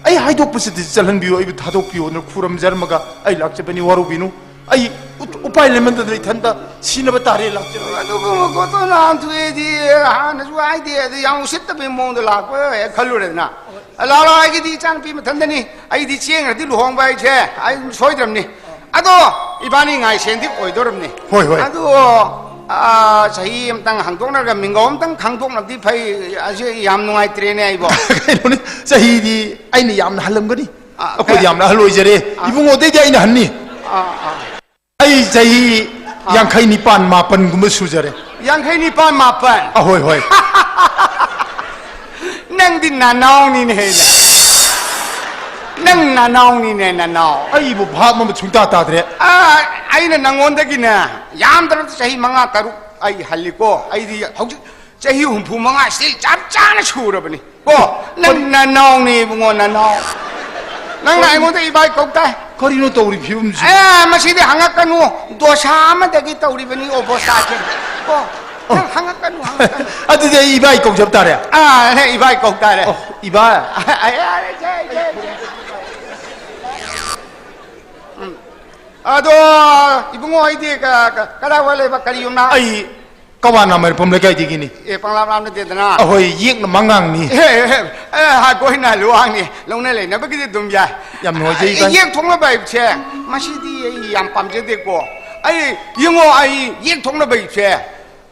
ꯑꯩ ꯍꯥꯏꯗꯣꯛꯄꯁꯤꯗꯤ ꯆꯠꯍꯟꯕꯤꯌꯨ, ꯑꯩꯕꯨ ꯊꯥꯗꯣꯛꯄꯤꯌꯣꯅ ꯈꯨꯔꯨꯝꯖꯔꯝꯃꯒ ꯑꯩ ꯂꯥꯛꯆꯕꯅꯤ, ꯋꯥꯔꯧꯕꯤꯅꯨ꯫ ꯑꯩ ꯎ-, ꯎꯄꯥꯏ ꯂꯩꯃꯟꯗꯗꯅ ꯏꯊꯟꯇ ꯁꯤꯅꯕ ꯇꯥꯔꯦ, ꯂꯥꯛꯆꯔꯦ"꯫ ꯑꯗꯨꯒꯨꯝꯕ ꯄꯣꯠꯇꯣ ꯅꯍꯥꯟ ꯊꯣꯛꯑꯦꯗꯤ ꯍꯥꯟꯅꯁꯨ ꯍꯥꯏꯗꯦ, ꯑꯗ ꯌꯥꯝ ꯎꯁꯤꯠꯇꯕꯒꯤ ꯃꯑꯣꯡꯗ ꯂꯥꯛꯄ ꯍꯦꯛ ꯈꯜꯂꯨꯔꯦꯗꯅ꯫ ꯂꯥꯛꯂꯣ, ꯑꯩꯒꯤꯗꯤ ꯏꯆꯥꯅꯨꯄꯤ ꯃꯊꯟꯗꯅꯤ, ꯑꯩꯗꯤ ꯆꯦꯡꯈ꯭ꯔꯗꯤ ꯂꯨꯍꯣꯡꯕ ꯍꯥꯏꯁꯦ ꯑꯩ ꯁꯣꯏꯗ꯭ꯔꯕꯅꯤ꯫ ꯑꯗꯣ ꯏꯕꯥꯅꯤ ꯉꯥꯏꯁꯦꯟꯗꯤ ꯑꯣꯏꯗꯣꯔꯕꯅꯤ꯫ ꯍꯣꯏ, ꯍꯣꯏ꯫ ꯑꯗꯣ, ꯑꯥ, ꯆꯍꯤ ꯑꯃꯇꯪ ꯍꯥꯡꯗꯣꯛꯅꯔꯒ ꯃꯤꯡꯒꯧ ꯑꯃꯇꯪ ꯈꯥꯡꯗꯣꯛꯅꯕꯗꯤ ꯐꯩ꯫ ꯑꯁꯤ ꯌꯥꯝ ꯅꯨꯡꯉꯥꯏꯇ꯭ꯔꯦꯅꯦ ꯑꯩꯕꯣ꯫ ꯀꯩꯅꯣꯅꯤ, ꯆꯍꯤꯗꯤ ꯑꯩꯅ ꯌꯥꯝꯅ ꯍꯜꯂꯝꯒꯅꯤ꯫ ꯑꯥ, ꯑꯩꯈꯣꯏꯗꯤ ꯌꯥꯝꯅ ꯑꯍꯜ ꯑꯣꯏꯖꯔꯦ꯫ ꯑꯥ꯫ ꯏꯕꯨꯡꯉꯣꯗꯩꯗꯤ ꯑꯩꯅ ꯍꯟꯅꯤ꯫ ꯑꯥ, ꯑꯥ꯫ ꯑꯩ ꯆꯍꯤ ꯑꯥ꯫ ꯌꯥꯡꯈꯩ ꯅꯤꯄꯥꯟ ꯃꯥꯄꯟꯒꯨꯝꯕ ꯁꯨꯖꯔꯦ꯫ ꯌꯥꯡꯈꯩ ꯅꯤꯄꯥꯟ ꯃꯥꯄꯟ? ꯑꯍꯣꯏ, ꯍꯣꯏ꯫ ꯅꯪꯗꯤ ꯅꯅꯥꯎꯅꯤꯅꯦ ꯍꯦ꯫ ꯅꯪ ꯅꯅꯥꯎꯅꯤꯅꯦ, ꯅꯅꯥꯎ꯫ ꯑꯩꯕꯨ ꯚꯥꯞ ꯑꯃ ꯁꯨꯡꯇꯥ ꯇꯥꯗ꯭ꯔꯦ꯫ ꯑꯥ, ꯑꯩꯅ ꯅꯪꯉꯣꯟꯗꯒꯤꯅꯦ ꯌꯥꯝꯗ꯭ꯔꯕꯗ ꯆꯍꯤ ꯃꯉꯥ ꯇꯔꯨꯛ ꯑꯩ ꯍꯜꯂꯤꯀꯣ꯫ ꯑꯩꯗꯤ ꯍꯧꯖꯤꯛ ꯆꯍꯤ ꯍꯨꯝꯐꯨ ꯃꯉꯥ still ꯆꯞ ꯆꯥꯅ ꯁꯨꯔꯕꯅꯤ꯫ ꯀꯣ, ꯅꯪ ꯀꯔꯤ? ꯅꯅꯥꯎꯅꯤ ꯏꯕꯨꯡꯉꯣ, ꯅꯅꯥꯎ꯫ ꯅꯪꯅ ꯀꯔꯤ? ꯑꯩꯉꯣꯟꯗ ꯏꯕꯥꯏ ꯀꯧ ꯇꯥꯏ꯫ ꯀꯔꯤꯅꯣ ꯇꯧꯔꯤ ꯐꯤꯕꯝꯁꯤ? ꯑꯦ, ꯃꯁꯤꯗꯤ ꯍꯪꯉꯛꯀꯅꯨ꯫ ꯗꯣꯁꯥ ꯑꯃꯗꯒꯤ ꯇꯧꯔꯤꯕꯅꯤ ꯑꯣꯕꯣꯁꯥꯁꯦ꯫ ꯀꯣ, ꯑꯣ꯫ ꯅꯪ ꯍꯪꯉꯛꯀꯅꯨ, ꯍꯪꯉꯛꯀꯅꯨ꯫ ꯑꯗꯨꯗꯤ ꯑꯩ ꯏꯕꯥꯏ ꯀꯧꯖꯕ ꯇꯥꯔꯦ꯫ ꯑꯥ, ꯅꯪ ꯏꯕꯥꯏ ꯀꯧ ꯇꯥꯔꯦ꯫ ꯑꯣ, ꯏꯕꯥꯏ꯫ ꯑ, ꯑ, ꯌꯥꯔꯦ, ꯌꯥꯔꯦ, ꯌꯥꯔꯦ, ꯌꯥꯔꯦ꯫ ꯎꯝ꯫ ꯑꯗꯣ, ꯏꯕꯨꯡꯉꯣ, ꯑꯩꯗꯤ ꯀ-, ꯀ-, ꯀꯗꯥꯏꯋꯥꯏ ꯂꯩꯕ? ꯀꯔꯤ ꯌꯨꯝꯅꯥꯛ? ꯑꯩ ꯀꯋꯥ ꯅꯥꯃꯩꯔꯄꯝ ꯂꯩꯀꯥꯏꯗꯒꯤꯅꯤ꯫ ꯑꯦ, ꯄꯪꯂꯥꯞ ꯂꯥꯞꯅꯗꯦꯗꯅ꯫ ꯑꯍꯣꯏ, ꯌꯦꯛꯅ ꯃꯉꯥꯡꯅꯤ꯫ ꯑꯦ, ꯑꯦ, ꯑꯦ, ꯍꯥ, ꯒꯣꯏꯅ ꯂꯨꯋꯥꯡꯅꯤ꯫ ꯂꯧꯅ ꯂꯩꯅꯕꯒꯤꯗꯤ ꯑꯗꯨꯝ ꯌꯥꯏ꯫ ꯌꯥꯝ ꯅꯨꯡꯉꯥꯏꯖꯩ, ꯏꯕꯥꯏ꯫ ꯌꯦꯛ ꯊꯣꯛꯅꯕ ꯍꯥꯏꯕꯁꯦ ꯃꯁꯤꯗꯤ ꯑꯩ ꯌꯥꯝ ꯄꯥꯝꯖꯗꯦꯀꯣ꯫ ꯑꯩ, ꯌꯦꯡꯉꯣ, ꯑꯩ ꯌꯦꯛ ꯊꯣꯛꯅꯕ ꯍꯥꯏꯕꯁꯦ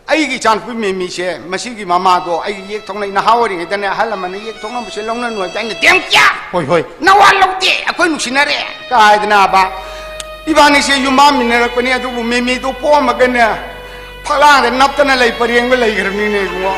ꯑꯩꯒꯤ ꯏꯆꯥꯅꯨꯄꯤ ꯃꯦꯃꯤꯁꯦ, ꯃꯁꯤꯒꯤ ꯃꯃꯥꯗꯣ ꯑꯩꯒꯤ ꯌꯦꯛ ꯊꯣꯛꯅ, ꯅꯍꯥ ꯑꯣꯏꯔꯤꯉꯩꯗꯅꯦ ꯑꯍꯜ ꯂꯃꯟꯅ ꯌꯦꯛ ꯊꯣꯛꯅꯕꯁꯦ ꯂꯧꯅꯅꯨ ꯍꯥꯏꯕꯗ ꯑꯩꯅ, "ꯗꯦꯝ ꯀꯌꯥ? ꯍꯣꯏ, ꯍꯣꯏ꯫ ꯅꯋꯥ ꯂꯧꯗꯦ, ꯑꯩꯈꯣꯏ ꯅꯨꯡꯁꯤꯅꯔꯦ" ꯀꯥꯏꯗꯅꯕ꯫ ꯏꯕꯥꯅꯤꯁꯦ ꯌꯨꯝꯕꯥꯟꯃꯤꯟꯅꯔꯛꯄꯅꯤ, ꯑꯗꯨꯕꯨ ꯃꯦꯃꯤꯗꯣ ꯄꯣꯛꯑꯝꯃꯒꯅꯦ ꯐꯛꯂꯥꯡꯗ ꯅꯞꯇꯅ ꯂꯩ ꯄꯔꯦꯡꯗ ꯂꯩꯈ꯭ꯔꯕꯅꯤꯅꯦ ꯏꯕꯨꯡꯉꯣ꯫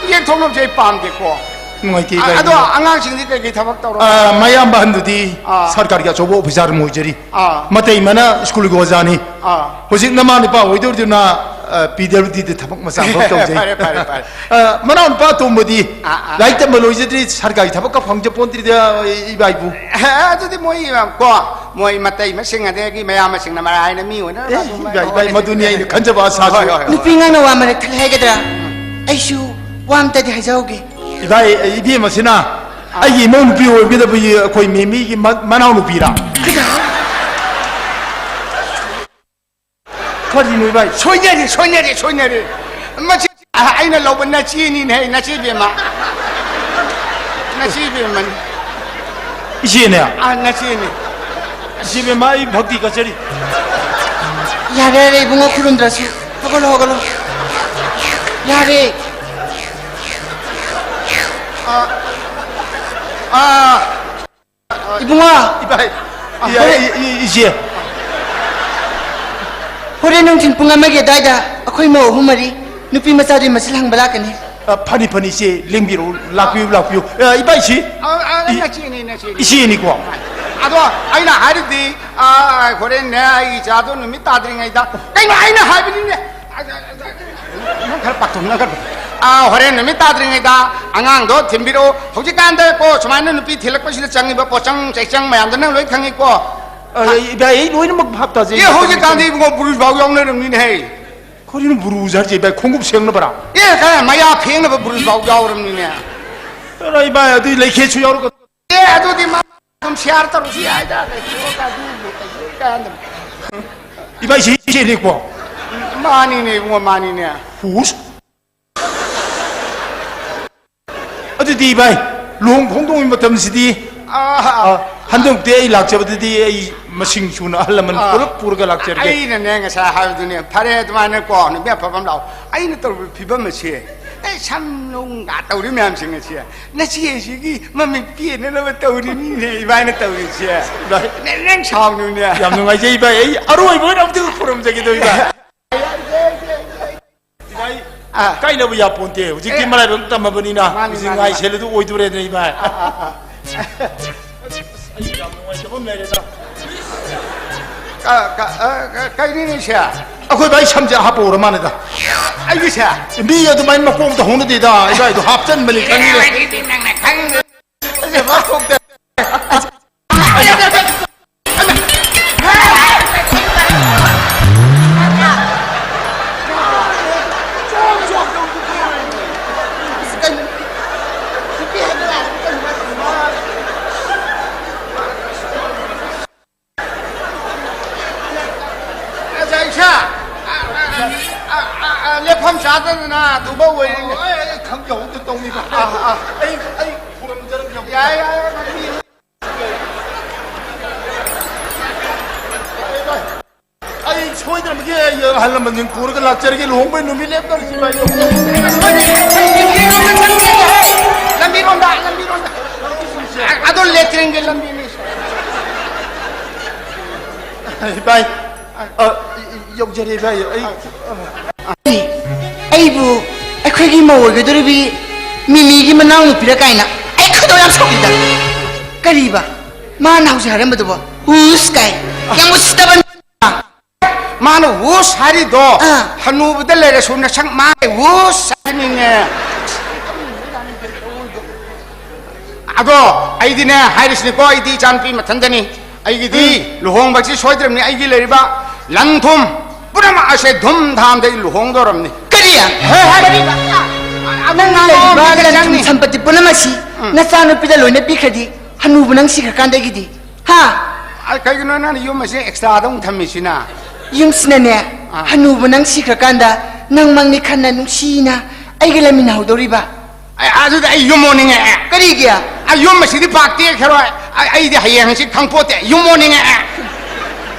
ꯌꯦꯛ ꯊꯣꯛꯅꯕꯁꯦ ꯑꯩ ꯄꯥꯝꯗꯦꯀꯣ꯫ ꯅꯨꯡꯉꯥꯏꯇꯦ, ꯑ-, ꯏꯕꯥꯏ꯫ ꯑꯗꯣ ꯑꯉꯥꯡꯁꯤꯡꯗꯤ ꯀꯩꯀꯩ ꯊꯕꯛ ꯇꯧꯔ? ꯑ, ꯃꯌꯥꯝꯕ ꯑꯍꯟꯗꯨꯗꯤ ꯑꯥ꯫ ꯁꯔꯀꯥꯔꯒꯤ ꯑꯆꯧꯕ ꯑꯣꯐꯤꯁꯥꯔ ꯑꯃ ꯑꯣꯏꯖꯔꯤ꯫ ꯑꯥ꯫ ꯃꯇꯩꯃꯅ ꯁ꯭ꯀꯨꯜꯒꯤ ꯑꯣꯖꯥꯅꯤ꯫ ꯑꯥ꯫ ꯍꯧꯖꯤꯛ ꯅꯃꯥ ꯅꯨꯄꯥ ꯑꯣꯏꯗꯣꯏꯗꯨꯅ, ꯑ, ꯄꯤ ꯗꯕ꯭ꯂꯤꯎ ꯗꯤꯗ ꯊꯕꯛ ꯃꯆꯥ ꯑꯃꯈꯛ ꯇꯧꯖꯩ꯫ ꯐꯔꯦ, ꯐꯔꯦ, ꯐꯔꯦ꯫ ꯑ, ꯃꯅꯥꯎ ꯅꯨꯄꯥ ꯑꯇꯣꯝꯕꯗꯤ ꯑꯥ, ꯑꯥ꯫ ꯂꯥꯏꯔꯤꯛ ꯇꯝꯕ ꯂꯣꯏꯖꯗ꯭ꯔꯤ, ꯁꯔꯀꯥꯔꯒꯤ ꯊꯕꯛꯀ ꯐꯪꯖ ꯄꯣꯟꯗ꯭ꯔꯤꯗ, ꯏꯕꯥꯏꯕꯨ꯫ ꯑꯦ, ꯑꯗꯨꯗꯤ ꯃꯣꯏ, ꯀꯣ, ꯃꯣꯏ ꯃꯇꯩꯃꯁꯤꯡ ꯑꯗꯒꯤ ꯃꯌꯥꯝꯕꯁꯤꯡꯅ ꯃꯔꯥꯏꯅ ꯃꯤ ꯑꯣꯏꯅ ꯑꯦ, ꯑꯗꯨꯝ ꯏꯕꯥꯏ, ꯏꯕꯥꯏ, ꯃꯗꯨꯅꯤ ꯑꯩꯅ ꯈꯟꯖꯕ ꯑꯁꯥꯁꯨ꯫ ꯍꯣꯏ, ꯍꯣꯏ, ꯍꯣꯏ, ꯅꯨꯄꯤ ꯍꯣꯏ꯫ ꯑꯉꯥꯡꯅ ꯋꯥ ꯃꯔꯛ ꯊꯠꯂꯦ ꯍꯥꯏꯒꯗ꯭ꯔꯥ? ꯑꯩꯁꯨ ꯋꯥ ꯑꯝꯇꯗꯤ ꯍꯥꯏꯖꯍꯧꯒꯦ꯫ ꯏꯕꯥꯏ, ꯏꯕꯦꯝꯃꯁꯤꯅ ꯑꯩꯒꯤ ꯏꯃꯧ ꯅꯨꯄꯤ ꯑꯣꯏꯕꯤꯗꯕꯒꯤ ꯑꯩꯈꯣꯏ ꯃꯦꯃꯤꯒꯤ ꯃ-, ꯃꯅꯥꯎ ꯅꯨꯄꯤꯔꯥ? ꯀꯔꯤꯅꯣ ꯏꯕꯥꯏ? ꯁꯣꯏꯅꯔꯦ, ꯁꯣꯏꯅꯔꯦ, ꯁꯣꯏꯅꯔꯦ꯫ ꯃꯁꯤ ꯑꯩꯅ ꯂꯧꯕ ꯅꯆꯦꯅꯤꯅꯦ, ꯅꯆꯦ ꯕꯦꯝꯃ꯫ ꯅꯆꯦ ꯕꯦꯝꯃꯅꯤ꯫ ꯏꯆꯦꯅꯦ? ꯑꯥ, ꯅꯆꯦꯅꯤ꯫ ꯏꯆꯦ ꯕꯦꯝꯃ, ꯑꯩ ꯚꯛꯇꯤ ꯀꯠꯆꯔꯤ꯫ ꯌꯥꯔꯦ, ꯌꯥꯔꯦ, ꯏꯕꯨꯡꯉꯣ, ꯈꯨꯔꯨꯝꯗ꯭ꯔꯁꯨ꯫ ꯍꯧꯒꯠꯂꯣ, ꯍꯧꯒꯠꯂꯣ꯫ ꯌꯥꯔꯦ꯫ ꯑꯥ, ꯑꯥ꯫ ꯏꯕꯨꯡꯉꯣ! ꯏꯕꯥꯏ, ꯑ, ꯏ-, ꯍꯣꯔꯦꯟ ꯏ-, ꯏ-, ꯏꯆꯦ꯫ ꯍꯣꯔꯦꯟ ꯅꯨꯡꯊꯤꯜ ꯄꯨꯡ ꯑꯃꯒꯤ ꯑꯗꯨꯋꯥꯏꯗ ꯑꯩꯈꯣꯏ ꯃꯧ ꯑꯍꯨꯝ ꯃꯔꯤ ꯅꯨꯄꯤ ꯃꯆꯥꯗꯨꯒꯤ ꯃꯆꯤꯜ ꯍꯪꯕ ꯂꯥꯛꯀꯅꯤ꯫ ꯑ, ꯐꯅꯤ, ꯐꯅꯤ, ꯏꯆꯦ, ꯂꯦꯡꯕꯤꯔꯛꯎ, ꯂꯥꯛꯄꯤꯌꯨ, ꯂꯥꯛꯄꯤꯌꯨ꯫ ꯑ, ꯏꯕꯥꯏꯁꯤ? ꯑ, ꯑ, ꯏ-, ꯅꯆꯦꯅꯤ, ꯅꯆꯦꯅꯤ꯫ ꯏꯆꯦꯅꯤꯀꯣ? ꯑꯗꯣ ꯑꯩꯅ ꯍꯥꯏꯔꯤꯗꯤ, ꯑ, ꯍꯣꯔꯦꯟꯅꯦ ꯑꯩꯒꯤ ꯏꯆꯥꯗꯣ ꯅꯨꯃꯤꯠ ꯇꯥꯗ꯭ꯔꯤꯉꯩꯗ, ꯀꯩꯅꯣ ꯑꯩꯅ ꯍꯥꯏꯕꯅꯤꯅꯦ꯫ ꯅꯪ ꯈꯔ ꯄꯥꯊꯣꯛꯅꯒꯅꯨ꯫ ꯑꯥ, ꯍꯣꯔꯦꯟ ꯅꯨꯃꯤꯠ ꯇꯥꯗ꯭ꯔꯤꯉꯩꯗ ꯑꯉꯥꯡꯗꯣ ꯊꯤꯟꯕꯤꯔꯛꯑꯣ꯫ ꯍꯧꯖꯤꯛꯀꯥꯟꯗ ꯀꯣ ꯁꯨꯃꯥꯏꯅ ꯅꯨꯄꯤ ꯊꯤꯜꯂꯛꯄꯁꯤꯗ ꯆꯪꯉꯤꯕ ꯄꯣꯠꯆꯪ ꯆꯩꯆꯪ ꯃꯌꯥꯝꯗꯣ ꯅꯪ ꯂꯣꯏ ꯈꯪꯉꯤꯀꯣ꯫ ꯑ, ꯏꯕꯥꯏ, ꯑꯩ ꯂꯣꯏꯅꯃꯛ ꯚꯥꯞ ꯇꯥꯖꯩ꯫ ꯑꯦ, ꯍꯧꯖꯤꯛꯀꯥꯟꯗꯤ ꯏꯕꯨꯡꯉꯣ ꯕ꯭ꯔꯨꯁ ꯐꯥꯎ ꯌꯥꯎꯅꯔꯝꯅꯤꯅꯦ ꯍꯦ꯫ ꯀꯔꯤꯅꯣ ꯕ꯭ꯔꯨꯁ ꯍꯥꯏꯁꯦ ꯏꯕꯥꯏ? ꯈꯣꯡꯎꯞ ꯁꯦꯡꯅꯕꯔꯥ? ꯑꯦ, ꯀꯥꯏ ꯃꯌꯥ ꯐꯦꯡꯅꯕ ꯕ꯭ꯔꯨꯁ ꯐꯥꯎ ꯌꯥꯎꯔꯝꯅꯤꯅꯦ꯫ ꯑꯔꯣ ꯏꯕꯥꯏ, ꯑꯗꯨꯗꯤ ꯂꯩꯈꯦꯠꯁꯨ ꯌꯥꯎꯔꯛꯀ- ꯑꯦ, ꯑꯗꯨꯗꯤ ꯃꯥ ꯑꯗꯨꯝ ꯁꯤꯌꯥꯔ ꯇꯧꯔꯁꯨ ꯌꯥꯏꯗ, ꯂꯩꯈꯦꯠ ꯑꯗꯨꯕꯨ ꯀꯩꯗꯧ ꯀꯥꯟꯗ꯫ ꯏꯕꯥꯏ ꯁꯤ ꯏꯆꯦꯅꯤꯀꯣ? ꯃꯥꯅꯤꯅꯦ ꯏꯕꯨꯡꯉꯣ, ꯃꯥꯅꯤꯅꯦ꯫ ꯍꯨꯁ꯫ ꯑꯗꯨꯗꯤ ꯏꯕꯥꯏ, ꯂꯨꯍꯣꯡ ꯈꯣꯡꯗꯣꯡꯕꯒꯤ ꯃꯇꯝꯁꯤꯗꯤ, ꯑꯥ, ꯑꯥ, ꯍꯟꯗꯛꯇꯤ ꯑꯩ ꯂꯥꯛꯆꯕꯗꯗꯤ ꯑꯩ ꯃꯁꯤꯡ ꯁꯨꯅ ꯑꯍꯜ ꯂꯃꯟ ꯑꯥ, ꯄꯨꯂꯞ ꯄꯨꯔꯒ ꯂꯥꯛꯆꯔꯒꯦ꯫ ꯑꯩꯅꯅꯦ ꯉꯁꯥꯏ ꯍꯥꯏꯕꯗꯨꯅꯦ, ꯐꯔꯦ ꯑꯗꯨꯃꯥꯏꯅ ꯀꯣ, ꯅꯨꯄꯤ ꯑꯐꯕ ꯑꯃ ꯂꯥꯛꯑꯣ꯫ ꯑꯩꯅ ꯇꯧꯔꯤꯕ ꯐꯤꯕꯝ ꯑꯁꯦ, ꯑꯦ, ꯁꯝ ꯅꯨꯡꯒ ꯇꯧꯔꯤ ꯃꯌꯥꯝꯁꯤꯡ ꯑꯁꯦ, ꯅꯆꯦꯁꯤꯒꯤ ꯃꯃꯤꯠ ꯄꯦꯟꯅꯅꯕ ꯇꯧꯔꯤꯅꯤꯅꯦ ꯏꯕꯥꯏꯅ ꯇꯧꯔꯤꯁꯦ꯫ ꯏꯕꯥꯏ꯫ ꯅꯪ, ꯅꯪ ꯁꯥꯎꯅꯨꯅꯦ꯫ ꯌꯥꯝ ꯅꯨꯡꯉꯥꯏꯖꯩ ꯏꯕꯥꯏ, ꯑꯩ ꯑꯔꯣꯏꯕ ꯑꯣꯏꯅ ꯑꯝꯇ ꯈꯨꯔꯨꯝꯖꯒꯦ ꯇꯧꯕ ꯏꯕꯥꯏ꯫ ꯏꯕꯥꯏ, ꯑꯥ꯫ ꯀꯥꯏꯅꯕ ꯌꯥꯄꯣꯟꯇꯦ꯫ ꯍꯧꯖꯤꯛꯇꯤ ꯑꯦ꯫ ꯃꯔꯥꯏꯕꯛ ꯇꯝꯃꯕꯅꯤꯅ, ꯃꯥꯅꯤ, ꯍꯧꯖꯤꯛ ꯃꯥꯅꯤ, ꯉꯥꯏ ꯃꯥꯅꯤ꯫ ꯁꯦꯜ ꯑꯗꯨ ꯑꯣꯏꯗꯣꯔꯦꯗꯅ, ꯏꯕꯥꯏ꯫ ꯑꯥ, ꯑꯥ, ꯑꯥ꯫ ꯑꯩ ꯌꯥꯝ ꯅꯨꯡꯉꯥꯏꯇꯕ ꯑꯃ ꯂꯩꯔꯦꯗ꯫ ꯀ-, ꯀ-, ꯑ, ꯀ-, ꯀꯩꯅꯣꯅꯦ ꯁꯦ? ꯑꯩꯈꯣꯏ ꯚꯥꯏ ꯁꯝꯁꯦ ꯍꯥꯞꯄ ꯍꯧꯔ ꯃꯥꯜꯂꯦꯗ꯫ ꯑꯩꯒꯤ ꯁꯦ? ꯃꯤ ꯑꯗꯨꯃꯥꯏꯅ ꯃꯀꯣꯛꯇ ꯍꯧꯅꯗꯦꯗ, ꯏꯕꯥꯏꯗꯣ ꯍꯥꯞꯆꯟꯕꯅꯤ ꯈꯪꯉꯤꯗ꯫ ꯅꯪꯅ ꯈꯪꯗꯦ꯫ ꯑꯩꯁꯦ ꯃꯀꯣꯛꯇ ꯑꯁ, ꯏꯁꯥ, ꯑ, ꯑ, ꯑ, ꯑ, ꯑ, ꯂꯦꯞꯐꯝ ꯆꯥꯗꯗꯅ ꯑꯗꯨꯐꯥꯎ ꯑꯣꯏꯔꯤꯅꯦ꯫ ꯑꯣ, ꯑꯩ, ꯑꯩ ꯈꯪꯖꯍꯧꯗ ꯇꯧꯅꯤꯕ꯫ ꯑ, ꯑ꯫ ꯑꯩ, ꯑꯩ ꯈꯨꯔꯨꯝꯖꯔꯝꯒꯦ꯫ ꯌꯥꯏ, ꯌꯥꯏ, ꯌꯥꯏ, ꯉꯥꯛꯄꯤꯌꯨ꯫ ꯑꯩ ꯁꯣꯏꯗꯅꯃꯛꯀꯤ ꯑꯩ ꯑꯍꯜ ꯂꯃꯟꯁꯤꯡ ꯄꯨꯔꯒ ꯂꯥꯛꯆꯔꯒꯦ, ꯂꯨꯍꯣꯡꯕꯩ ꯅꯨꯃꯤꯠ ꯂꯦꯞꯇꯧꯔꯤꯁꯤ ꯏꯕꯥꯏ꯫ ꯂꯝꯕꯤꯔꯣꯝꯗ, ꯂꯝꯕꯤꯔꯣꯝꯗ꯫ ꯑꯗꯣ ꯂꯦꯇ꯭ꯔꯤꯟꯒꯤ ꯂꯝꯕꯤꯅꯤ꯫ ꯏꯕꯥꯏ, ꯑ, ꯌꯧꯖꯔꯦ ꯏꯕꯥꯏ, ꯑꯩ꯫ ꯑꯩꯕꯨ ꯑꯩꯈꯣꯏꯒꯤ ꯃꯧ ꯑꯣꯏꯒꯗꯧꯔꯤꯕꯤ ꯃꯤꯃꯤꯒꯤ ꯃꯅꯥꯎꯅꯨꯄꯤꯔ ꯀꯥꯏꯅ ꯑꯩ ꯈꯣꯏꯗꯧ ꯌꯥꯝ ꯁꯥꯎꯈꯤꯗ꯫ ꯀꯔꯤꯕ? ꯃꯥꯅ ꯍꯧꯖꯤꯛ ꯍꯥꯏꯔꯝꯕꯗꯨꯕꯣ? ꯍꯨꯁ ꯀꯥꯏ꯫ ꯌꯥꯝ ꯎꯁꯤꯠꯇꯕ꯫ ꯃꯥꯅ ꯍꯨꯁ ꯍꯥꯏꯔꯤꯗꯣ, ꯑꯥ꯫ ꯍꯅꯨꯕꯗ ꯂꯩꯔꯁꯨ ꯅꯁꯛ ꯃꯥꯡꯉꯦ, ꯍꯨꯁ ꯍꯥꯏꯅꯤꯡꯉꯦ꯫ ꯑꯗꯣ ꯑꯩꯗꯤꯅꯦ, ꯍꯥꯏꯔꯤꯁꯤꯅꯤꯀꯣ, ꯑꯩꯗꯤ ꯏꯆꯥꯅꯨꯄꯤ ꯃꯊꯟꯇꯅꯤ꯫ ꯑꯩꯒꯤꯗꯤ ꯎꯝ꯫ ꯂꯨꯍꯣꯡꯕꯁꯤ ꯁꯣꯏꯗ꯭ꯔꯕꯅꯤ꯫ ꯑꯩꯒꯤ ꯂꯩꯔꯤꯕ ꯂꯟ ꯊꯨꯝ ꯄꯨꯝꯅꯃꯛ ꯑꯁꯦ ꯙꯨꯝ ꯙꯥꯝꯗ ꯑꯩ ꯂꯨꯍꯣꯡꯗꯧꯔꯕꯅꯤ꯫ ꯀꯔꯤ? ꯍꯦ, ꯍꯦ, ꯀꯔꯤ? ꯅꯪ ꯅꯪ ꯂꯩꯔꯤꯕ ꯅꯪ ꯂꯟ ꯊꯨꯝ ꯅꯪ ꯁꯝꯄꯇꯤ ꯄꯨꯝꯅꯃꯛ ꯑꯁꯤ ꯎꯝ꯫ ꯅꯆꯥꯅꯨꯄꯤꯗ ꯂꯣꯏꯅ ꯄꯤꯈ꯭ꯔꯗꯤ, ꯍꯅꯨꯕ ꯅꯪ ꯁꯤꯈ꯭ꯔꯀꯥꯟꯗꯒꯤꯗꯤ, ꯍꯥ? ꯑ, ꯀꯩꯒꯤꯅꯣ ꯅꯪꯅ ꯌꯨꯝ ꯑꯁꯦ extra ꯗ ꯑꯃꯨꯛ ꯊꯝꯃꯤꯁꯤꯅ? ꯌꯨꯝꯁꯤꯅꯅꯦ, ꯍꯅꯨꯕ ꯅꯪ ꯁꯤꯈ꯭ꯔꯀꯥꯟꯗ ꯅꯪ ꯃꯪꯅꯤ ꯈꯟꯅ ꯅꯨꯡꯁꯤꯅ ꯑꯩꯒ ꯂꯩꯃꯤꯟꯅꯍꯧꯗꯧꯔꯤꯕ꯫ ꯑꯩ, ꯑꯗꯨꯗꯤ ꯑꯩ ꯌꯨꯝ ꯑꯣꯟꯅꯤꯡꯉꯛꯑꯦ꯫ ꯀꯔꯤꯒꯤ? ꯑꯩ ꯌꯨꯝ ꯑꯁꯤꯗꯤ ꯄꯥꯛ ꯇꯦꯛꯈ꯭ꯔꯣꯏ꯫ ꯑꯩ, ꯑꯩꯗꯤ ꯍꯌꯦꯡ ꯍꯪꯆꯤꯠ ꯈꯪꯄꯣꯠꯇꯦ, ꯌꯨꯝ ꯑꯣꯟꯅꯤꯡꯉꯛꯑꯦ꯫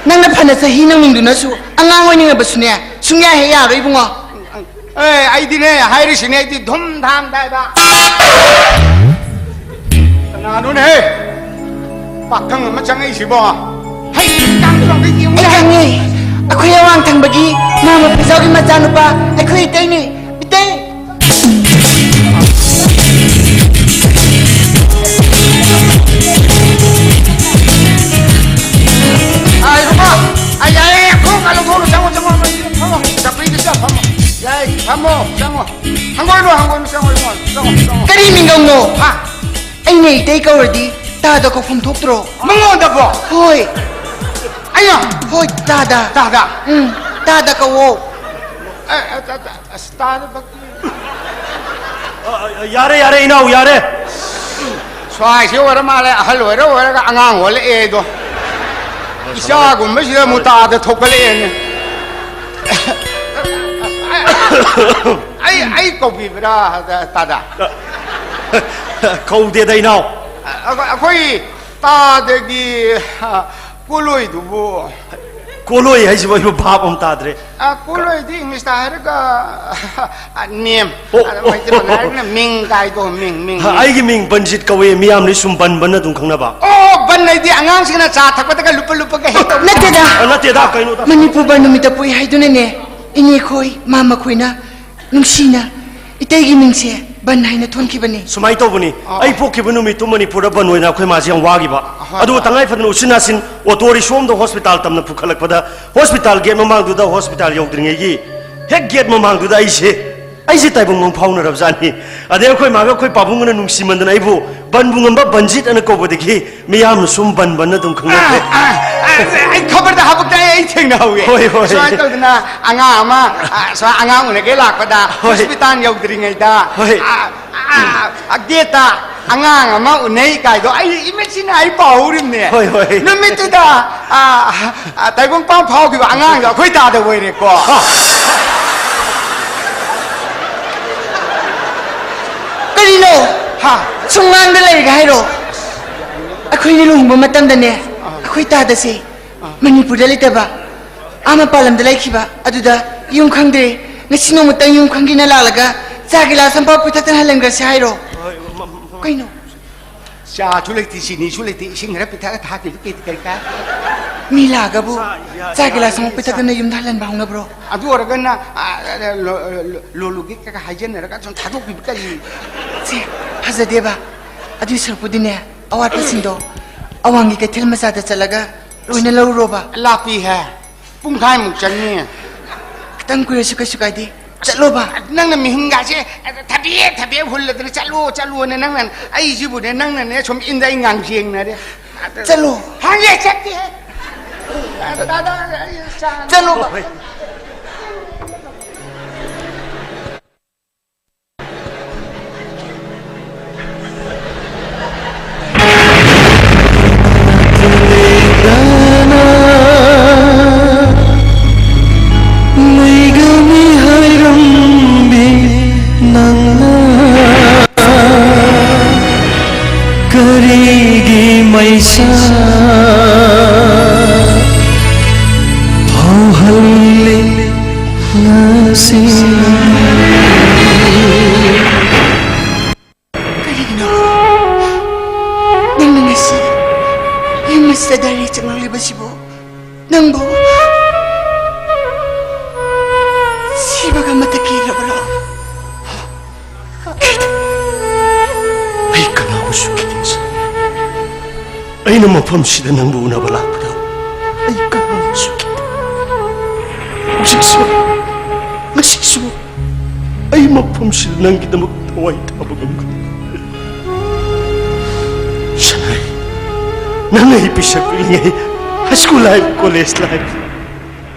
ꯅꯪꯅ ꯐꯅ ꯆꯍꯤ ꯅꯧꯅꯤꯡꯗꯨꯅꯁꯨ ꯑꯉꯥꯡ ꯑꯣꯏꯅꯤꯡꯉꯕꯁꯨꯅꯦ, ꯁꯨꯡꯌꯥ ꯍꯦꯛ ꯌꯥꯔꯣꯏ ꯏꯕꯨꯡꯉꯣ꯫ ꯑꯦ, ꯑꯩꯗꯤꯅꯦ, ꯍꯥꯏꯔꯤꯁꯤꯅꯦ, ꯑꯩꯗꯤ ꯙꯨꯝ ꯙꯥꯝ ꯗꯥꯏꯕ꯫ ꯀꯅꯥꯅꯣꯅꯦꯍꯦ? ꯄꯥꯈꯪ ꯑꯃ ꯆꯪꯉꯛꯏꯁꯤꯕꯣ? ꯍꯩ, ꯀꯥꯡ ꯇꯧꯔꯒ ꯌꯦꯡꯉꯨꯅꯦ꯫ ꯑꯩ ꯈꯪꯉꯦ꯫ ꯑꯩꯈꯣꯏ ꯑꯋꯥꯡ ꯊꯪꯕꯒꯤ ꯃꯥꯃ ꯐꯤꯖꯥꯎꯒꯤ ꯃꯆꯥꯅꯨꯄꯥ ꯑꯩꯈꯣꯏ ꯏꯇꯩꯅꯤ꯫ ꯏꯇꯩ! ꯑꯥ, ꯏꯕꯨꯡꯉꯣ, ꯑꯥ, ꯌꯥꯔꯦ, ꯌꯥꯔꯦ, ꯈꯣꯡ ꯀꯥ ꯂꯧꯊꯣꯛꯎꯔꯣ, ꯆꯪꯉꯣ, ꯆꯪꯉꯣ, ꯐꯝꯃꯣ, ꯆꯧꯀ꯭ꯔꯤꯗ ꯆꯪꯉꯣ, ꯐꯝꯃꯣ꯫ ꯌꯥꯏ, ꯐꯝꯃꯣ, ꯆꯪꯉꯣ꯫ ꯍꯪꯒꯣꯏꯅꯨ, ꯍꯪꯒꯣꯏꯅꯨ, ꯆꯪꯉꯣ, ꯏꯕꯨꯡꯉꯣ, ꯆꯪꯉꯣ, ꯆꯪꯉꯣ꯫ ꯀꯔꯤ ꯃꯤꯡꯒꯧꯅꯣ? ꯍꯥ? ꯑꯩꯅ ꯏꯇꯩ ꯀꯧꯔꯗꯤ ꯇꯥꯗ ꯀꯧꯐꯝ ꯊꯣꯛꯇ꯭ꯔꯣ? ꯃꯉꯣꯟꯗꯕꯣ? ꯍꯣꯏ꯫ ꯑꯩꯅ? ꯍꯣꯏ, ꯇꯥꯗ꯫ ꯇꯥꯗ? ꯎꯝ, ꯇꯥꯗ ꯀꯧꯋꯣ꯫ ꯑꯦ, ꯑꯦ, ꯇꯥ-, ꯇꯥ-, ꯑꯁ, ꯇꯥꯗ ꯌꯥꯔꯦ, ꯌꯥꯔꯦ, ꯏꯅꯥꯎ, ꯌꯥꯔꯦ꯫ ꯁ꯭ꯋꯥꯏꯁꯦ ꯑꯣꯏꯔ ꯃꯥꯜꯂꯦ, ꯑꯍꯜ ꯑꯣꯏꯔ ꯑꯣꯏꯔꯒ ꯑꯉꯥꯡ ꯑꯣꯜꯂꯛꯑꯦ ꯑꯩꯗꯣ꯫ ꯏꯆꯥꯒꯨꯝꯕꯁꯤꯗ ꯑꯃꯨꯛ ꯇꯥꯗ ꯊꯣꯛꯀꯠꯂꯛꯑꯦꯅꯦ꯫ ꯑꯩ, ꯑꯩ ꯀꯧꯕꯤꯕ꯭ꯔꯥ, ꯇꯥꯗ? ꯀꯧꯗꯦꯗ, ꯏꯅꯥꯎ꯫ ꯑꯩꯈꯣꯏ, ꯑꯩꯈꯣꯏ ꯇꯥꯗꯒꯤ, ꯀꯣꯂꯣꯏꯗꯨꯕꯨ꯫ ꯀꯣꯂꯣꯏ ꯍꯥꯏꯁꯤꯕꯨ ꯑꯩꯕꯨ ꯚꯥꯞ ꯑꯃ ꯇꯥꯗ꯭ꯔꯦ꯫ ꯑ, ꯀꯣꯂꯣꯏꯗꯤ ꯏꯪꯂꯤꯁꯇ ꯍꯥꯏꯔꯒ, ꯑ, name꯫ ꯑꯣ, ꯑꯗ ꯃꯩꯇꯩꯂꯣꯟꯗ ꯍꯥꯏꯔꯒꯅ ꯃꯤꯡ ꯀꯥꯏꯗꯣ, ꯃꯤꯡ, ꯃꯤꯡ, ꯍ, ꯃꯤꯡ꯫ ꯑꯩꯒꯤ ꯃꯤꯡ ꯕꯟꯖꯤꯠ ꯀꯧꯋꯦ, ꯃꯤꯌꯥꯝꯅ ꯁꯨꯝ ꯕꯟ ꯕꯟ ꯑꯗꯨꯝ ꯈꯪꯅꯕ꯫ ꯑꯣ, ꯕꯟ ꯍꯥꯏꯗꯤ ꯑꯉꯥꯡꯁꯤꯡꯅ ꯆꯥ ꯊꯛꯄꯗꯒ ꯂꯨꯞꯄ ꯂꯨꯞꯄꯒ ꯍꯦꯛ ꯇꯧ-, ꯅꯠꯇꯦꯗ꯫ ꯑ, ꯅꯠꯇꯦꯗ, ꯀꯩꯅꯣꯗ꯫ ꯃꯅꯤꯄꯨꯔ ꯕꯟ ꯅꯨꯃꯤꯠꯇ ꯄꯣꯛꯏ ꯍꯥꯏꯗꯨꯅꯅꯦ, ꯏꯅꯦꯈꯣꯏ, ꯃꯥꯃꯈꯣꯏꯅ ꯅꯨꯡꯁꯤꯅ ꯏꯇꯩꯒꯤ ꯃꯤꯡꯁꯦ ꯕꯟ ꯍꯥꯏꯅ ꯊꯣꯟꯈꯤꯕꯅꯤ꯫ ꯁꯨꯃꯥꯏꯅ ꯇꯧꯕꯅꯤ, ꯑꯣ꯫ ꯑꯩ ꯄꯣꯛꯈꯤꯕ ꯅꯨꯃꯤꯠꯇꯨ ꯃꯅꯤꯄꯨꯔꯗ ꯕꯟ ꯑꯣꯏꯅ ꯑꯩꯈꯣꯏ ꯃꯥꯁꯦ ꯌꯥꯝ ꯋꯥꯈꯤꯕ꯫ ꯍꯣꯏ, ꯑꯗꯨꯒ ꯍꯣꯏ꯫ ꯇꯉꯥꯏ ꯐꯗꯅ ꯎꯆꯤꯟ ꯅꯥꯆꯤꯟ ꯑꯣꯇꯣ ꯔꯤꯛꯁꯣ ꯑꯃꯗ ꯍꯣꯁꯄꯤꯇꯥꯜ ꯇꯝꯅ ꯄꯨꯈꯠꯂꯛꯄꯗ ꯍꯣꯁꯄꯤꯇꯥꯜ ꯒꯦꯠ ꯃꯃꯥꯡꯗꯨꯗ, ꯍꯣꯁꯄꯤꯇꯥꯜ ꯌꯧꯗ꯭ꯔꯤꯉꯩꯒꯤ ꯍꯦꯛ ꯒꯦꯠ ꯃꯃꯥꯡꯗꯨꯗ ꯑꯩꯁꯦ, ꯑꯩꯁꯦ ꯇꯥꯏꯕꯪ ꯃꯪ ꯐꯥꯎꯅꯔꯕꯖꯥꯠꯅꯤ꯫ ꯑꯗꯩ ꯑꯩꯈꯣꯏ ꯃꯥꯒ ꯑꯩꯈꯣꯏ ꯄꯥꯕꯨꯡꯒꯅ ꯅꯨꯡꯁꯤꯃꯟꯗꯅ ꯑꯩꯕꯨ ꯕꯟꯕꯨ ꯉꯝꯕ ꯕꯟꯖꯤꯠ ꯑꯅ ꯀꯧꯕꯗꯒꯤ ꯃꯤꯌꯥꯝꯅ ꯁꯨꯝ ꯕꯟ ꯕꯟ ꯑꯗꯨꯝ ꯈꯪꯅꯈ꯭ꯔꯦ꯫ ꯑ, ꯑ, ꯑ, ꯑꯩ ꯈꯕꯔꯗ ꯍꯥꯄꯛꯇ ꯑꯩ ꯊꯦꯡꯅꯍꯧꯋꯦ꯫ ꯍꯣꯏ, ꯍꯣꯏ꯫ ꯁꯨꯃꯥꯏꯅ ꯇꯧꯗꯅ ꯑꯉꯥꯡ ꯑꯃ, ꯑ, ꯁꯨꯃꯥꯏꯅ ꯑꯉꯥꯡ ꯎꯅꯒꯦ ꯂꯥꯛꯄꯗ ꯍꯣꯏ꯫ ꯍꯣꯁꯄꯤꯇꯥꯜ ꯌꯧꯗ꯭ꯔꯤꯉꯩꯗ, ꯍꯣꯏ꯫ ꯑ, ꯑ, ꯑ, ꯒꯦꯠꯇ ꯑꯉꯥꯡ ꯑꯃ ꯎꯅꯩ ꯀꯥꯏꯗꯣ ꯑꯩ ꯏꯃꯤꯠꯁꯤꯅ ꯑꯩ ꯄꯥꯎꯍꯧꯔꯤꯕꯅꯦ꯫ ꯍꯣꯏ, ꯍꯣꯏ꯫ ꯅꯨꯃꯤꯠꯇꯨꯗ, ꯑ, ꯑ, ꯇꯥꯏꯕꯪꯄꯥꯟ ꯐꯥꯎꯈꯤꯕ ꯑꯉꯥꯡꯗꯣ ꯑꯩꯈꯣꯏ ꯇꯥꯗ ꯑꯣꯏꯔꯦꯀꯣ꯫ ꯀꯔꯤꯅꯣ? ꯍꯥ? ꯁꯨꯝ ꯉꯥꯡꯗ ꯂꯩꯔꯒ ꯍꯥꯏꯔꯣ? ꯑꯩꯈꯣꯏꯅꯤ ꯂꯨꯍꯣꯡꯕ ꯃꯇꯝꯗꯅꯦ, ꯑꯩꯈꯣꯏ ꯇꯥꯗꯁꯦ ꯃꯅꯤꯄꯨꯔꯗ ꯂꯩꯇꯕ, ꯑꯥ ꯃꯄꯥꯟ ꯂꯝꯗ ꯂꯩꯈꯤꯕ, ꯑꯗꯨꯗ ꯌꯨꯝ ꯈꯪꯗ꯭ꯔꯦ꯫ ꯉꯁꯤ ꯅꯣꯡꯃꯇꯪ ꯌꯨꯝ ꯈꯪꯒꯦꯅ ꯂꯥꯛꯂꯒ ꯆꯥ ꯒꯤꯂꯥꯁ ꯑꯃꯐꯥꯎ ꯄꯤꯊꯛꯇꯅ ꯍꯜꯍꯟꯈ꯭ꯔꯁꯤ ꯍꯥꯏꯔꯣ? ꯀꯩꯅꯣ? ꯆꯥꯁꯨ ꯂꯩꯇꯦ, ꯆꯤꯅꯤꯁꯨ ꯂꯩꯇꯦ, ꯏꯁꯤꯡ ꯈꯔ ꯄꯤꯊꯛꯑ ꯊꯥꯈꯤꯕ ꯀꯩ-, ꯀꯩ ꯀꯥꯏ? ꯃꯤ ꯂꯥꯛꯑꯒꯕꯨ ꯆꯥ ꯒꯤꯂꯥꯁ ꯑꯃ ꯄꯤꯊꯛꯇꯅ ꯌꯨꯝꯗ ꯍꯜꯍꯟꯕ ꯍꯧꯅꯕ꯭ꯔꯣ? ꯑꯗꯨ ꯑꯣꯏꯔꯒꯅ, ꯑ, ꯂꯣ-, ꯂꯣ-, ꯂꯣꯂꯨꯒꯤ ꯀꯩꯀꯥ ꯍꯥꯏꯖꯟꯅꯔꯒ ꯁꯨꯝ ꯊꯥꯗꯣꯛꯄꯤꯕ ꯀꯔꯤ? ꯁꯦ, ꯐꯖꯗꯦꯕ꯫ ꯑꯗꯨꯏ ꯁꯔꯨꯛꯄꯨꯗꯤꯅꯦ, ꯑꯋꯥꯠꯄꯁꯤꯡꯗꯣ ꯑꯋꯥꯡꯒꯤ ꯀꯩꯊꯦꯜ ꯃꯆꯥꯗ ꯆꯠꯂꯒ ꯂꯣꯏꯅ ꯂꯧꯔꯣꯕ꯫ ꯂꯥꯞꯄꯤꯍꯦ꯫ ꯄꯨꯡꯈꯥꯏꯃꯨꯛ ꯆꯪꯅꯤ꯫ ꯈꯤꯇꯪ ꯀꯨꯏꯔꯁꯨ ꯀꯩꯁꯨ ꯀꯥꯏꯗꯦ꯫ ꯆꯠꯂꯣꯕ꯫ ꯅꯪꯅ ꯃꯤꯍꯨꯟꯒꯥꯁꯦ ꯊꯕꯦ ꯊꯕꯦ ꯍꯨꯜꯂꯗꯅ "ꯆꯠꯂꯣ, ꯆꯠꯂꯣꯅ" ꯅꯪꯅ ꯑꯩꯁꯤꯕꯨꯅꯦ, ꯅꯪꯅꯅꯦ ꯁꯨꯝ ꯏꯟꯗ ꯑꯩ ꯉꯥꯡꯖꯦꯡꯅꯔꯦ꯫ ꯆꯠꯂꯣ꯫ ꯍꯥꯡꯉꯦ, ꯆꯠꯀꯦ꯫ ꯗꯥꯗꯥ, ꯑꯩ ꯆꯥ ꯆꯠꯂꯣꯕ꯫ ꯂꯩꯒꯅꯤ ꯍꯥꯏꯔꯝꯕꯤ ꯅꯪꯅ ꯀꯔꯤꯒꯤ ꯃꯩꯁꯥ ꯐꯥꯎꯍꯜꯂꯤ ꯉꯁꯤ? ꯀꯔꯤꯒꯤꯅꯣ ꯅꯪꯅ ꯉꯁꯤ ꯌꯨꯝ ꯑꯁꯤꯗ ꯗꯥꯏꯔꯤ ꯆꯪꯂꯛꯂꯤꯕꯁꯤꯕꯨ? ꯅꯪꯕꯨ ꯁꯤꯕꯒ ꯑꯃꯠꯇ ꯀꯤꯔꯕ꯭ꯔꯣ? ꯑꯩ ꯀꯅꯥꯕꯨꯁꯨ ꯀꯤꯗꯦ꯫ ꯑꯩꯅ ꯃꯐꯝꯁꯤꯗ ꯅꯪꯕꯨ ꯎꯅꯕ ꯂꯥꯛꯄꯗ ꯑꯩ ꯀꯅꯥꯕꯨꯁꯨ ꯀꯤꯗꯦ꯫ ꯍꯧꯖꯤꯛꯁꯨ, ꯉꯁꯤꯁꯨ ꯑꯩ ꯃꯐꯝꯁꯤꯗ ꯅꯪꯒꯤꯗꯃꯛ ꯊꯋꯥꯏ ꯊꯥꯕ ꯉꯝꯒꯅꯤ꯫ ꯁꯅꯥꯏ, ꯅꯪ ꯑꯩ ꯄꯤꯁꯛ ꯄꯤꯛꯂꯤꯉꯩ, high school life, college life,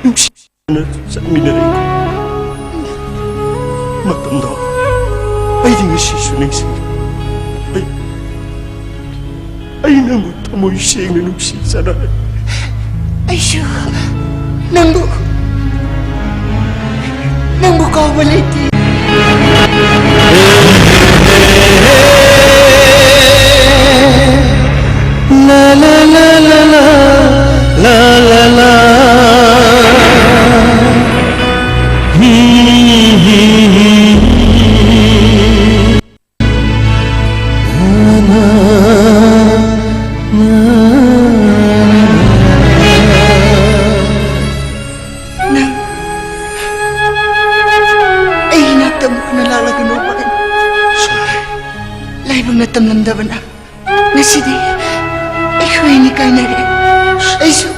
ꯅꯨꯡꯁꯤꯅ ꯆꯠꯃꯤꯟꯅꯔꯛꯏ꯫ ꯃꯇꯝꯗꯣ ꯑꯩꯗꯤ ꯉꯁꯤꯁꯨ ꯅꯤꯡꯁꯤꯡꯂꯤ꯫ ꯑꯩ ꯑꯩ ꯅꯪꯕꯨ ꯊꯃꯣꯏ ꯁꯦꯡꯅ ꯅꯨꯡꯁꯤꯖꯔꯦ꯫ ꯑꯩꯁꯨ ꯅꯪꯕꯨ, ꯅꯪꯕꯨ ꯀꯥꯎꯕ ꯂꯩꯇꯦ꯫ La la la la la, la la la. ꯅꯪ ꯑꯩꯒꯤ ꯏꯅꯥꯛꯇ ꯑꯃꯨꯛ ꯍꯟꯅ ꯂꯥꯛꯂꯒꯅꯨ, ꯚꯥꯏ꯫ ꯂꯥꯏꯕꯛꯅ ꯇꯝꯂꯝꯗꯕꯅ ꯉꯁꯤꯗꯤ ꯑꯩꯈꯣꯏ ꯑꯅꯤ ꯀꯥꯏꯅꯔꯦ꯫ ꯑꯩꯁꯨ,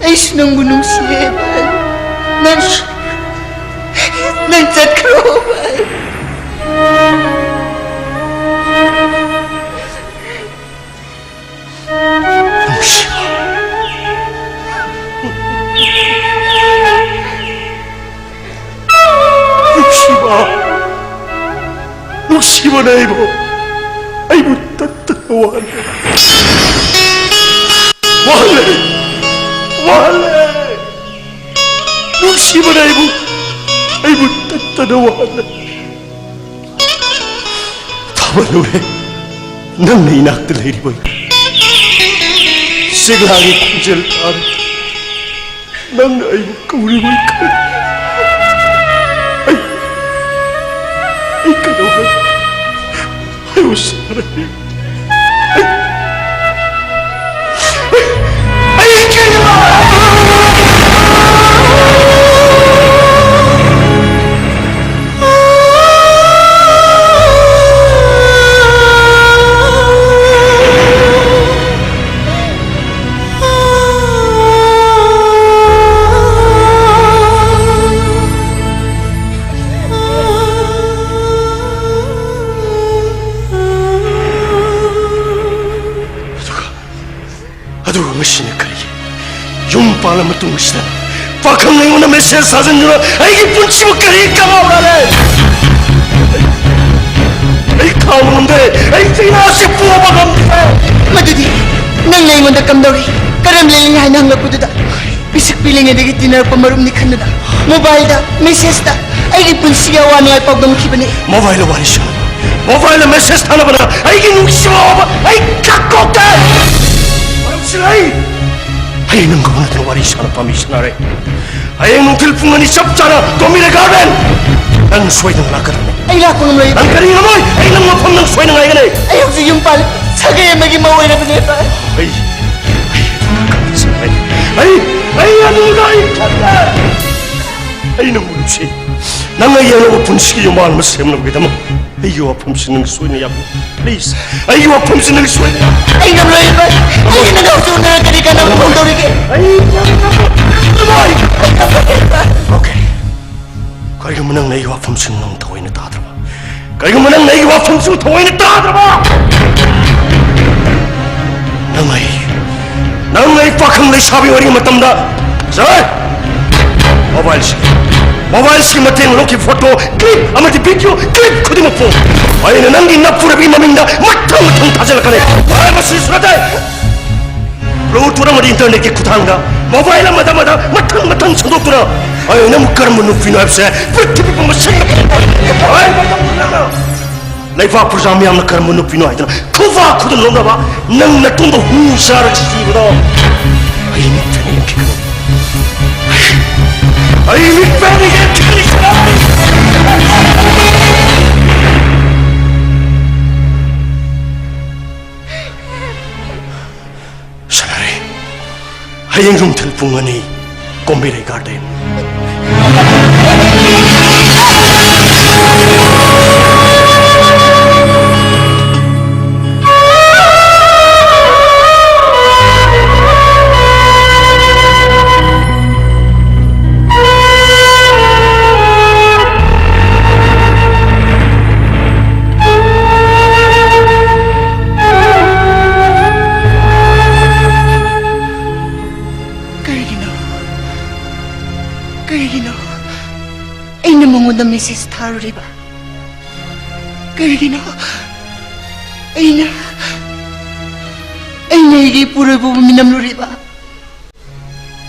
ꯑꯩꯁꯨ ꯅꯪꯕꯨ ꯅꯨꯡꯁꯤꯌꯦ, ꯚꯥꯏ꯫ ꯅꯪ, ꯅꯪ ꯆꯠꯈ꯭ꯔꯣ, ꯚꯥꯏ꯫ ꯅꯨꯡꯁꯤꯕ꯫ ꯅꯨꯡꯁꯤꯕ꯫ ꯅꯨꯡꯁꯤꯕꯅ ꯑꯩꯕꯨ, ꯑꯩꯕꯨ ꯇꯠꯇꯅ ꯋꯥꯍꯜꯂꯦ꯫ ꯋꯥꯍꯜꯂꯦ꯫ ꯋꯥꯍꯜꯂꯦ꯫ ꯅꯨꯡꯁꯤꯕꯅ ꯑꯩꯕꯨ, ꯑꯩꯕꯨ ꯇꯠꯇꯅ ꯋꯥꯍꯜꯂꯦ꯫ ꯊꯥꯕꯜꯂꯨꯔꯦ, ꯅꯪꯅ ꯏꯅꯥꯛꯇ ꯂꯩꯔꯤꯕ ꯆꯦꯛꯂꯥꯒꯤ ꯈꯣꯟꯖꯦꯜ ꯇꯥꯔꯦ꯫ ꯅꯪꯅ ꯑꯩꯕꯨ ꯀꯧꯔꯤꯕ ꯑꯩ, ꯑꯩ ꯀꯩꯗꯧꯔꯦ? ꯑꯩꯕꯨ ꯁꯥꯔꯦ꯫ ꯑꯩ, ꯑꯩ ꯀꯩꯗꯧꯔꯦ? ꯑꯗꯨꯒ, ꯑꯗꯨꯒ ꯉꯁꯤꯅ ꯀꯔꯤꯒꯤ? ꯌꯨꯝ ꯄꯥꯜꯂ ꯃꯇꯨꯡꯁꯤꯗ ꯄꯥꯈꯪ ꯑꯩꯉꯣꯟꯗ ꯃꯦꯁꯦꯖ ꯊꯥꯖꯤꯟꯗꯨꯅ ꯑꯩꯒꯤ ꯄꯨꯟꯁꯤꯕꯨ ꯀꯔꯤ ꯀꯥꯎꯔꯔꯦ? ꯑꯩ ꯈꯥꯡꯕ ꯉꯝꯗꯦ꯫ ꯑꯩ ꯆꯩꯅꯥꯁꯤ ꯄꯨꯕ ꯉꯝꯗꯦ꯫ ꯑꯩꯉꯣꯟꯗ ꯀꯝꯗꯧꯔꯤ? ꯀꯔꯝ ꯂꯦꯜꯂꯤ ꯍꯥꯏꯅ ꯍꯪꯂꯛꯄꯗꯨꯗ, ꯄꯤꯁꯛ ꯄꯤꯛꯂꯤꯉꯩꯗꯒꯤ ꯇꯤꯟꯅꯔꯛꯄ ꯃꯔꯨꯞꯅꯤ ꯈꯟꯗꯨꯅ, ꯃꯣꯕꯥꯏꯜꯗ, ꯃꯦꯁꯦꯖꯇ ꯑꯩꯒꯤ ꯄꯨꯟꯁꯤꯒꯤ ꯑꯋꯥ ꯅꯨꯡꯉꯥꯏ ꯄꯥꯎꯗꯝꯈꯤꯕꯅꯤ꯫ ꯃꯣꯕꯥꯏꯜꯗ ꯋꯥꯔꯤ ꯁꯥꯟꯅꯕ, ꯃꯣꯕꯥꯏꯜꯗ ꯃꯦꯁꯦꯖ ꯊꯥꯅꯕꯅ ꯑꯩꯒꯤ ꯅꯨꯡꯁꯤꯕ ꯑꯋꯥꯕ ꯑꯩ ꯀꯛꯊꯣꯛꯇꯦ꯫ ꯃꯔꯨꯞꯁꯤꯡ, ꯑꯩ, ꯑꯩ ꯅꯪꯒ ꯎꯅꯗꯨꯅ ꯋꯥꯔꯤ ꯁꯥꯟꯅ ꯄꯥꯝꯃꯤ, ꯁꯅꯥꯔꯩ꯫ ꯍꯌꯦꯡ ꯅꯨꯡꯊꯤꯜ ꯄꯨꯡ ꯑꯅꯤ ꯆꯞ ꯆꯥꯅ ꯇꯣꯃꯤꯔ ꯒꯥꯔꯗꯦꯟ꯫ ꯅꯪ ꯁꯣꯏꯗꯅ ꯂꯥꯛꯀꯗꯕꯅꯤ꯫ ꯑꯩ ꯂꯥꯛꯄ ꯉꯝꯂꯣꯏ꯫ ꯅꯪ ꯀꯔꯤ ꯉꯝꯃꯣꯏ? ꯑꯩ ꯅꯪ ꯃꯐꯝ ꯅꯪ ꯁꯣꯏꯅ ꯉꯥꯏꯒꯅꯤ꯫ ꯑꯩ ꯍꯧꯖꯤꯛ ꯌꯨꯝ ꯄꯥꯜꯂꯦ꯫ ꯁꯥꯒꯩ ꯑꯃꯒꯤ ꯃꯧ ꯑꯣꯏꯔꯕꯅꯦ, ꯚꯥꯏ꯫ ꯑꯩ, ꯑꯩ, ꯑꯩ ꯑꯗꯨꯗ ꯑꯩ ꯈꯪꯗꯦ꯫ ꯑꯩ ꯅꯪꯕꯨ ꯅꯨꯡꯁꯤ꯫ ꯅꯪ ꯑꯩꯒꯤ ꯑꯅꯧꯕ ꯄꯨꯟꯁꯤꯒꯤ ꯌꯨꯝꯕꯥꯟ ꯑꯃ ꯁꯦꯝꯅꯕꯒꯤꯗꯃꯛ ꯑꯩꯒꯤ ꯋꯥꯐꯝꯁꯤ ꯅꯪ ꯁꯣꯏꯅ ꯌꯥꯕꯤꯌꯨ꯫ ꯄ꯭ꯂꯤꯖ, ꯑꯩꯒꯤ ꯋꯥꯐꯝꯁꯤ ꯅꯪ ꯁꯣꯏꯅ ꯌꯥꯕꯤꯌꯨ꯫ ꯑꯩ ꯉꯝꯂꯣꯏ, ꯚꯥꯏ꯫ ꯑꯩ ꯅꯪ ꯍꯧꯖꯤꯛ ꯎꯅꯔꯒꯗꯤ ꯀꯅꯥꯕꯨ ꯐꯣꯡꯗꯧꯔꯤꯒꯦ? ꯑꯩ ꯉꯝꯂꯣꯏ꯫ ꯑꯣꯀꯦ꯫ ꯀꯔꯤꯒꯨꯝꯕ ꯅꯪꯅ ꯑꯩꯒꯤ ꯋꯥꯐꯝꯁꯤꯡ ꯅꯪ ꯊꯑꯣꯏꯅ ꯇꯥꯗ꯭ꯔꯕ, ꯀꯔꯤꯒꯨꯝꯕ ꯅꯪꯅ ꯑꯩꯒꯤ ꯋꯥꯐꯝꯁꯤꯡ ꯊꯑꯣꯏꯅ ꯇꯥꯗ꯭ꯔꯕ, ꯅꯪ ꯑꯩ, ꯅꯪ ꯑꯩ ꯄꯥꯈꯪ ꯂꯩꯁꯥꯕꯤ ꯑꯣꯏꯔꯤꯉꯩ ꯃꯇꯝꯗ, ꯁꯥꯔ, ꯃꯣꯕꯥꯏꯜꯁꯤ, ꯃꯣꯕꯥꯏꯜꯁꯤꯒꯤ ꯃꯇꯦꯡ ꯂꯧꯈꯤꯕ ꯐꯣꯇꯣ ꯀ꯭ꯂꯤꯞ ꯑꯃꯗꯤ ꯚꯤꯗꯤꯑꯣ ꯀ꯭ꯂꯤꯞ ꯈꯨꯗꯤꯡꯃꯛꯄꯨ ꯑꯩꯅ ꯅꯪꯒꯤ ꯅꯞꯄꯨꯔꯕꯒꯤ ꯃꯃꯤꯡꯗ ꯃꯊꯪ ꯃꯊꯪ ꯊꯥꯖꯤꯜꯂꯛꯀꯅꯤ꯫ ꯚꯥꯏ, ꯃꯁꯤꯁꯨ ꯅꯠꯇꯦ꯫ ꯕ꯭ꯂꯨꯇꯨꯠ ꯑꯃꯗꯤ ꯏꯟꯇꯔꯅꯦꯠꯀꯤ ꯈꯨꯠꯊꯥꯡꯗ ꯃꯣꯕꯥꯏꯜ ꯑꯃꯗ ꯑꯃꯗ ꯃꯊꯪ ꯃꯊꯪ ꯁꯟꯗꯣꯛꯇꯨꯅ ꯑꯩꯅ ꯅꯪꯕꯨ ꯀꯔꯝꯕ ꯅꯨꯄꯤꯅꯣ ꯍꯥꯏꯕꯁꯦ ꯄ꯭ꯔꯤꯊꯤꯕꯤ ꯄꯨꯝꯕ ꯁꯤꯟꯕ ꯂꯩꯕꯥꯛ ꯄ꯭ꯔꯖꯥ ꯃꯤꯌꯥꯝꯅ ꯀꯔꯝꯕ ꯅꯨꯄꯤꯅꯣ ꯍꯥꯏꯗꯅ ꯈꯨꯕꯥꯛ ꯈꯨꯗꯅ ꯂꯧꯅꯕ, ꯅꯪ ꯅꯇꯨꯡꯗ ꯍꯨ ꯆꯥꯔꯒ ꯁꯤꯕꯗꯣ ꯑꯩ ꯃꯤꯠꯇꯅ ꯌꯦꯡꯈꯤꯒꯅꯤ꯫ ꯑꯩ ꯃꯤꯠꯇꯅ ꯌꯦꯡꯈꯤꯒꯅꯤ꯫ ꯁꯅꯥꯔꯩ, ꯍꯌꯦꯡ ꯅꯨꯡꯊꯤꯜ ꯄꯨꯡ ꯑꯅꯤ, ꯀꯣꯝꯕꯤꯔꯩ ꯒꯥꯔꯗꯦꯟ꯫ ꯀꯔꯤꯒꯤꯅꯣ? ꯀꯔꯤꯒꯤꯅꯣ ꯑꯩꯅ ꯃꯉꯣꯟꯗ ꯃꯦꯁꯦꯖ ꯊꯥꯔꯨꯔꯤꯕ? ꯀꯔꯤꯒꯤꯅꯣ ꯑꯩꯅ, ꯑꯩꯅ ꯑꯩꯒꯤ ꯏꯄꯨꯔꯣꯏꯕꯕꯨ ꯃꯤꯅꯝꯂꯨꯔꯤꯕ?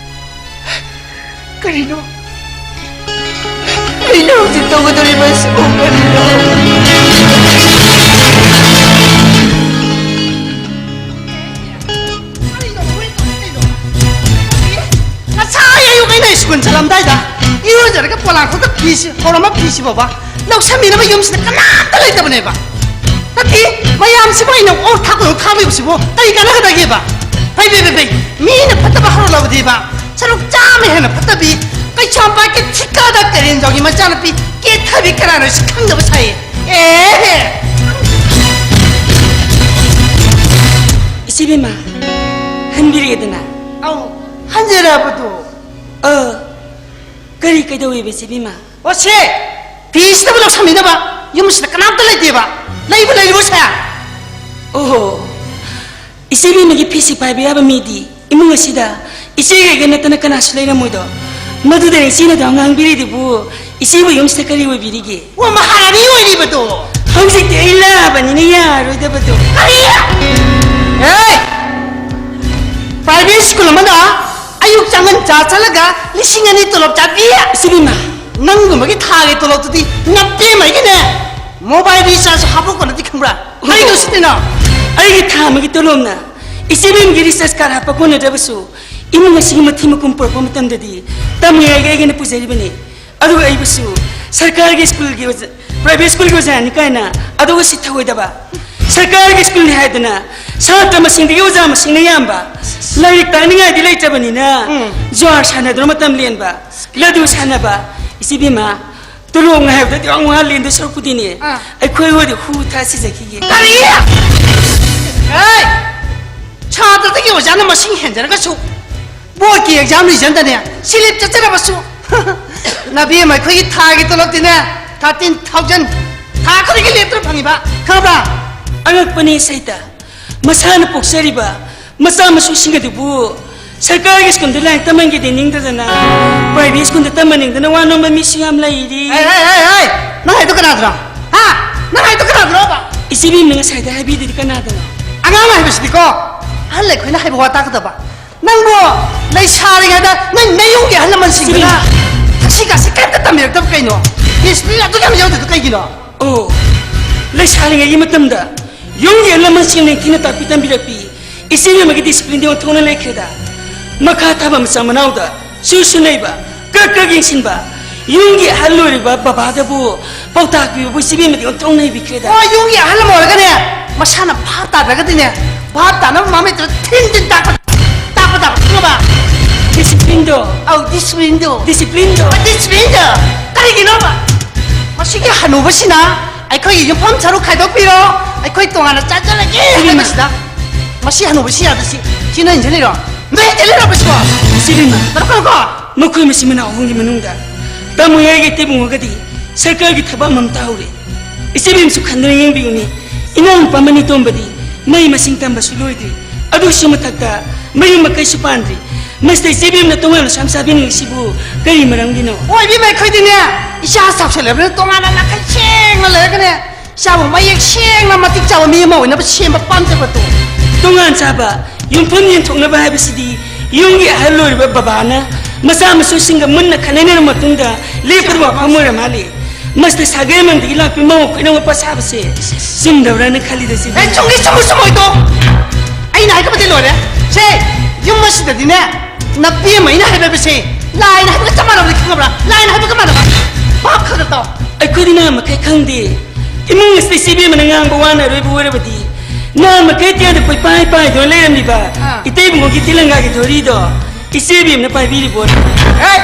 ꯀꯔꯤꯅꯣ? ꯑꯩꯅ ꯍꯧꯖꯤꯛ ꯇꯧꯒꯗꯧꯔꯤꯕ ꯑꯁꯤꯕꯨ ꯀꯔꯤꯅꯣ? ꯉꯁꯥꯏ ꯑꯌꯨꯛ ꯑꯩꯅ ꯁ꯭ꯀꯨꯜ ꯆꯠꯂꯝꯗꯥꯏꯗ ꯏꯔꯨꯖꯔꯒ ꯄꯣꯂꯥꯡꯈꯣꯛꯇ ꯐꯤꯁꯤ ꯍꯧꯔꯝꯕ ꯐꯤꯁꯤꯐꯥꯎꯕ ꯂꯧꯁꯟꯕꯤꯅꯕ ꯌꯨꯝꯁꯤꯗ ꯀꯅꯥꯝꯇ ꯂꯩꯇꯕꯅꯦꯕ꯫ ꯅꯠꯇꯦ, ꯃꯌꯥꯝꯁꯤꯕꯨ ꯑꯩꯅ ꯑꯣꯛ ꯊꯥꯛꯄꯗꯧ ꯊꯥꯛꯂꯤꯕꯁꯤꯕꯨ ꯀꯔꯤ ꯀꯥꯟꯅꯒꯗꯒꯦꯕ? ꯐꯩ, ꯐꯩ, ꯐꯩ, ꯐꯩ꯫ ꯃꯤꯅ ꯐꯠꯇꯕ ꯍꯧꯔꯛꯂꯕꯗꯤꯕ ꯁꯔꯨꯛ ꯆꯥꯝꯃ ꯍꯦꯟꯅ ꯐꯠꯇꯕꯤ ꯀꯩꯁꯥꯝꯄꯥꯠꯀꯤ ꯊꯤꯀꯥꯗ ꯀꯔꯦꯟꯖꯥꯎꯒꯤ ꯃꯆꯥꯅꯨꯄꯤ ꯀꯦꯊꯕꯤ ꯀꯅꯥꯅꯣ ꯁꯤ ꯈꯪꯗꯕ ꯁꯥꯏꯌꯦ꯫ ꯑꯦ! ꯏꯆꯦꯕꯦꯝꯃ, ꯍꯟꯕꯤꯔꯛꯑꯦꯗꯅ? ꯑꯧ, ꯍꯟꯖꯔꯕꯗꯣ꯫ ꯑ, ꯀꯔꯤ ꯀꯩꯗꯧꯋꯦꯕ ꯏꯆꯦꯕꯦꯝꯃ? ꯑꯣ, ꯁꯦ! ꯐꯤꯁꯤꯗꯕꯨ ꯂꯧꯁꯟꯕꯤꯅꯕ ꯌꯨꯝꯁꯤꯗ ꯀꯅꯥꯝꯇ ꯂꯩꯇꯦꯕ꯫ ꯂꯩꯕꯨ ꯂꯩꯔꯤꯕꯣ, ꯁꯦ? ꯑꯣꯍꯣ, ꯏꯆꯦꯕꯦꯝꯃꯒꯤ ꯐꯤꯁꯤ ꯄꯥꯏꯕ ꯌꯥꯕ ꯃꯤꯗꯤ ꯏꯃꯨꯡ ꯑꯁꯤꯗ ꯏꯆꯦꯒ ꯑꯩꯒ ꯅꯠꯇꯅ ꯀꯅꯥꯁꯨ ꯂꯩꯔꯝꯃꯣꯏꯗꯣ꯫ ꯃꯗꯨꯗ ꯏꯆꯦꯅ ꯑꯗꯨꯝ ꯉꯥꯡꯕꯤꯔꯤꯗꯨꯕꯨ ꯏꯆꯦꯕꯨ ꯌꯨꯝꯁꯤꯗ ꯀꯔꯤ ꯑꯣꯏꯕꯤꯔꯤꯒꯦ? ꯋꯥ, ꯃꯍꯥꯔꯥꯅꯤ ꯑꯣꯏꯔꯤꯕꯗꯣ꯫ ꯍꯧꯖꯤꯛꯇꯤ ꯑꯩ ꯂꯥꯛꯑꯕꯅꯤꯅ ꯌꯥꯔꯣꯏꯗꯕꯗꯣ꯫ ꯀꯔꯤ? ꯑꯦ! ꯄ꯭ꯔꯥꯏꯚꯦꯠ ꯁ꯭ꯀꯨꯜ ꯑꯃꯗ ꯑꯌꯨꯛ ꯆꯪꯉꯟ ꯆꯥ ꯆꯠꯂꯒ ꯂꯤꯁꯤꯡ ꯑꯅꯤ ꯇꯣꯂꯣꯞ ꯆꯥꯕꯤ? ꯏꯆꯦꯕꯦꯝꯃ! ꯅꯪꯒꯨꯝꯕꯒꯤ ꯊꯥꯒꯤ ꯇꯣꯂꯣꯞꯇꯨꯗꯤ ꯅꯞꯄꯦꯝꯃꯩꯒꯤꯅꯦ ꯃꯣꯕꯥꯏꯜ ꯔꯤꯆꯥꯔꯖ ꯍꯥꯞꯄꯛꯄ ꯅꯠꯇꯦ ꯈꯪꯕ꯭ꯔꯥ? ꯀꯔꯤꯅꯣ ꯁꯤꯗꯤꯅꯣ? ꯑꯩꯒꯤ ꯊꯥ ꯑꯃꯒꯤ ꯇꯣꯂꯣꯞꯅ ꯏꯆꯦꯕꯦꯝꯒꯤ ꯔꯤꯆꯥꯔꯖ ꯀꯥꯔꯗ ꯍꯥꯞꯄ ꯀꯣꯟꯅꯗ꯭ꯔꯕꯁꯨ ꯏꯃꯨꯡ ꯑꯁꯤꯒꯤ ꯃꯊꯤ ꯃꯀꯨꯝ ꯄꯨꯔꯛꯄ ꯃꯇꯝꯗꯗꯤ ꯇꯝꯃꯤꯉꯩꯒꯤ ꯑꯩꯒꯤꯅ ꯄꯨꯖꯔꯤꯕꯅꯤ꯫ ꯑꯗꯨꯒ ꯑꯩꯕꯨꯁꯨ ꯁꯔꯀꯥꯔꯒꯤ ꯁ꯭ꯀꯨꯜꯒꯤ ꯑꯣꯖꯥ, ꯄ꯭ꯔꯥꯏꯚꯦꯠ ꯁ꯭ꯀꯨꯜꯒꯤ ꯑꯣꯖꯥꯅꯤ ꯀꯥꯏꯅ ꯑꯗꯨꯒ ꯁꯤ ꯊꯧꯑꯣꯏꯗꯕ꯫ ꯁꯔꯀꯥꯔꯒꯤ ꯁ꯭ꯀꯨꯜꯅꯤ ꯍꯥꯏꯗꯅ ꯁꯥꯇ꯭ꯔ ꯃꯁꯤꯡꯗꯒꯤ ꯑꯣꯖꯥ ꯃꯁꯤꯡꯅ ꯌꯥꯝꯕ꯫ ꯂꯥꯏꯔꯤꯛ ꯇꯥꯛꯅꯤꯡꯉꯥꯏꯗꯤ ꯂꯩꯇꯕꯅꯤꯅ ꯎꯝ꯫ ꯖ꯭ꯋꯥꯔ ꯁꯥꯟꯅꯗꯨꯅ ꯃꯇꯝ ꯂꯦꯟꯕ, ꯂꯗꯨ ꯁꯥꯟꯅꯕ꯫ ꯏꯆꯦꯕꯦꯝꯃ, ꯇꯣꯂꯣꯞ ꯉꯥꯏꯕꯗ ꯌꯥꯝ ꯋꯥꯍꯜꯂꯦ ꯑꯗꯨ ꯁꯔꯨꯛꯄꯨꯗꯤꯅꯦ꯫ ꯑꯥ꯫ ꯑꯩꯈꯣꯏ ꯑꯣꯏꯗꯤ ꯍꯨ ꯊꯥ ꯁꯤꯖꯈꯤꯒꯦ꯫ ꯀꯔꯤ? ꯑꯦ! ꯁꯥꯇ꯭ꯔꯗꯒꯤ ꯑꯣꯖꯥꯅ ꯃꯁꯤꯡ ꯍꯦꯟꯖꯔꯒꯁꯨ ꯕꯣꯔꯗꯀꯤ ꯑꯦꯛꯖꯥꯝ ꯔꯤꯖꯟꯗꯅꯦ ꯁꯤꯂꯤꯞ ꯆꯠꯆꯔꯕꯁꯨ ꯅꯕꯦꯝꯃ ꯑꯩꯈꯣꯏꯒꯤ ꯊꯥꯒꯤ ꯇꯣꯂꯣꯞꯇꯤꯅꯦ ꯊꯥꯔꯇꯤꯟ ꯊꯥꯎꯖꯟ ꯊꯥ ꯈꯨꯗꯤꯡꯒꯤ ꯂꯦꯞꯇꯅ ꯐꯪꯉꯤꯕ, ꯈꯪꯕ꯭ꯔꯥ? ꯑꯉꯛꯄꯅꯤ ꯁꯩꯇ, ꯃꯁꯥꯅ ꯄꯣꯛꯆꯔꯤꯕ ꯃꯆꯥ ꯃꯁꯨꯁꯤꯡ ꯑꯗꯨꯕꯨ ꯁꯔꯀꯥꯔꯒꯤ ꯁ꯭ꯀꯨꯜꯗ ꯂꯥꯏꯔꯤꯛ ꯇꯝꯍꯟꯒꯦꯗꯤ ꯅꯤꯡꯗꯗꯅ ꯄ꯭ꯔꯥꯏꯚꯦꯠ ꯁ꯭ꯀꯨꯜꯗ ꯇꯝꯍꯟꯅꯤꯡꯗꯅ ꯋꯥ ꯅꯣꯝꯕ ꯃꯤꯁꯨ ꯌꯥꯝ ꯂꯩꯔꯤ꯫ ꯍꯦ, ꯍꯦ, ꯍꯦ, ꯍꯦ! ꯅꯪ ꯍꯥꯏꯗꯣ ꯀꯅꯥꯗꯅꯣ? ꯍꯥ? ꯅꯪ ꯍꯥꯏꯗꯣ ꯀꯅꯥꯗꯅꯣꯕ? ꯏꯆꯦꯕꯦꯝꯅ ꯉꯁꯥꯏꯗ ꯍꯥꯏꯕꯤꯗꯨꯗꯤ ꯀꯅꯥꯗꯅꯣ? ꯑꯉꯥꯡ ꯍꯥꯏꯕꯁꯤꯗꯤꯀꯣ ꯑꯍꯜ ꯑꯩꯈꯣꯏꯅ ꯍꯥꯏꯕ ꯋꯥ ꯇꯥꯒꯗꯕ꯫ ꯅꯪꯕꯨ ꯂꯩꯁꯥꯔꯤꯉꯩꯗ ꯅꯣꯏ ꯅꯌꯨꯝꯒꯤ ꯑꯍꯜ ꯂꯃꯟꯁꯤꯡꯗꯨꯅ ꯁꯤꯕꯤ꯫ ꯊꯛꯁꯤ ꯈꯥꯁꯤ ꯀꯔꯤꯝꯇ ꯇꯝꯕꯤꯔꯛꯇꯕ ꯀꯩꯅꯣ? ꯗꯤꯁꯤꯄ꯭ꯂꯤꯟ ꯑꯗꯨꯛ ꯌꯥꯝ ꯌꯥꯎꯗ꯭ꯔꯤꯗꯣ ꯀꯩꯒꯤꯅꯣ? ꯑꯣ, ꯂꯩꯁꯥꯔꯤꯉꯩꯒꯤ ꯃꯇꯝꯗ ꯌꯨꯝꯒꯤ ꯑꯍꯜ ꯂꯃꯟꯁꯤꯡꯅ ꯅꯤꯡꯊꯤꯅ ꯇꯥꯛꯄꯤ ꯇꯝꯕꯤꯔꯛꯄꯤ ꯏꯆꯦ ꯑꯃꯒꯤ ꯗꯤꯁꯤꯄ꯭ꯂꯤꯟꯗꯤ ꯑꯣꯟꯊꯣꯛꯅ ꯂꯩꯈ꯭ꯔꯦꯗ꯫ ꯃꯈꯥ ꯊꯥꯕ ꯃꯆꯥ ꯃꯅꯥꯎꯗ ꯁꯨ ꯁꯨ ꯅꯩꯕ, ꯀ꯭ꯔꯛ ꯀ꯭ꯔꯛ ꯌꯦꯡꯁꯤꯟꯕ, ꯌꯨꯝꯒꯤ ꯑꯍꯜ ꯑꯣꯏꯔꯤꯕ ꯕꯕꯥꯗꯕꯨ ꯄꯥꯎꯇꯥꯛ ꯄꯤꯕꯕꯨ ꯏꯆꯦꯕꯦꯝꯃꯗꯤ ꯑꯣꯟꯊꯣꯛꯅ ꯍꯩꯕꯤꯈ꯭ꯔꯦꯗ꯫ ꯍꯣꯏ, ꯌꯨꯝꯒꯤ ꯑꯍꯜ ꯑꯃ ꯑꯣꯏꯔꯒꯅꯦ, ꯃꯁꯥꯅ ꯚꯥꯞ ꯇꯥꯗ꯭ꯔꯒꯗꯤꯅꯦ, ꯚꯥꯞ ꯇꯥꯅꯕ ꯃꯃꯤꯠꯇꯨꯗ ꯊꯤꯟ ꯊꯤꯟ ꯇꯥꯛꯄ, ꯇꯥꯛꯄ ꯇꯥꯕ, ꯈꯪꯉꯕ? ꯗꯤꯁꯤꯄ꯭ꯂꯤꯟꯗꯣ꯫ ꯑꯧ, ꯗꯤꯁꯤꯄ꯭ꯂꯤꯟꯗꯣ꯫ ꯗꯤꯁꯤꯄ꯭ꯂꯤꯟꯗꯣ꯫ ꯑ, ꯗꯤꯁꯤꯄ꯭ꯂꯤꯟꯗꯣ꯫ ꯀꯔꯤꯒꯤꯅꯣꯕ? ꯃꯁꯤꯒꯤ ꯍꯅꯨꯕꯁꯤꯅ ꯑꯩꯈꯣꯏꯒꯤ ꯌꯨꯝꯐꯝ ꯁꯔꯨꯛ ꯈꯥꯏꯗꯣꯛꯄꯤꯔꯣ, ꯑꯩꯈꯣꯏ ꯇꯣꯉꯥꯟꯅ ꯆꯥꯖꯔꯒꯦ ꯏꯆꯦꯕꯦꯝꯃ꯫ ꯍꯥꯏꯕꯁꯤꯗ, ꯃꯁꯤ ꯍꯅꯨꯕꯁꯤ ꯌꯥꯗ꯭ꯔꯤ, ꯁꯤ, ꯁꯤ ꯅꯣꯏ ꯏꯟꯖꯜꯂꯤꯔꯣ? ꯅꯣꯏ ꯏꯟꯖꯜꯂꯤꯔꯣ ꯃꯁꯤꯕꯣ? ꯏꯆꯦꯕꯦꯝꯃ꯫ ꯇꯧꯔꯛꯀꯅꯨꯀꯣ꯫ ꯃꯈꯣꯏ ꯃꯆꯤꯟ ꯃꯅꯥꯎ ꯑꯍꯨꯝꯒꯤ ꯃꯅꯨꯡꯗ ꯇꯥꯃꯣ ꯌꯥꯏꯒꯤ ꯇꯦꯕꯨꯡꯉꯒꯗꯤ ꯁꯔꯀꯥꯔꯒꯤ ꯊꯕꯛ ꯑꯃꯃꯝ ꯇꯥꯍꯧꯔꯦ꯫ ꯏꯆꯦꯕꯦꯝꯁꯨ ꯈꯟꯗꯨꯅ ꯌꯦꯡꯕꯤꯌꯨꯅꯦ꯫ ꯏꯅꯥꯎꯅꯨꯄꯥ ꯃꯅꯤꯇꯣꯝꯕꯗꯤ ꯃꯍꯩ ꯃꯁꯤꯡ ꯇꯝꯕꯁꯨ ꯂꯣꯏꯗ꯭ꯔꯤ꯫ ꯑꯗꯨꯒꯤꯁꯨ ꯃꯊꯛꯇ ꯃꯌꯨꯝ ꯃꯀꯩꯁꯨ ꯄꯥꯟꯗ꯭ꯔꯤ꯫ ꯃꯁꯤꯗ ꯏꯆꯦꯕꯦꯝꯅ ꯇꯣꯉꯥꯟꯅ ꯁꯨꯝ ꯆꯥꯕꯤꯅꯤꯡꯉꯤꯁꯤꯕꯨ ꯀꯔꯤ ꯃꯔꯝꯒꯤꯅꯣ? ꯑꯣꯏꯕꯤꯃ ꯑꯩꯈꯣꯏꯗꯤꯅꯦ, ꯏꯆꯥ ꯆꯥꯎꯁꯜꯂꯕꯅꯤꯅ ꯇꯣꯉꯥꯟꯅ ꯅꯥꯈꯩ ꯁꯦꯡꯅ ꯂꯩꯔꯒꯅꯦ, ꯏꯆꯥꯕꯨ ꯃꯌꯦꯛ ꯁꯦꯡꯅ ꯃꯇꯤꯛ ꯆꯥꯕ ꯃꯤ ꯑꯃ ꯑꯣꯏꯅꯕ ꯁꯦꯝꯕ ꯄꯥꯝꯖꯕꯗꯣ꯫ ꯇꯣꯉꯥꯟ ꯆꯥꯕ, ꯌꯨꯝꯐꯝ ꯌꯦꯟꯊꯣꯛꯅꯕ ꯍꯥꯏꯕꯁꯤꯗꯤ ꯌꯨꯝꯒꯤ ꯑꯍꯜ ꯑꯣꯏꯔꯤꯕ ꯕꯕꯥꯅ ꯃꯆꯥ ꯃꯁꯨꯁꯤꯡꯒ ꯃꯨꯟꯅ ꯈꯟꯅꯔꯕ ꯃꯇꯨꯡꯗ ꯂꯦꯞꯀꯗꯕ ꯋꯥꯐꯝ ꯑꯣꯏꯔ ꯃꯥꯜꯂꯤ꯫ ꯃꯁꯤꯗ ꯁꯥꯒꯩ ꯑꯃꯗꯒꯤ ꯂꯥꯛꯄꯤ ꯃꯧ ꯑꯩꯈꯣꯏꯅ ꯃꯄꯥ ꯁꯥꯕꯁꯦ ꯆꯨꯝꯗꯕ꯭ꯔꯥꯅ ꯈꯜꯂꯤꯗ ꯁꯤꯕꯨ꯫ ꯑꯦ, ꯆꯨꯝꯒꯤ ꯆꯨꯝꯃꯣꯏ ꯆꯨꯝꯃꯣꯏꯗꯣ ꯑꯩꯅ ꯍꯥꯏꯒꯗꯕꯗꯤ ꯂꯣꯏꯔꯦ꯫ ꯁꯦ, ꯌꯨꯝ ꯑꯁꯤꯗꯗꯤꯅꯦ, ꯅꯄꯤ ꯑꯃ ꯑꯩꯅ ꯍꯥꯏꯕꯁꯦ ꯂꯥꯏꯅ ꯍꯥꯏꯕꯒ ꯆꯞ ꯃꯥꯟꯅꯕꯅꯤ, ꯈꯪꯉꯕ꯭ꯔꯥ? ꯂꯥꯏꯅ ꯍꯥꯏꯕꯒ ꯃꯥꯟꯅꯕ꯫ ꯚꯥꯞ ꯈꯔ ꯈꯔ ꯇꯥꯎ꯫ ꯑꯩꯈꯣꯏꯗꯤ ꯅꯍꯥꯟ ꯃꯈꯩ ꯈꯪꯗꯦ꯫ ꯏꯃꯨꯡ ꯑꯁꯤꯗ ꯏꯆꯦ ꯏꯕꯦꯝꯃꯅ ꯉꯥꯡꯕ ꯋꯥꯅ ꯑꯔꯣꯏꯕ ꯑꯣꯏꯔꯕꯗꯤ ꯅꯍꯥꯟ ꯃꯈꯩ ꯀꯌꯥꯗ ꯀꯣꯏꯄꯥꯏ ꯄꯥꯏꯗꯨꯅ ꯂꯩꯔꯝꯂꯤꯕ ꯑꯥ꯫ ꯏꯇꯩꯕꯨꯡꯉꯣꯒꯤ ꯇꯤꯂꯪꯒꯥꯒꯤ ꯘꯣꯔꯤꯗꯣ ꯏꯆꯦ ꯏꯕꯦꯝꯅ ꯄꯥꯏꯕꯤꯔꯤꯕꯣ? ꯑꯦ!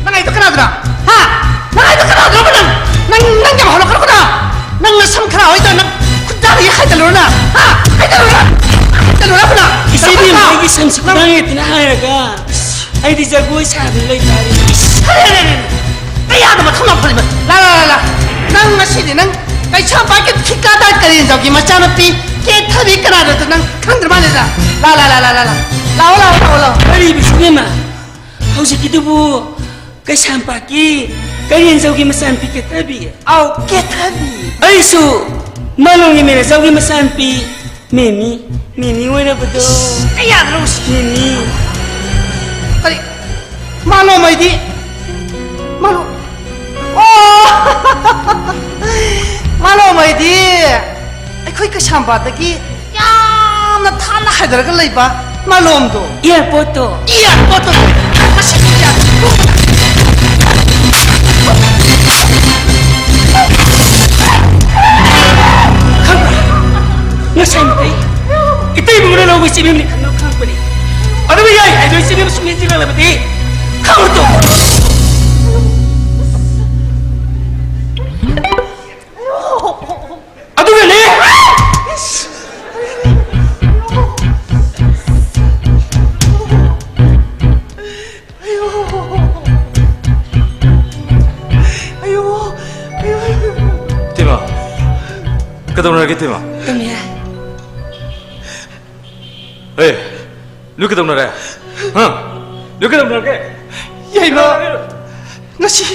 ꯅꯪ ꯍꯥꯏꯗꯣ ꯀꯅꯥꯗꯅꯣ? ꯍꯥ? ꯅꯪ ꯍꯥꯏꯗꯣ ꯀꯅꯥꯗꯅꯣꯕ ꯅꯪ? ꯅꯪ, ꯅꯪ ꯌꯥꯝ ꯍꯧꯔꯛꯀꯅꯨꯀꯣ ꯅꯪ! ꯅꯪ ꯅꯁꯝ ꯈꯔ ꯍꯣꯏꯗꯣ ꯅꯪ ꯈꯨꯠꯇꯥꯗꯒꯤ ꯍꯥꯏꯗꯠꯂꯨꯔꯣ ꯅꯪ! ꯍꯥ? ꯍꯥꯏꯗꯠꯂꯨꯔꯣ? ꯍꯥꯏꯗꯠꯂꯨꯔꯣ ꯅꯪ! ꯏꯆꯦ ꯏꯕꯦꯝꯃ, ꯑꯩꯒꯤ ꯁꯝꯁꯤ ꯈꯨꯗꯥꯡ ꯍꯦꯛꯇꯅ ꯍꯥꯏꯔꯒ ꯑꯩꯗꯤ ꯖꯒꯣꯏ ꯁꯥꯗꯨꯅ ꯂꯩꯇꯥꯔꯦ꯫ ꯑꯔꯦ, ꯑꯔꯦ, ꯑꯔꯦ! ꯀꯌꯥꯗ ꯃꯊꯧ ꯌꯥꯝ ꯐꯔꯤꯕ! ꯂꯥ, ꯂꯥ, ꯂꯥ, ꯂꯥ! ꯅꯪ ꯉꯁꯤꯗꯤ ꯅꯪ ꯀꯩꯁꯥꯝꯄꯥꯠꯀꯤ ꯊꯤꯀꯥꯗꯥꯔ ꯀꯔꯦꯟꯖꯥꯎꯒꯤ ꯃꯆꯥꯅꯨꯄꯤ ꯀꯦꯊꯕꯤ ꯀꯅꯥꯗꯣ ꯅꯪ ꯈꯪꯗ꯭ꯔ ꯃꯥꯜꯂꯦꯗ! ꯂꯥ, ꯂꯥ, ꯂꯥ, ꯂꯥ, ꯂꯥ, ꯂꯥ! ꯂꯥꯛꯑꯣ, ꯂꯥꯛꯑꯣ, ꯂꯥꯛꯑꯣ, ꯂꯥꯛꯑꯣ! ꯀꯔꯤꯕ ꯏꯆꯦ ꯏꯕꯦꯝꯃ? ꯍꯧꯖꯤꯛꯀꯤꯗꯨꯕꯨ ꯀꯩꯁꯥꯝꯄꯥꯠꯀꯤ ꯀꯔꯦꯟꯖꯥꯎꯒꯤ ꯃꯆꯥꯅꯨꯄꯤ ꯀꯦꯊꯕꯤ? ꯑꯧ, ꯀꯦꯊꯕꯤ꯫ ꯑꯩꯁꯨ ꯃꯥꯂꯣꯝꯒꯤ ꯃꯦꯅꯦꯖꯔꯒꯤ ꯃꯆꯥꯅꯨꯄꯤ ꯃꯦꯃꯤ, ꯃꯦꯃꯤ ꯑꯣꯏꯔꯕꯗꯣ꯫ ꯑꯩ ꯌꯥꯗ꯭ꯔꯣ ꯁꯤ? ꯃꯦꯃꯤ꯫ ꯀꯔꯤ? ꯃꯥꯂꯣꯝ ꯍꯥꯏꯗꯤ? ꯃꯥꯂꯣꯝ꯫ ꯑꯣ! ꯃꯥꯂꯣꯝ ꯍꯥꯏꯗꯤ ꯑꯩꯈꯣꯏ ꯀꯩꯁꯥꯝꯄꯥꯠꯇꯒꯤ ꯌꯥꯝꯅ ꯊꯥꯞꯅ ꯍꯥꯏꯗꯔꯒ ꯂꯩꯕ ꯃꯥꯂꯣꯝꯗꯣ꯫ ꯑꯦꯌꯥꯔꯄꯣꯔꯠꯇꯣ꯫ ꯑꯦꯌꯥꯔꯄꯣꯔꯠꯇꯣ꯫ ꯃꯁꯤꯗꯤ ꯑꯦꯌꯥꯔꯄꯣꯔꯠ꯫ ꯈꯪꯕ꯭ꯔꯥ? ꯉꯁꯥꯏ ꯃꯈꯩ ꯏꯇꯩꯕꯨꯡꯅ ꯂꯧꯕ ꯏꯆꯦꯕꯦꯝꯅꯤ ꯈꯪꯅꯕ ꯈꯪꯉꯛꯄꯅꯤ꯫ ꯑꯗꯨꯕꯨ ꯌꯥꯏ ꯍꯥꯏꯗꯣ ꯏꯆꯦꯕꯦꯝ ꯁꯨꯡꯌꯦꯡ ꯌꯦꯡꯂꯕꯗꯤ ꯈꯪꯉꯛꯇꯣ꯫ ꯑꯗꯨꯒꯅꯦ꯫ ꯑꯌꯣ! ꯑꯌꯣ! ꯑꯌꯣ! ꯏꯇꯩꯃ, ꯀꯩꯗꯧꯅꯔꯒꯦ, ꯏꯇꯩꯃ? ꯇꯨꯝꯃꯤꯔꯣ? ꯑꯦ, ꯅꯣꯏ ꯀꯩꯗꯧꯅꯔꯦ? ꯍꯥ? ꯅꯣꯏ ꯀꯩꯗꯧꯅꯔꯒꯦ? ꯌꯥꯏꯃ, ꯉꯁꯤ,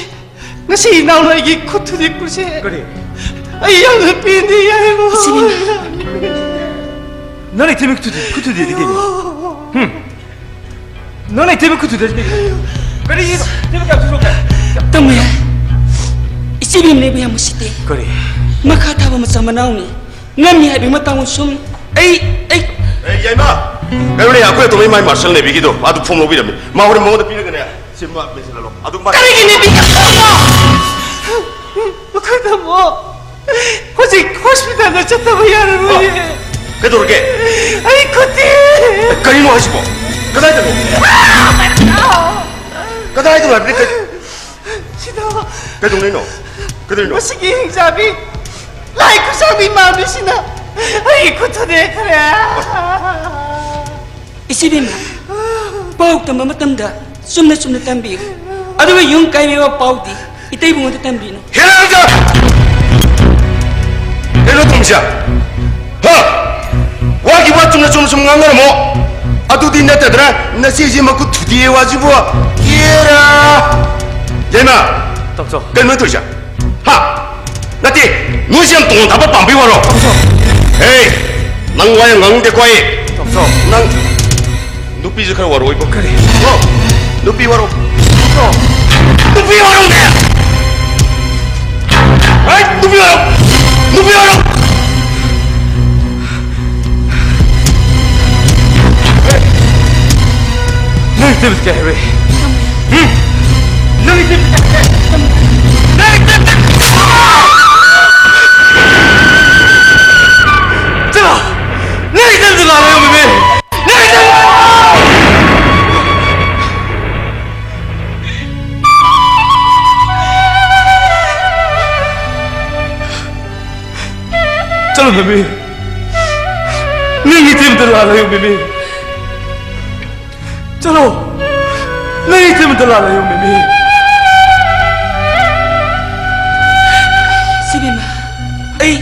ꯉꯁꯤ ꯏꯅꯥꯎꯅ ꯑꯩꯒꯤ ꯈꯨꯠ ꯊꯨꯗꯦꯛꯄꯁꯦ, ꯀꯔꯤ? ꯑꯩ ꯌꯥꯝꯅ ꯄꯦꯟꯗꯦ, ꯌꯥꯏꯃ꯫ ꯏꯆꯦꯕꯦꯝꯃ꯫ ꯅꯪ ꯏꯇꯩꯃ ꯈꯨꯠ ꯊꯨꯗꯦꯛ-, ꯈꯨꯠ ꯊꯨꯗꯦꯛꯑꯗꯤ ꯀꯩꯅꯣ? ꯍꯨꯝ? ꯅꯪꯅ ꯏꯇꯩꯃ ꯈꯨꯠ ꯊꯨꯗꯦꯛꯑꯗꯤ ꯀꯩꯅꯣ? ꯀꯔꯤꯒꯤꯅꯣ? ꯏꯇꯩꯃ ꯀꯌꯥꯝ ꯊꯨꯗꯣꯛꯀꯦ? ꯇꯥꯃꯣ ꯌꯥꯏ, ꯏꯆꯦꯕꯦꯝꯅ ꯑꯩꯕꯨ ꯌꯥꯝ ꯎꯁꯤꯠꯇꯦ꯫ ꯀꯔꯤ? ꯃꯈꯥ ꯊꯥꯕ ꯃꯆꯥ ꯃꯅꯥꯎꯅꯤ꯫ ꯉꯝꯃꯤ ꯍꯥꯏꯕꯒꯤ ꯃꯇꯥꯡ ꯁꯨꯝ ꯑꯩ, ꯑꯩ ꯑꯦ, ꯌꯥꯏꯃ! ꯀꯩꯅꯣꯅꯦ, ꯑꯩꯈꯣꯏ ꯑꯇꯣꯝꯕꯒꯤ ꯃꯥꯏ ꯃꯥꯔꯁꯦꯜ ꯅꯦꯚꯤꯒꯤꯗꯣ, ꯑꯗꯨ ꯐꯣꯝ ꯂꯧꯕꯤꯔꯝꯃꯦ꯫ ꯃꯥ ꯍꯣꯔꯦꯟ ꯃꯉꯣꯟꯗ ꯄꯤꯔꯒꯅꯦ, ꯁꯤ ꯃꯥ ꯃꯦꯟꯁꯤꯜꯍꯜꯂꯣ꯫ ꯑꯗꯨ ꯃꯥ ꯀꯔꯤꯒꯤ ꯅꯦꯚꯤꯒꯤꯅꯣ? ꯑꯩꯈꯣꯏ ꯇꯥꯃꯣ ꯍꯧꯖꯤꯛ ꯍꯣꯁꯄꯤꯇꯥꯜꯗ ꯆꯠꯇꯕ ꯌꯥꯔꯔꯣꯏꯌꯦ꯫ ꯑ, ꯀꯩꯗꯧꯔꯒꯦ? ꯑꯩ ꯈꯨꯠꯇꯤ꯫ ꯀꯔꯤꯅꯣ ꯍꯥꯏꯁꯤꯕꯣ? ꯀꯗꯥꯏꯗꯅꯣ? ꯀꯗꯥꯏꯗꯅꯣ ꯍꯥꯏꯕꯅꯤ? ꯀꯩ- ꯁꯤꯗ꯫ ꯀꯩꯗꯧꯅꯩꯅꯣ? ꯀꯩꯗꯧꯅꯣ? ꯃꯁꯤꯒꯤ ꯍꯤꯡꯆꯥꯕꯤ, ꯂꯥꯏ ꯈꯨꯠꯁꯥꯡꯕꯤ ꯃꯥꯟꯕꯤꯁꯤꯅ ꯑꯩꯒꯤ ꯈꯨꯠ ꯊꯨꯗꯦꯛꯈ꯭ꯔꯦ꯫ ꯏꯆꯦꯕꯦꯝꯃ, ꯄꯥꯎ ꯇꯝꯕ ꯃꯇꯝꯗ ꯆꯨꯝꯅ ꯆꯨꯝꯅ ꯇꯝꯕꯤꯌꯨ꯫ ꯑꯗꯨꯒ ꯌꯨꯝ ꯀꯥꯏꯕꯒꯤ ꯋꯥ ꯄꯥꯎꯗꯤ ꯏꯇꯩꯕꯨꯡꯉꯣꯟꯗ ꯇꯝꯕꯤꯅꯨ꯫ ꯍꯦꯔꯥ ꯅꯪꯁꯦ! ꯀꯩꯅꯣ ꯇꯧꯔꯤꯁꯦ? ꯍꯥ? ꯋꯥꯒꯤ ꯋꯥ ꯆꯨꯝꯅ ꯆꯨꯝꯅ ꯁꯨꯝ ꯉꯥꯡꯅꯔꯝꯃꯣ꯫ ꯑꯗꯨꯗꯤ ꯅꯠꯇꯗꯅ ꯅꯆꯦꯁꯤ ꯃꯈꯨꯠ ꯊꯨꯗꯦꯛꯑꯦ ꯋꯥꯁꯤꯕꯨ꯫ ꯑꯦꯔꯥ! ꯌꯥꯏꯃ! ꯇꯥꯃꯣ꯫ ꯀꯩꯅꯣ ꯇꯧꯔꯤꯁꯦ? ꯍꯥ? ꯅꯠꯇꯦ, ꯅꯣꯏꯁꯦ ꯌꯥꯝ ꯇꯣꯉꯥꯟ ꯊꯥꯕ ꯄꯥꯝꯕꯩ ꯋꯥꯔꯣ? ꯇꯥꯃꯣ꯫ ꯍꯦ! ꯅꯪ ꯋꯥ ꯌꯥꯝ ꯉꯥꯡꯅꯤꯡꯗꯦꯀꯣ ꯑꯩ꯫ ꯇꯣꯝꯆꯧ꯫ ꯅꯪ ꯅꯨꯄꯤꯁꯨ ꯈꯔ ꯋꯥꯔꯛꯑꯣ ꯏꯕꯣ꯫ ꯀꯔꯤ? ꯅꯨꯄꯤ ꯋꯥꯔꯛꯑꯣ꯫ ꯇꯣꯝꯆꯧ꯫ ꯅꯨꯄꯤ ꯋꯥꯔꯛꯑꯣꯅꯦ! ꯍꯩꯠ! ꯅꯨꯄꯤ ꯋꯥꯔꯛꯑꯣ! ꯅꯨꯄꯤ ꯋꯥꯔꯛꯑꯣ! ꯅꯪ ꯏꯆꯦꯕꯨ ꯀꯩ ꯍꯥꯏꯔꯨꯏ? ꯎꯝ? ꯅꯪ ꯏꯆꯦꯕꯨ ꯀꯩ ꯍꯥꯏꯔꯨꯏ? ꯅꯪ ꯏꯆꯦꯕꯨ ꯀꯩ ꯍꯥꯏꯔꯨꯏ? ꯆꯠꯂꯣ! ꯅꯪ ꯏꯆꯦꯕꯨ ꯂꯥꯛꯑꯣ, ꯃꯃꯤ! ꯅꯪ ꯏꯆꯦꯕꯨ ꯆꯠꯂꯣ, ꯃꯃꯤ! ꯅꯪ ꯏꯆꯦꯕꯨ ꯂꯥꯛꯑꯣ, ꯃꯃꯤ! ꯆꯠꯂꯣ! ꯅꯪ ꯏꯆꯦ ꯑꯃꯇ ꯂꯥꯜꯂꯣ, ꯃꯤꯃꯤ꯫ ꯏꯆꯦꯕꯦꯝꯃ, ꯑꯩ,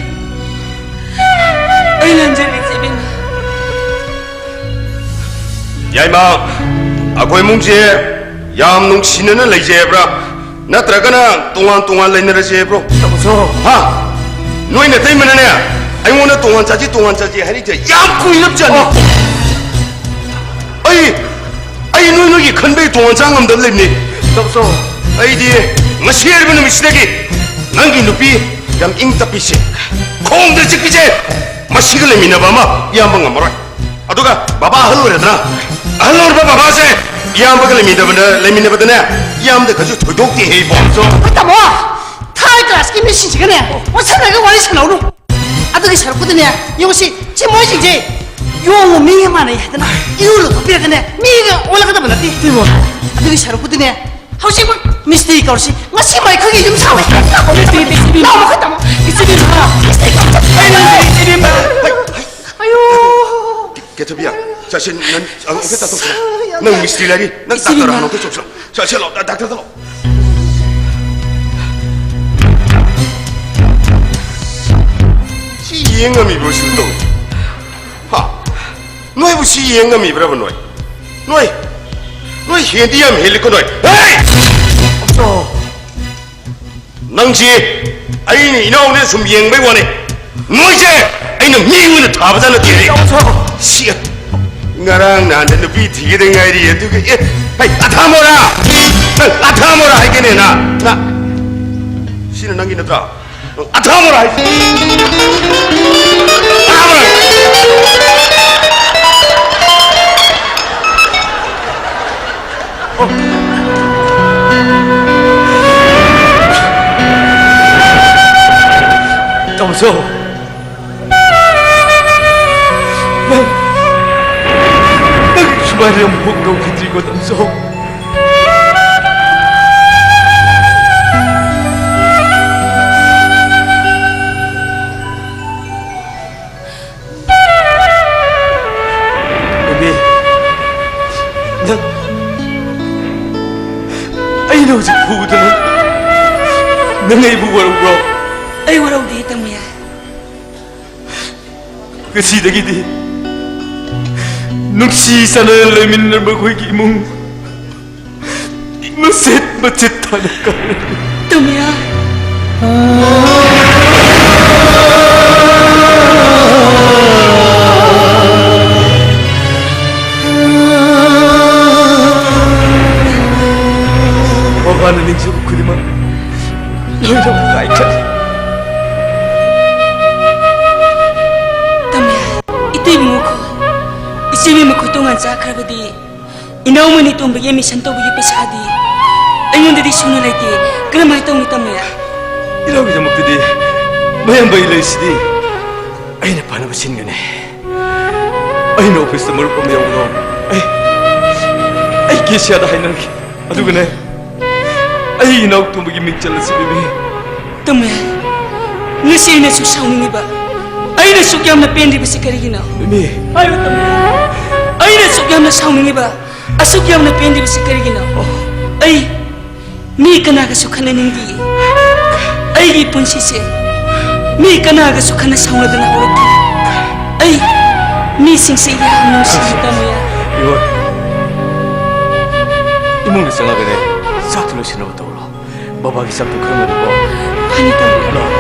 ꯑꯩ ꯂꯥꯟꯖꯔꯦ, ꯏꯆꯦꯕꯦꯝꯃ꯫ ꯌꯥꯏꯃ, ꯑꯩꯈꯣꯏ ꯏꯃꯨꯡꯁꯦ ꯌꯥꯝ ꯅꯨꯡꯁꯤꯅꯅ ꯂꯩꯖꯩ ꯍꯥꯏꯕ꯭ꯔꯥ? ꯅꯠꯇ꯭ꯔꯒꯅ ꯇꯣꯉꯥꯟ ꯇꯣꯉꯥꯟ ꯂꯩꯅꯔꯁꯦ ꯍꯥꯏꯕ꯭ꯔꯣ? ꯇꯥꯃꯣꯆꯧ꯫ ꯍꯥ? ꯅꯣꯏ ꯅꯇꯩꯃꯅꯅꯦ, ꯑꯩꯉꯣꯟꯗ ꯇꯣꯉꯥꯟ ꯆꯥꯁꯤ, ꯇꯣꯉꯥꯟ ꯆꯥꯁꯤ ꯍꯥꯏꯔꯤꯁꯦ ꯌꯥꯝ ꯀꯨꯏꯔꯕ ꯖꯥꯠꯅꯤ꯫ ꯑꯣ꯫ ꯑꯩ, ꯑꯩ ꯅꯣꯏ ꯅꯣꯏꯒꯤ ꯈꯟꯕꯩ ꯇꯣꯉꯥꯟ ꯆꯥ ꯉꯝꯗꯕ ꯂꯩꯕꯅꯤ꯫ ꯇꯥꯃꯣꯆꯧ꯫ ꯑꯩꯗꯤ ꯉꯁꯤ ꯍꯥꯏꯔꯤꯕ ꯅꯨꯃꯤꯠꯁꯤꯗꯒꯤ ꯅꯪꯒꯤ ꯅꯨꯄꯤ ꯌꯥꯝ ꯏꯪ ꯇꯞꯄꯤꯁꯦ, ꯈꯣꯡꯗ ꯆꯤꯛꯄꯤꯁꯦ, ꯃꯁꯤꯒ ꯂꯩꯃꯤꯟꯅꯕ ꯑꯃ ꯏꯌꯥꯝꯕ ꯉꯝꯃꯔꯣꯏ꯫ ꯑꯗꯨꯒ ꯕꯕꯥ ꯑꯍꯜ ꯑꯣꯏꯔꯗ꯭ꯔꯥ? ꯑꯍꯜ ꯑꯣꯏꯔꯕ ꯕꯕꯥꯁꯦ ꯏꯌꯥꯝꯕꯒ ꯂꯩꯃꯤꯟꯅꯕꯗ, ꯂꯩꯃꯤꯟꯅꯕꯗꯅꯦ, ꯏꯌꯥꯝꯕꯗ ꯀꯩꯁꯨ ꯊꯣꯏꯗꯣꯛꯇꯦ ꯍꯦ ꯏꯕꯣ꯫ ꯍꯣꯏ ꯇꯥꯃꯣ, ꯊꯥꯔ ꯀ꯭ꯂꯥꯁꯀꯤ ꯃꯤꯁꯤꯡꯁꯤꯒꯅꯦ ꯑꯣꯟꯁꯤꯟꯅꯔꯒ ꯋꯥꯔꯤ ꯁꯥꯟꯅꯧꯅꯨ꯫ ꯑꯗꯨꯒꯤ ꯁꯔꯨꯛꯄꯨꯗꯤꯅꯦ, ꯌꯦꯡꯉꯨꯁꯤ, ꯁꯤ ꯃꯣꯏꯁꯤꯡꯁꯦ ꯌꯣꯡꯒ ꯃꯤꯒ ꯃꯥꯟꯅꯩ ꯍꯥꯏꯗꯅ ꯏꯔꯨ ꯂꯨꯊꯣꯛꯄꯤꯔꯒꯅꯦ, ꯃꯤꯒ ꯑꯣꯜꯂꯛꯀꯗꯕ ꯅꯠꯇꯦ꯫ ꯏꯕꯣ꯫ ꯑꯗꯨꯒꯤ ꯁꯔꯨꯛꯄꯨꯗꯤꯅꯦ, ꯍꯧꯖꯤꯛꯃꯛ ꯃꯤꯁꯇ꯭ꯔꯤ ꯀꯧꯔꯁꯤ꯫ ꯉꯁꯤꯃꯛ ꯑꯩꯈꯣꯏꯒꯤ ꯌꯨꯝ ꯁꯥꯕ ꯍꯦꯛ ꯂꯥꯛꯄ ꯃꯤꯁꯇ꯭ꯔꯤ, ꯃꯤꯁꯇ꯭ꯔꯤ꯫ ꯂꯥꯛꯑꯣ, ꯃꯈꯣꯏ ꯇꯥꯃꯣ꯫ ꯃꯤꯁꯇ꯭ꯔꯤ ꯀꯧꯔꯁꯤ꯫ ꯑꯩ ꯂꯥꯛꯑꯦ, ꯃꯤꯁꯇ꯭ꯔꯤ꯫ ꯑꯌꯣ꯫ ꯀꯦꯊꯕꯤꯌꯥ, ꯆꯠꯁꯤ, ꯅꯪ, ꯑ, ꯑꯝꯇ ꯆꯠꯊꯣꯛꯁꯤ꯫ ꯅꯪ ꯃꯤꯁꯇ꯭ꯔꯤ ꯂꯩꯔꯤ, ꯅꯪ ꯏꯆꯦ ꯗꯥꯛꯇꯔ ꯕꯤꯃꯥ꯫ ꯍꯥꯟꯅ ꯑꯝꯇ ꯆꯠꯁꯤ꯫ ꯆꯠꯁꯤ, ꯂꯥꯛꯑꯣ, ꯗꯥꯛꯇꯔꯗ ꯂꯥꯛꯑꯣ꯫ ꯁꯤ ꯌꯦꯡ ꯉꯝꯃꯤꯕ꯭ꯔꯣ, ꯁꯤ ꯇꯧ? ꯍꯥ? ꯅꯣꯏꯕꯨ ꯁꯤ ꯌꯦꯡ ꯉꯝꯃꯤꯕ꯭ꯔꯕ ꯅꯣꯏ? ꯅꯣꯏ, ꯅꯣꯏ ꯍꯦꯟꯗꯤ ꯌꯥꯝ ꯍꯦꯜꯂꯤꯀꯣ ꯅꯣꯏ꯫ ꯍꯦ! ꯅꯪꯁꯤ ꯑꯩꯅ ꯏꯅꯥꯎꯅꯦ ꯁꯨꯝ ꯌꯦꯡꯕꯩ ꯋꯥꯅꯤ꯫ ꯅꯣꯏꯁꯦ ꯑꯩꯅ ꯃꯤꯉꯣꯟꯗ ꯊꯥꯕꯖꯥꯠ ꯅꯠꯇꯦ꯫ ꯁꯤ ꯉꯔꯥꯡ ꯅꯍꯥꯟꯗ ꯅꯨꯄꯤ ꯊꯤꯒꯗ ꯉꯥꯏꯔꯤ, ꯑꯗꯨꯒ ꯑꯦ, ꯍꯩ, ꯑꯊꯥꯃꯣꯔꯥ! ꯅꯪ ꯑꯊꯥꯃꯣꯔꯥ ꯍꯥꯏꯒꯦꯅꯦ, ꯅ, ꯅ, ꯁꯤꯅ ꯅꯪꯒꯤ ꯅꯠꯇ꯭ꯔꯥ? ꯅꯪ ꯑꯊꯥꯃꯣꯔꯥ ꯍꯥꯏꯁꯤ꯫ ꯑꯊꯥꯃꯣꯔꯥ! ꯇꯥꯃꯣꯆꯧ, ꯅꯪ, ꯅꯪ ꯁꯨꯃꯥꯏꯅ ꯑꯃꯨꯛ ꯇꯧꯈꯤꯗ꯭ꯔꯤꯀꯣ, ꯇꯥꯃꯣꯆꯧ꯫ ꯕꯦꯕꯤ, ꯅꯪ, ꯑꯩꯅ ꯍꯧꯖꯤꯛ ꯐꯨꯕꯗ ꯅꯪ, ꯅꯪ ꯑꯩꯕꯨ ꯋꯥꯔꯧꯕ꯭ꯔꯣ? ꯑꯩ ꯋꯥꯔꯧꯗꯦ, ꯇꯥꯃꯣꯌꯥꯏ꯫ ꯉꯁꯤꯗꯒꯤꯗꯤ ꯅꯨꯡꯁꯤ ꯆꯥꯟꯅꯅ ꯂꯩꯃꯤꯟꯅꯔꯝꯕ ꯑꯩꯈꯣꯏꯒꯤ ꯏꯃꯨꯡ ꯃꯆꯦꯠ ꯃꯆꯦꯠ ꯊꯥꯅ ꯀꯥꯏꯔꯦ꯫ ꯇꯥꯃꯣꯌꯥꯏ꯫ ꯃꯃꯥꯅ ꯅꯤꯡꯖꯕ ꯈꯨꯗꯤꯡꯃꯛ ꯂꯣꯏꯅꯃꯛ ꯀꯥꯏꯈ꯭ꯔꯦ꯫ ꯇꯥꯃꯣꯌꯥꯏ, ꯏꯇꯩꯕꯤ ꯃꯈꯣꯏ, ꯏꯆꯦꯕꯤ ꯃꯈꯣꯏ ꯇꯣꯉꯥꯟ ꯆꯥꯈ꯭ꯔꯕꯗꯤ ꯏꯅꯥꯎꯃꯅꯤ ꯇꯣꯝꯕꯒꯤ admission ꯇꯧꯕꯒꯤ ꯄꯩꯁꯥꯗꯤ ꯑꯩꯉꯣꯟꯗꯗꯤ ꯁꯨꯅ ꯂꯩꯇꯦ꯫ ꯀꯔꯝꯍꯥꯏꯅ ꯇꯧꯅꯤ, ꯇꯥꯃꯣꯌꯥꯏ? ꯏꯅꯥꯎꯒꯤꯗꯃꯛꯇꯗꯤ ꯃꯌꯥꯝꯕ ꯑꯩ ꯂꯩꯔꯤꯁꯤꯗꯤ꯫ ꯑꯩꯅ ꯐꯅꯕ ꯁꯤꯟꯒꯅꯤ꯫ ꯑꯩꯅ office ꯇ ꯃꯔꯨꯞ ꯑꯃ ꯌꯥꯎꯕꯗꯣ ꯑꯩ, ꯑꯩ ꯀꯦꯁꯤꯌꯥꯗ ꯍꯥꯏꯅꯔꯒꯦ꯫ ꯑꯗꯨꯒꯅꯦ, ꯑꯩ ꯏꯅꯥꯎ ꯇꯣꯝꯕꯒꯤ ꯃꯤꯡ ꯆꯜꯂꯁꯤ, ꯕꯦꯕꯤ꯫ ꯇꯥꯃꯣꯌꯥꯏ, ꯉꯁꯤ ꯑꯩꯅ ꯑꯁꯨꯛ ꯁꯥꯎꯅꯤꯡꯉꯤꯕ, ꯑꯩꯅ ꯑꯁꯨꯛ ꯌꯥꯝꯅ ꯄꯦꯟꯗ꯭ꯔꯤꯕꯁꯤ ꯀꯔꯤꯒꯤꯅꯣ? ꯕꯦꯕꯤ꯫ ꯍꯥꯏꯌꯨ, ꯇꯥꯃꯣꯌꯥꯏ꯫ ꯑꯩꯅ ꯑꯁꯨꯛ ꯌꯥꯝꯅ ꯁꯥꯎꯅꯤꯡꯉꯤꯕ, ꯑꯁꯨꯛ ꯌꯥꯝꯅ ꯄꯦꯟꯗ꯭ꯔꯤꯕꯁꯤ ꯀꯔꯤꯒꯤꯅꯣ? ꯑꯩ ꯃꯤ ꯀꯅꯥꯒꯁꯨ ꯈꯠꯅꯅꯤꯡꯗꯤꯌꯦ꯫ ꯑꯩꯒꯤ ꯄꯨꯟꯁꯤꯁꯦ ꯃꯤ ꯀꯅꯥꯒꯁꯨ ꯈꯠꯅ ꯁꯥꯎꯅꯗꯅ ꯍꯧꯔꯛꯇꯦ꯫ ꯑꯩ ꯃꯤꯁꯤꯡꯁꯦ ꯌꯥꯝ ꯅꯨꯡꯁꯤꯌꯦ, ꯇꯥꯃꯣꯌꯥꯏ꯫ ꯏꯕꯣꯏ, ꯏꯃꯨꯡꯗ ꯆꯪꯉꯒꯅꯦ, ꯆꯥꯛꯇꯨ ꯂꯣꯏꯁꯤꯟꯅꯕ ꯇꯧꯔꯣ꯫ ꯕꯕꯥꯒꯤ ꯆꯥꯛꯇꯨ ꯈꯔ ꯉꯟꯅꯀꯣ꯫ ꯐꯅꯤ, ꯇꯥꯃꯣꯌꯥꯏ꯫ ꯂꯥꯛꯑꯣ꯫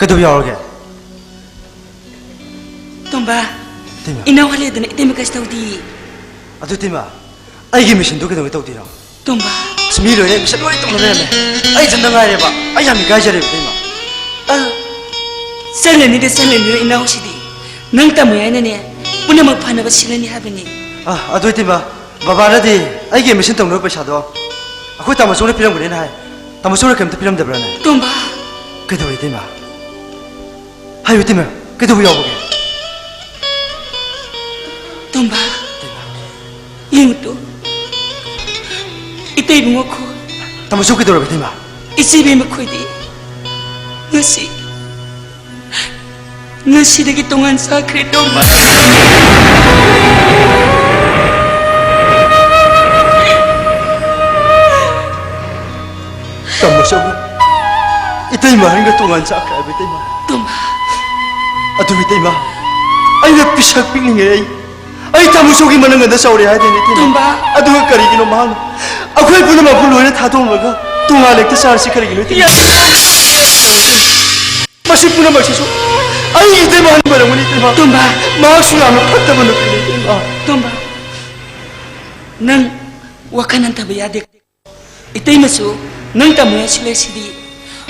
ꯀꯩꯗꯧꯕ ꯌꯥꯎꯔꯒꯦ? ꯇꯣꯝꯕ, ꯏꯇꯩꯃ꯫ ꯏꯅꯥꯎ ꯍꯜꯂꯦꯗꯅ ꯏꯇꯩꯃ ꯀꯩꯁꯨ ꯇꯧꯗꯦ꯫ ꯑꯗꯨ ꯏꯇꯩꯃ, ꯑꯩꯒꯤ ꯃꯦꯁꯤꯟꯗꯨ ꯀꯩꯗꯧꯉꯩ ꯇꯧꯗꯣꯏꯅꯣ? ꯇꯣꯝꯕ꯫ ꯑꯁ, ꯃꯤ ꯂꯣꯏꯅ ꯃꯦꯁꯤꯟ ꯂꯣꯏ ꯇꯧꯅ ꯂꯩꯔꯝꯃꯦ꯫ ꯑꯩ ꯏꯊꯟꯇ ꯉꯥꯏꯔꯦꯕ꯫ ꯑꯩ ꯌꯥꯝ ꯏꯀꯥꯏꯖꯔꯦꯕ ꯏꯇꯩꯃ꯫ ꯑ, ꯆꯠꯂꯅꯤꯗ, ꯆꯠꯂꯅꯤꯗ ꯏꯅꯥꯎꯁꯤꯗꯤ꯫ ꯅꯪ ꯇꯝꯃꯨ ꯍꯥꯏꯅꯅꯦ, ꯄꯨꯝꯅꯃꯛ ꯐꯅꯕ ꯁꯤꯜꯂꯅꯤ ꯍꯥꯏꯕꯅꯤ꯫ ꯑ, ꯑꯗꯨ ꯏꯇꯩꯃ, ꯕꯕꯥꯅꯗꯤ ꯑꯩꯒꯤ ꯃꯦꯁꯤꯟ ꯇꯧꯅꯕ ꯄꯩꯁꯥꯗꯣ ꯑꯩꯈꯣꯏ ꯇꯥꯃꯣ ꯆꯧꯅ ꯄꯤꯔꯝꯒꯅꯤꯅ ꯍꯥꯏ꯫ ꯇꯥꯃꯣ ꯆꯧꯅ ꯀꯩꯝꯇ ꯄꯤꯔꯝꯗꯕ꯭ꯔꯥꯅꯦ? ꯇꯣꯝꯕ꯫ ꯀꯩꯗꯧꯔꯦ ꯏꯇꯩꯃ? ꯍꯥꯏꯌꯨ ꯏꯇꯩꯃ, ꯀꯩꯗꯧꯕ ꯌꯥꯎꯕꯒꯦ? ꯇꯣꯝꯕ, ꯌꯦꯡꯉꯨꯇꯣ, ꯏꯇꯩ ꯏꯕꯨꯡꯉꯣ ꯈꯣꯏ꯫ ꯇꯥꯃꯣ ꯆꯧ ꯀꯩꯗꯧꯔꯕ ꯏꯇꯩꯃ? ꯏꯆꯦ ꯏꯕꯦꯝꯃ ꯈꯣꯏꯗꯤ ꯉꯁꯤ, ꯉꯁꯤꯗꯒꯤ ꯇꯣꯉꯥꯟ ꯆꯥꯈ꯭ꯔꯦ ꯇꯣꯝꯕ꯫ ꯇꯥꯃꯣ ꯆꯧ, ꯏꯇꯩꯃ ꯑꯍꯟꯒ ꯇꯣꯉꯥꯟ ꯆꯥꯈ꯭ꯔꯦ ꯍꯥꯏꯕ ꯏꯇꯩꯃ? ꯇꯣꯝꯕ꯫ ꯑꯗꯨ ꯏꯇꯩꯃ, ꯑꯩꯅ ꯄꯤꯁꯛ ꯄꯤꯛꯂꯤꯉꯩ ꯑꯩ, ꯑꯩ ꯇꯥꯃꯣ ꯆꯧꯒꯤ ꯃꯅꯪꯒꯟꯗ ꯆꯥꯎꯔꯦ ꯍꯥꯏꯗꯣꯏꯅꯦ ꯏꯇꯩꯃ꯫ ꯇꯣꯝꯕ꯫ ꯑꯗꯨꯒ ꯀꯔꯤꯒꯤꯅꯣ ꯃꯍꯥꯛꯅ ꯑꯩꯈꯣꯏ ꯄꯨꯝꯅꯃꯛꯄꯨ ꯂꯣꯏꯅ ꯊꯥꯗꯣꯛꯂꯒ ꯇꯣꯉꯥꯟ ꯍꯦꯛꯇ ꯆꯥꯔꯁꯤ ꯀꯔꯤꯒꯤꯅꯣ ꯏꯇꯩꯃ? ꯃꯁꯤ ꯄꯨꯝꯅꯃꯛꯁꯤꯁꯨ ꯑꯩ ꯏꯇꯩꯃ ꯑꯍꯟꯒꯤ ꯃꯔꯝꯅꯤ ꯏꯇꯩꯃ꯫ ꯇꯣꯝꯕ꯫ ꯃꯍꯥꯛꯁꯨ ꯌꯥꯝꯅ ꯐꯠꯇꯕ ꯅꯨꯄꯤꯅꯤ ꯏꯇꯩꯃ꯫ ꯇꯣꯝꯕ, ꯅꯪ ꯋꯥꯈꯜ ꯍꯟꯊꯕ ꯌꯥꯗꯦ꯫ ꯏꯇꯩꯃꯁꯨ ꯅꯪ ꯇꯥꯃꯣ ꯍꯥꯏꯁꯨ ꯂꯩꯁꯤꯗꯤ,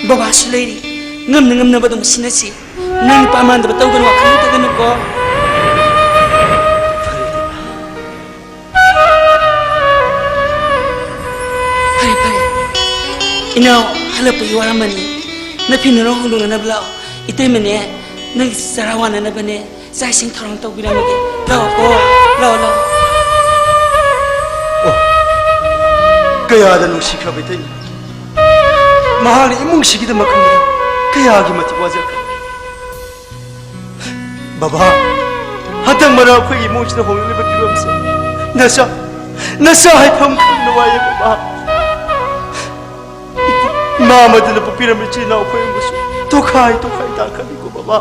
ꯕꯕꯥꯁꯨ ꯂꯩꯔꯤ, ꯉꯝꯅ ꯉꯝꯅꯕ ꯑꯗꯨꯝ ꯁꯤꯟꯅꯁꯤ꯫ ꯅꯪ ꯅꯨꯄꯥ ꯃꯥꯟꯗꯕ ꯇꯧꯒꯅꯨ, ꯋꯥꯈꯜ ꯍꯟꯊꯒꯅꯨꯀꯣ꯫ ꯐꯔꯦ, ꯐꯔꯦ꯫ ꯏꯅꯥꯎ ꯍꯜꯂꯛꯄꯒꯤ ꯋꯥꯔꯝꯃꯅꯤ꯫ ꯅꯐꯤ ꯅꯔꯣꯟ ꯍꯣꯡꯗꯣꯛꯅꯅꯕ ꯂꯥꯛꯑꯣ꯫ ꯏꯇꯩꯃꯅꯦ, ꯅꯪꯒꯤ ꯆꯔꯥ ꯋꯥꯅꯅꯕꯅꯦ꯫ ꯆꯥꯛ ꯏꯁꯤꯡ ꯊꯧꯔꯥꯡ ꯇꯧꯕꯤꯔꯝꯃꯒꯦ꯫ ꯂꯥꯛꯑꯣꯀꯣ, ꯂꯥꯛꯑꯣ, ꯂꯥꯛꯑꯣ꯫ ꯑꯣ, ꯀꯌꯥꯗ ꯅꯨꯡꯁꯤꯈ꯭ꯔꯕ ꯏꯇꯩꯅ꯫ ꯃꯍꯥꯛꯅ ꯏꯃꯨꯡꯁꯤꯒꯤꯗꯃꯛ ꯈꯟꯕꯗ ꯀꯌꯥꯒꯤ ꯃꯇꯤꯛ ꯋꯥꯖꯈ꯭ꯔꯕ꯫ ꯕꯕꯥ, ꯍꯟꯗꯛ ꯃꯔꯛ ꯑꯩꯈꯣꯏꯒꯤ ꯏꯃꯨꯡꯁꯤꯗ ꯍꯣꯡꯂꯛꯂꯤꯕ ꯐꯤꯕꯝꯁꯦ ꯅꯆꯥ, ꯅꯆꯥ ꯍꯥꯏꯐꯝ ꯈꯪꯗꯅ ꯋꯥꯏꯌꯦ ꯕꯕꯥ꯫ ꯏꯃꯥ ꯑꯃꯗꯨꯅ ꯄꯣꯛꯄꯤꯔꯝꯕ ꯏꯆꯤꯜ ꯏꯅꯥꯎ ꯑꯩꯈꯣꯏ ꯑꯍꯨꯝꯕꯨꯁꯨ ꯇꯣꯈꯥꯏ ꯇꯣꯈꯥꯏ ꯇꯥꯈ꯭ꯔꯅꯤꯀꯣ ꯕꯕꯥ꯫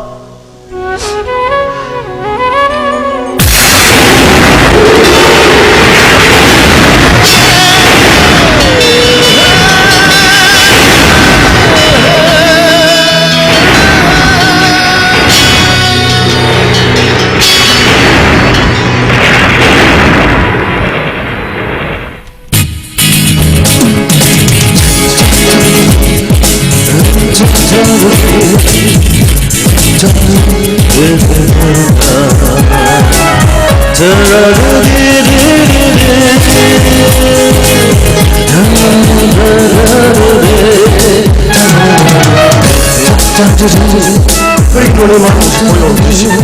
ꯀꯔꯤꯅꯣꯅꯦ ꯃꯥꯅ ꯍꯧꯖꯤꯛꯐꯥꯎ ꯌꯧꯔꯛꯇ꯭ꯔꯤꯁꯤꯕꯣ?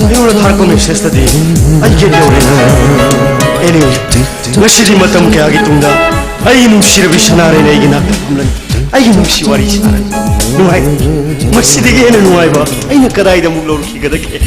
ꯑꯩꯉꯣꯟꯗ ꯊꯥꯔꯛꯄ ꯃꯦꯁꯦꯖꯇꯗꯤ ꯑꯩ ꯒꯦꯠ ꯌꯧꯔꯦ꯫ ꯑꯦꯅꯤ, ꯉꯁꯤꯗꯤ ꯃꯇꯝ ꯀꯌꯥꯒꯤ ꯇꯨꯡꯗ ꯑꯩꯒꯤ ꯅꯨꯡꯁꯤꯔꯕꯤ ꯁꯅꯥꯔꯩꯅ ꯑꯩꯒꯤ ꯅꯥꯛꯇ ꯐꯝꯂꯅꯤ꯫ ꯑꯩꯒꯤ ꯅꯨꯡꯁꯤ ꯋꯥꯔꯤ ꯁꯥꯔꯅꯤ꯫ ꯅꯨꯡꯉꯥꯏ꯫ ꯃꯁꯤꯗꯒꯤ ꯍꯦꯟꯅ ꯅꯨꯡꯉꯥꯏꯕ ꯑꯩꯅ ꯀꯗꯥꯏꯗ ꯑꯃꯨꯛ ꯂꯧꯔꯨꯈꯤꯒꯗꯒꯦ?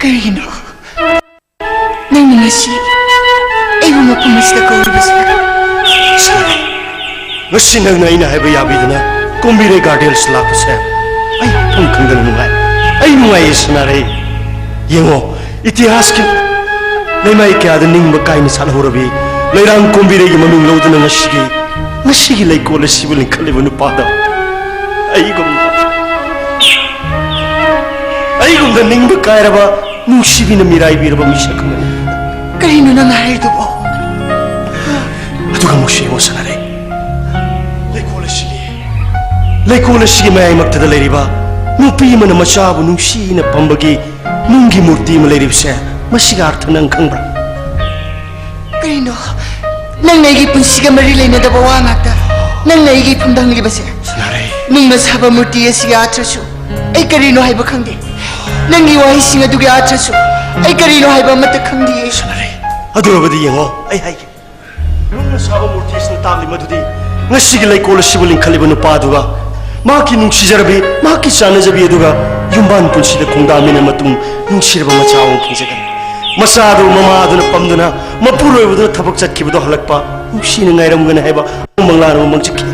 ꯀꯔꯤꯒꯤꯅꯣ ꯅꯪꯅ ꯉꯁꯤ ꯑꯩꯕꯨ ꯃꯐꯝ ꯑꯁꯤꯗ ꯀꯧꯔꯤꯕꯁꯦ? ꯁꯅꯥꯔꯩ, ꯉꯁꯤ ꯅꯪꯅ ꯑꯩꯅ ꯍꯥꯏꯕ ꯌꯥꯕꯤꯗꯅ ꯀꯣꯝꯕꯤꯔꯩ ꯒꯥꯔꯗꯦꯟꯁ ꯂꯥꯛꯄꯁꯦ ꯑꯩ ꯍꯥꯏꯐꯝ ꯈꯪꯗꯅ ꯅꯨꯡꯉꯥꯏ꯫ ꯑꯩ ꯅꯨꯡꯉꯥꯏꯌꯦ ꯁꯅꯥꯔꯩ꯫ ꯌꯦꯡꯉꯣ, ꯏꯇꯤꯍꯥꯁꯀꯤ ꯂꯩꯃꯥꯏ ꯀꯌꯥꯗ ꯅꯤꯡꯕ ꯀꯥꯏꯅ ꯁꯥꯠꯍꯧꯔꯕꯤ ꯂꯩꯔꯥꯡ ꯀꯣꯝꯕꯤꯔꯩꯒꯤ ꯃꯃꯤꯡ ꯂꯧꯗꯨꯅ ꯉꯁꯤꯒꯤ, ꯉꯁꯤꯒꯤ ꯂꯩꯀꯣꯜ ꯑꯁꯤꯕꯨ ꯂꯤꯡꯈꯠꯂꯤꯕ ꯅꯨꯄꯥꯗ ꯑꯩꯒꯨꯝꯅ, ꯑꯩꯒꯨꯝꯅ ꯅꯤꯡꯕ ꯀꯥꯏꯔꯕ ꯅꯨꯡꯁꯤꯕꯤꯅ ꯃꯤꯔꯥꯏꯕꯤꯔꯕ ꯃꯤꯁꯛ ꯑꯃꯅꯤ꯫ ꯀꯔꯤꯅꯣ ꯅꯪꯅ ꯍꯥꯏꯔꯤꯗꯨꯕꯣ? ꯑꯗꯨꯒ ꯑꯃꯨꯛꯁꯨ ꯌꯦꯡꯉꯣ ꯁꯅꯥꯔꯩ, ꯂꯩꯀꯣꯜ ꯑꯁꯤꯒꯤ, ꯂꯩꯀꯣꯜ ꯑꯁꯤꯒꯤ ꯃꯌꯥꯏꯃꯛꯇꯗ ꯂꯩꯔꯤꯕ ꯅꯨꯄꯤ ꯑꯃꯅ ꯃꯆꯥꯕꯨ ꯅꯨꯡꯁꯤꯅ ꯄꯝꯕꯒꯤ ꯅꯨꯡꯒꯤ ꯃꯨꯔꯇꯤ ꯑꯃ ꯂꯩꯔꯤꯕꯁꯦ, ꯃꯁꯤꯒꯤ ꯑꯥꯔꯊ ꯅꯪ ꯈꯪꯕ꯭ꯔꯥ? ꯀꯔꯤꯅꯣ? ꯅꯪꯅ ꯑꯩꯒꯤ ꯄꯨꯟꯁꯤꯒ ꯃꯔꯤ ꯂꯩꯅꯗꯕ ꯋꯥ ꯉꯥꯛꯇ ꯅꯪꯅ ꯑꯩꯒꯤ ꯏꯐꯝꯗ ꯍꯪꯂꯤꯕꯁꯦ? ꯁꯅꯥꯔꯩ꯫ ꯅꯨꯡꯅ ꯁꯥꯕ ꯃꯨꯔꯇꯤ ꯑꯁꯤꯒꯤ ꯑꯥꯔꯊꯁꯨ ꯑꯩ ꯀꯔꯤꯅꯣ ꯍꯥꯏꯕ ꯈꯪꯗꯦ꯫ ꯅꯪꯒꯤ ꯋꯥꯍꯩꯁꯤꯡ ꯑꯗꯨꯒꯤ ꯑꯥꯔꯊꯁꯨ ꯑꯩ ꯀꯔꯤꯅꯣ ꯍꯥꯏꯕ ꯑꯃꯠꯇ ꯈꯪꯗꯦ꯫ ꯁꯅꯥꯔꯩ, ꯑꯗꯨ ꯑꯣꯏꯔꯕꯗꯤ ꯌꯦꯡꯉꯣ, ꯑꯩ ꯍꯥꯏꯒꯦ꯫ ꯅꯨꯡꯅ ꯁꯥꯕ ꯃꯨꯔꯇꯤ ꯑꯁꯤꯅ ꯇꯥꯛꯂꯤ ꯃꯗꯨꯗꯤ ꯉꯁꯤꯒꯤ ꯂꯩꯀꯣꯜ ꯑꯁꯤꯕꯨ ꯂꯤꯡꯈꯠꯂꯤꯕ ꯅꯨꯄꯥꯗꯨꯒ ꯃꯍꯥꯛꯀꯤ ꯅꯨꯡꯁꯤꯖꯔꯕꯤ, ꯃꯍꯥꯛꯀꯤ ꯆꯥꯟꯅꯖꯕꯤ ꯑꯗꯨꯒ ꯌꯨꯝꯕꯥꯟ ꯄꯨꯟꯁꯤꯗ ꯈꯣꯡꯗꯥꯃꯤꯟꯅ ꯃꯇꯨꯡ ꯅꯨꯡꯁꯤꯔꯕ ꯃꯆꯥ ꯑꯃ ꯐꯪꯖꯒꯅꯤ꯫ ꯃꯆꯥꯗꯨ ꯃꯃꯥꯗꯨꯅ ꯄꯝꯗꯨꯅ ꯃꯄꯨꯔꯣꯏꯕꯗꯨꯅ ꯊꯕꯛ ꯆꯠꯈꯤꯕꯗꯨ ꯍꯜꯂꯛꯄ ꯅꯨꯡꯁꯤꯅ ꯉꯥꯏꯔꯝꯒꯅꯤ ꯍꯥꯏꯕ ꯃꯪꯂꯥꯟ ꯑꯃ ꯃꯪꯖꯈꯤ꯫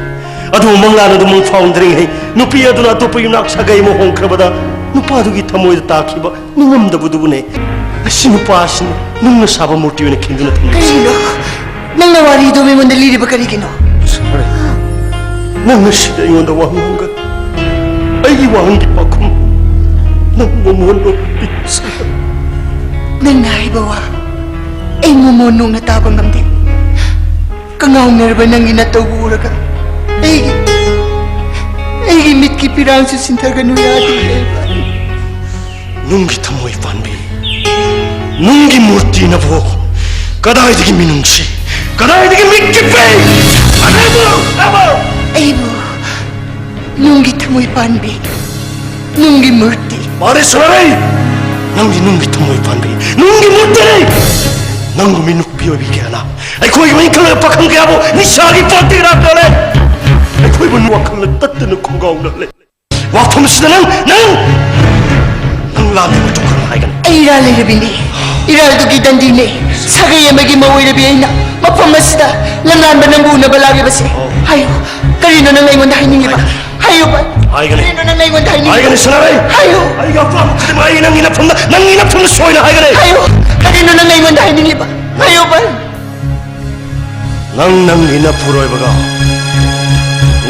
ꯑꯗꯨ ꯃꯪꯂꯥꯟ ꯑꯗꯨ ꯃꯪ ꯐꯥꯎꯅꯗ꯭ꯔꯤꯉꯩ ꯅꯨꯄꯤ ꯑꯗꯨꯅ ꯑꯇꯣꯞꯄ ꯌꯨꯝꯅꯥꯛ ꯁꯥꯒꯩ ꯑꯃ ꯍꯣꯡꯈ꯭ꯔꯕꯗ ꯅꯨꯄꯥꯗꯨꯒꯤ ꯊꯃꯣꯏꯗ ꯇꯥꯈꯤꯕ ꯅꯤꯡꯉꯝꯗꯕꯗꯨꯕꯨꯅꯦ꯫ ꯉꯁꯤ ꯅꯨꯄꯥꯁꯤꯅ ꯅꯨꯡꯅ ꯁꯥꯕ ꯃꯨꯔꯇꯤ ꯑꯣꯏꯅ ꯈꯤꯟꯗꯨꯅ ꯊꯝꯂꯤꯕꯁꯤ꯫ ꯀꯔꯤꯅꯣ? ꯅꯪꯅ ꯋꯥꯔꯤꯗꯨ ꯑꯩꯉꯣꯟꯗ ꯂꯤꯔꯤꯕ ꯀꯔꯤꯒꯤꯅꯣ? ꯁꯥꯔꯩ, ꯅꯪ ꯉꯁꯤꯗ ꯑꯩꯉꯣꯟꯗ ꯋꯥꯍꯪ ꯍꯪꯒꯅꯤ꯫ ꯑꯩꯒꯤ ꯋꯥꯍꯪꯒꯤ ꯄꯥꯎꯈꯨꯝ ꯅꯪ ꯃꯣꯃꯣꯟ ꯂꯣꯏ ꯄꯤꯁꯥꯔꯩ꯫ ꯅꯪꯅ ꯍꯥꯏꯕ ꯋꯥ ꯑꯩ ꯃꯣꯃꯣꯟ ꯅꯣꯡꯅ ꯇꯥꯕ ꯉꯝꯗꯦ꯫ ꯀꯉꯥꯎꯅꯔꯕ ꯅꯪꯒꯤ ꯅꯇꯧꯕꯨ ꯎꯔꯒ ꯑꯩꯒꯤ, ꯑꯩꯒꯤ ꯃꯤꯠꯀꯤ ꯄꯤꯔꯥꯡꯁꯨ ꯁꯤꯟꯊꯒꯅꯨ ꯌꯥꯗꯦ꯫ ꯅꯨꯡꯒꯤ ꯊꯃꯣꯏ ꯄꯥꯟꯕꯤ, ꯅꯨꯡꯒꯤ ꯃꯨꯔꯇꯤꯅꯕꯨ ꯀꯗꯥꯏꯗꯒꯤ ꯃꯤꯅꯨꯡꯁꯤ, ꯀꯗꯥꯏꯗꯒꯤ ꯃꯤꯠꯀꯤ ꯄꯤ? ꯑꯗꯨꯕꯨ ꯑꯩꯕꯨ ꯅꯨꯡꯒꯤ ꯊꯃꯣꯏ ꯄꯥꯟꯕꯤ, ꯅꯨꯡꯒꯤ ꯃꯨꯔꯇꯤ꯫ ꯃꯥꯅꯦ ꯁꯥꯔꯩ, ꯅꯪꯗꯤ ꯅꯨꯡꯒꯤ ꯊꯃꯣꯏ ꯄꯥꯟꯕꯤ, ꯅꯨꯡꯒꯤ ꯃꯨꯔꯇꯤꯅꯤ꯫ ꯅꯪꯒꯨꯝꯕꯤ ꯅꯨꯄꯤ ꯑꯣꯏꯕꯤ ꯀꯌꯥꯅ ꯑꯩꯈꯣꯏꯒꯤ ꯃꯤꯡ ꯈꯪꯂꯕ ꯄꯥꯈꯪ ꯀꯌꯥꯕꯨ ꯅꯤꯁꯥꯒꯤ ꯄꯥꯛꯇꯒꯤ ꯂꯥꯛꯇꯅ ꯑꯩꯈꯣꯏꯕꯨ ꯋꯥꯈꯜꯅ ꯇꯠꯇꯅ ꯈꯣꯡꯒꯥꯎꯅꯍꯜꯂꯦ꯫ ꯋꯥꯐꯝꯁꯤꯗ ꯅꯪ, ꯅꯪ, ꯅꯪ ꯂꯥꯜꯂꯦ ꯃꯇꯧ ꯀꯔꯝ ꯍꯥꯏꯒꯅꯤ? ꯑꯩ ꯏꯔꯥꯜ ꯂꯩꯔꯕꯤꯅꯦ, ꯏꯔꯥꯜꯗꯨꯒꯤ ꯗꯟꯗꯤꯅꯦ꯫ ꯁꯥꯒꯩ ꯑꯃꯒꯤ ꯃꯧ ꯑꯣꯏꯔꯕꯤ ꯑꯩꯅ ꯃꯐꯝ ꯑꯁꯤꯗ ꯂꯝꯂꯥꯟꯕ ꯅꯪꯕꯨ ꯎꯅꯕ ꯂꯥꯛꯂꯤꯕꯁꯦ꯫ ꯑꯣ꯫ ꯍꯥꯏꯌꯨ, ꯀꯔꯤꯅꯣ ꯅꯪꯅ ꯑꯩꯉꯣꯟꯗ ꯍꯥꯏꯅꯤꯡꯉꯤꯕ? ꯍꯥꯏꯒꯅꯤ꯫ ꯍꯥꯏꯌꯨ ꯚꯥꯏ꯫ ꯍꯥꯏꯒꯅꯤ꯫ ꯀꯔꯤꯅꯣ ꯅꯪꯅ ꯑꯩꯉꯣꯟꯗ ꯍꯥꯏꯅꯤꯡꯉꯤꯕ? ꯍꯥꯏꯒꯅꯤ ꯁꯅꯥꯔꯩ꯫ ꯍꯥꯏꯌꯨ꯫ ꯑꯩꯒꯤ ꯑꯄꯥꯝꯕ ꯈꯨꯗꯤꯡꯃꯛ ꯑꯩ ꯅꯪꯒꯤ ꯅꯐꯝꯗ, ꯅꯪꯒꯤ ꯅꯐꯝꯗ ꯁꯣꯏꯅ ꯍꯥꯏꯒꯅꯤ꯫ ꯍꯥꯏꯌꯨ꯫ ꯀꯔꯤꯅꯣ ꯅꯪꯅ ꯑꯩꯉꯣꯟꯗ ꯍꯥꯏꯅꯤꯡꯉꯤꯕ? ꯍꯥꯏꯌꯨ ꯚꯥꯏ꯫ ꯅꯪ ꯅꯪꯒꯤ ꯅꯄꯨꯔꯣꯏꯕꯒ,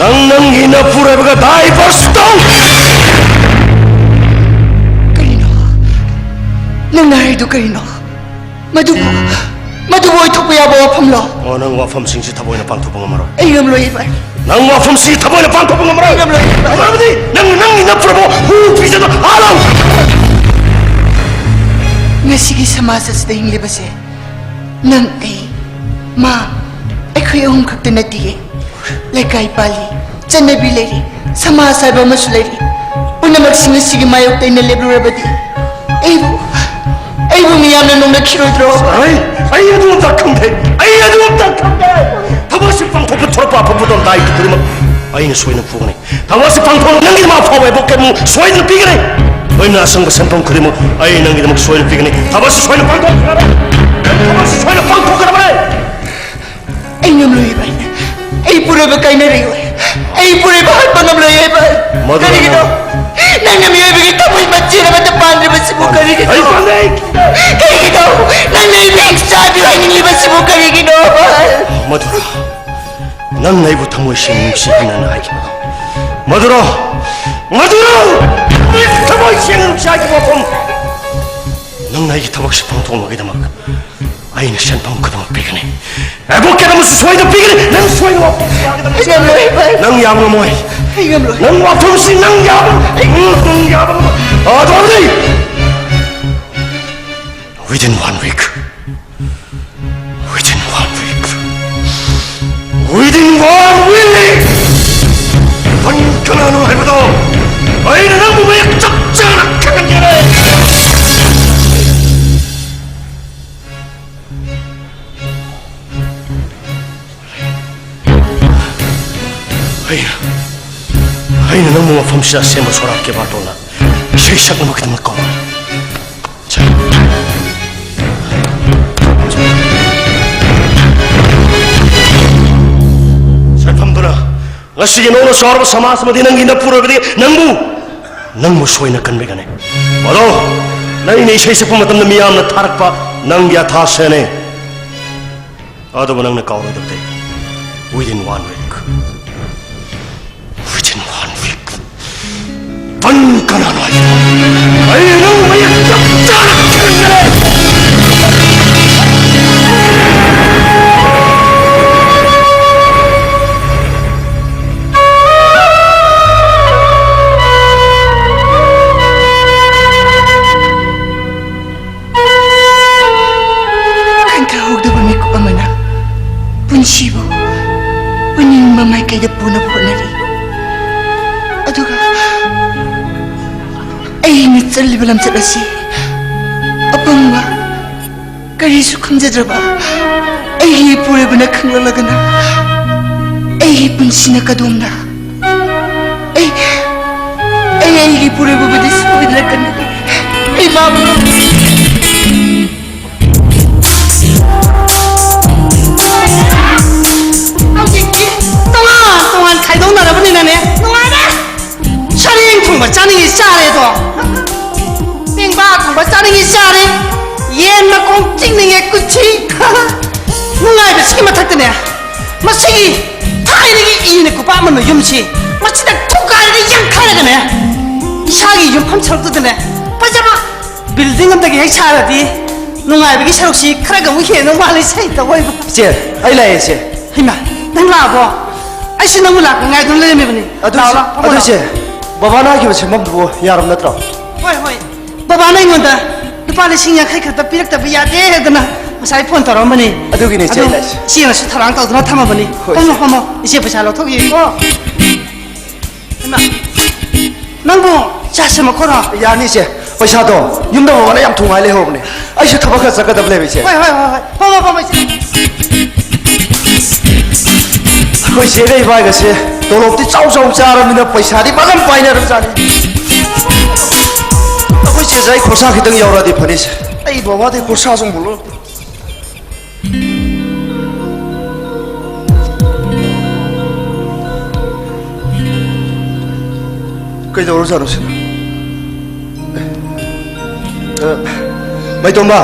ꯅꯪ ꯅꯪꯒꯤ ꯅꯄꯨꯔꯣꯏꯕꯒ divorce ꯇꯧ! ꯀꯔꯤꯅꯣ? ꯅꯪꯅ ꯍꯥꯏꯔꯤꯗꯨ ꯀꯔꯤꯅꯣ? ꯃꯗꯨꯕꯨ, ꯃꯗꯨꯕꯨ ꯑꯣꯏꯊꯣꯛꯄ ꯌꯥꯕ ꯋꯥꯐꯝꯂꯣ? ꯑꯣ, ꯅꯪ ꯋꯥꯐꯝꯁꯤꯡꯁꯤ ꯊꯃꯣꯏꯅ ꯄꯥꯡꯊꯣꯛꯄ ꯉꯝꯃꯔꯣꯏ꯫ ꯑꯩ ꯉꯝꯂꯣꯏ, ꯏꯕꯥꯏ꯫ ꯅꯪ ꯋꯥꯐꯝꯁꯤ ꯊꯃꯣꯏꯅ ꯄꯥꯡꯊꯣꯛꯄ ꯉꯝꯃꯔꯣꯏ꯫ ꯑꯩ ꯉꯝꯂꯣꯏ, ꯏꯕꯥꯏ꯫ ꯃꯔꯝꯗꯤ ꯅꯪ ꯅꯪꯒꯤ ꯅꯄꯨꯔꯣꯏꯕ ꯍꯨ ꯄꯤꯖꯗꯣ ꯍꯥꯠꯂꯣ! ꯉꯁꯤꯒꯤ ꯁꯃꯥꯖ ꯑꯁꯤꯗ ꯍꯤꯡꯂꯤꯕꯁꯦ ꯅꯪ, ꯑꯩ, ꯃꯥ, ꯑꯩꯈꯣꯏ ꯑꯍꯨꯝ ꯈꯛꯇ ꯅꯠꯇꯤꯌꯦ꯫ ꯂꯩꯀꯥꯏ ꯄꯥꯜꯂꯤ, ꯆꯠꯅꯕꯤ ꯂꯩꯔꯤ, ꯁꯃꯥꯖ ꯍꯥꯏꯕ ꯑꯃꯁꯨ ꯂꯩꯔꯤ꯫ ꯄꯨꯝꯅꯃꯛꯁꯤꯡ ꯑꯁꯤꯒꯤ ꯃꯥꯌꯣꯛꯇ ꯑꯩꯅ ꯂꯦꯞꯂꯨꯔꯕꯗꯤ ꯑꯩꯕꯨ, ꯑꯩꯕꯨ ꯃꯤꯌꯥꯝꯅ ꯅꯣꯡꯅꯈꯤꯔꯣꯏꯗ꯭ꯔꯣ? ꯑꯩ, ꯑꯩ ꯑꯗꯨ ꯑꯝꯇ ꯈꯪꯗꯦ꯫ ꯑꯩ ꯑꯗꯨ ꯑꯝꯇ ꯈꯪꯗꯦ꯫ ꯊꯕꯛ ꯑꯁꯤ ꯄꯥꯡꯊꯣꯛꯄ ꯊꯣꯔꯛꯄ ꯑꯐꯕ ꯊꯧꯗꯥꯡ ꯈꯨꯗꯤꯡꯃꯛ ꯑꯩꯅ ꯁꯣꯏꯅ ꯄꯨꯒꯅꯤ꯫ ꯊꯕꯛ ꯑꯁꯤ ꯄꯥꯡꯊꯣꯛꯅꯕ ꯅꯪꯒꯤꯗꯃꯛ ꯑꯐꯥꯎꯕ ꯍꯥꯏꯕ ꯀꯩꯃꯨ ꯁꯣꯏꯗꯅ ꯄꯤꯒꯅꯤ꯫ ꯂꯣꯏꯅ ꯑꯁꯪꯕ ꯁꯦꯟꯐꯝ ꯈꯨꯗꯤꯡꯃꯛ ꯑꯩ ꯅꯪꯒꯤꯗꯃꯛ ꯁꯣꯏꯗꯅ ꯄꯤꯒꯅꯤ꯫ ꯊꯕꯛ ꯑꯁꯤ ꯁꯣꯏꯅ ꯄꯥꯡꯊꯣꯛꯀꯗꯕꯅꯤ꯫ ꯊꯕꯛ ꯑꯁꯤ ꯁꯣꯏꯅ ꯄꯥꯡꯊꯣꯛꯀꯗꯕꯅꯤ꯫ ꯑꯩ ꯉꯝꯂꯣꯏ, ꯏꯕꯥꯏ꯫ ꯑꯩ ꯄꯨꯔꯣꯏꯕ ꯀꯥꯏꯅꯔꯣꯏ꯫ ꯃꯗꯨ ꯀꯔꯤꯒꯤꯅꯣ? ꯅꯪꯅ ꯃꯤꯑꯣꯏꯕꯒꯤ ꯊꯃꯣꯏ ꯃꯆꯦꯠ ꯑꯃꯠꯇ ꯄꯥꯟꯗ꯭ꯔꯤꯕꯁꯤꯕꯨ ꯀꯔꯤꯒꯤꯅꯣ? ꯑꯩ ꯄꯥꯟꯗꯦ! ꯀꯔꯤꯒꯤꯅꯣ? ꯅꯪꯅ ꯑꯩꯕꯨ ꯍꯤꯡꯆꯥꯕꯤ ꯑꯣꯏꯍꯟꯅꯤꯡꯂꯤꯕꯁꯤꯕꯨ ꯀꯔꯤꯒꯤꯅꯣ? ꯃꯗꯨꯔꯣ? ꯅꯪꯅ ꯑꯩꯕꯨ ꯊꯃꯣꯏ ꯁꯦꯡꯅ ꯅꯨꯡꯁꯤ ꯍꯥꯏꯅ ꯍꯥꯏꯈꯤꯕꯗꯣ? ꯃꯗꯨꯔꯣ? ꯃꯗꯨꯔꯣ? ꯊꯃꯣꯏ ꯁꯦꯡꯅ ꯅꯨꯡꯁꯤ ꯍꯥꯏꯈꯤꯕ ꯃꯐꯝ? ꯅꯪꯅ ꯑꯩꯒꯤ ꯊꯕꯛꯁꯤ ꯄꯥꯡꯊꯣꯛꯅꯕꯒꯤꯗꯃꯛ ꯑꯩꯅ ꯁꯦꯟꯐꯝ ꯈꯨꯗꯤꯡꯃꯛ ꯄꯤꯒꯅꯤ꯫ ꯑꯦꯗꯚꯣꯀꯦꯠ ꯑꯃꯁꯨ ꯁꯣꯏꯗꯅ ꯄꯤꯒꯅꯤ꯫ ꯅꯪ ꯁꯣꯏꯗꯅ ꯋꯥꯐꯝꯁꯤ ꯌꯥꯒꯗꯕꯅꯤ꯫ ꯑꯩ ꯉꯝꯂꯣꯏ, ꯚꯥꯏ꯫ ꯅꯪ ꯌꯥꯕ ꯉꯝꯃꯣꯏ꯫ ꯑꯩ ꯉꯝꯂꯣꯏ꯫ ꯅꯪ ꯋꯥꯐꯝꯁꯤ ꯅꯪ ꯌꯥꯕ, ꯅꯪ ꯌꯥꯕ ꯉꯝꯃꯣꯏ꯫ ꯑꯗꯨ ꯑꯣꯏꯔꯗꯤ, within one week, within one week, within one week, ꯅꯪ ꯀꯅꯥꯅꯣ ꯍꯥꯏꯕꯗꯣ ꯑꯩꯅ ꯅꯪꯕꯨ ꯃꯌꯦꯛ ꯆꯞ ꯆꯥꯅ ꯈꯪꯍꯟꯒꯦ꯫ ꯑꯩꯅ, ꯑꯩꯅ ꯅꯪꯕꯨ ꯃꯐꯝꯁꯤꯗ ꯑꯁꯦꯡꯕ ꯁꯣꯔꯥꯠꯀꯤ ꯕꯥꯔꯇꯣꯟꯗ ꯏꯁꯩ ꯁꯛꯅꯕꯒꯤꯗꯃꯛ ꯀꯧꯕꯅꯤ꯫ ꯁꯛꯐꯝꯗꯨꯅ ꯉꯁꯤꯒꯤ ꯅꯧꯅ ꯆꯥꯎꯔꯕ ꯁꯃꯥꯖ ꯑꯃꯗꯤ ꯅꯪꯒꯤ ꯅꯄꯨꯔꯣꯏꯕꯗꯤ ꯅꯪꯕꯨ, ꯅꯪꯕꯨ ꯁꯣꯏꯅ ꯀꯟꯕꯤꯒꯅꯤ꯫ ꯑꯗꯣ ꯅꯪꯅ ꯏꯁꯩ ꯁꯛꯄ ꯃꯇꯝꯗ ꯃꯤꯌꯥꯝꯅ ꯊꯥꯔꯛꯄ ꯅꯪꯒꯤ ꯑꯊꯥꯁꯦꯅꯦ꯫ ꯑꯗꯨꯕꯨ ꯅꯪꯅ ꯀꯥꯎꯔꯣꯏꯗꯕꯗꯤ, within one week, within one week, ꯅꯪ ꯀꯅꯥꯅꯣ ꯍꯥꯏꯕꯗꯣ ꯑꯩ ꯅꯪ ꯃꯌꯦꯛ ꯆꯞ ꯆꯥꯅ ꯈꯪꯒꯅꯤ꯫ ꯈꯟꯊꯍꯧꯗꯕ ꯃꯤꯀꯨꯞ ꯑꯃꯅ ꯄꯨꯟꯁꯤꯕꯨ ꯄꯨꯅꯤꯡꯕ ꯃꯥꯏꯀꯩꯗ ꯄꯨꯅꯕ ꯍꯣꯠꯅꯔꯤ꯫ ꯑꯗꯨꯒ ꯑꯩꯅ ꯆꯠꯂꯤꯕ ꯂꯝꯆꯠ ꯑꯁꯤ ꯑꯄꯪꯕ, ꯀꯔꯤꯁꯨ ꯈꯪꯖꯗ꯭ꯔꯕ ꯑꯩꯒꯤ ꯏꯄꯨꯔꯣꯏꯕꯅ ꯈꯪꯂꯛꯂꯒꯅ ꯑꯩꯒꯤ ꯄꯨꯟꯁꯤꯅ ꯀꯗꯣꯝꯗ? ꯑꯩ, ꯑꯩ ꯑꯩꯒꯤ ꯏꯄꯨꯔꯣꯏꯕꯕꯨꯗꯤ ꯁꯣꯏꯗꯅ ꯀꯟꯒꯅꯤ꯫ ꯑꯩ ꯃꯥꯕꯨ ꯍꯧꯖꯤꯛꯇꯤ ꯇꯣꯉꯥꯟ ꯇꯣꯉꯥꯟ ꯈꯥꯏꯗꯣꯛꯅꯔꯕꯅꯤꯅꯅꯦ, ꯅꯨꯡꯉꯥꯏꯔꯦ꯫ ꯆꯥꯅꯤꯡꯉꯤ ꯆꯥꯔꯦꯗꯣ꯫ ꯄꯦꯡꯕꯥꯒꯨꯝꯕ ꯆꯥꯅꯤꯡꯉꯤ ꯆꯥꯔꯦ꯫ ꯌꯦꯟ ꯃꯈꯣꯡ ꯆꯤꯛꯅꯤꯡꯉꯦ ꯀꯨꯠꯁꯤ꯫ ꯅꯨꯡꯉꯥꯏꯕꯁꯤꯒꯤ ꯃꯊꯛꯇꯅꯦ, ꯃꯁꯤꯒꯤ ꯊꯥꯏꯅꯒꯤ ꯏꯅ ꯀꯨꯄꯥ ꯑꯃꯟꯕ ꯌꯨꯝꯁꯤ ꯃꯁꯤꯗ ꯊꯨꯒꯥꯏꯔꯒ ꯌꯥꯡꯈꯥꯏꯔꯒꯅꯦ, ꯏꯁꯥꯒꯤ ꯌꯨꯝꯐꯝ ꯁꯔꯨꯛꯇꯨꯗꯅꯦ ꯐꯖꯕ building ꯑꯝꯗꯒꯤ ꯍꯦꯛ ꯁꯥꯔꯗꯤ ꯅꯨꯡꯉꯥꯏꯕꯒꯤ ꯁꯔꯨꯛꯁꯤ ꯈꯔꯒ ꯑꯃꯨꯛ ꯍꯦꯟꯗꯧ ꯃꯥꯜꯂꯤ ꯁꯩꯇ ꯑꯣꯏꯕ꯫ ꯏꯆꯦ, ꯑꯩ ꯂꯥꯛꯑꯦ, ꯏꯆꯦ꯫ ꯍꯩꯃꯥ, ꯅꯪ ꯂꯥꯛꯑꯕꯣ? ꯑꯩꯁꯨ ꯅꯪꯕꯨ ꯂꯥꯛꯄ ꯉꯥꯏꯗꯨꯅ ꯂꯩꯔꯝꯃꯤꯕꯅꯤ꯫ ꯑꯗꯨ ꯂꯥꯛꯑꯣ, ꯏꯆꯦ, ꯂꯥꯛꯑꯣ, ꯐꯝꯃꯣ, ꯑꯗꯨ ꯂꯥꯛꯑꯣ꯫ ꯏꯆꯦ, ꯕꯕꯥꯅ ꯍꯥꯏꯈꯤꯕ ꯁꯦꯝꯐꯝꯗꯨꯕꯨ ꯌꯥꯔꯕ ꯅꯠꯇ꯭ꯔꯣ? ꯍꯣꯏ, ꯍꯣꯏ꯫ ꯕꯕꯥꯅ ꯑꯩꯉꯣꯟꯗ ꯂꯨꯄꯥ ꯂꯤꯁꯤꯡ ꯌꯥꯡꯈꯩ ꯈꯛꯇ ꯄꯤꯔꯛꯇꯕ ꯌꯥꯗꯦ ꯍꯥꯏꯗꯅ ꯉꯁꯥꯏ phone ꯇꯧꯔꯛꯑꯝꯕꯅꯤ꯫ ꯑꯗꯨꯒꯤꯅꯦ, ꯏꯆꯦ, ꯑꯗꯨ ꯑꯩ ꯂꯥꯛꯏꯁꯦ꯫ ꯏꯆꯦꯅꯁꯨ ꯊꯧꯔꯥꯡ ꯇꯧꯗꯨꯅ ꯊꯝꯃꯕꯅꯤ꯫ ꯍꯣꯏ, ꯐꯝꯃꯣ, ꯏꯆꯦ꯫ ꯐꯝꯃꯣ꯫ ꯏꯆꯦ ꯄꯩꯁꯥ ꯂꯧꯊꯣꯛꯈꯤꯒꯦꯀꯣ꯫ ꯍꯩꯃꯥ, ꯅꯪꯕꯨ ꯆꯥ ꯁꯦꯝꯃꯛꯈꯣꯔꯣ? ꯌꯥꯅꯤ, ꯏꯆꯦ꯫ ꯄꯩꯁꯥꯗꯣ ꯌꯨꯝꯗ ꯕꯕꯥꯅ ꯌꯥꯝ ꯊꯨꯉꯥꯏ ꯂꯩꯍꯧꯕꯅꯦ꯫ ꯑꯩꯁꯨ ꯊꯕꯛ ꯈꯔ ꯆꯠꯀꯗꯕ ꯂꯩꯕ, ꯏꯆꯦ꯫ ꯍꯣꯏ, ꯍꯣꯏ, ꯍꯣꯏ, ꯍꯣꯏ꯫ ꯐꯝꯃꯣ, ꯐꯝꯃꯣ, ꯏꯆꯦ꯫ ꯑꯩꯈꯣꯏ ꯆꯦꯒ ꯏꯕꯥꯏꯒꯁꯦ ꯇꯣꯂꯣꯞꯇꯤ ꯆꯥꯎ ꯆꯥꯎ ꯆꯥꯔꯕꯅꯤꯅ ꯄꯩꯁꯥꯗꯤ ꯐꯖꯅ ꯄꯥꯏꯅꯔꯕꯖꯥꯠꯅꯤ꯫ ꯑꯩꯈꯣꯏ ꯆꯦꯁꯦ ꯑꯩ ꯈꯣꯔꯁꯥ ꯈꯤꯇꯪ ꯌꯥꯎꯔꯛꯑꯗꯤ ꯐꯅꯤꯁꯦ꯫ ꯑꯩ ꯕꯕꯥꯗꯩ ꯈꯣꯔꯁꯥꯁꯨ ꯑꯃꯨꯛ ꯂꯧꯔꯛꯇꯦ꯫ ꯀꯩꯗꯧꯔꯖꯥꯠꯅꯣ ꯁꯤꯅ? ꯑ, ꯃꯩꯇꯣꯝꯕ!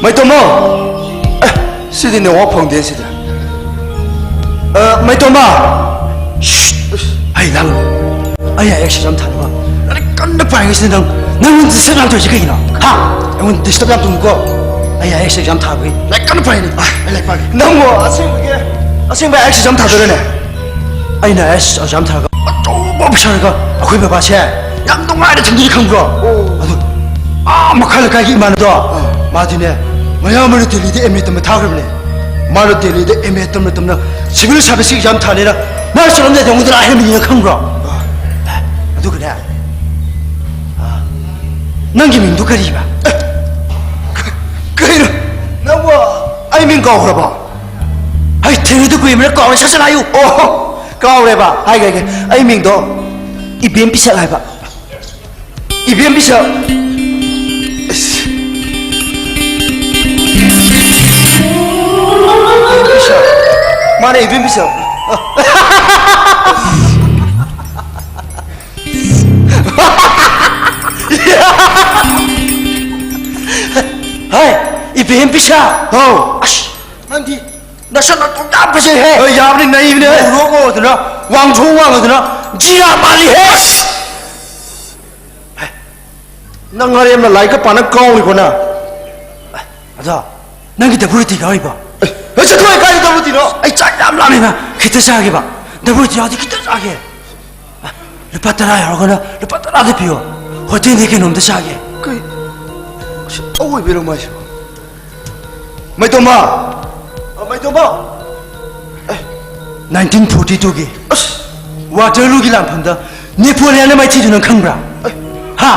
ꯃꯩꯇꯣꯝꯕ! ꯑꯦ, ꯁꯤꯗꯤ network ꯐꯪꯗꯦ ꯁꯤꯗꯤ꯫ ꯑ, ꯃꯩꯇꯣꯝꯕ! ꯁꯤꯠ! ꯑꯩ ꯅꯪ, ꯑꯩ IAS exam ꯊꯥꯅꯕ ꯂꯥꯏꯔꯤꯛ ꯀꯟꯅ ꯄꯥꯏꯉꯩꯁꯤꯗ ꯅꯪ, ꯅꯪ disturb ꯌꯥꯝ ꯇꯧꯔꯤꯁꯦ ꯀꯩꯒꯤꯅꯣ? ꯍꯥ? ꯑꯩꯉꯣꯟꯗ disturb ꯌꯥꯝ ꯇꯧꯅꯨꯀꯣ꯫ ꯑꯩ IAS exam ꯊꯥꯕꯒꯤ ꯂꯥꯏꯔꯤꯛ ꯀꯟꯅ ꯄꯥꯏꯅꯤ꯫ ꯑ, ꯑꯩ ꯂꯥꯏꯔꯤꯛ ꯄꯥꯒꯦ꯫ ꯅꯪꯕꯨ ꯑꯁꯦꯡꯕꯒꯤ, ꯑꯁꯦꯡꯕ IAS exam ꯊꯥꯗꯣꯏꯔꯅꯦ? ꯑꯩꯅ IAS exam ꯊꯥꯔꯒ ꯑꯆꯧꯕ officerꯒ ꯑꯩꯈꯣꯏ ꯕꯕꯥꯁꯦ ꯌꯥꯝ ꯅꯨꯡꯉꯥꯏꯅ ꯊꯝꯗꯣꯏꯅꯤ ꯈꯪꯕ꯭ꯔꯣ? ꯑꯣ꯫ ꯑꯗꯨ ꯑꯥ ꯃꯈꯥ ꯂꯩꯀꯥꯏꯒꯤ ꯏꯃꯥꯟꯅꯕꯗꯣ, ꯑꯥ꯫ ꯃꯥꯗꯤꯅꯦ, ꯃꯌꯥꯝꯕꯅ ꯗꯦꯜꯂꯤꯗ MA ꯇꯝꯕ ꯊꯥꯈ꯭ꯔꯕꯅꯦ꯫ ꯃꯥꯅ ꯗꯦꯜꯂꯤꯗ MA ꯇꯝꯅ ꯇꯝꯅ civil serviceꯀꯤ exam ꯊꯥꯅꯤꯅ ꯃꯥ ꯆꯠꯂꯝꯗꯥꯏꯗ ꯑꯩꯉꯣꯟꯗ ꯂꯥꯛꯑꯦ ꯍꯥꯏꯔꯝꯃꯤꯅꯤꯅ ꯈꯪꯕ꯭ꯔꯣ? ꯑꯥ꯫ ꯑꯗꯨꯒꯅꯦ, ꯑꯥ, ꯅꯪꯒꯤ ꯃꯤꯡꯗꯨ ꯀꯔꯤꯕ? ꯑꯦ, ꯀ-, ꯀꯩꯅꯣ? ꯅꯪꯕꯨ ꯑꯩ ꯃꯤꯡ ꯀꯥꯎꯈ꯭ꯔꯕꯣ? ꯑꯩ ꯊꯦꯡꯅꯗ ꯀꯨꯏꯃꯤꯅ ꯀꯥꯎꯔꯦ, ꯁꯠ ꯁꯠ ꯍꯥꯏꯌꯨ꯫ ꯑꯣ, ꯀꯥꯎꯔꯦꯕ꯫ ꯍꯥꯏꯒꯦ, ꯍꯥꯏꯒꯦ꯫ ꯑꯩ ꯃꯤꯡꯗꯣ ꯏꯕꯦꯝ ꯄꯤꯁꯛ ꯍꯥꯏꯕ꯫ ꯏꯕꯦꯝ ꯄꯤꯁꯛ꯫ ꯑꯁ꯫ ꯏꯕꯦꯝ ꯄꯤꯁꯛ꯫ ꯃꯥꯅꯦ, ꯏꯕꯦꯝ ꯄꯤꯁꯛ꯫ ꯑ꯫ ꯕꯦꯝ ꯄꯤꯁꯥ! ꯍꯥꯎ! ꯑꯁ! ꯅꯪꯗꯤ ꯅꯁꯛ ꯅꯇꯧ ꯌꯥꯝ ꯐꯖꯩꯍꯦ! ꯑꯩ ꯌꯥꯕꯅꯤ, ꯅꯩꯕꯅꯦ! ꯉꯧꯔꯣꯛ ꯉꯧꯔꯗꯅ, ꯋꯥꯡꯊ꯭ꯔꯣꯛ ꯋꯥꯡꯉꯗꯅ, ꯖꯤꯔꯥ ꯃꯥꯜꯂꯤꯍꯦ! ꯑꯁ! ꯅꯪ ꯑꯔꯦꯝꯅ ꯂꯥꯏꯔꯤꯛꯀ ꯄꯥꯅ ꯀꯥꯎꯏꯀꯣ ꯅꯪ? ꯑꯗꯣ, ꯅꯪꯒꯤ ꯗꯕꯨꯔꯨꯇꯤ ꯀꯥꯎꯏꯕꯣ? ꯑꯦ, ꯆꯠꯊꯣꯛꯑꯦ, ꯀꯥꯏꯗ ꯗꯕꯨꯔꯨꯇꯤꯅꯣ? ꯑꯩ ꯆꯥꯛ ꯌꯥꯝ ꯂꯥꯝꯃꯦꯕ, ꯈꯤꯇ ꯆꯥꯒꯦꯕ꯫ ꯗꯕꯨꯔꯨꯇꯤ ꯌꯥꯎꯗꯤ ꯈꯤꯇ ꯆꯥꯒꯦ꯫ ꯂꯨꯄꯥ ꯇꯔꯥ ꯌꯥꯎꯔꯒꯅ ꯂꯨꯄꯥ ꯇꯔꯥꯗ ꯄꯤꯌꯣ꯫ ꯍꯣꯇꯦꯜꯗꯒꯤ ꯀꯩꯅꯣꯝꯇ ꯆꯥꯒꯦ꯫ ꯀꯩ? ꯑꯁ, ꯑꯋꯣꯏꯕꯩꯔꯣ ꯃꯥꯏꯁꯤꯕꯣ? ꯃꯩꯇꯣꯝꯕ! ꯑ, ꯃꯩꯇꯣꯝꯕ! ꯑꯦ, ꯅꯥꯏꯟꯇꯤꯟ ꯐꯣꯔꯇꯤ ꯇꯨꯒꯤ, ꯑꯁ! ꯋꯥꯇꯔꯂꯨꯒꯤ ꯂꯥꯟꯐꯝꯗ ꯅꯦꯄꯣꯂꯤꯌꯟꯅ ꯃꯥꯏꯊꯤꯗꯨ ꯅꯪ ꯈꯪꯕ꯭ꯔꯥ? ꯑꯦ! ꯍꯥ?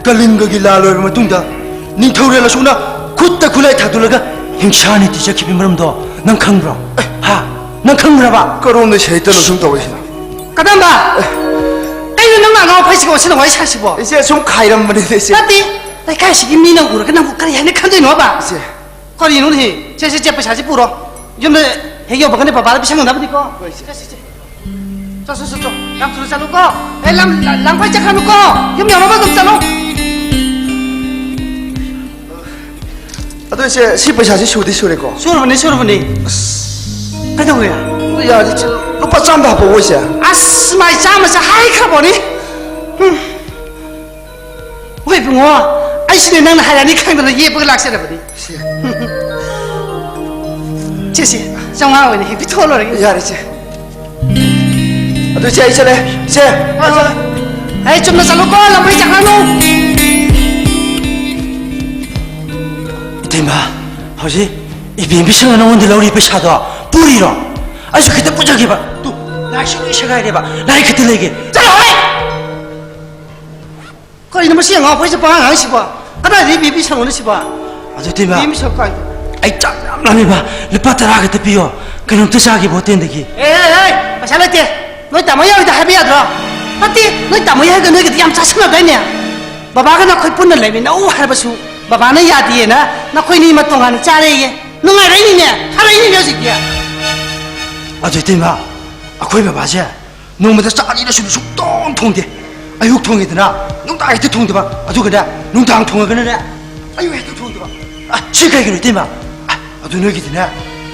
ꯀꯂꯤꯡꯒꯒꯤ ꯂꯥꯟ ꯂꯣꯏꯔꯕ ꯃꯇꯨꯡꯗ ꯅꯤꯡꯊꯧꯔꯦꯜ ꯑꯁꯣꯛꯅ ꯈꯨꯠꯇ ꯈꯨꯠꯂꯥꯏ ꯊꯥꯗꯣꯛꯂꯒ ꯍꯤꯡꯁꯥ ꯅꯤꯇꯤ ꯆꯠꯈꯤꯕꯒꯤ ꯃꯔꯝꯗꯣ ꯅꯪ ꯈꯪꯕ꯭ꯔꯣ? ꯍꯥ? ꯅꯪ ꯈꯪꯕ꯭ꯔꯕ? ꯀꯔꯣꯝꯗ ꯁꯩꯇꯅꯣ ꯁꯨꯝ ꯇꯧꯔꯤꯁꯤꯅ? ꯀꯗꯝꯕ! ꯀꯩꯅꯣ ꯅꯪꯅ ꯑꯉꯥꯎ ꯑꯐꯩꯁꯤꯒ ꯑꯣꯟꯁꯤꯟꯅ ꯋꯥꯔꯤ ꯁꯥꯏꯁꯤꯕꯣ? ꯏꯆꯦ, ꯁꯨꯝ ꯈꯥꯏꯔꯝꯕꯅꯤꯗ, ꯏꯆꯦ꯫ ꯅꯠꯇꯦ, ꯂꯩꯀꯥꯏꯁꯤꯒꯤ ꯃꯤꯅ ꯎꯔꯒ ꯅꯪꯕꯨ ꯀꯔꯤ ꯍꯥꯏꯅ ꯈꯟꯗꯣꯏꯅꯣꯕ? ꯏꯆꯦ꯫ ꯀꯔꯤꯅꯣꯅꯦꯍꯦ? ꯁꯦ, ꯁꯦ, ꯁꯦ, ꯄꯩꯁꯥꯁꯦ ꯄꯨꯔꯣ꯫ ꯌꯨꯝꯗ ꯍꯦꯛ ꯌꯧꯕꯒꯅꯦ ꯕꯕꯥꯗ ꯄꯤꯁꯟꯒꯗꯕꯅꯤꯀꯣ꯫ ꯍꯣꯏ, ꯏꯆꯦ꯫ ꯁꯦ, ꯁꯦ, ꯁꯦ꯫ ꯆꯣ, ꯆꯣ, ꯆꯣ, ꯆꯣ꯫ ꯌꯥꯝ ꯊꯨꯅ ꯆꯠꯂꯨꯀꯣ꯫ ꯑꯦ, ꯂꯝ, ꯂ-, ꯂꯝꯈꯥꯏ ꯆꯠꯈ꯭ꯔꯅꯨꯀꯣ꯫ ꯌꯨꯝ ꯌꯧꯅꯕ ꯑꯗꯨꯝ ꯆꯠꯂꯣ꯫ ꯑꯗꯣ ꯏꯆꯦ, ꯁꯤ ꯄꯩꯁꯥꯁꯤ ꯁꯨꯗꯤ ꯁꯨꯔꯦꯀꯣ? ꯁꯨꯔꯕꯅꯤ, ꯁꯨꯔꯕꯅꯤ꯫ ꯑꯁ꯫ ꯀꯩꯗꯧꯔꯦ? ꯑꯗꯨ ꯌꯥꯔꯗꯤ ꯏꯆꯦ, ꯂꯨꯄꯥ ꯆꯥꯝꯗ ꯍꯥꯞꯄꯛꯑꯣ ꯏꯆꯦ꯫ ꯑꯁ, ꯃꯥꯏ ꯆꯥꯝꯃꯁꯦ ꯍꯥꯏꯈ꯭ꯔꯕꯣꯅꯤ꯫ ꯍꯨꯝ꯫ ꯍꯣꯏ ꯏꯕꯨꯡꯉꯣ, ꯑꯩꯁꯨꯅꯦ ꯅꯪꯅ ꯍꯥꯏꯔꯛꯑꯅꯤ ꯈꯪꯗꯅ ꯌꯦꯞꯄꯒ ꯂꯥꯛꯆꯔꯕꯅꯤ꯫ ꯁꯦ꯫ ꯁꯦ, ꯁꯦ, ꯆꯥꯝꯃꯉꯥ ꯑꯣꯏꯅ ꯍꯦꯛ ꯄꯤꯊꯣꯛꯑ ꯂꯣꯏꯔꯦ꯫ ꯌꯥꯔꯦ, ꯏꯆꯦ꯫ ꯑꯗꯨ ꯏꯆꯦ, ꯑꯩ ꯆꯠꯂꯦ꯫ ꯏꯆꯦ, ꯍꯣꯏ, ꯍꯣꯏ꯫ ꯑꯩ ꯆꯠꯂꯦ꯫ ꯆꯨꯝꯅ ꯆꯠꯂꯨꯀꯣ, ꯂꯝꯕꯤ ꯆꯠꯈ꯭ꯔꯅꯨ꯫ ꯏꯇꯩꯃ, ꯍꯧꯖꯤꯛ ꯏꯕꯦꯝꯕꯤꯁꯤꯡꯅ ꯅꯉꯣꯟꯗ ꯂꯧꯔꯤ ꯄꯩꯁꯥꯗꯣ ꯄꯨꯔꯤꯔꯣ? ꯑꯩꯁꯨ ꯈꯤꯇ ꯄꯨꯖꯒꯦꯕ꯫ ꯇꯨ, ꯂꯥꯏꯁꯨ ꯂꯣꯏ ꯁꯦꯒꯥꯏꯔꯦꯕ꯫ ꯂꯥꯏ ꯈꯤꯇ ꯂꯩꯒꯦ꯫ ꯆꯠꯂꯣ, ꯍꯣꯏ! ꯀꯔꯤꯅꯣ ꯃꯁꯤ ꯑꯉꯥꯎ ꯑꯐꯩꯁꯦ ꯄꯉꯥꯡ ꯉꯥꯡꯉꯤꯁꯤꯕꯣ? ꯀꯗꯥꯏꯗꯒꯤ ꯕꯤ ꯄꯤ ꯁꯪꯉꯨꯅꯣ ꯁꯤꯕꯣ? ꯑꯗꯨ ꯏꯇꯩꯃ, ꯕꯤ ꯄꯤ ꯁꯪ ꯀꯥꯏꯗ? ꯑꯩ ꯆꯥꯛ ꯌꯥꯝ ꯂꯥꯝꯃꯦꯕ, ꯂꯨꯄꯥ ꯇꯔꯥ ꯈꯛꯇ ꯄꯤꯌꯣ, ꯀꯩꯅꯣꯝꯇ ꯆꯥꯒꯦꯕ ꯍꯣꯇꯦꯜꯗꯒꯤ꯫ ꯑꯦ, ꯑꯦ, ꯑꯦ, ꯄꯩꯁꯥ ꯂꯩꯇꯦ꯫ ꯅꯣꯏ ꯇꯥꯃꯣ ꯌꯥꯏꯗ ꯍꯥꯏꯕ ꯌꯥꯗ꯭ꯔꯣ? ꯅꯠꯇꯦ, ꯅꯣꯏ ꯇꯥꯃꯣ ꯌꯥꯏꯒ ꯅꯣꯏꯒꯗꯤ ꯌꯥꯝ ꯆꯥꯁꯤꯟꯅꯗꯥꯏꯅꯦ? ꯕꯕꯥꯒ ꯅꯈꯣꯏ ꯄꯨꯟꯅ ꯂꯩꯃꯤꯟꯅꯧ ꯍꯥꯏꯔꯕꯁꯨ ꯕꯕꯥꯅ ꯌꯥꯗꯦꯅ ꯅꯈꯣꯏꯅꯤꯃꯛ ꯇꯣꯉꯥꯟꯅ ꯆꯥꯔꯦꯌꯦ꯫ ꯅꯨꯡꯉꯥꯏꯔꯛꯏꯅꯤꯅꯦ, ꯐꯔꯛꯏꯅꯤꯅꯦ ꯍꯧꯖꯤꯛꯇꯤ꯫ ꯑꯗꯨ ꯏꯇꯩꯃ, ꯑꯩꯈꯣꯏ ꯕꯕꯥꯁꯦ ꯅꯣꯡꯃꯗ ꯆꯥꯛ ꯑꯅꯤꯔꯛ ꯁꯨꯅ ꯁꯨꯡꯊꯣꯡ ꯊꯣꯡꯗꯦ꯫ ꯑꯌꯨꯛ ꯊꯣꯡꯉꯦꯗꯅ, ꯅꯨꯡꯗꯥꯡ ꯍꯦꯛꯇ ꯊꯣꯡꯗꯕ, ꯑꯗꯨꯒꯅꯦ, ꯅꯨꯡꯗꯥꯡ ꯊꯣꯡꯉꯒꯅꯅꯦ, ꯑꯌꯨꯛ ꯍꯦꯛꯇ ꯊꯣꯡꯗꯕ꯫ ꯑ, ꯁꯤ ꯀꯩꯒꯤꯅꯣ, ꯏꯇꯩꯃ? ꯑ, ꯑꯗꯨ ꯅꯣꯏꯒꯤꯗꯤꯅꯦ,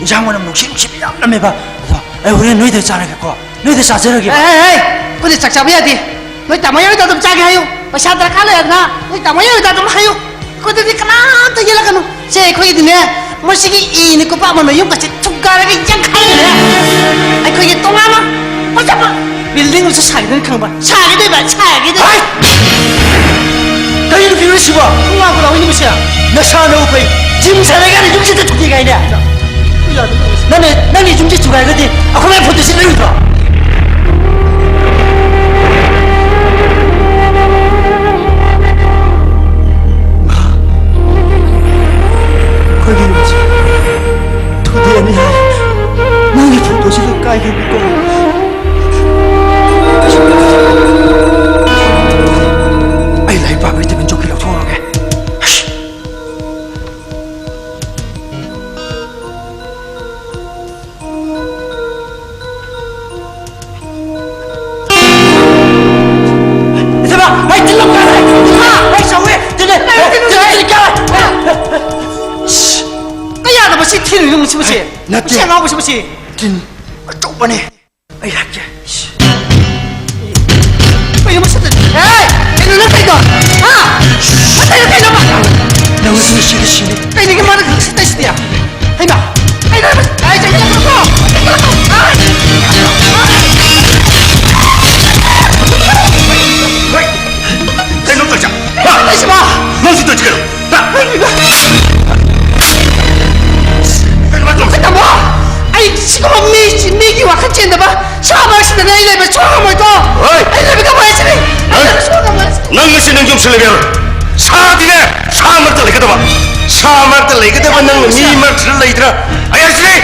ꯏꯟꯁꯥꯡ ꯃꯅꯝ ꯅꯨꯡꯁꯤ ꯅꯨꯡꯁꯤꯕ ꯌꯥꯝ ꯅꯝꯃꯦꯕ꯫ ꯑꯗꯣ ꯑꯩ ꯍꯣꯔꯦꯟ ꯅꯣꯏꯗ ꯆꯥꯔꯒꯦꯀꯣ, ꯅꯣꯏꯗ ꯆꯥꯖꯔꯒꯦ꯫ ꯑꯦ, ꯑꯦ, ꯑꯦ, ꯑꯩꯈꯣꯏꯗꯤ ꯆꯥꯛ ꯆꯥꯕ ꯌꯥꯗꯦ꯫ ꯅꯣꯏ ꯇꯥꯃꯣ ꯌꯥꯏꯗ ꯑꯗꯨꯝ ꯆꯥꯒꯦ ꯍꯥꯏꯌꯨ꯫ ꯄꯩꯁꯥ ꯗꯔꯀꯥꯔ ꯂꯩꯔꯗꯅ ꯅꯣꯏ ꯇꯥꯃꯣ ꯌꯥꯏꯗ ꯑꯗꯨꯝ ꯍꯥꯏꯌꯨ꯫ ꯑꯩꯈꯣꯏꯗꯗꯤ ꯀꯅꯥꯝꯇ ꯌꯦꯜꯂꯛꯀꯅꯨ꯫ ꯁꯦ, ꯑꯩꯈꯣꯏꯒꯤꯗꯤꯅꯦ, ꯃꯁꯤꯒꯤ ꯏꯅꯤ ꯀꯣꯄꯥꯛ ꯑꯃ ꯌꯨꯝꯒꯁꯦ ꯊꯨꯒꯥꯏꯔꯒ ꯌꯥꯡꯈꯥꯏꯔꯦ꯫ ꯑꯩꯈꯣꯏꯒꯤ ꯇꯣꯉꯥꯟꯕ ꯐꯖꯕ building ꯑꯃꯁꯨ ꯁꯥꯒꯗꯣꯏꯅꯤ, ꯈꯪꯕ꯭ꯔꯥ? ꯁꯥꯒꯗꯣꯏꯕ, ꯁꯥꯒꯗꯣꯏꯕ꯫ ꯍꯥꯏ! ꯀꯔꯤꯅꯣ ꯐꯤꯕꯝꯁꯤꯕꯣ? ꯈꯣꯡꯒꯥꯎ ꯈꯨꯂꯥꯎ ꯍꯣꯏꯅꯤ ꯃꯁꯦ꯫ ꯅꯁꯥꯅ ꯎ ꯐꯩ꯫ ꯖꯤꯝ ꯁꯥꯟꯅꯒꯥꯟꯗ ꯌꯨꯝꯁꯤꯗ ꯊꯨꯗꯦꯛ ꯍꯥꯏꯅꯦ꯫ ꯅꯪꯅ, ꯅꯪꯅ ꯌꯨꯝꯁꯤ ꯊꯨꯒꯥꯏꯔꯒꯗꯤ ꯑꯩꯈꯣꯏ ꯃꯌꯥꯝ ꯐꯣꯇꯣ ꯁꯤꯠꯂꯔꯣꯏꯗ꯭ꯔꯣ? ꯑꯩꯈꯣꯏꯒꯤ ꯌꯨꯝꯁꯤ ꯊꯨꯗꯦꯛꯑꯅꯤ ꯍꯥꯏ꯫ ꯅꯪꯒꯤ ꯐꯣꯇꯣꯁꯤ ꯂꯣꯏ ꯀꯥꯏꯈꯤꯕꯀꯣ꯫ ꯑꯩ ꯂꯥꯏꯔꯤꯛ ꯄꯥꯕꯒꯤ ꯇꯦꯕꯜ ꯆꯧꯀꯤ ꯂꯧꯊꯣꯛꯎꯔꯒꯦ꯫ ꯏꯆꯦꯃ, ꯑꯩ ꯇꯤꯜ ꯂꯧ ꯀꯥꯔꯦ꯫ ꯏꯃꯥ! ꯑꯩ ꯁꯧꯋꯦ꯫ ꯇꯤꯜ ꯂꯩ꯫ ꯇꯤꯜ ꯂꯩ꯫ ꯇꯤꯜ ꯂꯩ ꯀꯥꯔꯦ꯫ ꯀꯌꯥꯗ ꯃꯁꯤ ꯊꯤꯜꯂꯤꯅꯣ ꯃꯁꯤ, ꯃꯁꯤ? ꯅꯠꯇꯦ꯫ ꯃꯁꯤ ꯑꯉꯥꯎꯕꯁꯤ ꯃꯁꯤ꯫ ꯇꯤꯟ ꯑꯆꯧꯕꯅꯦ꯫ ꯑꯩ ꯍꯥꯠꯀꯦ꯫ ꯀꯩꯅꯣ ꯃꯁꯤ? ꯑꯦ! ꯀꯩꯅꯣ ꯅꯪ ꯇꯧꯔꯤꯗꯣ? ꯍꯥ? ꯅꯪ ꯇꯧꯔꯤꯗꯣ ꯀꯩꯅꯣꯕ? ꯅꯪ ꯉꯁꯤ ꯁꯤꯗ ꯁꯤꯅꯤ꯫ ꯀꯩꯅꯣꯒꯤ ꯃꯥꯅ ꯉꯁꯤ ꯇꯧꯔꯤꯁꯤꯗꯤ? ꯍꯩꯃꯥ! ꯀꯩꯅꯣ ꯍꯥꯏꯕ? ꯑꯩ ꯆꯠꯀꯦ ꯇꯧꯕꯀꯣ! ꯀꯩꯅꯣ ꯇꯧꯔꯤꯁꯦ? ꯍꯥ? ꯀꯩꯅꯣ ꯇꯧꯔꯤꯁꯤꯕꯣ? ꯅꯪ ꯁꯤ ꯇꯧꯔꯤꯁꯤ ꯀꯩꯅꯣ? ꯍꯥ? ꯀꯩꯅꯣ ꯇꯧꯔꯤꯁꯦ? ꯇꯥꯃꯣ! ꯑꯩ ꯁꯤꯒꯨꯝꯕ ꯃꯤ, ꯃꯤꯒꯤ ꯋꯥꯈꯜ ꯆꯦꯟꯗꯕ ꯁꯥ ꯃꯔꯛꯁꯤꯗꯅꯦ ꯑꯩ ꯂꯩꯕ ꯁꯨꯡꯉꯝ ꯉꯝꯃꯣꯏꯀꯣ꯫ ꯍꯣꯏ꯫ ꯑꯩ ꯂꯩꯕ ꯉꯝꯃꯣꯏ ꯍꯥꯏꯁꯤꯅꯤ꯫ ꯑꯩ ꯍꯣꯏ꯫ ꯂꯩꯕ ꯁꯨꯡꯉꯝ ꯉꯝꯃꯣꯏ ꯍꯥꯏꯁꯤꯅꯤ꯫ ꯅꯪ ꯉꯁꯤ ꯅꯪ ꯌꯨꯝꯁꯤ ꯂꯩꯕ ꯌꯥꯔꯣꯏ꯫ ꯁꯥꯗꯤꯅꯦ ꯁꯥ ꯃꯔꯛꯇ ꯂꯩꯒꯗꯕ꯫ ꯁꯥ ꯃꯔꯛꯇ ꯂꯩꯒꯗꯕ ꯅꯪꯅ ꯃꯤ ꯃꯔꯛꯁꯤꯗ ꯂꯩꯗꯅ꯫ ꯑꯩ ꯍꯥꯏꯁꯤꯅꯤ꯫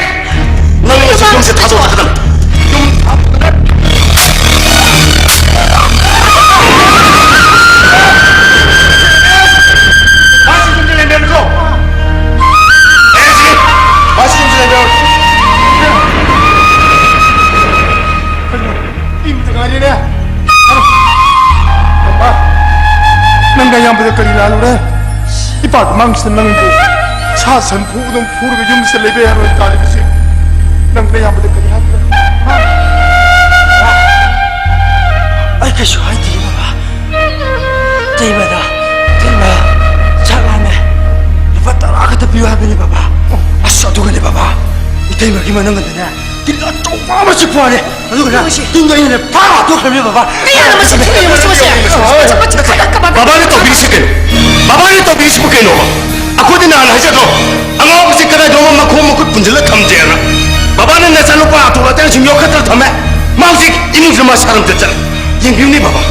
ꯅꯪ ꯉꯁꯤ ꯌꯨꯝꯁꯤ ꯊꯥꯗꯣꯛꯑ ꯆꯠꯀꯗꯕꯅꯤ꯫ ꯌꯨꯝ ꯃꯥꯁꯤ ꯌꯨꯝꯗ ꯂꯩꯕ ꯌꯥꯔꯣꯏꯀꯣ꯫ ꯑꯩ ꯍꯥꯏꯁꯤꯅꯤ꯫ ꯃꯥꯁꯤ ꯌꯨꯝꯗ ꯂꯩꯕ ꯌꯥꯔꯣꯏ꯫ ꯀꯩꯅꯣ? ꯏꯕꯗ ꯉꯥꯏꯔꯦꯅꯦ꯫ ꯄꯥꯄꯥ, ꯅꯪ ꯅꯌꯥꯝꯕꯗ ꯀꯔꯤ ꯂꯥꯜꯂꯨꯔꯦ? ꯏꯄꯥꯒꯤ ꯃꯥꯡꯁꯤꯗ ꯅꯪꯕꯨ ꯁꯥ ꯁꯟ ꯐꯨꯕꯗꯧ ꯐꯨꯔꯒ ꯌꯨꯝꯁꯤꯗ ꯂꯩꯕ ꯌꯥꯔꯣꯏ ꯇꯥꯔꯤꯕꯁꯤ꯫ ꯅꯪ ꯅꯌꯥꯝꯕꯗ ꯀꯔꯤ ꯍꯥꯏꯈ꯭ꯔꯦ? ꯑꯩ ꯀꯩꯁꯨ ꯍꯥꯏꯗꯤꯌꯦ, ꯕꯕꯥ꯫ ꯏꯇꯩꯃꯗ, ꯏꯇꯩꯃ, ꯆꯥꯛ ꯂꯥꯝꯃꯦ, ꯂꯨꯄꯥ ꯇꯔꯥ ꯈꯛꯇ ꯄꯤꯌꯨ ꯍꯥꯏꯕꯅꯤ, ꯕꯕꯥ꯫ ꯑꯁ, ꯑꯗꯨꯒꯅꯦ, ꯕꯕꯥ, ꯏꯇꯩꯃꯒꯤ ꯃꯅꯨꯡꯗꯅꯦ, ꯇꯤꯟ ꯑꯆꯧꯕ ꯑꯃ ꯆꯤꯛꯄ ꯋꯥꯅꯦ꯫ ꯑꯗꯨꯒ ꯇꯤꯟꯗꯣ ꯑꯩꯅꯅꯦ ꯐꯥ ꯍꯥꯠꯇꯣꯛꯈ꯭ꯔꯕꯅꯦ, ꯕꯕꯥ꯫ ꯃꯤꯅ ꯃꯁꯤ ꯊꯤꯅ ꯌꯦꯡꯉꯨ, ꯁꯤ ꯃꯁꯤ꯫ ꯃꯁꯤ, ꯃꯁꯤ, ꯃꯁꯤ, ꯃꯁꯤ, ꯕꯕꯥꯅ ꯇꯧꯕꯤꯔꯤꯁꯤ ꯀꯩꯅꯣ? ꯕꯕꯥꯅ ꯇꯧꯕꯤꯔꯤꯁꯤꯕꯨ ꯀꯩꯅꯣꯕ? ꯑꯩꯈꯣꯏꯗꯤ ꯅꯍꯥꯟ ꯍꯥꯏꯖꯗ꯭ꯔꯣ? ꯑꯉꯥꯎꯕꯁꯤ ꯀꯗꯥꯏꯗꯅꯣ ꯃꯈꯣꯡ ꯃꯈꯨꯠ ꯄꯨꯟꯁꯤꯜꯂ ꯊꯝꯖꯦꯅ꯫ ꯕꯕꯥꯅ ꯅꯆꯥꯅꯨꯄꯥ ꯑꯇꯣꯝ ꯑꯇꯩꯁꯤꯡ ꯌꯣꯛꯈꯠꯇꯅ ꯊꯝꯃꯦ꯫ ꯃꯥ ꯍꯧꯖꯤꯛ ꯏꯃꯨꯡꯁꯤꯗ ꯃꯁꯥ ꯉꯝꯗ ꯆꯠꯂꯦ꯫ ꯌꯦꯡꯕꯤꯌꯨꯅꯦ ꯕꯕꯥ꯫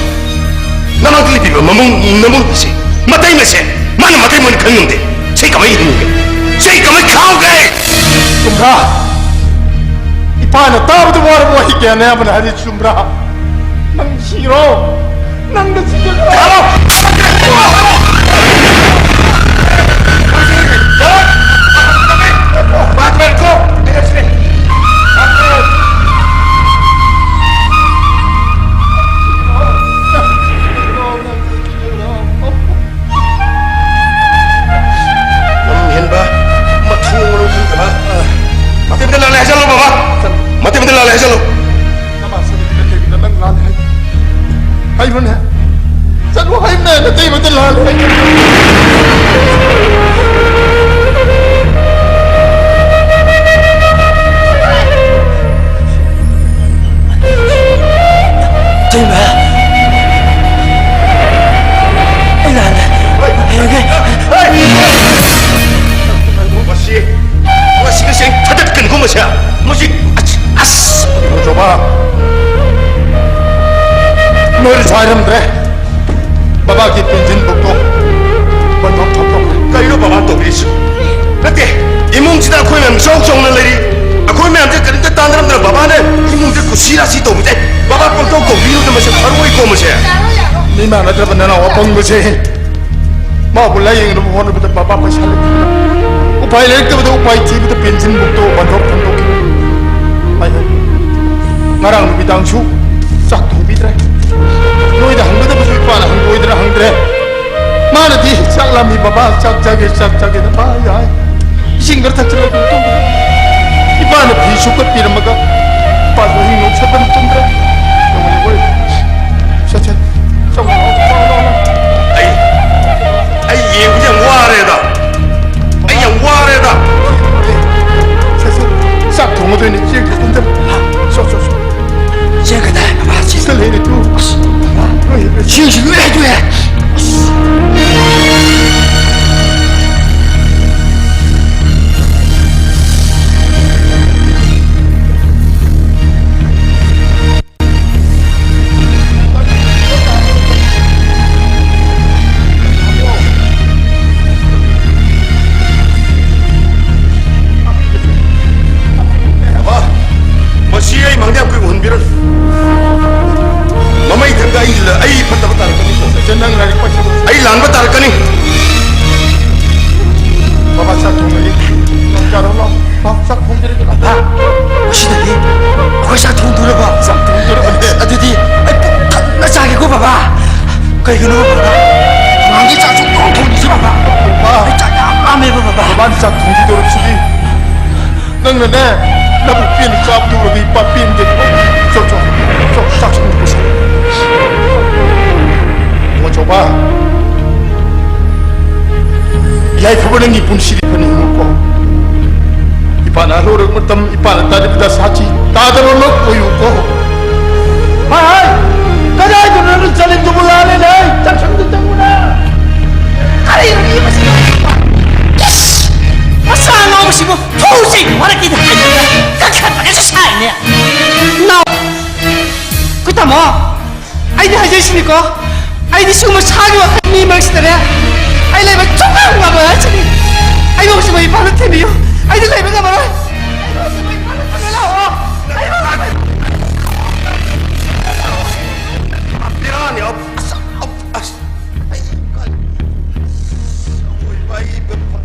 ꯅꯃꯥꯡꯗ ꯂꯩꯕꯤꯕ ꯃꯃꯧ, ꯅꯃꯧ ꯑꯁꯤ ꯃꯇꯩ ꯃꯁꯦ ꯃꯥꯅ ꯃꯇꯩ ꯃꯣꯏꯅ ꯈꯪ ꯉꯝꯗꯦ꯫ ꯁꯤ ꯀꯃꯥꯏ ꯍꯤꯡꯉꯤꯒꯦ? ꯁꯤ ꯀꯃꯥꯏ ꯈꯥꯡꯒꯦ? ꯆꯨꯝꯕ꯭ꯔꯥ? ꯏꯄꯥꯅ ꯇꯥꯕꯗ ꯋꯥꯔꯕ ꯋꯥꯍꯩ ꯀꯌꯥꯅꯦ ꯑꯃꯅ ꯍꯥꯏꯔꯤ, ꯆꯨꯝꯕ꯭ꯔꯥ? ꯅꯪ ꯁꯤꯔꯣ? ꯅꯪꯅ ꯁꯤꯔꯣ? ꯂꯝ ꯍꯦꯟꯕ, ꯃꯊꯣꯡ ꯃꯔꯝ ꯈꯪꯗꯕ꯫ ꯃꯇꯩ ꯃꯇꯩ ꯂꯥꯜꯂꯦ ꯍꯥꯏꯖꯜꯂꯣ, ꯕꯕꯥ꯫ ꯃꯇꯩ ꯃꯇꯩ ꯂꯥꯜꯂꯦ ꯍꯥꯏꯖꯜꯂꯣ꯫ ꯅꯃꯥ ꯁꯅꯤꯗ ꯀꯩꯒꯤꯅꯣ ꯅꯪ ꯂꯥꯜꯂꯦ ꯍꯥꯏ? ꯍꯥꯏꯕ꯭ꯔꯣꯅꯦ? ꯆꯠꯂꯣ ꯍꯥꯏꯕꯅꯦ, ꯅꯇꯩꯃꯗ ꯂꯥꯜꯂꯦ ꯍꯥꯏ꯫ ꯏꯇꯩꯃ꯫ ꯑꯩ ꯂꯥꯜꯂꯦ꯫ ꯍꯌꯦꯡꯒꯩ꯫ ꯃꯁꯤ, ꯃꯁꯤ, ꯃꯁꯤ ꯑꯩ ꯊꯥꯗꯠꯀꯅꯤꯀꯣ ꯃꯁꯤ꯫ ꯃꯁꯤ, ꯑꯁ, ꯑꯁ꯫ ꯖꯣꯕꯥ, ꯅꯣꯏꯅꯁꯨ ꯍꯥꯏꯔꯝꯗ꯭ꯔꯦ꯫ ꯕꯕꯥꯒꯤ ꯄꯦꯟꯁꯤꯟ ꯕꯨꯛꯇꯣ ꯕꯟꯗꯣꯞ ꯊꯝꯈ꯭ꯔꯣ꯫ ꯀꯩꯅꯣ ꯕꯕꯥ ꯇꯧꯔꯤꯁꯤ? ꯅꯠꯇꯦ, ꯏꯃꯨꯡꯁꯤꯗ ꯑꯩꯈꯣꯏ ꯃꯌꯥꯝ ꯏꯆꯥꯎ ꯆꯥꯎꯅ ꯂꯩꯔꯤ꯫ ꯑꯩꯈꯣꯏ ꯃꯌꯥꯝꯁꯦ ꯀꯔꯤꯝꯇ ꯇꯥꯟꯅꯔꯝꯗꯅ ꯕꯕꯥꯅ ꯏꯃꯨꯡꯁꯦ ꯀꯨꯁꯤ ꯔꯥꯁꯤ ꯇꯧꯕꯁꯦ ꯕꯕꯥ ꯄꯪꯇꯧ ꯇꯧꯕꯤꯔꯨꯗ ꯃꯁꯦ ꯐꯔꯣꯏꯀꯣ ꯃꯁꯦ꯫ ꯃꯤ ꯃꯥꯟꯅꯗ꯭ꯔꯕ ꯅꯅꯥꯎ ꯑꯄꯪꯕꯁꯦ꯫ ꯃꯥꯕꯨ ꯂꯥꯌꯦꯡꯅꯕ ꯍꯣꯠꯅꯕꯗ ꯕꯕꯥ ꯄꯩꯁꯥ ꯂꯩꯇꯦ꯫ ꯎꯄꯥꯏ ꯂꯩꯔꯛꯇꯕꯗ ꯎꯄꯥꯏ ꯊꯤꯕꯗ ꯄꯦꯟꯁꯤꯟ ꯕꯨꯛꯇꯣ ꯕꯟꯗꯣꯞ ꯊꯝꯗꯣꯛꯈꯤ꯫ ꯍꯥꯏ ꯍꯥꯏ꯫ ꯉꯔꯥꯡ ꯅꯨꯃꯤꯗꯥꯡꯁꯨ ꯆꯥꯛ ꯊꯣꯡꯕꯤꯗ꯭ꯔꯦ꯫ ꯅꯣꯏꯗ ꯍꯪꯒꯗꯕꯁꯨ ꯏꯄꯥꯅ ꯍꯪꯒꯣꯏꯗꯅ ꯍꯪꯗ꯭ꯔꯦ꯫ ꯃꯥꯅꯗꯤ ꯆꯥꯛ ꯂꯥꯝ ꯃꯤ ꯕꯕꯥ ꯆꯥꯛ ꯆꯥꯒꯦ, ꯆꯥꯛ ꯆꯥꯒꯦꯅ ꯃꯥ ꯌꯥꯏ꯫ ꯏꯁꯤꯡ ꯈꯔ ꯊꯛꯆꯜꯂꯒ ꯑꯗꯨꯝ ꯇꯨꯝꯈ꯭ꯔꯦ꯫ ꯏꯄꯥꯅ ꯐꯤ ꯁꯨꯀꯠꯄꯤꯔꯝꯃꯒ ꯏꯄꯥꯁꯨ ꯑꯍꯤꯡ ꯅꯣꯡ ꯁꯠꯄꯅ ꯇꯨꯝꯈ꯭ꯔꯦ꯫ ꯌꯦꯡꯉꯨꯅꯦ, ꯍꯣꯏ꯫ ꯁꯠ, ꯁꯠ, ꯆꯪꯉꯣ, ꯂꯥꯎ, ꯂꯥꯎ, ꯂꯥꯎ, ꯂꯥꯎ꯫ ꯑꯩ, ꯑꯩ ꯌꯦꯡꯕꯁꯦ ꯌꯥꯝ ꯋꯥꯔꯦꯗ꯫ ꯑꯩ ꯌꯥꯝ ꯋꯥꯔꯦꯗ꯫ ꯁꯠ, ꯁꯠ, ꯆꯥꯛ ꯊꯣꯡꯒꯗꯣꯏꯅꯦ꯫ ꯆꯦꯡꯁꯦ ꯀꯨꯝꯊꯔꯣ꯫ ꯆꯣ, ꯆꯣ, ꯆꯣ꯫ ꯆꯦꯡ ꯀꯗꯥꯏ? ꯕꯕꯥ, ꯆꯦꯡ꯫ ꯁꯤꯗ ꯂꯩꯔꯦ, ꯇꯨ꯫ ꯑꯁ, ꯏꯁꯤꯡꯁꯤ ꯂꯣꯏ ꯍꯩꯗꯣꯛꯑꯦ꯫ ꯑꯁ꯫ ꯃꯁꯤ ꯑꯩ ꯃꯥꯡꯗ ꯌꯥꯝ ꯀꯨꯏꯅ ꯎꯍꯟꯕꯤꯔꯅꯨ꯫ ꯃꯃꯩ ꯊꯪꯗ ꯑꯩ ꯂ-, ꯑꯩ ꯐꯠꯇꯕ ꯇꯥꯔꯛꯀꯅꯤꯀꯣ꯫ ꯁꯤꯁꯦ ꯅꯪ ꯂꯥꯏꯔꯤꯛ ꯄꯥꯏꯁꯜꯂꯣ꯫ ꯑꯩ ꯂꯥꯟꯕ ꯇꯥꯔꯛꯀꯅꯤ꯫ ꯕꯕꯥ, ꯆꯥꯛ ꯊꯣꯡꯉꯒꯦ꯫ ꯆꯥꯔꯣ, ꯂꯥꯎ꯫ ꯂꯥꯎ, ꯆꯥꯛ ꯊꯣꯡꯖꯔꯒꯦ꯫ ꯕꯕꯥ, ꯉꯁꯤꯗꯒꯤ ꯑꯩꯈꯣꯏ ꯆꯥꯛ ꯊꯣꯡꯗꯣꯔꯕ? ꯆꯥꯛ ꯊꯣꯡꯗꯣꯔꯕꯅꯦ꯫ ꯑꯗꯨꯗꯤ ꯑꯩ ꯄꯨꯛ ꯊꯟꯅ ꯆꯥꯒꯦꯀꯣ, ꯕꯕꯥ꯫ ꯀꯩꯒꯤꯅꯣ, ꯕꯕꯥ? ꯅꯍꯥꯟꯒꯩ ꯆꯥꯛ ꯁꯨꯡꯊꯣꯡ ꯊꯣꯡꯗ꯭ꯔꯤꯁꯦ, ꯕꯕꯥ꯫ ꯕꯕꯥ꯫ ꯑꯩ ꯆꯥꯛ ꯌꯥꯝ ꯂꯥꯝꯃꯦꯕ, ꯕꯕꯥ꯫ ꯕꯕꯥꯅ ꯆꯥꯛ ꯊꯣꯡꯕꯤꯗꯧꯔꯤꯁꯤꯗꯤ꯫ ꯅꯪꯅꯅꯦ, ꯅꯕꯨꯛ ꯄꯦꯟꯅ ꯆꯥꯕꯗꯨ ꯎꯔꯗꯤ ꯏꯄꯥ ꯄꯦꯟꯗꯦ꯫ ꯆꯣ, ꯆꯣ, ꯆꯣ, ꯆꯥꯛꯁꯪꯗ ꯄꯨꯁꯜꯂꯣ꯫ ꯏꯕꯨꯡꯉꯣ ꯆꯥꯎꯕ, ꯌꯥꯏꯐꯕ ꯅꯪꯒꯤ ꯄꯨꯟꯁꯤꯗꯤ ꯐꯅ ꯍꯤꯡꯉꯨꯀꯣ꯫ ꯏꯄꯥꯅ ꯑꯍꯜ ꯑꯣꯏꯔꯛꯄ ꯃꯇꯝ, ꯏꯄꯥꯅ ꯇꯥꯔꯤꯕꯗ ꯁꯥꯊꯤ ꯇꯥꯗꯕ ꯑꯃ ꯑꯣꯏꯌꯨꯀꯣ꯫ ꯍꯥꯏ, ꯍꯥꯏ! ꯀꯗꯥꯏꯗꯅꯣ ꯅꯪꯅ ꯆꯠꯂꯤꯗꯨꯕꯨ? ꯂꯥꯜꯂꯦꯅꯦ, ꯍꯩ! ꯆꯥꯛꯁꯪꯗ ꯆꯪꯉꯨꯅꯦ! ꯀꯔꯤꯅꯣ ꯃꯁꯤ? ꯏꯁ! ꯃꯆꯥ ꯑꯉꯥꯎꯕꯁꯤꯕꯨ ꯐꯨꯁꯤ! ꯋꯥꯔꯛꯀꯤꯗ ꯍꯥꯏꯗꯅ ꯀꯟꯈꯠꯄꯒꯁꯨ ꯁꯥꯏꯅꯦ! ꯅꯥꯎ! ꯑꯩꯈꯣꯏ ꯇꯥꯃꯣ! ꯑꯩꯗꯤ ꯍꯥꯏꯖꯩꯁꯤꯅꯤꯀꯣ, ꯑꯩꯗꯤ ꯁꯤꯒꯨꯝꯕ ꯁꯥꯒꯤ ꯋꯥꯈꯜ ꯃꯤ ꯃꯔꯛꯁꯤꯗꯅꯦ ꯑꯩ ꯂꯩꯕ ꯁꯨꯡꯉꯝ ꯉꯝꯃꯣꯏ ꯍꯥꯏꯁꯤꯅꯤ꯫ ꯑꯩꯕꯨ ꯍꯧꯖꯤꯛ ꯃꯩ ꯐꯥꯅ ꯊꯤꯟꯕꯤꯌꯨ, ꯑꯩꯗꯤ ꯂꯩꯕ ꯉꯝꯃꯔꯣꯏ꯫ ꯑꯩꯕꯨ ꯍꯧꯖꯤꯛ ꯃꯩ ꯐꯥꯅ ꯊꯤꯟꯕꯤꯌꯨ ꯂꯥꯛꯑꯣ꯫ ꯑꯩꯕꯨ ꯍꯧꯖꯤꯛ ꯃꯩ ꯐꯥꯅ ꯊꯤꯟꯕꯤꯌꯨ ꯂꯥꯛꯑꯣ꯫ ꯕꯦꯔꯥꯅꯤ꯫ ꯑꯁ, ꯑꯁ, ꯑꯩ ꯀꯔꯤ-, ꯑꯋꯣꯏꯕ ꯑꯩ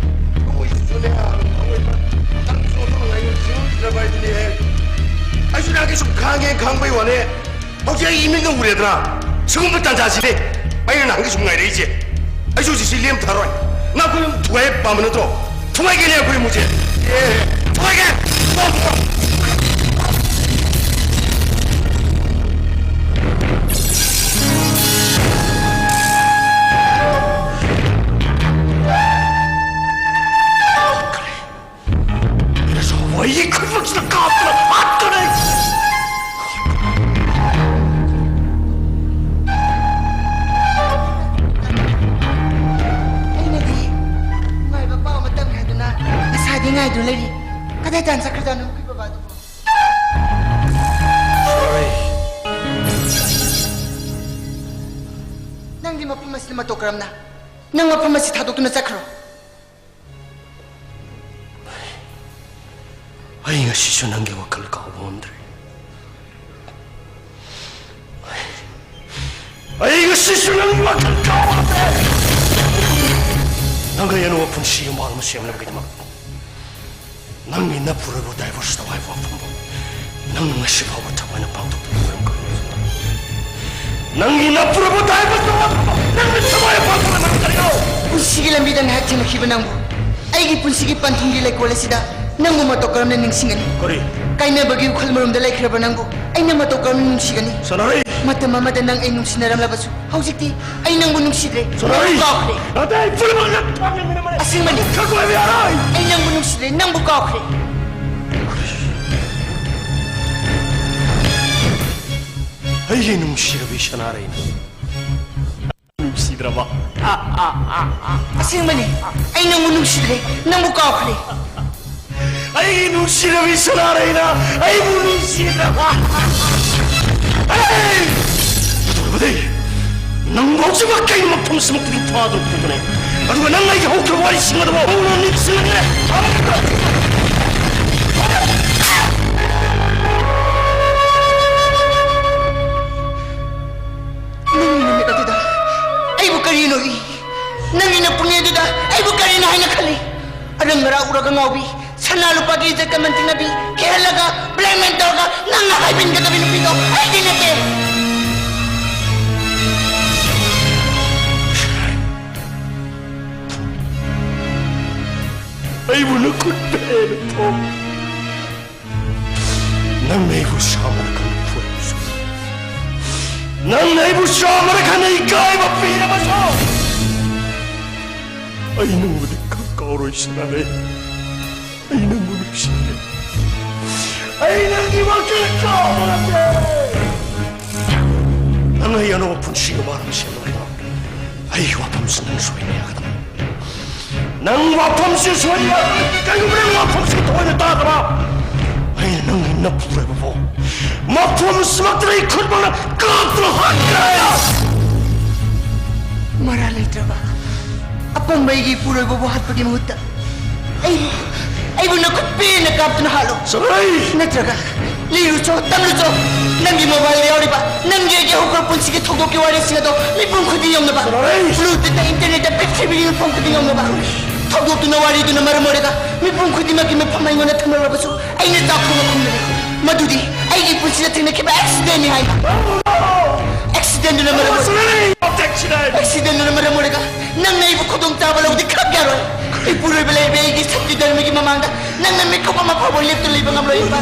ꯊꯃꯣꯏꯁꯤꯁꯨꯅꯦ, ꯑꯋꯣꯏꯕ ꯅꯪꯁꯨ ꯑꯗꯨꯝ ꯉꯥꯏꯉꯝꯗ꯭ꯔꯕ ꯍꯥꯏꯗꯨꯅꯤꯍꯦ꯫ ꯑꯩꯁꯨ ꯅꯍꯥꯟꯒꯩ ꯁꯨꯝ ꯈꯥꯡꯉꯦ, ꯈꯥꯡꯕꯩ ꯋꯥꯅꯦ꯫ ꯍꯧꯖꯤꯛ ꯑꯩ ꯏꯃꯤꯠꯅ ꯎꯔꯦꯗꯅ, ꯁꯤꯒꯨꯝꯕ ꯇꯥꯟꯖꯥꯁꯤꯅꯦ ꯑꯩꯅ ꯅꯍꯥꯟꯒꯩ ꯁꯨꯝ ꯉꯥꯏꯔꯛꯏꯁꯦ꯫ ꯑꯩꯁꯨ ꯍꯧꯖꯤꯛꯁꯤ ꯂꯦꯝꯊꯔꯣꯏ꯫ ꯅꯪ ꯑꯩꯈꯣꯏ ꯊꯨꯒꯥꯏ ꯄꯥꯝꯕ ꯅꯠꯇ꯭ꯔꯣ? ꯊꯨꯒꯥꯏꯒꯦꯅꯦ ꯑꯩꯈꯣꯏ ꯏꯃꯨꯡꯁꯦ꯫ ꯑꯦ, ꯊꯨꯒꯥꯏꯒꯦ! ꯑꯩꯒꯤ ꯈꯨꯠꯃꯛꯁꯤꯗ ꯀꯥꯞꯇꯨꯅ ꯍꯥꯠꯀꯅꯤ! ꯑꯩꯅꯗꯤ ꯅꯨꯡꯉꯥꯏꯕ ꯄꯥꯎ ꯑꯃ ꯇꯝꯒꯦ ꯍꯥꯏꯗꯨꯅ ꯉꯁꯥꯏꯗꯤ ꯉꯥꯏꯗꯨꯅ ꯂꯩꯔꯤ꯫ ꯀꯗꯥꯏ ꯇꯥꯟ ꯆꯠꯈ꯭ꯔꯖꯥꯠꯅꯣ ꯑꯩꯈꯣꯏ ꯕꯕꯥꯗꯨꯕꯣ? Sorry. ꯅꯪꯗꯤ ꯃꯐꯝ ꯑꯁꯤꯗ ꯃꯇꯧ ꯀꯔꯝꯅ? ꯅꯪ ꯃꯐꯝ ꯑꯁꯤ ꯊꯥꯗꯣꯛꯇꯨꯅ ꯆꯠꯈ꯭ꯔꯣ꯫ ꯑꯩ ꯉꯁꯤꯁꯨ ꯅꯪꯒꯤ ꯋꯥꯈꯜ ꯀꯥꯎꯕ ꯉꯝꯗ꯭ꯔꯦ꯫ ꯑꯩ ꯉꯁꯤꯁꯨ ꯅꯪꯒꯤ ꯋꯥꯈꯜ ꯀꯥꯎꯕ ꯉꯝꯗ꯭ꯔꯦ꯫ ꯅꯪꯒ ꯑꯩ ꯑꯅꯧꯕ ꯄꯨꯟꯁꯤ ꯌꯨꯝꯕꯥꯜ ꯑꯃ ꯁꯦꯝꯅꯕꯒꯤꯗꯃꯛ ꯅꯪꯒꯤ ꯅꯄꯨꯔꯣꯏꯕ divorce ꯇꯧ ꯍꯥꯏꯕ ꯋꯥꯐꯝꯕꯨ ꯅꯪꯅ ꯉꯁꯤ ꯐꯥꯎꯕ ꯊꯃꯣꯏꯅ ꯄꯥꯡꯊꯣꯛꯇꯕ ꯃꯔꯝ ꯀꯔꯤꯅꯣ? ꯅꯪꯒꯤ ꯅꯄꯨꯔꯣꯏꯕ divorce ꯇꯧ ꯍꯥꯏꯕ ꯅꯪꯅ ꯊꯃꯣꯏꯅ ꯄꯥꯡꯊꯣꯛꯇꯕ ꯃꯔꯝ ꯀꯔꯤꯅꯣ? ꯄꯨꯟꯁꯤꯒꯤ ꯂꯝꯕꯤꯗ ꯉꯥꯏꯍꯥꯛ ꯊꯦꯡꯅꯈꯤꯕ ꯅꯪꯕꯨ ꯑꯩꯒꯤ ꯄꯨꯟꯁꯤꯒꯤ ꯄꯟꯊꯨꯡꯒꯤ ꯂꯩꯀꯣꯜ ꯑꯁꯤꯗ ꯅꯪꯕꯨ ꯃꯇꯧ ꯀꯔꯝꯅ ꯅꯤꯡꯁꯤꯡꯒꯅꯤ? ꯀꯔꯤ? ꯀꯥꯏꯅꯕꯒꯤ ꯎꯈꯜ ꯃꯔꯨꯝꯗ ꯂꯩꯈ꯭ꯔꯕ ꯅꯪꯕꯨ ꯑꯩꯅ ꯃꯇꯧ ꯀꯔꯝꯅ ꯅꯨꯡꯁꯤꯒꯅꯤ? ꯁꯅꯥꯔꯩ! ꯃꯇꯝ ꯑꯃꯗ ꯅꯪ ꯑꯩ ꯅꯨꯡꯁꯤꯅꯔꯝꯂꯕꯁꯨ ꯍꯧꯖꯤꯛꯇꯤ ꯑꯩ ꯅꯪꯕꯨ ꯅꯨꯡꯁꯤꯗ꯭ꯔꯦ꯫ ꯁꯅꯥꯔꯩ! ꯅꯪꯕꯨ ꯀꯥꯎꯈ꯭ꯔꯦ꯫ ꯅꯠꯇꯦ, ꯑꯩ ꯄꯨꯝꯅꯃꯛ ꯅꯪ ꯈꯪꯉꯦ, ꯃꯤꯅ ꯃꯔꯩ ꯑꯁꯦꯡꯕꯅꯤ꯫ ꯈꯪꯕ ꯑꯣꯏꯕ ꯌꯥꯔꯣꯏ꯫ ꯑꯩ ꯅꯪꯕꯨ ꯅꯨꯡꯁꯤꯗ꯭ꯔꯦ, ꯅꯪꯕꯨ ꯀꯥꯎꯈ꯭ꯔꯦ꯫ ꯑꯩꯒꯤ ꯅꯨꯡꯁꯤꯔꯕꯤ ꯁꯅꯥꯔꯩꯅ ꯅꯨꯡꯁꯤꯗ꯭ꯔꯕ? ꯑꯁꯦꯡꯕꯅꯤ, ꯑꯩ ꯅꯪꯕꯨ ꯅꯨꯡꯁꯤꯗ꯭ꯔꯦ, ꯅꯪꯕꯨ ꯀꯥꯎꯈ꯭ꯔꯦ꯫ ꯑꯩꯒꯤ ꯅꯨꯡꯁꯤꯔꯕꯤ ꯁꯅꯥꯔꯩꯅ ꯑꯩꯕꯨ ꯅꯨꯡꯁꯤꯗ꯭ꯔꯕ? ꯑꯩ! ꯇꯧꯔꯕꯗꯤ ꯅꯪꯕꯨ ꯍꯧꯖꯤꯛꯃꯛ ꯀꯩꯅꯣ ꯃꯐꯝꯁꯤꯃꯛꯇꯒꯤ ꯐꯥꯗꯨꯅ ꯄꯨꯒꯅꯤ꯫ ꯑꯗꯨꯒ ꯅꯪ ꯑꯩꯒꯤ ꯍꯧꯈ꯭ꯔꯕ ꯋꯥꯔꯤꯁꯤꯡ ꯑꯗꯨꯕꯨ ꯍꯧꯅ ꯅꯤꯡꯁꯤꯡꯍꯟꯒꯅꯤ꯫ ꯅꯪꯒꯤ ꯅꯨꯃꯤꯠ ꯑꯗꯨꯗ ꯑꯩꯕꯨ ꯀꯔꯤꯅꯣ ꯏ? ꯅꯪꯒꯤ ꯅꯄꯨꯛꯅꯤꯡ ꯑꯗꯨꯗ ꯑꯩꯕꯨ ꯀꯔꯤꯅꯣ ꯍꯥꯏꯅ ꯈꯜꯂꯤ? ꯑꯔꯪ ꯑꯔꯥꯛ ꯎꯔꯒ ꯉꯥꯎꯕꯤ, ꯁꯅꯥ ꯂꯨꯄꯥꯒꯤ ꯏꯖꯠꯀ ꯃꯟꯇꯤꯛꯅꯕꯤ, ꯀꯤꯍꯜꯂꯒ blackmail ꯇꯧꯔꯒ ꯅꯪꯅ ꯍꯥꯏꯕꯤꯟꯒꯗꯕꯤ ꯅꯨꯄꯤꯗꯣ ꯑꯩꯗꯤ ꯅꯠꯇꯦ꯫ ꯅꯪꯅ ꯑꯩꯕꯨ ꯆꯥꯝꯃꯔꯛ ꯍꯟꯅ ꯏꯀꯥꯏꯕ ꯄꯤꯔꯕꯁꯨ, ꯑꯩ ꯅꯪꯕꯨꯗꯤ ꯀꯥꯎꯔꯣꯏ, ꯁꯅꯥꯔꯩ꯫ ꯑꯩ ꯅꯪꯕꯨ ꯅꯨꯡꯁꯤꯔꯦ꯫ ꯑꯩ ꯅꯪꯒꯤ ꯋꯥꯈꯜ ꯀꯥꯎꯕ ꯉꯝꯗꯦ꯫ ꯅꯪ ꯑꯩ ꯑꯅꯧꯕ ꯄꯨꯟꯁꯤꯒꯤ ꯃꯥꯔꯝ ꯁꯦꯝꯕ ꯉꯝꯃꯤ꯫ ꯑꯩꯒꯤ ꯋꯥꯐꯝꯁꯤ ꯅꯪ ꯁꯣꯏꯅ ꯌꯥꯒꯗꯕ꯫ ꯅꯪ ꯋꯥꯐꯝꯁꯤ ꯁꯣꯏꯅ ꯌꯥꯒꯗꯕ꯫ ꯀꯩꯒꯨꯝꯕ ꯅꯪ ꯋꯥꯐꯝꯁꯤ ꯊꯑꯣꯏꯅ ꯇꯥꯗꯕ, ꯑꯩꯅ ꯅꯪꯒꯤ ꯅꯄꯨꯔꯣꯏꯕꯕꯨ ꯃꯐꯝꯁꯤꯃꯛꯇꯗ ꯑꯩ ꯈꯨꯠꯃꯛꯅ ꯀꯥꯞꯇꯨꯅ ꯍꯥꯠꯀꯅꯤ꯫ ꯃꯔꯥꯜ ꯂꯩꯇ꯭ꯔꯕ ꯑꯄꯪꯕ ꯑꯩꯒꯤ ꯏꯄꯨꯔꯣꯏꯕꯕꯨ ꯍꯥꯠꯄꯒꯤ ꯃꯍꯨꯠꯇ ꯑꯩꯕꯨ, ꯑꯩꯕꯨ ꯅꯈꯨꯠ ꯄꯦꯟꯅ ꯀꯥꯞꯇꯨꯅ ꯍꯥꯠꯂꯣ꯫ ꯁꯅꯥꯔꯩ! ꯅꯠꯇ꯭ꯔꯒ ꯂꯤꯔꯨꯆꯣ, ꯇꯝꯂꯨꯆꯣ, ꯅꯪꯒꯤ ꯃꯣꯕꯥꯏꯜꯗ ꯌꯥꯎꯔꯤꯕ ꯅꯪꯒꯤ ꯑꯩꯒꯤ ꯍꯧꯈ꯭ꯔꯕ ꯄꯨꯟꯁꯤꯒꯤ ꯊꯧꯗꯣꯛꯀꯤ ꯋꯥꯔꯤꯁꯤꯡ ꯑꯗꯣ ꯃꯤꯄꯨꯝ ꯈꯨꯗꯤꯡ ꯌꯧꯅꯕ꯫ ꯁꯅꯥꯔꯩ! ꯕ꯭ꯂꯨꯇꯨꯠꯇ, ꯏꯟꯇꯔꯅꯦꯠꯇ, ꯄ꯭ꯔꯤꯊꯤꯕꯤꯒꯤ ꯃꯐꯝ ꯈꯨꯗꯤꯡ ꯌꯧꯅꯕ ꯊꯧꯗꯣꯛꯇꯨꯅ, ꯋꯥꯔꯤꯗꯨꯅ ꯃꯔꯝ ꯑꯣꯏꯔꯒ ꯃꯤꯄꯨꯝ ꯈꯨꯗꯤꯡꯃꯛꯀꯤ ꯃꯤꯐꯝ ꯑꯩꯉꯣꯟꯗ ꯊꯝꯂꯛꯂꯕꯁꯨ, ꯑꯩꯅ ꯆꯥꯛꯊꯣꯡꯕ ꯈꯨꯝꯂꯒꯦ꯫ ꯃꯗꯨꯗꯤ ꯑꯩꯒꯤ ꯄꯨꯟꯁꯤꯗ ꯊꯦꯡꯅꯈꯤꯕ ꯑꯦꯛꯁꯤꯗꯦꯟꯅꯤ ꯍꯥꯏꯅ꯫ ꯑꯦꯛꯁꯤꯗꯦꯟꯗꯨꯅ ꯃꯔꯝ ꯑꯣꯏꯔꯒ, ꯑꯦꯛꯁꯤꯗꯦꯟꯗꯨꯅ ꯃꯔꯝ ꯑꯣꯏꯔꯒ ꯅꯪꯅ ꯑꯩꯕꯨ ꯈꯨꯗꯣꯡ ꯆꯥꯕ ꯂꯧꯕꯗꯤ ꯈꯛ ꯌꯥꯔꯣꯏ꯫ ꯏꯄꯨꯔꯣꯏꯕ ꯂꯩꯔꯤꯕ ꯑꯩꯒꯤ ꯁꯛꯇꯤ ꯙꯔꯃꯒꯤ ꯃꯃꯥꯡꯗ ꯅꯪꯅ ꯃꯤꯀꯨꯞ ꯑꯃ ꯐꯥꯎꯕ ꯂꯦꯞꯇꯨꯅ ꯂꯩꯕ ꯉꯝꯂꯣꯏ, ꯏꯄꯥ꯫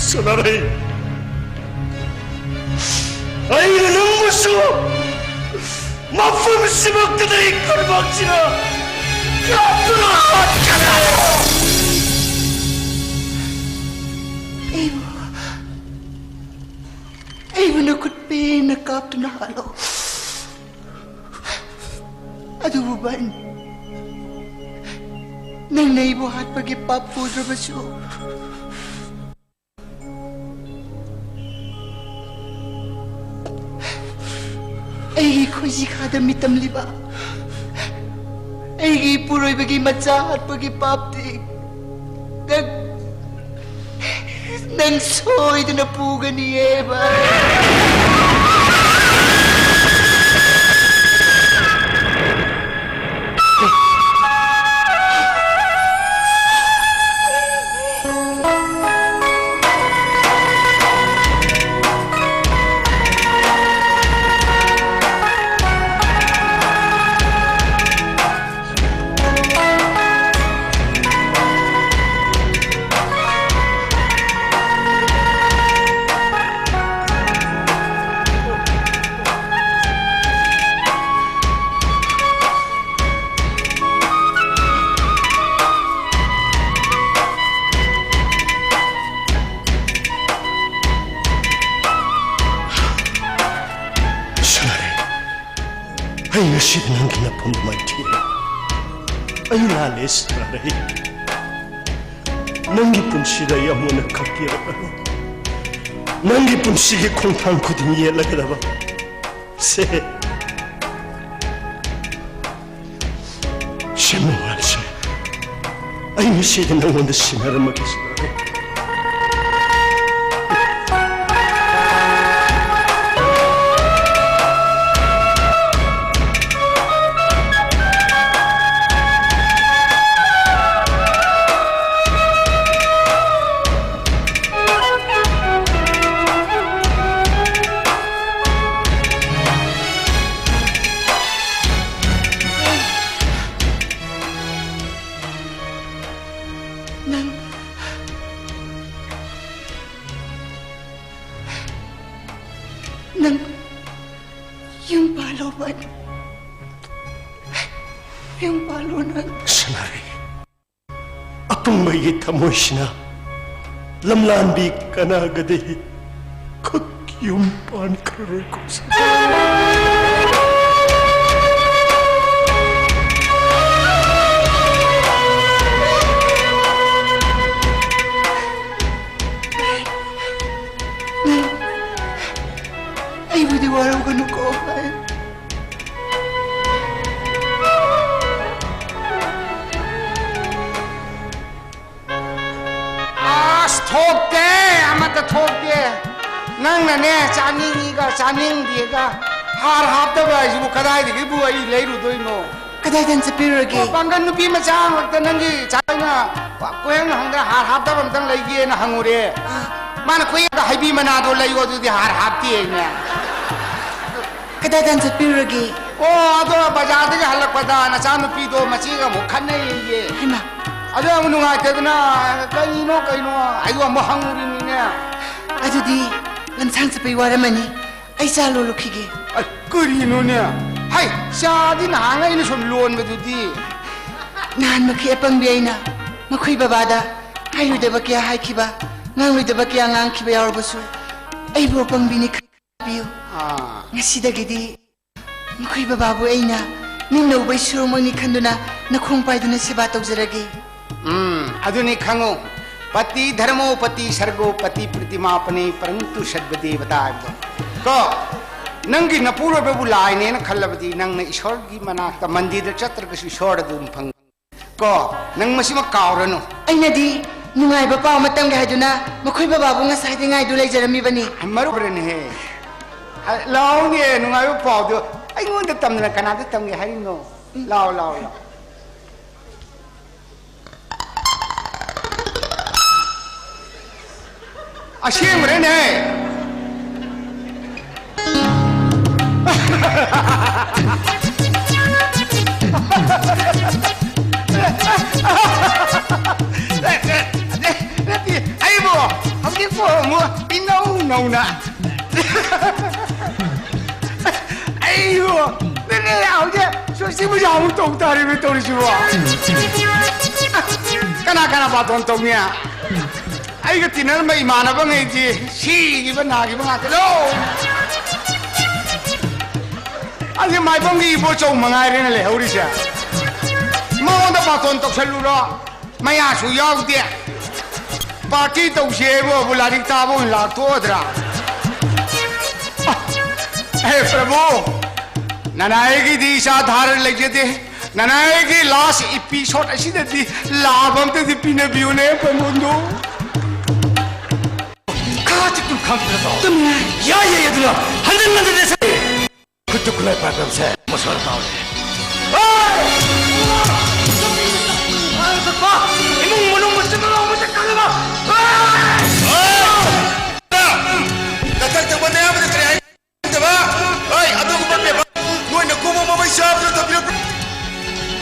ꯁꯅꯥꯔꯩ, ꯑꯩꯅ ꯅꯪꯕꯨꯁꯨ ꯃꯐꯝꯁꯤꯃꯛꯇꯗ ꯑꯩ ꯈꯨꯠꯃꯛꯁꯤꯅ ꯀꯥꯞꯇꯨꯅ ꯍꯥꯠꯀꯅꯤ꯫ ꯑꯩꯕꯨ, ꯑꯩꯕꯨ ꯅꯈꯨꯠ ꯄꯦꯟꯅ ꯀꯥꯞꯇꯨꯅ ꯍꯥꯠꯂꯣ꯫ ꯑꯗꯨꯕꯨ ꯚꯟ, ꯅꯪꯅ ꯑꯩꯕꯨ ꯍꯥꯠꯄꯒꯤ ꯄꯥꯞ ꯄꯨꯗ꯭ꯔꯕꯁꯨ, ꯑꯩꯒꯤ ꯈꯣꯏꯖꯤꯈꯥꯗ ꯃꯤꯇꯝꯂꯤꯕ ꯑꯩꯒꯤ ꯏꯄꯨꯔꯣꯏꯕꯒꯤ ꯃꯆꯥ ꯍꯥꯠꯄꯒꯤ ꯄꯥꯞꯇꯤ ꯅꯪ, ꯅꯪ ꯁꯣꯏꯗꯅ ꯄꯨꯒꯅꯤꯌꯦ, ꯚꯥꯏ꯫ ꯉꯁꯤꯗꯤ ꯅꯪꯒꯤ ꯅꯐꯝꯗ ꯃꯥꯏꯊꯤꯔꯣ꯫ ꯑꯩ ꯂꯥꯜꯂꯦ ꯁꯤꯟꯅꯔꯩ꯫ ꯅꯪꯒꯤ ꯄꯨꯟꯁꯤꯗ ꯑꯩ ꯑꯃꯨꯛ ꯍꯟꯅ ꯈꯛ ꯌꯦꯡꯉꯔꯣꯏ꯫ ꯅꯪꯒꯤ ꯄꯨꯟꯁꯤꯒꯤ ꯈꯣꯡꯊꯥꯡ ꯈꯨꯗꯤꯡ ꯌꯦꯠꯂꯒꯗꯕ ꯁꯦ꯫ ꯁꯦꯝꯃꯨ ꯍꯥꯏꯔꯁꯦ꯫ ꯑꯩ ꯉꯁꯤꯗꯤ ꯅꯪꯉꯣꯟꯗ ꯁꯤꯟꯅꯔꯝꯃꯒꯦ ꯁꯤꯟꯅꯔꯩ꯫ ꯅꯪ, ꯅꯪ ꯌꯨꯝ ꯄꯥꯜꯂꯣ, ꯕꯟ꯫ ꯌꯨꯝ ꯄꯥꯜꯂꯣ ꯅꯪ꯫ ꯁꯅꯥꯔꯩ, ꯑꯄꯪꯕꯒꯤ ꯊꯃꯣꯏꯁꯤꯅ ꯂꯝꯂꯥꯟꯕꯤ ꯀꯅꯥꯒꯗꯤ ꯈꯨꯠ ꯌꯨꯝ ꯄꯥꯟꯈ꯭ꯔꯔꯣꯏ ꯀꯨꯝꯁꯤ꯫ ꯑꯩꯕꯨꯗꯤ ꯋꯥꯔꯧꯒꯅꯨꯀꯣ꯫ ꯑꯁ, ꯊꯣꯛꯇꯦ, ꯑꯃꯠꯇ ꯊꯣꯛꯇꯦ꯫ ꯅꯪꯅꯅꯦ, ꯆꯥꯅꯤꯡꯉꯤꯒ ꯆꯥꯅꯤꯡꯗꯦꯒ, ꯍꯥꯔ ꯍꯥꯞꯇꯕ ꯍꯥꯏꯁꯤꯕꯨ ꯀꯗꯥꯏꯗꯒꯤꯕꯨ ꯑꯩ ꯂꯩꯔꯨꯗꯣꯏꯅꯣ? ꯀꯗꯥꯏꯗ ꯆꯠꯄꯤꯔꯨꯔꯒꯦ? ꯑꯣ, ꯄꯥꯡꯒꯜ ꯅꯨꯄꯤ ꯃꯆꯥ ꯉꯥꯛꯇ ꯅꯪꯒꯤ ꯆꯥꯅ ꯀꯣꯏꯍꯪ ꯍꯪꯗꯅ ꯍꯥꯔ ꯍꯥꯞꯇꯕ ꯑꯝꯇꯪ ꯂꯩꯒꯦꯅ ꯍꯪꯉꯨꯔꯦ꯫ ꯑꯥ꯫ ꯃꯥꯅ ꯀꯣꯏꯌꯦꯡꯗ ꯍꯩꯕꯤ ꯃꯅꯥꯗꯣ ꯂꯩꯌꯣ, ꯑꯗꯨꯗꯤ ꯍꯥꯔ ꯍꯥꯞꯇꯦ ꯍꯥꯏꯅꯦ꯫ ꯀꯗꯥꯏꯗ ꯆꯠꯄꯤꯔꯨꯔꯒꯦ? ꯑꯣ, ꯑꯗꯣ ꯕꯖꯥꯔꯗꯒꯤ ꯍꯜꯂꯛꯄꯗ ꯅꯆꯥꯅꯨꯄꯤꯗꯣ ꯃꯆꯦꯒ ꯑꯃꯨꯛ ꯈꯠꯅꯩꯌꯦ꯫ ꯍꯩꯃꯥ꯫ ꯑꯗꯣ ꯑꯃꯨꯛ ꯅꯨꯡꯉꯥꯏꯇꯗꯅ ꯀꯩꯅꯣ ꯀꯩꯅꯣ ꯑꯩꯗꯣ ꯑꯃꯨꯛ ꯍꯪꯉꯨꯔꯤꯅꯤꯅꯦ꯫ ꯑꯗꯨꯗꯤ ꯂꯝꯁꯥꯡ ꯆꯠꯄꯩ ꯋꯥꯔꯝꯃꯅꯤ꯫ ꯑꯩ ꯆꯥ ꯂꯣꯜꯂꯨꯈꯤꯒꯦ꯫ ꯑꯩ, ꯀꯔꯤꯅꯣꯅꯦ? ꯍꯩ, ꯆꯥꯗꯤ ꯅꯍꯥꯟ ꯑꯩꯅ ꯁꯨꯝ ꯂꯣꯟꯕꯗꯨꯗꯤ꯫ ꯅꯍꯥꯟꯃꯛꯀꯤ ꯑꯄꯪꯕꯤ ꯑꯩꯅ ꯃꯈꯣꯏ ꯕꯕꯥꯗ ꯍꯥꯏꯔꯣꯏꯗꯕ ꯀꯌꯥ ꯍꯥꯏꯈꯤꯕ, ꯉꯥꯡꯂꯣꯏꯗꯕ ꯀꯌꯥ ꯉꯥꯡꯈꯤꯕ ꯌꯥꯎꯔꯕꯁꯨ, ꯑꯩꯕꯨ ꯑꯄꯪꯕꯤꯅꯤ ꯈꯟꯕꯤꯌꯨ꯫ ꯑꯥ꯫ ꯉꯁꯤꯗꯒꯤꯗꯤ ꯃꯈꯣꯏ ꯕꯕꯥꯕꯨ ꯑꯩꯅ ꯅꯤꯡꯅꯧꯕꯩ ꯁꯨꯔꯨꯡꯃꯛꯅꯤ ꯈꯟꯗꯨꯅ ꯅꯈꯣꯡ ꯄꯥꯏꯗꯨꯅ ꯁꯦꯕꯥ ꯇꯧꯖꯔꯒꯦ꯫ ꯎꯝ, ꯑꯗꯨꯅꯤ ꯈꯪꯉꯨ, ꯄꯇꯤ ꯙꯔꯃꯣ ꯄꯇꯤ ꯁꯔꯒꯣ ꯄꯇꯤ ꯄ꯭ꯔꯤꯇꯤꯃꯥꯄꯅꯦ ꯄꯔꯟꯇꯨ ꯁꯔꯕ ꯗꯦꯕꯇꯥ ꯍꯥꯏꯕꯗꯣ꯫ ꯀꯣ, ꯅꯪꯒꯤ ꯅꯄꯨꯔꯣꯏꯕꯕꯨ ꯂꯥꯏꯅꯦꯅ ꯈꯜꯂꯕꯗꯤ ꯅꯪꯅ ꯏꯁꯣꯔꯒꯤ ꯃꯅꯥꯛꯇ ꯃꯟꯗꯤꯔꯗ ꯆꯠꯇ꯭ꯔꯒꯁꯨ ꯏꯁꯣꯔ ꯑꯗꯨꯝ ꯐꯪ꯫ ꯀꯣ, ꯅꯪ ꯃꯁꯤꯃ ꯀꯥꯎꯔꯅꯨ꯫ ꯑꯩꯅꯗꯤ ꯅꯨꯡꯉꯥꯏꯕ ꯄꯥꯎ ꯑꯃ ꯇꯝꯒꯦ ꯍꯥꯏꯗꯨꯅ ꯃꯈꯣꯏ ꯕꯕꯥꯕꯨ ꯉꯁꯥꯏꯗꯩ ꯉꯥꯏꯗꯨ ꯂꯩꯖꯔꯝꯃꯤꯕꯅꯤ꯫ ꯃꯔꯨꯞ ꯐꯔꯦꯅꯦꯍꯦ꯫ ꯂꯥꯎꯅꯦ, ꯅꯨꯡꯉꯥꯏꯕ ꯄꯥꯎꯗꯣ ꯑꯩꯉꯣꯟꯗ ꯇꯝꯗꯅ ꯀꯅꯥꯗ ꯇꯝꯒꯦ ꯍꯥꯏꯔꯤꯅꯣ? ꯂꯥꯎ, ꯂꯥꯎ, ꯂꯥꯎ꯫ ꯑꯁꯦꯡꯕꯔꯅꯦ? ꯅꯠꯇꯦ, ꯑꯩꯕꯨ ꯍꯧꯖꯤꯛꯄꯨ ꯑꯃꯨꯛ ꯏꯅꯧ ꯅꯧꯅ꯫ ꯑꯩꯕꯨ ꯅꯠꯇꯦ, ꯍꯧꯖꯤꯛ ꯁꯣꯁꯤ ꯃꯨꯖꯥ ꯑꯃꯨꯛ ꯇꯧ ꯇꯥꯔꯦꯃꯤ ꯇꯧꯔꯤꯁꯤꯕꯣ꯫ ꯀꯅꯥ ꯀꯅꯥ ꯕꯥꯇꯣꯟ ꯇꯧꯅꯤ? ꯑꯩꯒ ꯇꯤꯟꯅꯔꯝꯕ ꯏꯃꯥꯟꯅꯕꯉꯩꯗꯤ ꯁꯤꯈꯤꯕ ꯅꯥꯈꯤꯕ ꯉꯥꯛꯇ ꯂꯣꯏ꯫ ꯑꯁꯤ ꯃꯥꯏꯕꯝꯒꯤ ꯏꯕꯣꯆꯧ ꯃꯉꯥꯏꯔꯦꯅ ꯂꯩꯍꯧꯔꯤꯁꯦ꯫ ꯃꯉꯣꯟꯗ ꯕꯥꯇꯣꯟ ꯇꯧꯁꯜꯂꯨꯔꯣ꯫ ꯃꯌꯥꯁꯨ ꯌꯥꯎꯗꯦ꯫ ꯄꯥꯔꯇꯤ ꯇꯧꯁꯦ ꯍꯥꯏꯕꯕꯨ ꯂꯥꯏꯔꯤꯛ ꯇꯥꯕ ꯑꯣꯏꯅ ꯂꯥꯛꯊꯣꯛꯑꯗ꯭ꯔꯥ? ꯍꯦ ꯄ꯭ꯔꯚꯨ, ꯅꯅꯥꯏꯒꯤꯗꯤ ꯏꯆꯥ ꯙꯥꯔ ꯂꯩꯖꯗꯦ꯫ ꯅꯅꯥꯏꯒꯤ ꯂꯥꯁ ꯏꯄꯤꯁꯣꯠ ꯑꯁꯤꯗꯗꯤ ꯂꯥꯕ ꯑꯝꯇꯗꯤ ꯄꯤꯅꯕꯤꯌꯨꯅꯦ ꯄ꯭ꯔꯃꯣꯟꯗꯣ꯫ ꯈꯥ ꯆꯤꯛꯇꯨ ꯈꯪꯗ꯭ꯔꯗꯣ꯫ ꯌꯥꯏ, ꯌꯥꯏ, ꯑꯗꯨꯅ ꯍꯟꯖꯤꯟ ꯍꯟꯖꯤꯟ ꯂꯦꯞꯁꯜꯂꯦ꯫ ꯈꯨꯠꯇ ꯈꯨꯠꯂꯥꯏ ꯄꯥꯏꯕ ꯍꯥꯏꯕꯁꯦ ꯃꯁꯥꯅ ꯇꯥꯎꯔꯦ꯫ ꯏꯃꯨꯡ ꯃꯅꯨꯡ ꯃꯆꯤꯟ ꯃꯅꯥꯎ ꯃꯁꯛ ꯈꯪꯗꯕ꯫ ꯅꯊꯛ ꯊꯪꯕ ꯅꯌꯥꯝꯕꯗ ꯀꯔꯤ ꯍꯥꯏ-, ꯍꯥꯏꯗꯕ? ꯍꯣꯏ, ꯑꯗꯨꯒꯨꯝꯕ ꯄꯦꯄꯔ ꯅꯣꯏꯅ ꯀꯣꯝꯕ ꯃꯃꯩ ꯆꯥꯕꯗ ꯊꯝꯕꯤꯔꯛꯄ꯫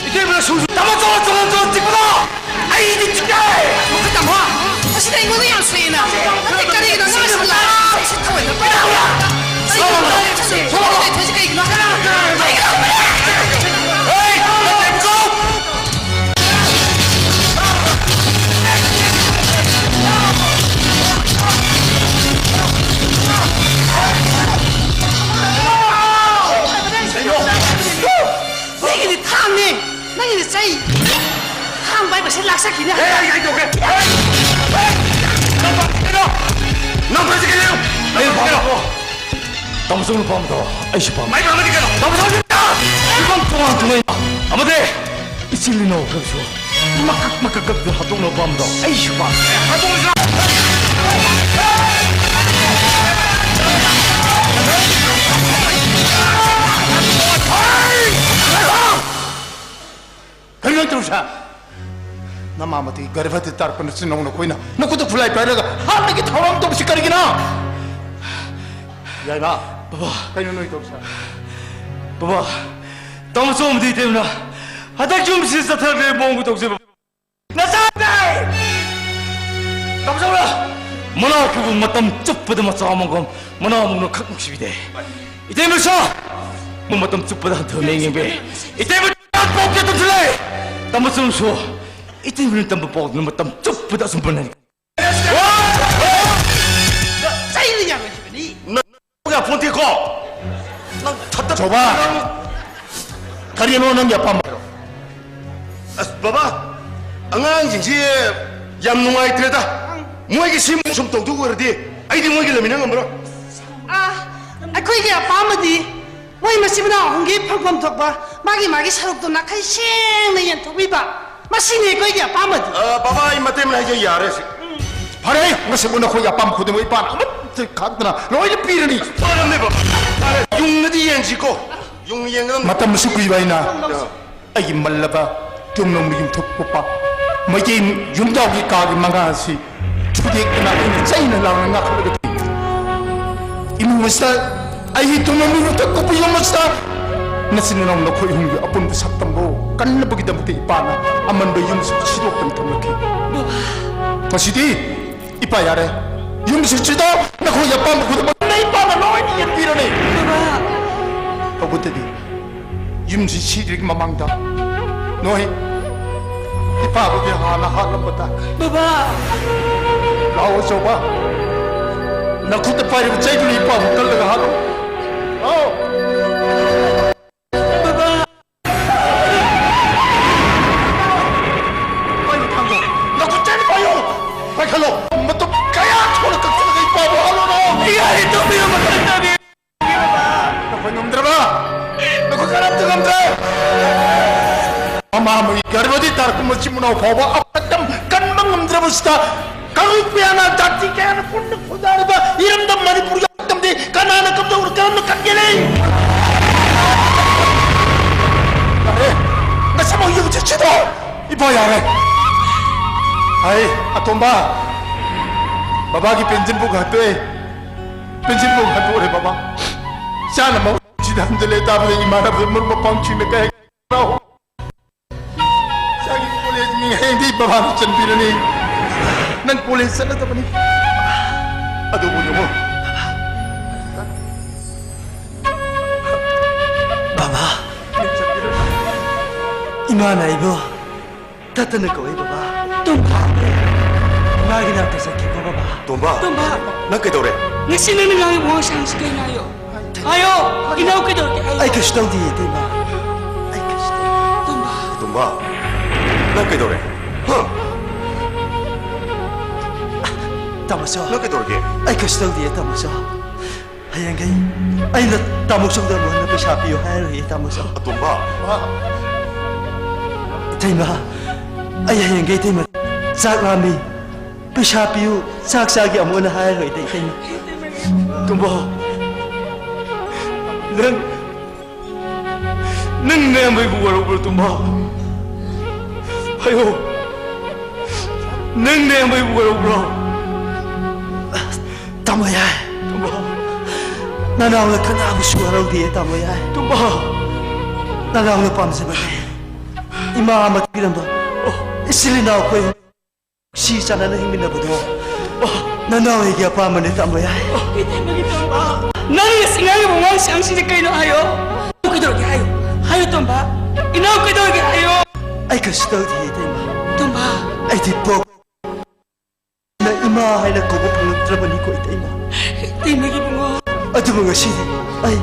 ꯏꯇꯩꯃꯅ ꯁꯨ-, ꯇꯥꯃꯣ, ꯆꯠꯂꯣ, ꯆꯠꯂꯣ, ꯆꯠꯂꯣ, ꯆꯤꯛꯄꯗꯣ! ꯑꯩꯗꯤ ꯆꯤꯛꯑꯦ! ꯇꯥꯃꯣ, ꯃꯁꯤꯗꯤ ꯑꯩꯉꯣꯟꯗ ꯌꯥꯝ ꯁꯣꯛꯑꯦꯅ꯫ ꯅꯠꯇꯦ, ꯀꯔꯤꯒꯤꯅꯣ ꯅꯪꯅ ꯁꯤꯗ ꯂꯥꯛꯑꯒ ꯑꯩꯁꯦ ꯊꯑꯣꯏꯅ ꯄꯥꯏꯔꯛꯄ꯭ꯔꯥ? ꯑꯩ ꯊꯣꯛꯂꯛꯑꯣ! ꯊꯣꯛꯂꯛꯑꯣ! ꯊꯣꯛꯂꯛꯑꯣ! ꯊꯣꯛꯂꯛꯑꯣ! ꯀꯩꯒꯤꯅꯣ? ꯍꯦ! ꯅꯠꯇꯦꯕꯀꯣ! ꯆꯠꯈꯤꯅꯤ꯫ ꯑꯦ, ꯑꯩ, ꯑꯩ ꯇꯧꯒꯦ꯫ ꯑꯦ, ꯑꯦ, ꯅꯪ ꯄꯥꯝꯃꯤ ꯀꯩꯅꯣ? ꯅꯪ ꯄꯥꯝꯃꯤ ꯀꯩꯅꯣ? ꯑꯩ ꯄꯥꯝꯃꯤ ꯀꯩꯅꯣ? ꯄꯥꯝꯃꯣ꯫ ꯇꯥꯃꯣ ꯆꯧꯅ ꯄꯥꯝꯕꯗꯣ ꯑꯩꯁꯨ ꯄꯥꯝꯃꯤ꯫ ꯃꯥꯏ ꯄꯥꯝꯃꯗꯤ ꯀꯩꯅꯣ? ꯇꯥꯃꯣ ꯆꯧ ꯐꯤꯕꯝ ꯇꯣꯉꯥꯟ ꯇꯣꯉꯥꯟ꯫ ꯑꯃꯗꯤ ꯏꯆꯤꯜ ꯏꯅꯥꯎ ꯈꯔꯁꯨ ꯃꯀꯛ ꯃꯀꯛ ꯀꯛꯇ ꯍꯥꯠꯇꯣꯛꯅꯕ ꯄꯥꯝꯕꯗꯣ ꯑꯩꯁꯨ ꯄꯥꯝꯃꯤ꯫ ꯍꯥꯠꯇꯣꯛꯑꯁꯤꯔꯣ? ꯀꯩꯅꯣ ꯇꯧꯔꯤꯁꯦ? ꯅꯃꯥ ꯃꯇꯤ ꯒꯔꯚꯇ ꯇꯥꯔꯛꯄ ꯅꯆꯤꯟ ꯅꯅꯥꯎ ꯅꯈꯣꯏꯅ ꯅꯈꯨꯠꯇ ꯈꯨꯠꯂꯥꯏ ꯄꯥꯏꯔꯒ ꯍꯥꯠꯅꯒꯤ ꯊꯧꯔꯥꯡ ꯇꯧꯕꯁꯤ ꯀꯔꯤꯒꯤꯅꯣ? ꯌꯥꯏꯃ, ꯕꯕꯥ꯫ ꯀꯩꯅꯣ ꯅꯣꯏ ꯇꯧꯔꯤꯁꯦ? ꯕꯕꯥ, ꯇꯥꯃꯣ ꯆꯧꯃꯗꯤ ꯏꯇꯩꯃꯅ ꯍꯟꯗꯛ ꯌꯨꯝꯁꯤ ꯆꯠꯊꯈ꯭ꯔꯦ ꯃꯑꯣꯡ ꯇꯧꯁꯦ, ꯕꯕꯥ꯫ ꯅꯆꯥꯅꯦ! ꯇꯥꯃꯣ ꯆꯧꯅ ꯃꯅꯥꯎ ꯈꯨꯕꯨ ꯃꯇꯝ ꯆꯨꯞꯄꯗ ꯃꯆꯥ ꯑꯃꯒꯨꯝ ꯃꯅꯥꯎ ꯑꯃꯒꯨꯝꯅ ꯈꯛ ꯅꯨꯡꯁꯤꯕꯤꯗꯦ꯫ ꯏꯇꯩꯃꯁꯨ ꯃꯇꯝ ꯆꯨꯞꯄꯗ ꯍꯟꯊꯅ ꯌꯦꯡꯕꯤ꯫ ꯏꯇꯩꯃ ꯄꯣꯛꯀꯦ ꯇꯧꯁꯤꯜꯂꯦ꯫ ꯇꯥꯃꯣ ꯆꯧꯁꯨ ꯏꯇꯩꯃꯅ ꯇꯝꯕ ꯄꯥꯎꯗꯨꯅ ꯃꯇꯝ ꯆꯨꯞꯄꯗ ꯑꯁꯨꯝ ꯄꯟꯅꯔꯤ꯫ ꯆꯩꯅ ꯌꯥꯔꯣꯏꯈꯤꯕꯅꯤ꯫ ꯅꯪ ꯌꯥꯄꯣꯟꯇꯦꯀꯣ꯫ ꯅꯪ ꯊꯠꯇ ꯆꯧꯕ꯫ ꯅꯪ ꯀꯔꯤꯅꯣ ꯅꯪꯒꯤ ꯑꯄꯥꯝꯕ ꯍꯥꯏꯔꯣ꯫ ꯑꯁ, ꯕꯕꯥ, ꯑꯉꯥꯡꯁꯤꯡꯁꯤ ꯌꯥꯝ ꯅꯨꯡꯉꯥꯏꯇ꯭ꯔꯦꯗ꯫ ꯃꯣꯏꯒꯤ ꯁꯤꯃꯨꯛ ꯁꯨꯝ ꯇꯧꯗꯧ ꯑꯣꯏꯔꯗꯤ ꯑꯩꯗꯤ ꯃꯣꯏꯒ ꯂꯩꯃꯤꯟꯅ ꯉꯝꯃꯔꯣꯏ꯫ ꯑꯥ, ꯑꯩꯈꯣꯏꯒꯤ ꯑꯄꯥꯝꯕꯗꯤ ꯃꯣꯏ ꯃꯆꯤꯟ ꯃꯅꯥꯎ ꯑꯍꯨꯝꯒꯤ ꯐꯪꯐꯝ ꯊꯣꯛꯄ ꯃꯥꯒꯤ ꯃꯥꯒꯤ ꯁꯔꯨꯛꯇꯣ ꯅꯥꯈꯩ ꯁꯦꯡꯅ ꯌꯦꯟꯊꯣꯛꯄꯤꯕ, ꯃꯁꯤꯅꯤ ꯑꯩꯈꯣꯏꯒꯤ ꯑꯄꯥꯝꯕꯗꯤ꯫ ꯑ, ꯕꯕꯥ, ꯑꯩ ꯃꯇꯩ ꯃꯅꯥꯎ ꯍꯥꯏꯖ ꯌꯥꯔꯦ ꯁꯤ꯫ ꯐꯔꯦ, ꯉꯁꯤꯕꯨ ꯅꯈꯣꯏꯒꯤ ꯑꯄꯥꯝꯕ ꯈꯨꯗꯤꯡꯃꯛ ꯏꯄꯥꯅ ꯑꯃꯠꯇ ꯈꯥꯛꯇꯅ ꯂꯣꯏꯅ ꯄꯤꯔꯅꯤ꯫ ꯐꯔꯝꯅꯦ ꯕꯕꯥ꯫ ꯐꯔꯦ, ꯌꯨꯡꯅꯗꯤ ꯌꯦꯡꯁꯤꯀꯣ꯫ ꯌꯨꯡꯅ ꯌꯦꯡꯒꯗꯕꯅꯤ꯫ ꯃꯇꯝ ꯑꯁꯨꯛ ꯀꯨꯏꯕ ꯑꯩꯅ ꯑꯩꯒꯤ ꯃꯜꯂꯕ ꯌꯨꯝꯂꯣꯝꯒꯤ ꯌꯨꯝꯊꯣꯛ ꯄꯣꯛꯄ ꯃꯩꯇꯩ ꯌꯨꯝꯖꯥꯎꯒꯤ ꯀꯥꯒꯤ ꯃꯉꯥ ꯑꯁꯤ ꯊꯨꯗꯦꯛꯇꯅ ꯑꯩꯅ ꯆꯩꯅ ꯂꯥꯡꯅ ꯉꯥꯛꯈꯠꯂꯒ ꯊꯝꯃꯤ꯫ ꯏꯃꯨꯡ ꯑꯁꯤꯗ ꯑꯩꯒꯤ ꯇꯨꯝꯐꯝ ꯏꯃꯨꯡꯗ ꯀꯨꯞꯄ ꯌꯨꯝ ꯑꯁꯤꯗ ꯅꯆꯤꯟ ꯅꯅꯥꯎ ꯅꯈꯣꯏ ꯑꯍꯨꯝꯒꯤ ꯑꯄꯨꯟꯕ ꯁꯛꯇꯝꯕꯨ ꯀꯟꯅꯕꯒꯤꯗꯃꯛꯇ ꯏꯄꯥꯅ ꯑꯃꯟꯕ ꯌꯨꯝꯁꯤ ꯁꯤꯗꯣꯛꯇꯅ ꯊꯝꯂꯛꯈꯤ꯫ ꯉꯁꯤꯗꯤ ꯏꯄꯥ ꯌꯥꯔꯦ, ꯌꯨꯝꯁꯤꯡꯁꯤꯗ ꯅꯈꯣꯏꯒꯤ ꯑꯄꯥꯝꯕ ꯈꯨꯗꯤꯡꯃꯛ ꯅ ꯏꯄꯥꯅ ꯂꯣꯏꯅ ꯌꯦꯡꯕꯤꯔꯅꯤ꯫ ꯕꯕꯥ! ꯇꯧꯕꯇꯗꯤ ꯌꯨꯝꯁꯤ ꯁꯤꯗ꯭ꯔꯤꯉꯩ ꯃꯃꯥꯡꯗ ꯅꯣꯏ ꯏꯄꯥꯕꯨꯗꯤ ꯍꯥꯟꯅ ꯍꯥꯠꯂꯝꯕ ꯇꯥꯏ꯫ ꯕꯕꯥ! ꯂꯥꯛꯑꯣ ꯑꯆꯧꯕ, ꯅꯈꯨꯠꯇ ꯄꯥꯏꯔꯤꯕ ꯆꯩꯗꯨꯅ ꯏꯄꯥꯕꯨ ꯀꯜꯂꯒ ꯍꯥꯠꯂꯣ꯫ ꯂꯥꯛꯑꯣ꯫ ꯕꯕꯥ! ꯃꯇꯨꯡ ꯀꯌꯥ ꯊꯣꯛꯅ ꯀꯛꯊꯠꯂꯒ ꯏꯄꯥꯕꯨ ꯍꯜꯂꯨꯔꯣ꯫ ꯏꯌꯥ, ꯏꯇꯨꯝꯕꯤꯕꯨ ꯃꯇꯨꯡ ꯇꯧꯕꯤꯌꯨ꯫ ꯅꯈꯣꯏ ꯉꯝꯗ꯭ꯔꯕ? ꯅꯈꯣꯏ ꯀꯅꯥꯝꯇ ꯉꯝꯗ꯭ꯔꯦ꯫ ꯃꯃꯥ ꯑꯃꯒꯤ ꯒꯔꯚꯗꯒꯤ ꯇꯥꯔꯛꯄ ꯃꯆꯤꯟ ꯃꯅꯥꯎ ꯐꯥꯎꯕ ꯑꯐꯠꯇ ꯀꯟꯕ ꯉꯝꯗ꯭ꯔꯕꯁꯤꯗ, ꯀꯥꯡꯂꯨꯞ ꯀꯌꯥꯅ, ꯖꯥꯇꯤ ꯀꯌꯥꯅ ꯄꯨꯟꯅ ꯈꯨꯟꯗꯥꯔꯤꯕ ꯏꯔꯝꯗꯝ ꯃꯅꯤꯄꯨꯔꯒꯤ ꯉꯝꯗꯦ꯫ ꯀꯅꯥꯅ ꯀꯝꯗꯧꯅ ꯀꯔꯝꯅ ꯀꯟꯒꯅꯤ? ꯌꯥꯔꯦ, ꯅꯁꯥꯃꯛ ꯌꯨꯝ ꯆꯠꯁꯤꯗꯣ꯫ ꯏꯕꯣ, ꯌꯥꯔꯦ꯫ ꯑꯩ, ꯑꯇꯣꯝꯕ, ꯕꯕꯥꯒꯤ ꯄꯦꯟꯁꯤꯟ ꯕꯨꯛ ꯍꯟꯗꯣꯛꯑꯦ꯫ ꯄꯦꯟꯁꯤꯟ ꯕꯨꯛ ꯍꯟꯗꯣꯛꯑꯦ, ꯕꯕꯥ꯫ ꯏꯆꯥꯅ ꯃꯧ ꯁꯤꯗ ꯍꯟꯖꯤꯜꯂꯦ ꯇꯥꯕꯗ ꯏꯃꯥꯟꯅꯕ ꯃꯔꯨꯞ ꯃꯄꯥꯡꯁꯤꯡꯅ ꯀꯩ ꯍꯥꯏ? ꯏꯆꯥꯒꯤ ꯀꯣꯂꯦꯖ ꯃꯤꯡ ꯍꯌꯦꯡꯗꯤ ꯕꯕꯥꯅ ꯆꯟꯕꯤꯔꯅꯤ꯫ ꯅꯪ ꯀꯣꯂꯦꯖ ꯆꯠꯂꯗꯕꯅꯤ꯫ ꯑꯗꯨꯕꯨ ꯌꯦꯡꯉꯣ꯫ ꯕꯕꯥ, ꯏꯃꯥꯅ ꯑꯩꯕꯨ ꯇꯠꯇꯅ ꯀꯧꯏ, ꯕꯕꯥ꯫ ꯇꯣꯝꯕ꯫ ꯏꯃꯥꯒꯤ ꯅꯥꯛꯇ ꯆꯠꯈꯤꯀꯣ, ꯕꯕꯥ꯫ ꯇꯣꯝꯕ꯫ ꯇꯣꯝꯕ꯫ ꯅꯪ ꯀꯩꯗꯧꯔꯦ? ꯉꯁꯤ ꯅꯪꯅ ꯉꯥꯡꯉꯤꯕ ꯋꯥꯉꯥꯡ ꯁꯉꯥꯡꯁꯤ ꯀꯩꯅꯣ ꯍꯥꯏꯌꯣ꯫ ꯍꯥꯏꯌꯣ! ꯏꯅꯥꯎ ꯀꯩꯗꯧꯔꯒꯦ ꯍꯥꯏꯌꯣ꯫ ꯑꯩ ꯀꯩꯁꯨ ꯇꯧꯗꯤꯌꯦ, ꯏꯇꯩꯃ꯫ ꯑꯩ ꯀꯩꯁꯨ ꯇꯧꯗꯤꯌꯦ꯫ ꯇꯣꯝꯕ꯫ ꯇꯣꯝꯕ, ꯅꯪ ꯀꯩꯗꯧꯔꯦ? ꯍꯥ? ꯇꯥꯃꯣꯆꯧ꯫ ꯅꯪ ꯀꯩꯗꯧꯔꯒꯦ? ꯑꯩ ꯀꯩꯁꯨ ꯇꯧꯗꯤꯌꯦ, ꯇꯥꯃꯣꯆꯧ꯫ ꯍꯌꯦꯡꯈꯩ ꯑꯩꯅ ꯇꯥꯃꯣꯆꯧꯗ ꯑꯃꯨꯛ ꯍꯟꯅ ꯄꯩꯁꯥ ꯄꯤꯌꯨ ꯍꯥꯏꯔꯣꯏꯌꯦ, ꯇꯥꯃꯣꯆꯧ꯫ ꯇꯣꯝꯕ꯫ ꯏꯇꯩꯃ, ꯑꯩ ꯍꯌꯦꯡꯈꯩ ꯏꯇꯩꯃ ꯆꯥꯛ ꯂꯥꯝꯃꯤ꯫ ꯄꯩꯁꯥ ꯄꯤꯌꯨ, ꯆꯥꯛ ꯆꯥꯒꯦ ꯑꯃꯨꯛ ꯍꯟꯅ ꯍꯥꯏꯔꯣꯏꯗ, ꯏꯇꯩꯃ꯫ ꯇꯣꯝꯕ, ꯅꯪ, ꯅꯪ ꯅꯌꯥꯝꯕꯩꯕꯨ ꯋꯥꯔꯧꯕ꯭ꯔꯣ, ꯇꯣꯝꯕ? ꯍꯥꯏꯌꯣ, ꯅꯪ ꯅꯌꯥꯝꯕꯩꯕꯨ ꯋꯥꯔꯧꯕ꯭ꯔꯣ? ꯇꯥꯃꯣ ꯌꯥꯏ꯫ ꯇꯣꯝꯕ꯫ ꯅꯅꯥꯎꯅ ꯀꯅꯥꯕꯨꯁꯨ ꯋꯥꯔꯧꯗꯦ, ꯇꯥꯃꯣ ꯌꯥꯏ꯫ ꯇꯣꯝꯕ꯫ ꯅꯅꯥꯎꯅ ꯄꯥꯝꯖꯕꯅꯦ꯫ ꯏꯃꯥ ꯑꯃ ꯄꯤꯔꯝꯕ꯫ ꯏꯆꯤꯜ ꯏꯅꯥꯎ ꯑꯩꯈꯣꯏ ꯅꯨꯡꯁꯤ ꯆꯥꯟꯅꯅ ꯍꯤꯡꯃꯤꯟꯅꯕꯗꯣ ꯅꯅꯥꯎ ꯑꯩꯒꯤ ꯑꯄꯥꯝꯕꯅꯦ, ꯇꯥꯃꯣ ꯌꯥꯏ꯫ ꯏꯇꯩꯃꯒꯤ ꯇꯣꯝꯕ, ꯅꯪꯅ ꯉꯁꯤ ꯉꯥꯡꯉꯤꯕ ꯋꯥꯉꯥꯡ ꯁꯉꯥꯡꯁꯤꯡꯁꯦ ꯀꯩꯅꯣ ꯍꯥꯏꯌꯣ? ꯏꯅꯥꯎ ꯀꯩꯗꯧꯔꯒꯦ ꯍꯥꯏꯌꯣ? ꯍꯥꯏꯌꯣ ꯇꯣꯝꯕ, ꯏꯅꯥꯎ ꯀꯩꯗꯧꯔꯒꯦ ꯍꯥꯏꯌꯣ? ꯑꯩ ꯀꯩꯁꯨ ꯇꯧꯗꯤꯌꯦ, ꯏꯇꯩꯃ꯫ ꯇꯣꯝꯕ꯫ ꯑꯩꯗꯤ ꯄꯣꯛ ꯅ ꯏꯃꯥ ꯍꯥꯏꯅ ꯀꯧꯕ ꯐꯪꯂꯛꯇ꯭ꯔꯕꯅꯤꯀꯣ, ꯏꯇꯩꯃ꯫ ꯏꯇꯩꯃꯒꯤ ꯏꯕꯨꯡꯉꯣ꯫ ꯑꯗꯨꯕꯨ ꯉꯁꯤꯗꯤ ꯑꯩ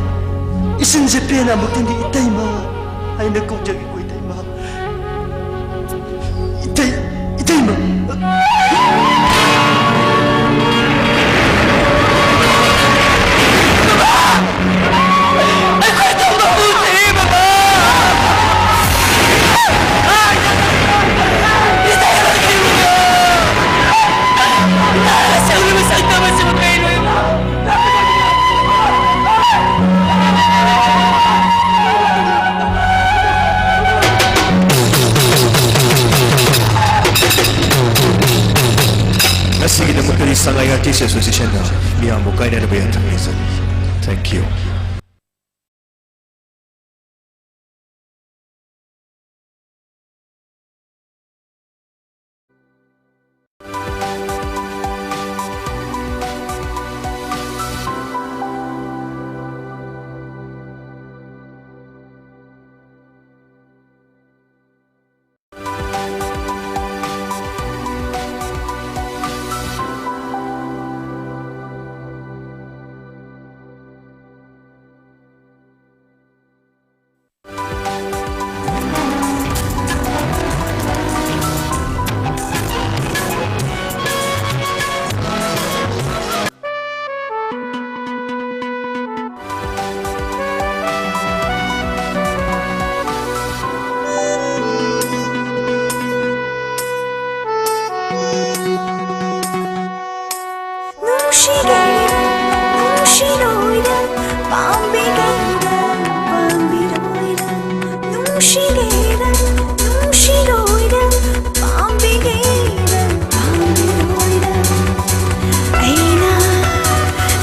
ꯏꯆꯤꯟꯁꯦ ꯄꯦꯟꯅ ꯑꯃꯨꯛꯇꯪꯗꯤ ꯏꯇꯩꯃ ꯍꯥꯏꯅ ꯀꯧꯖꯒꯦꯀꯣ, ꯏꯇꯩꯃ꯫ ꯏꯇꯩ, ꯏꯇꯩꯃ꯫ ꯃꯁꯤꯒꯤꯗꯃꯛꯇꯗꯤ ꯁꯉꯥꯏ ꯑꯥꯔꯇꯤꯁ ꯑꯦꯁꯣꯁꯤꯌꯦꯁꯟꯅ ꯃꯤꯌꯥꯝꯕꯨ ꯀꯥꯏꯅꯅꯕ ꯌꯥꯊꯪ ꯅꯤꯖꯔꯤ꯫ Thank you꯫ ꯅꯨꯡꯁꯤꯒꯦꯔ, ꯅꯨꯡꯁꯤꯔꯣꯏꯔ, ꯄꯥꯝꯕꯤꯒꯦꯔ, ꯄꯥꯝꯕꯤꯔꯣꯏꯔ, ꯅꯨꯡꯁꯤꯒꯦꯔ, ꯅꯨꯡꯁꯤꯔꯣꯏꯔ, ꯄꯥꯝꯕꯤꯒꯦꯔ, ꯄꯥꯝꯕꯤꯔꯣꯏꯔ, ꯑꯩꯅ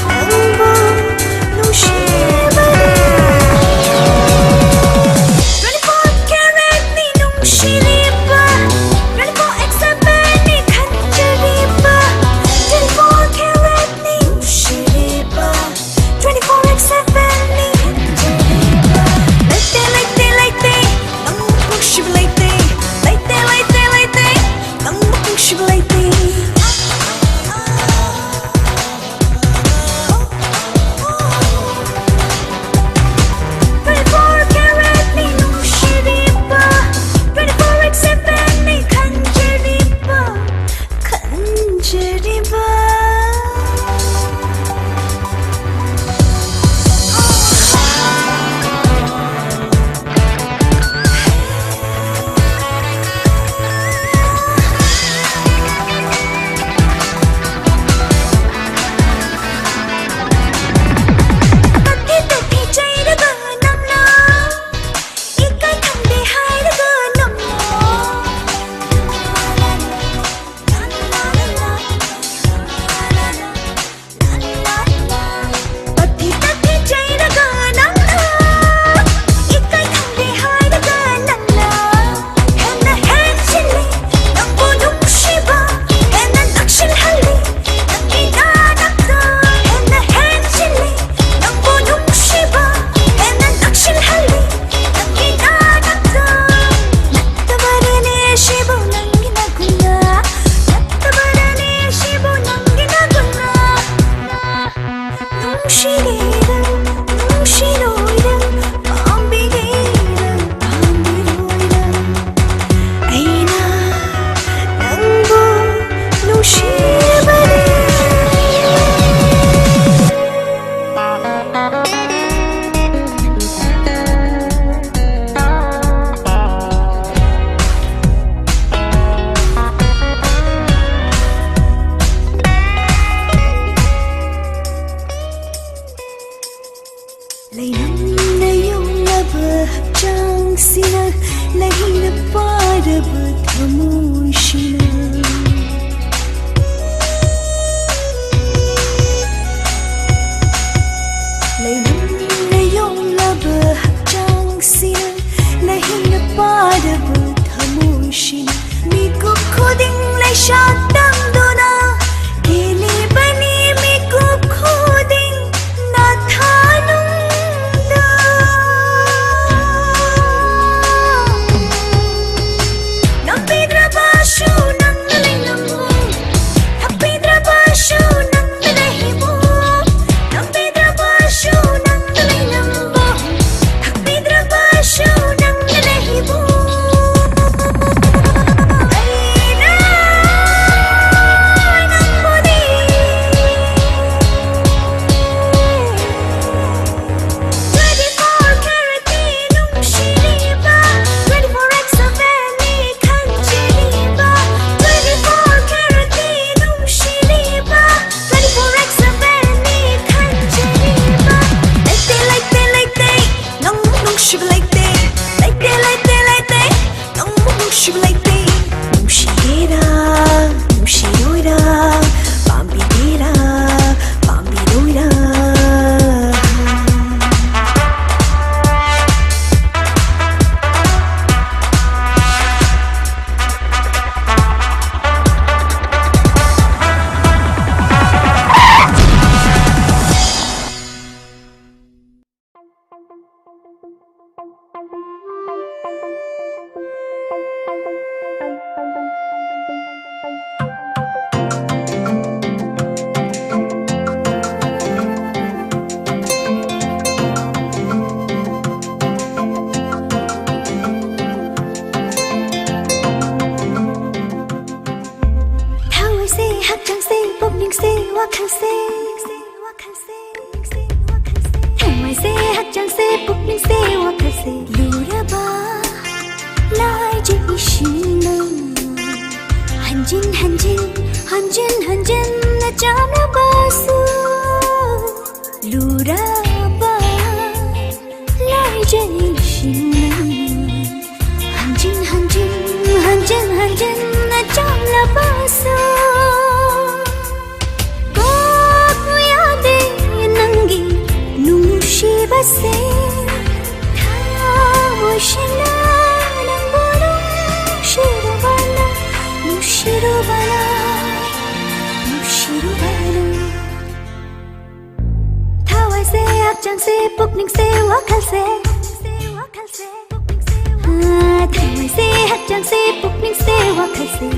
ꯅꯪꯕꯨ ꯅꯨꯡꯁꯤꯕꯅ꯫ Twenty-four carat ꯅꯤ ꯅꯨꯡꯁꯤꯔꯤꯕ, twenty-four X seven ꯅꯤ ꯈꯟꯖꯔꯤꯕ, twenty-four carat ꯅꯤ ꯋꯥꯈꯜꯁꯦ, ꯊꯃꯣꯏꯁꯦ, ꯍꯛꯆꯥꯡꯁꯦ, ꯄꯨꯛꯅꯤꯡꯁꯦ, ꯋꯥꯈꯜꯁꯦ ꯂꯨꯔꯕ ꯂꯥꯏꯖꯩ ꯏꯁꯤꯡꯅ ꯍꯟꯖꯤꯟ ꯍꯟꯖꯤꯟ, ꯍꯟꯖꯤꯟ ꯍꯟꯖꯤꯟꯅ ꯆꯥꯝꯂꯕꯁꯨ ꯂꯨꯔꯕ ꯂꯥꯏꯖꯩ ꯏꯁꯤꯡꯅ ꯍꯟꯖꯤꯟ ꯍꯟꯖꯤꯟ, ꯍꯟꯖꯤꯟ ꯍꯟꯖꯤꯟꯅ ꯆꯥꯝꯂꯕꯁꯨ ꯀꯣꯛꯄ ꯌꯥꯗꯦ ꯅꯪꯒꯤ ꯅꯨꯡꯁꯤꯕꯁꯦ꯫ ꯊꯃꯣꯏ ꯁꯦꯡꯅ ꯅꯪꯕꯨ ꯅꯨꯡꯁꯤꯔꯨꯕꯅ, ꯅꯨꯡꯁꯤꯔꯨꯕꯅ, ꯅꯨꯡꯁꯤꯔꯨꯕꯅ꯫ ꯊꯋꯥꯏꯁꯦ, ꯍꯛꯆꯥꯡꯁꯦ, ꯄꯨꯛꯅꯤꯡꯁꯦ, ꯋꯥꯈꯜꯁꯦ꯫ ꯊꯋꯥꯏꯁꯦ, ꯍꯛꯆꯥꯡꯁꯦ, ꯄꯨꯛꯅꯤꯡꯁꯦ, ꯋꯥꯈꯜꯁꯦ꯫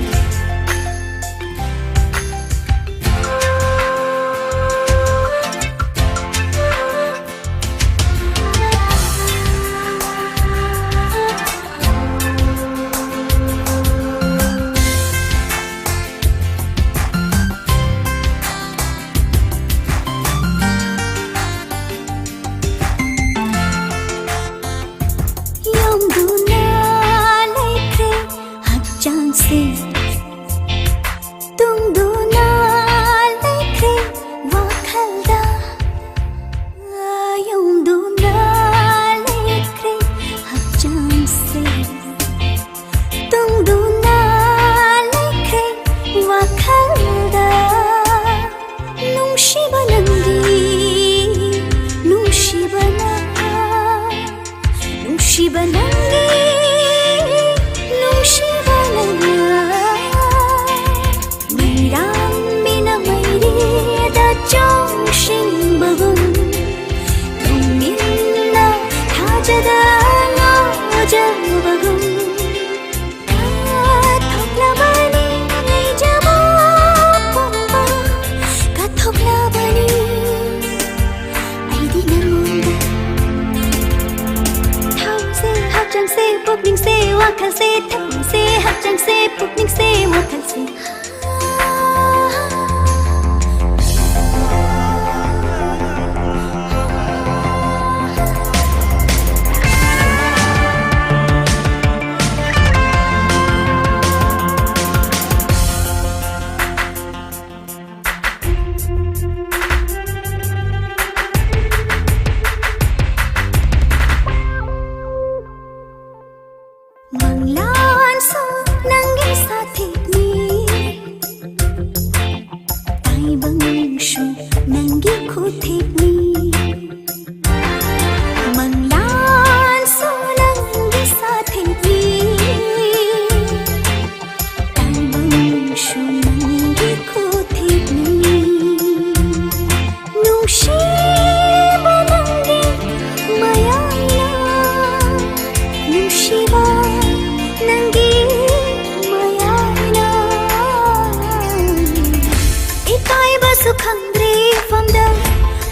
ꯌꯣꯝꯗꯨꯅ ꯂꯩꯈ꯭ꯔꯦ ꯍꯛꯆꯥꯡꯁꯦ꯫ ꯇꯥꯏꯕꯪꯁꯨ ꯅꯪꯒꯤ ꯈꯨꯊꯦꯛꯅꯤ, ꯃꯪꯂꯥꯟꯁꯨ ꯅꯪꯒꯤ ꯁꯥꯊꯦꯛꯅꯤ, ꯇꯥꯏꯕꯪꯁꯨ ꯅꯪꯒꯤ ꯈꯨꯊꯦꯛꯅꯤ꯫ ꯅꯨꯡꯁꯤꯕ ꯅꯪꯒꯤ ꯃꯌꯥꯏꯅ, ꯅꯨꯡꯁꯤꯕ ꯅꯪꯒꯤ ꯃꯌꯥꯏꯅ꯫ ꯏꯀꯥꯏꯕꯁꯨ ꯈꯪꯗ꯭ꯔꯦ ꯏꯐꯝꯗ,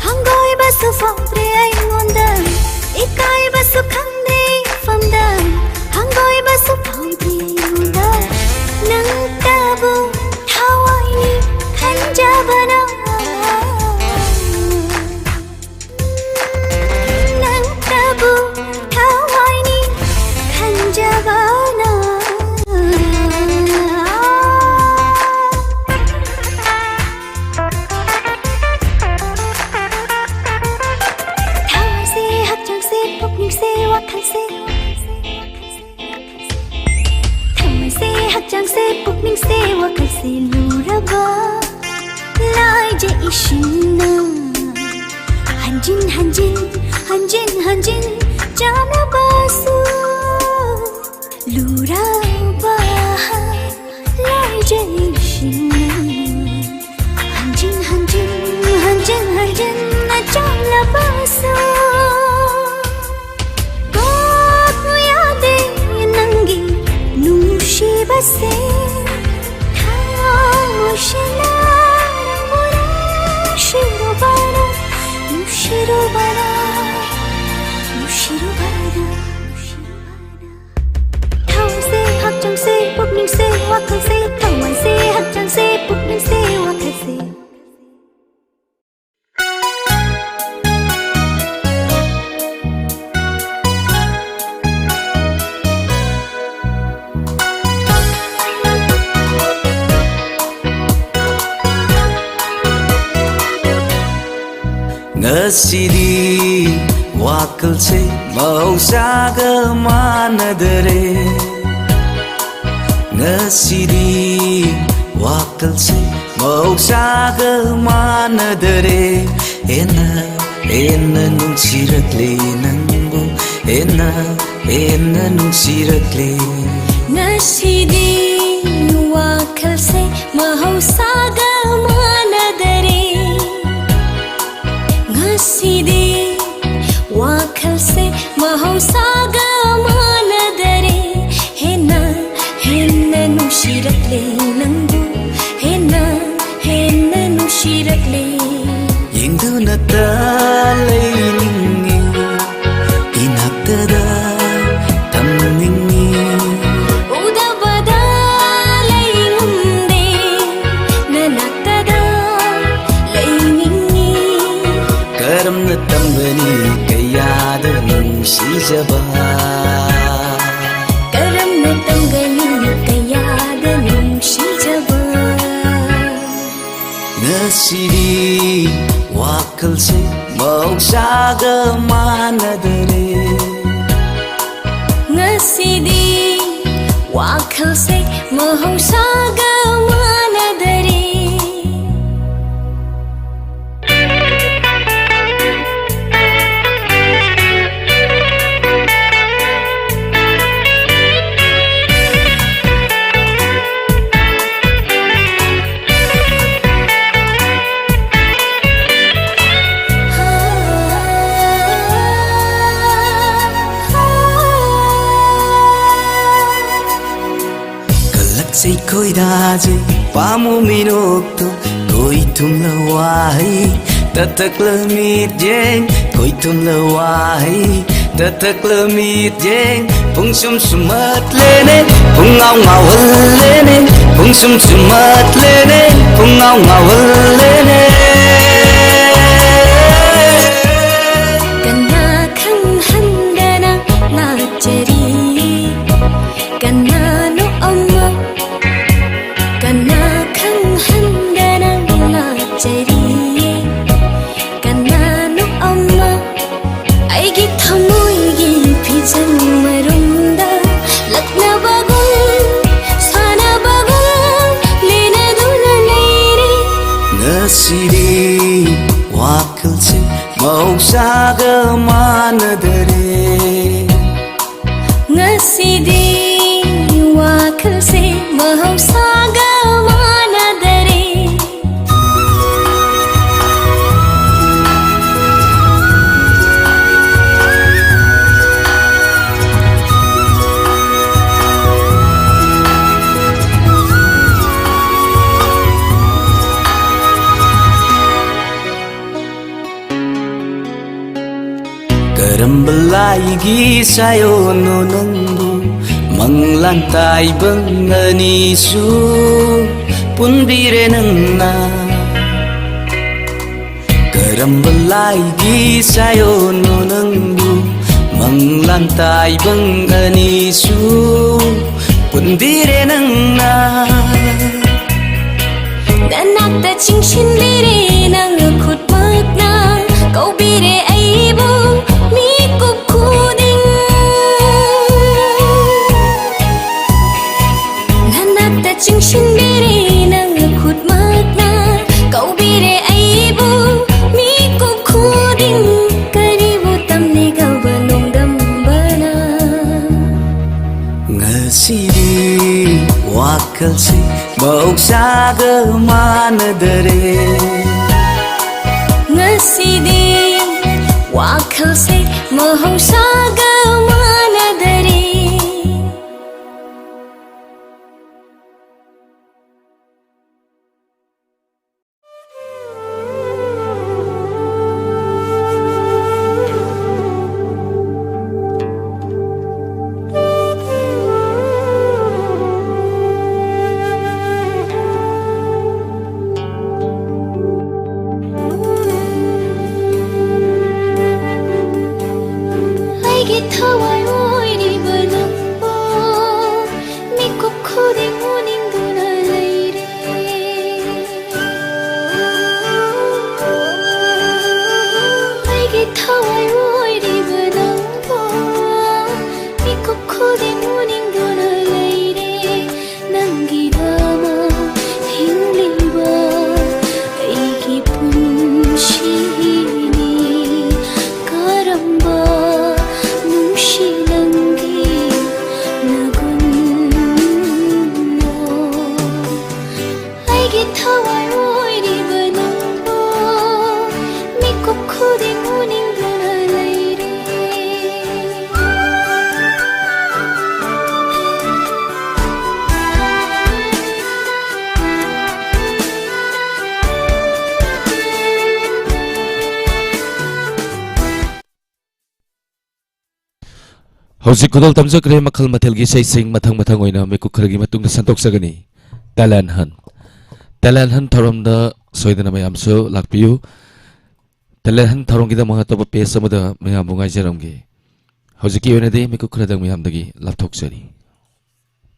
ꯍꯪꯒꯣꯏꯕꯁꯨ ꯐꯥꯎꯗ꯭ꯔꯦ ꯑꯩꯉꯣꯟꯗ꯫ ꯏꯀꯥꯏꯕꯁꯨ ꯈꯪꯗ꯭ꯔꯦ ꯏꯐꯝꯗ, ꯍꯪꯒꯣꯏꯕꯁꯨ ꯐꯥꯎꯗ꯭ꯔꯦ ꯑꯩꯉꯣꯟꯗ꯫ ꯅꯪꯇꯕꯨ ꯊꯋꯥꯏꯅꯤ ꯈꯟꯖꯕꯅ, ꯅꯪꯇꯕꯨ ꯊꯋꯥꯏꯅꯤ ꯈꯟꯖꯕꯅ꯫ ꯊꯋꯥꯏꯁꯦ, ꯍꯛꯆꯥꯡꯁꯦ, ꯄꯨꯛꯅꯤꯡꯁꯦ, ꯋꯥꯈꯜꯁꯦ, ꯊꯃꯣꯏꯁꯦ, ꯍꯛꯆꯥꯡꯁꯦ, ꯄꯨꯛꯅꯤꯡꯁꯦ, ꯋꯥꯈꯜꯁꯦ ꯂꯨꯔꯕ ꯂꯥꯏꯖ ꯏꯁꯤꯡꯅ ꯍꯟꯖꯤꯟ ꯍꯟꯖꯤꯟ, ꯍꯟꯖꯤꯟ ꯍꯟꯖꯤꯟ ꯆꯥꯝꯂꯕꯁꯨ, ꯂꯨꯔꯕ ꯂꯥꯏꯖ ꯏꯁꯤꯡꯅ ꯍꯟꯖꯤꯟ ꯍꯟꯖꯤꯟ, ꯍꯟꯖꯤꯟ ꯍꯟꯖꯤꯟ ꯆꯥꯝꯂꯕꯁꯨ, ꯀꯣꯛ ꯌꯥꯗꯦ ꯅꯪꯒꯤ ꯅꯨꯡꯁꯤꯕꯁꯦ꯫ ꯊꯃꯣꯏꯁꯤꯅ ꯅꯪꯕꯨ ꯅꯨꯡꯁꯤꯔꯨꯕꯅ, ꯅꯨꯡꯁꯤꯔꯨꯕꯅ, ꯅꯨꯡꯁꯤꯔꯨꯕꯅ꯫ ꯊꯋꯥꯏꯁꯦ, ꯍꯛꯆꯥꯡꯁꯦ, ꯄꯨꯛꯅꯤꯡꯁꯦ, ꯋꯥꯈꯜꯁꯦ, ꯊꯋꯥꯏꯁꯦ, ꯍꯛꯆꯥꯡꯁꯦ, ꯄꯨꯛꯅꯤꯡꯁꯦ, ꯋꯥꯈꯜꯁꯦ꯫ ꯉꯁꯤꯗꯤ ꯋꯥꯈꯜꯁꯦ ꯃꯍꯧꯁꯥꯒ ꯃꯥꯟꯅꯗꯔꯦ꯫ ꯉꯁꯤꯗꯤ ꯋꯥꯈꯜꯁꯦ ꯃꯍꯧꯁꯥꯒ ꯃꯥꯟꯅꯗꯔꯦ. ꯍꯦꯟꯅ ꯍꯦꯟꯅ ꯅꯨꯡꯁꯤꯔꯛꯂꯦ ꯅꯪꯕꯨ. ꯍꯦꯟꯅ ꯍꯦꯟꯅ ꯅꯨꯡꯁꯤꯔꯛꯂꯦ. ꯉꯁꯤꯗꯤ ꯋꯥꯈꯜꯁꯦ ꯃꯍꯧꯁꯥꯒ ꯃꯥꯟꯅꯗꯔꯦ. ꯉꯁꯤꯗꯤ ꯋꯥꯈꯜꯁꯦ ꯃꯍꯧꯁꯥꯒ ꯃꯥꯟꯅꯗꯔꯦ. ꯍꯦꯟꯅ ꯍꯦꯟꯅ ꯅꯨꯡꯁꯤꯔꯛꯂꯦ ꯅꯪꯕꯨ. ꯍꯦꯟꯅ ꯍꯦꯟꯅ ꯅꯨꯡꯁꯤꯔꯛꯂꯦ. ꯌꯦꯡꯗꯨꯅꯇ ꯂꯩꯅꯤꯡꯉꯤ. ꯏꯅꯥꯛꯇꯗ ꯊꯝꯅꯤꯡꯉꯤ. ꯎꯗꯕꯗ ꯂꯩ ꯉꯝꯗꯦ. ꯅꯅꯥꯛꯇꯗ ꯂꯩꯅꯤꯡꯉꯤ. ꯀꯔꯝꯅ ꯇꯝꯒꯅꯤ ꯀꯌꯥꯗ ꯅꯨꯡꯁꯤꯖꯕ? ꯀꯔꯝꯅ ꯇꯝꯒꯅꯤ ꯀꯌꯥꯗ ꯅꯨꯡꯁꯤꯖꯕ? ꯉꯁꯤꯗꯤ ꯋꯥꯈꯜꯁꯦ ꯃꯍꯧꯁꯥꯒ ꯃꯥꯟꯅꯗꯔꯦ. ꯉꯁꯤꯗꯤ ꯋꯥꯈꯜꯁꯦ ꯃꯍꯧꯁꯥꯒ ꯃꯥꯟꯅꯗꯔꯦ. ꯀꯜꯂꯛꯆꯩ ꯈꯣꯏꯗꯥꯖꯩ ꯄꯥꯝꯃꯨ ꯃꯤꯅꯣꯛꯇꯣ. ꯈꯣꯏ ꯊꯨꯝꯂ ꯋꯥꯍꯩ ꯇꯊꯛꯂ ꯃꯤꯠꯌꯦꯡ. ꯈꯣꯏ ꯊꯨꯝꯂ ꯋꯥꯍꯩ ꯇꯊꯛꯂ ꯃꯤꯠꯌꯦꯡ. ꯄꯨꯡꯁꯨꯝ ꯁꯨꯝꯍꯠꯂꯦꯅꯦ, ꯄꯨꯡꯉꯥꯎ ꯉꯥꯎꯍꯜꯂꯦꯅꯦ. ꯄꯨꯡꯁꯨꯝ ꯁꯨꯝꯍꯠꯂꯦꯅꯦ, ꯄꯨꯡꯉꯥꯎ ꯉꯥꯎꯍꯜꯂꯦꯅꯦ. ꯀꯅꯥ ꯈꯪꯍꯟꯗꯅ ꯂꯥꯛꯆꯔꯤ ꯀꯅꯥꯅꯣ ꯑꯃ. ꯀꯅꯥ ꯈꯪꯍꯟꯗꯅ ꯂꯥꯛꯆꯔꯤꯌꯦ ꯀꯅꯥꯅꯣ ꯑꯃ. ꯑꯩꯒꯤ ꯊꯃꯣꯏꯒꯤ ꯐꯤꯖꯪ ꯃꯔꯨꯝꯗ ꯂꯛꯅꯕꯒꯨꯝ ꯁꯥꯟꯅꯕꯒꯨꯝ ꯂꯦꯟꯅꯗꯨꯅ ꯂꯩꯔꯦ. ꯁꯤꯗꯤ ꯋꯥꯈꯜꯁꯦ ꯃꯍꯧꯁꯥꯒ ꯃꯥꯟꯅꯗꯔꯦ꯫ ꯉꯁꯤꯗꯤ ꯋꯥꯈꯜꯁꯦ ꯃꯍꯧꯁꯥꯒ ꯃꯥꯟꯅꯗꯔꯦ꯫ ꯀꯔꯝꯕ ꯂꯥꯏꯒꯤ ꯁꯥꯏꯑꯣꯟꯅꯣ ꯅꯪꯕꯨ ꯃꯪꯂꯥꯟ ꯇꯥꯏꯕꯪ ꯑꯅꯤꯁꯨ ꯄꯨꯟꯕꯤꯔꯦ ꯅꯪꯅ? ꯀꯔꯝꯕ ꯂꯥꯏꯒꯤ ꯁꯥꯏꯑꯣꯟꯅꯣ ꯅꯪꯕꯨ ꯃꯪꯂꯥꯟ ꯇꯥꯏꯕꯪ ꯑꯅꯤꯁꯨ ꯄꯨꯟꯕꯤꯔꯦ ꯅꯪꯅ? ꯅꯅꯥꯛꯇ ꯆꯤꯡꯁꯤꯟꯕꯤꯔꯦ ꯅꯪ ꯈꯨꯠꯃꯛꯅ, ꯀꯧꯕꯤꯔꯦ ꯑꯩꯕꯨ ꯃꯤꯀꯨꯞ ꯈꯨꯗꯤꯡ꯫ ꯅꯅꯥꯛꯇ ꯆꯤꯡꯁꯤꯟꯕꯤꯔꯦ ꯅꯪ ꯈꯨꯠꯃꯛꯅ, ꯀꯧꯕꯤꯔꯦ ꯑꯩꯕꯨ ꯃꯤꯀꯨꯞ ꯈꯨꯗꯤꯡ꯫ ꯀꯔꯤꯕꯨ ꯇꯝꯂꯤꯒꯕ ꯅꯣꯡꯗꯝꯕꯅ? ꯉꯁꯤꯗꯤ ꯋꯥꯈꯜꯁꯤ ꯃꯍꯧꯁꯥꯒ ꯃꯥꯟꯅꯗꯔꯦ꯫ ꯉꯁꯤꯗꯤ ꯋꯥꯈꯜꯁꯦ ꯃꯍꯧꯁꯥꯒ ꯃꯥꯟꯅꯗꯔꯦ꯫ ꯊꯋꯥꯏ ꯑꯣꯏꯔꯤꯕ ꯅꯪꯕꯨ ꯃꯤꯀꯨꯞ ꯈꯨꯗꯤꯡ ꯎꯅꯤꯡꯗꯨꯅ ꯂꯩꯔꯦ꯫ ꯍꯧꯖꯤꯛ ꯈꯨꯗꯣꯜ ꯇꯝꯖꯈ꯭ꯔꯦ ꯃꯈꯜ ꯃꯊꯦꯜꯒꯤ ꯏꯁꯩꯁꯤꯡ꯫ ꯃꯊꯪ ꯃꯊꯪ ꯑꯣꯏꯅ ꯃꯤꯀꯨꯞ ꯈꯔꯒꯤ ꯃꯇꯨꯡꯗ ꯁꯟꯗꯣꯛꯆꯒꯅꯤ꯫ Talent Hunt꯫ Talent Hunt ꯊꯧꯔꯝꯗ ꯁꯣꯏꯗꯅ ꯃꯌꯥꯝꯁꯨ ꯂꯥꯛꯄꯤꯌꯨ꯫ Talent Hunt ꯊꯧꯔꯝꯒꯤꯗꯃꯛ ꯑꯇꯣꯞꯄ page ꯑꯃꯗ ꯃꯌꯥꯝꯕꯨ ꯉꯥꯏꯖꯔꯝꯒꯦ꯫ ꯍꯧꯖꯤꯛꯀꯤ ꯑꯣꯏꯅꯗꯤ ꯃꯤꯀꯨꯞ ꯈꯔꯗꯪ ꯃꯌꯥꯝꯗꯒꯤ ꯂꯥꯞꯊꯣꯛꯆꯔꯤ꯫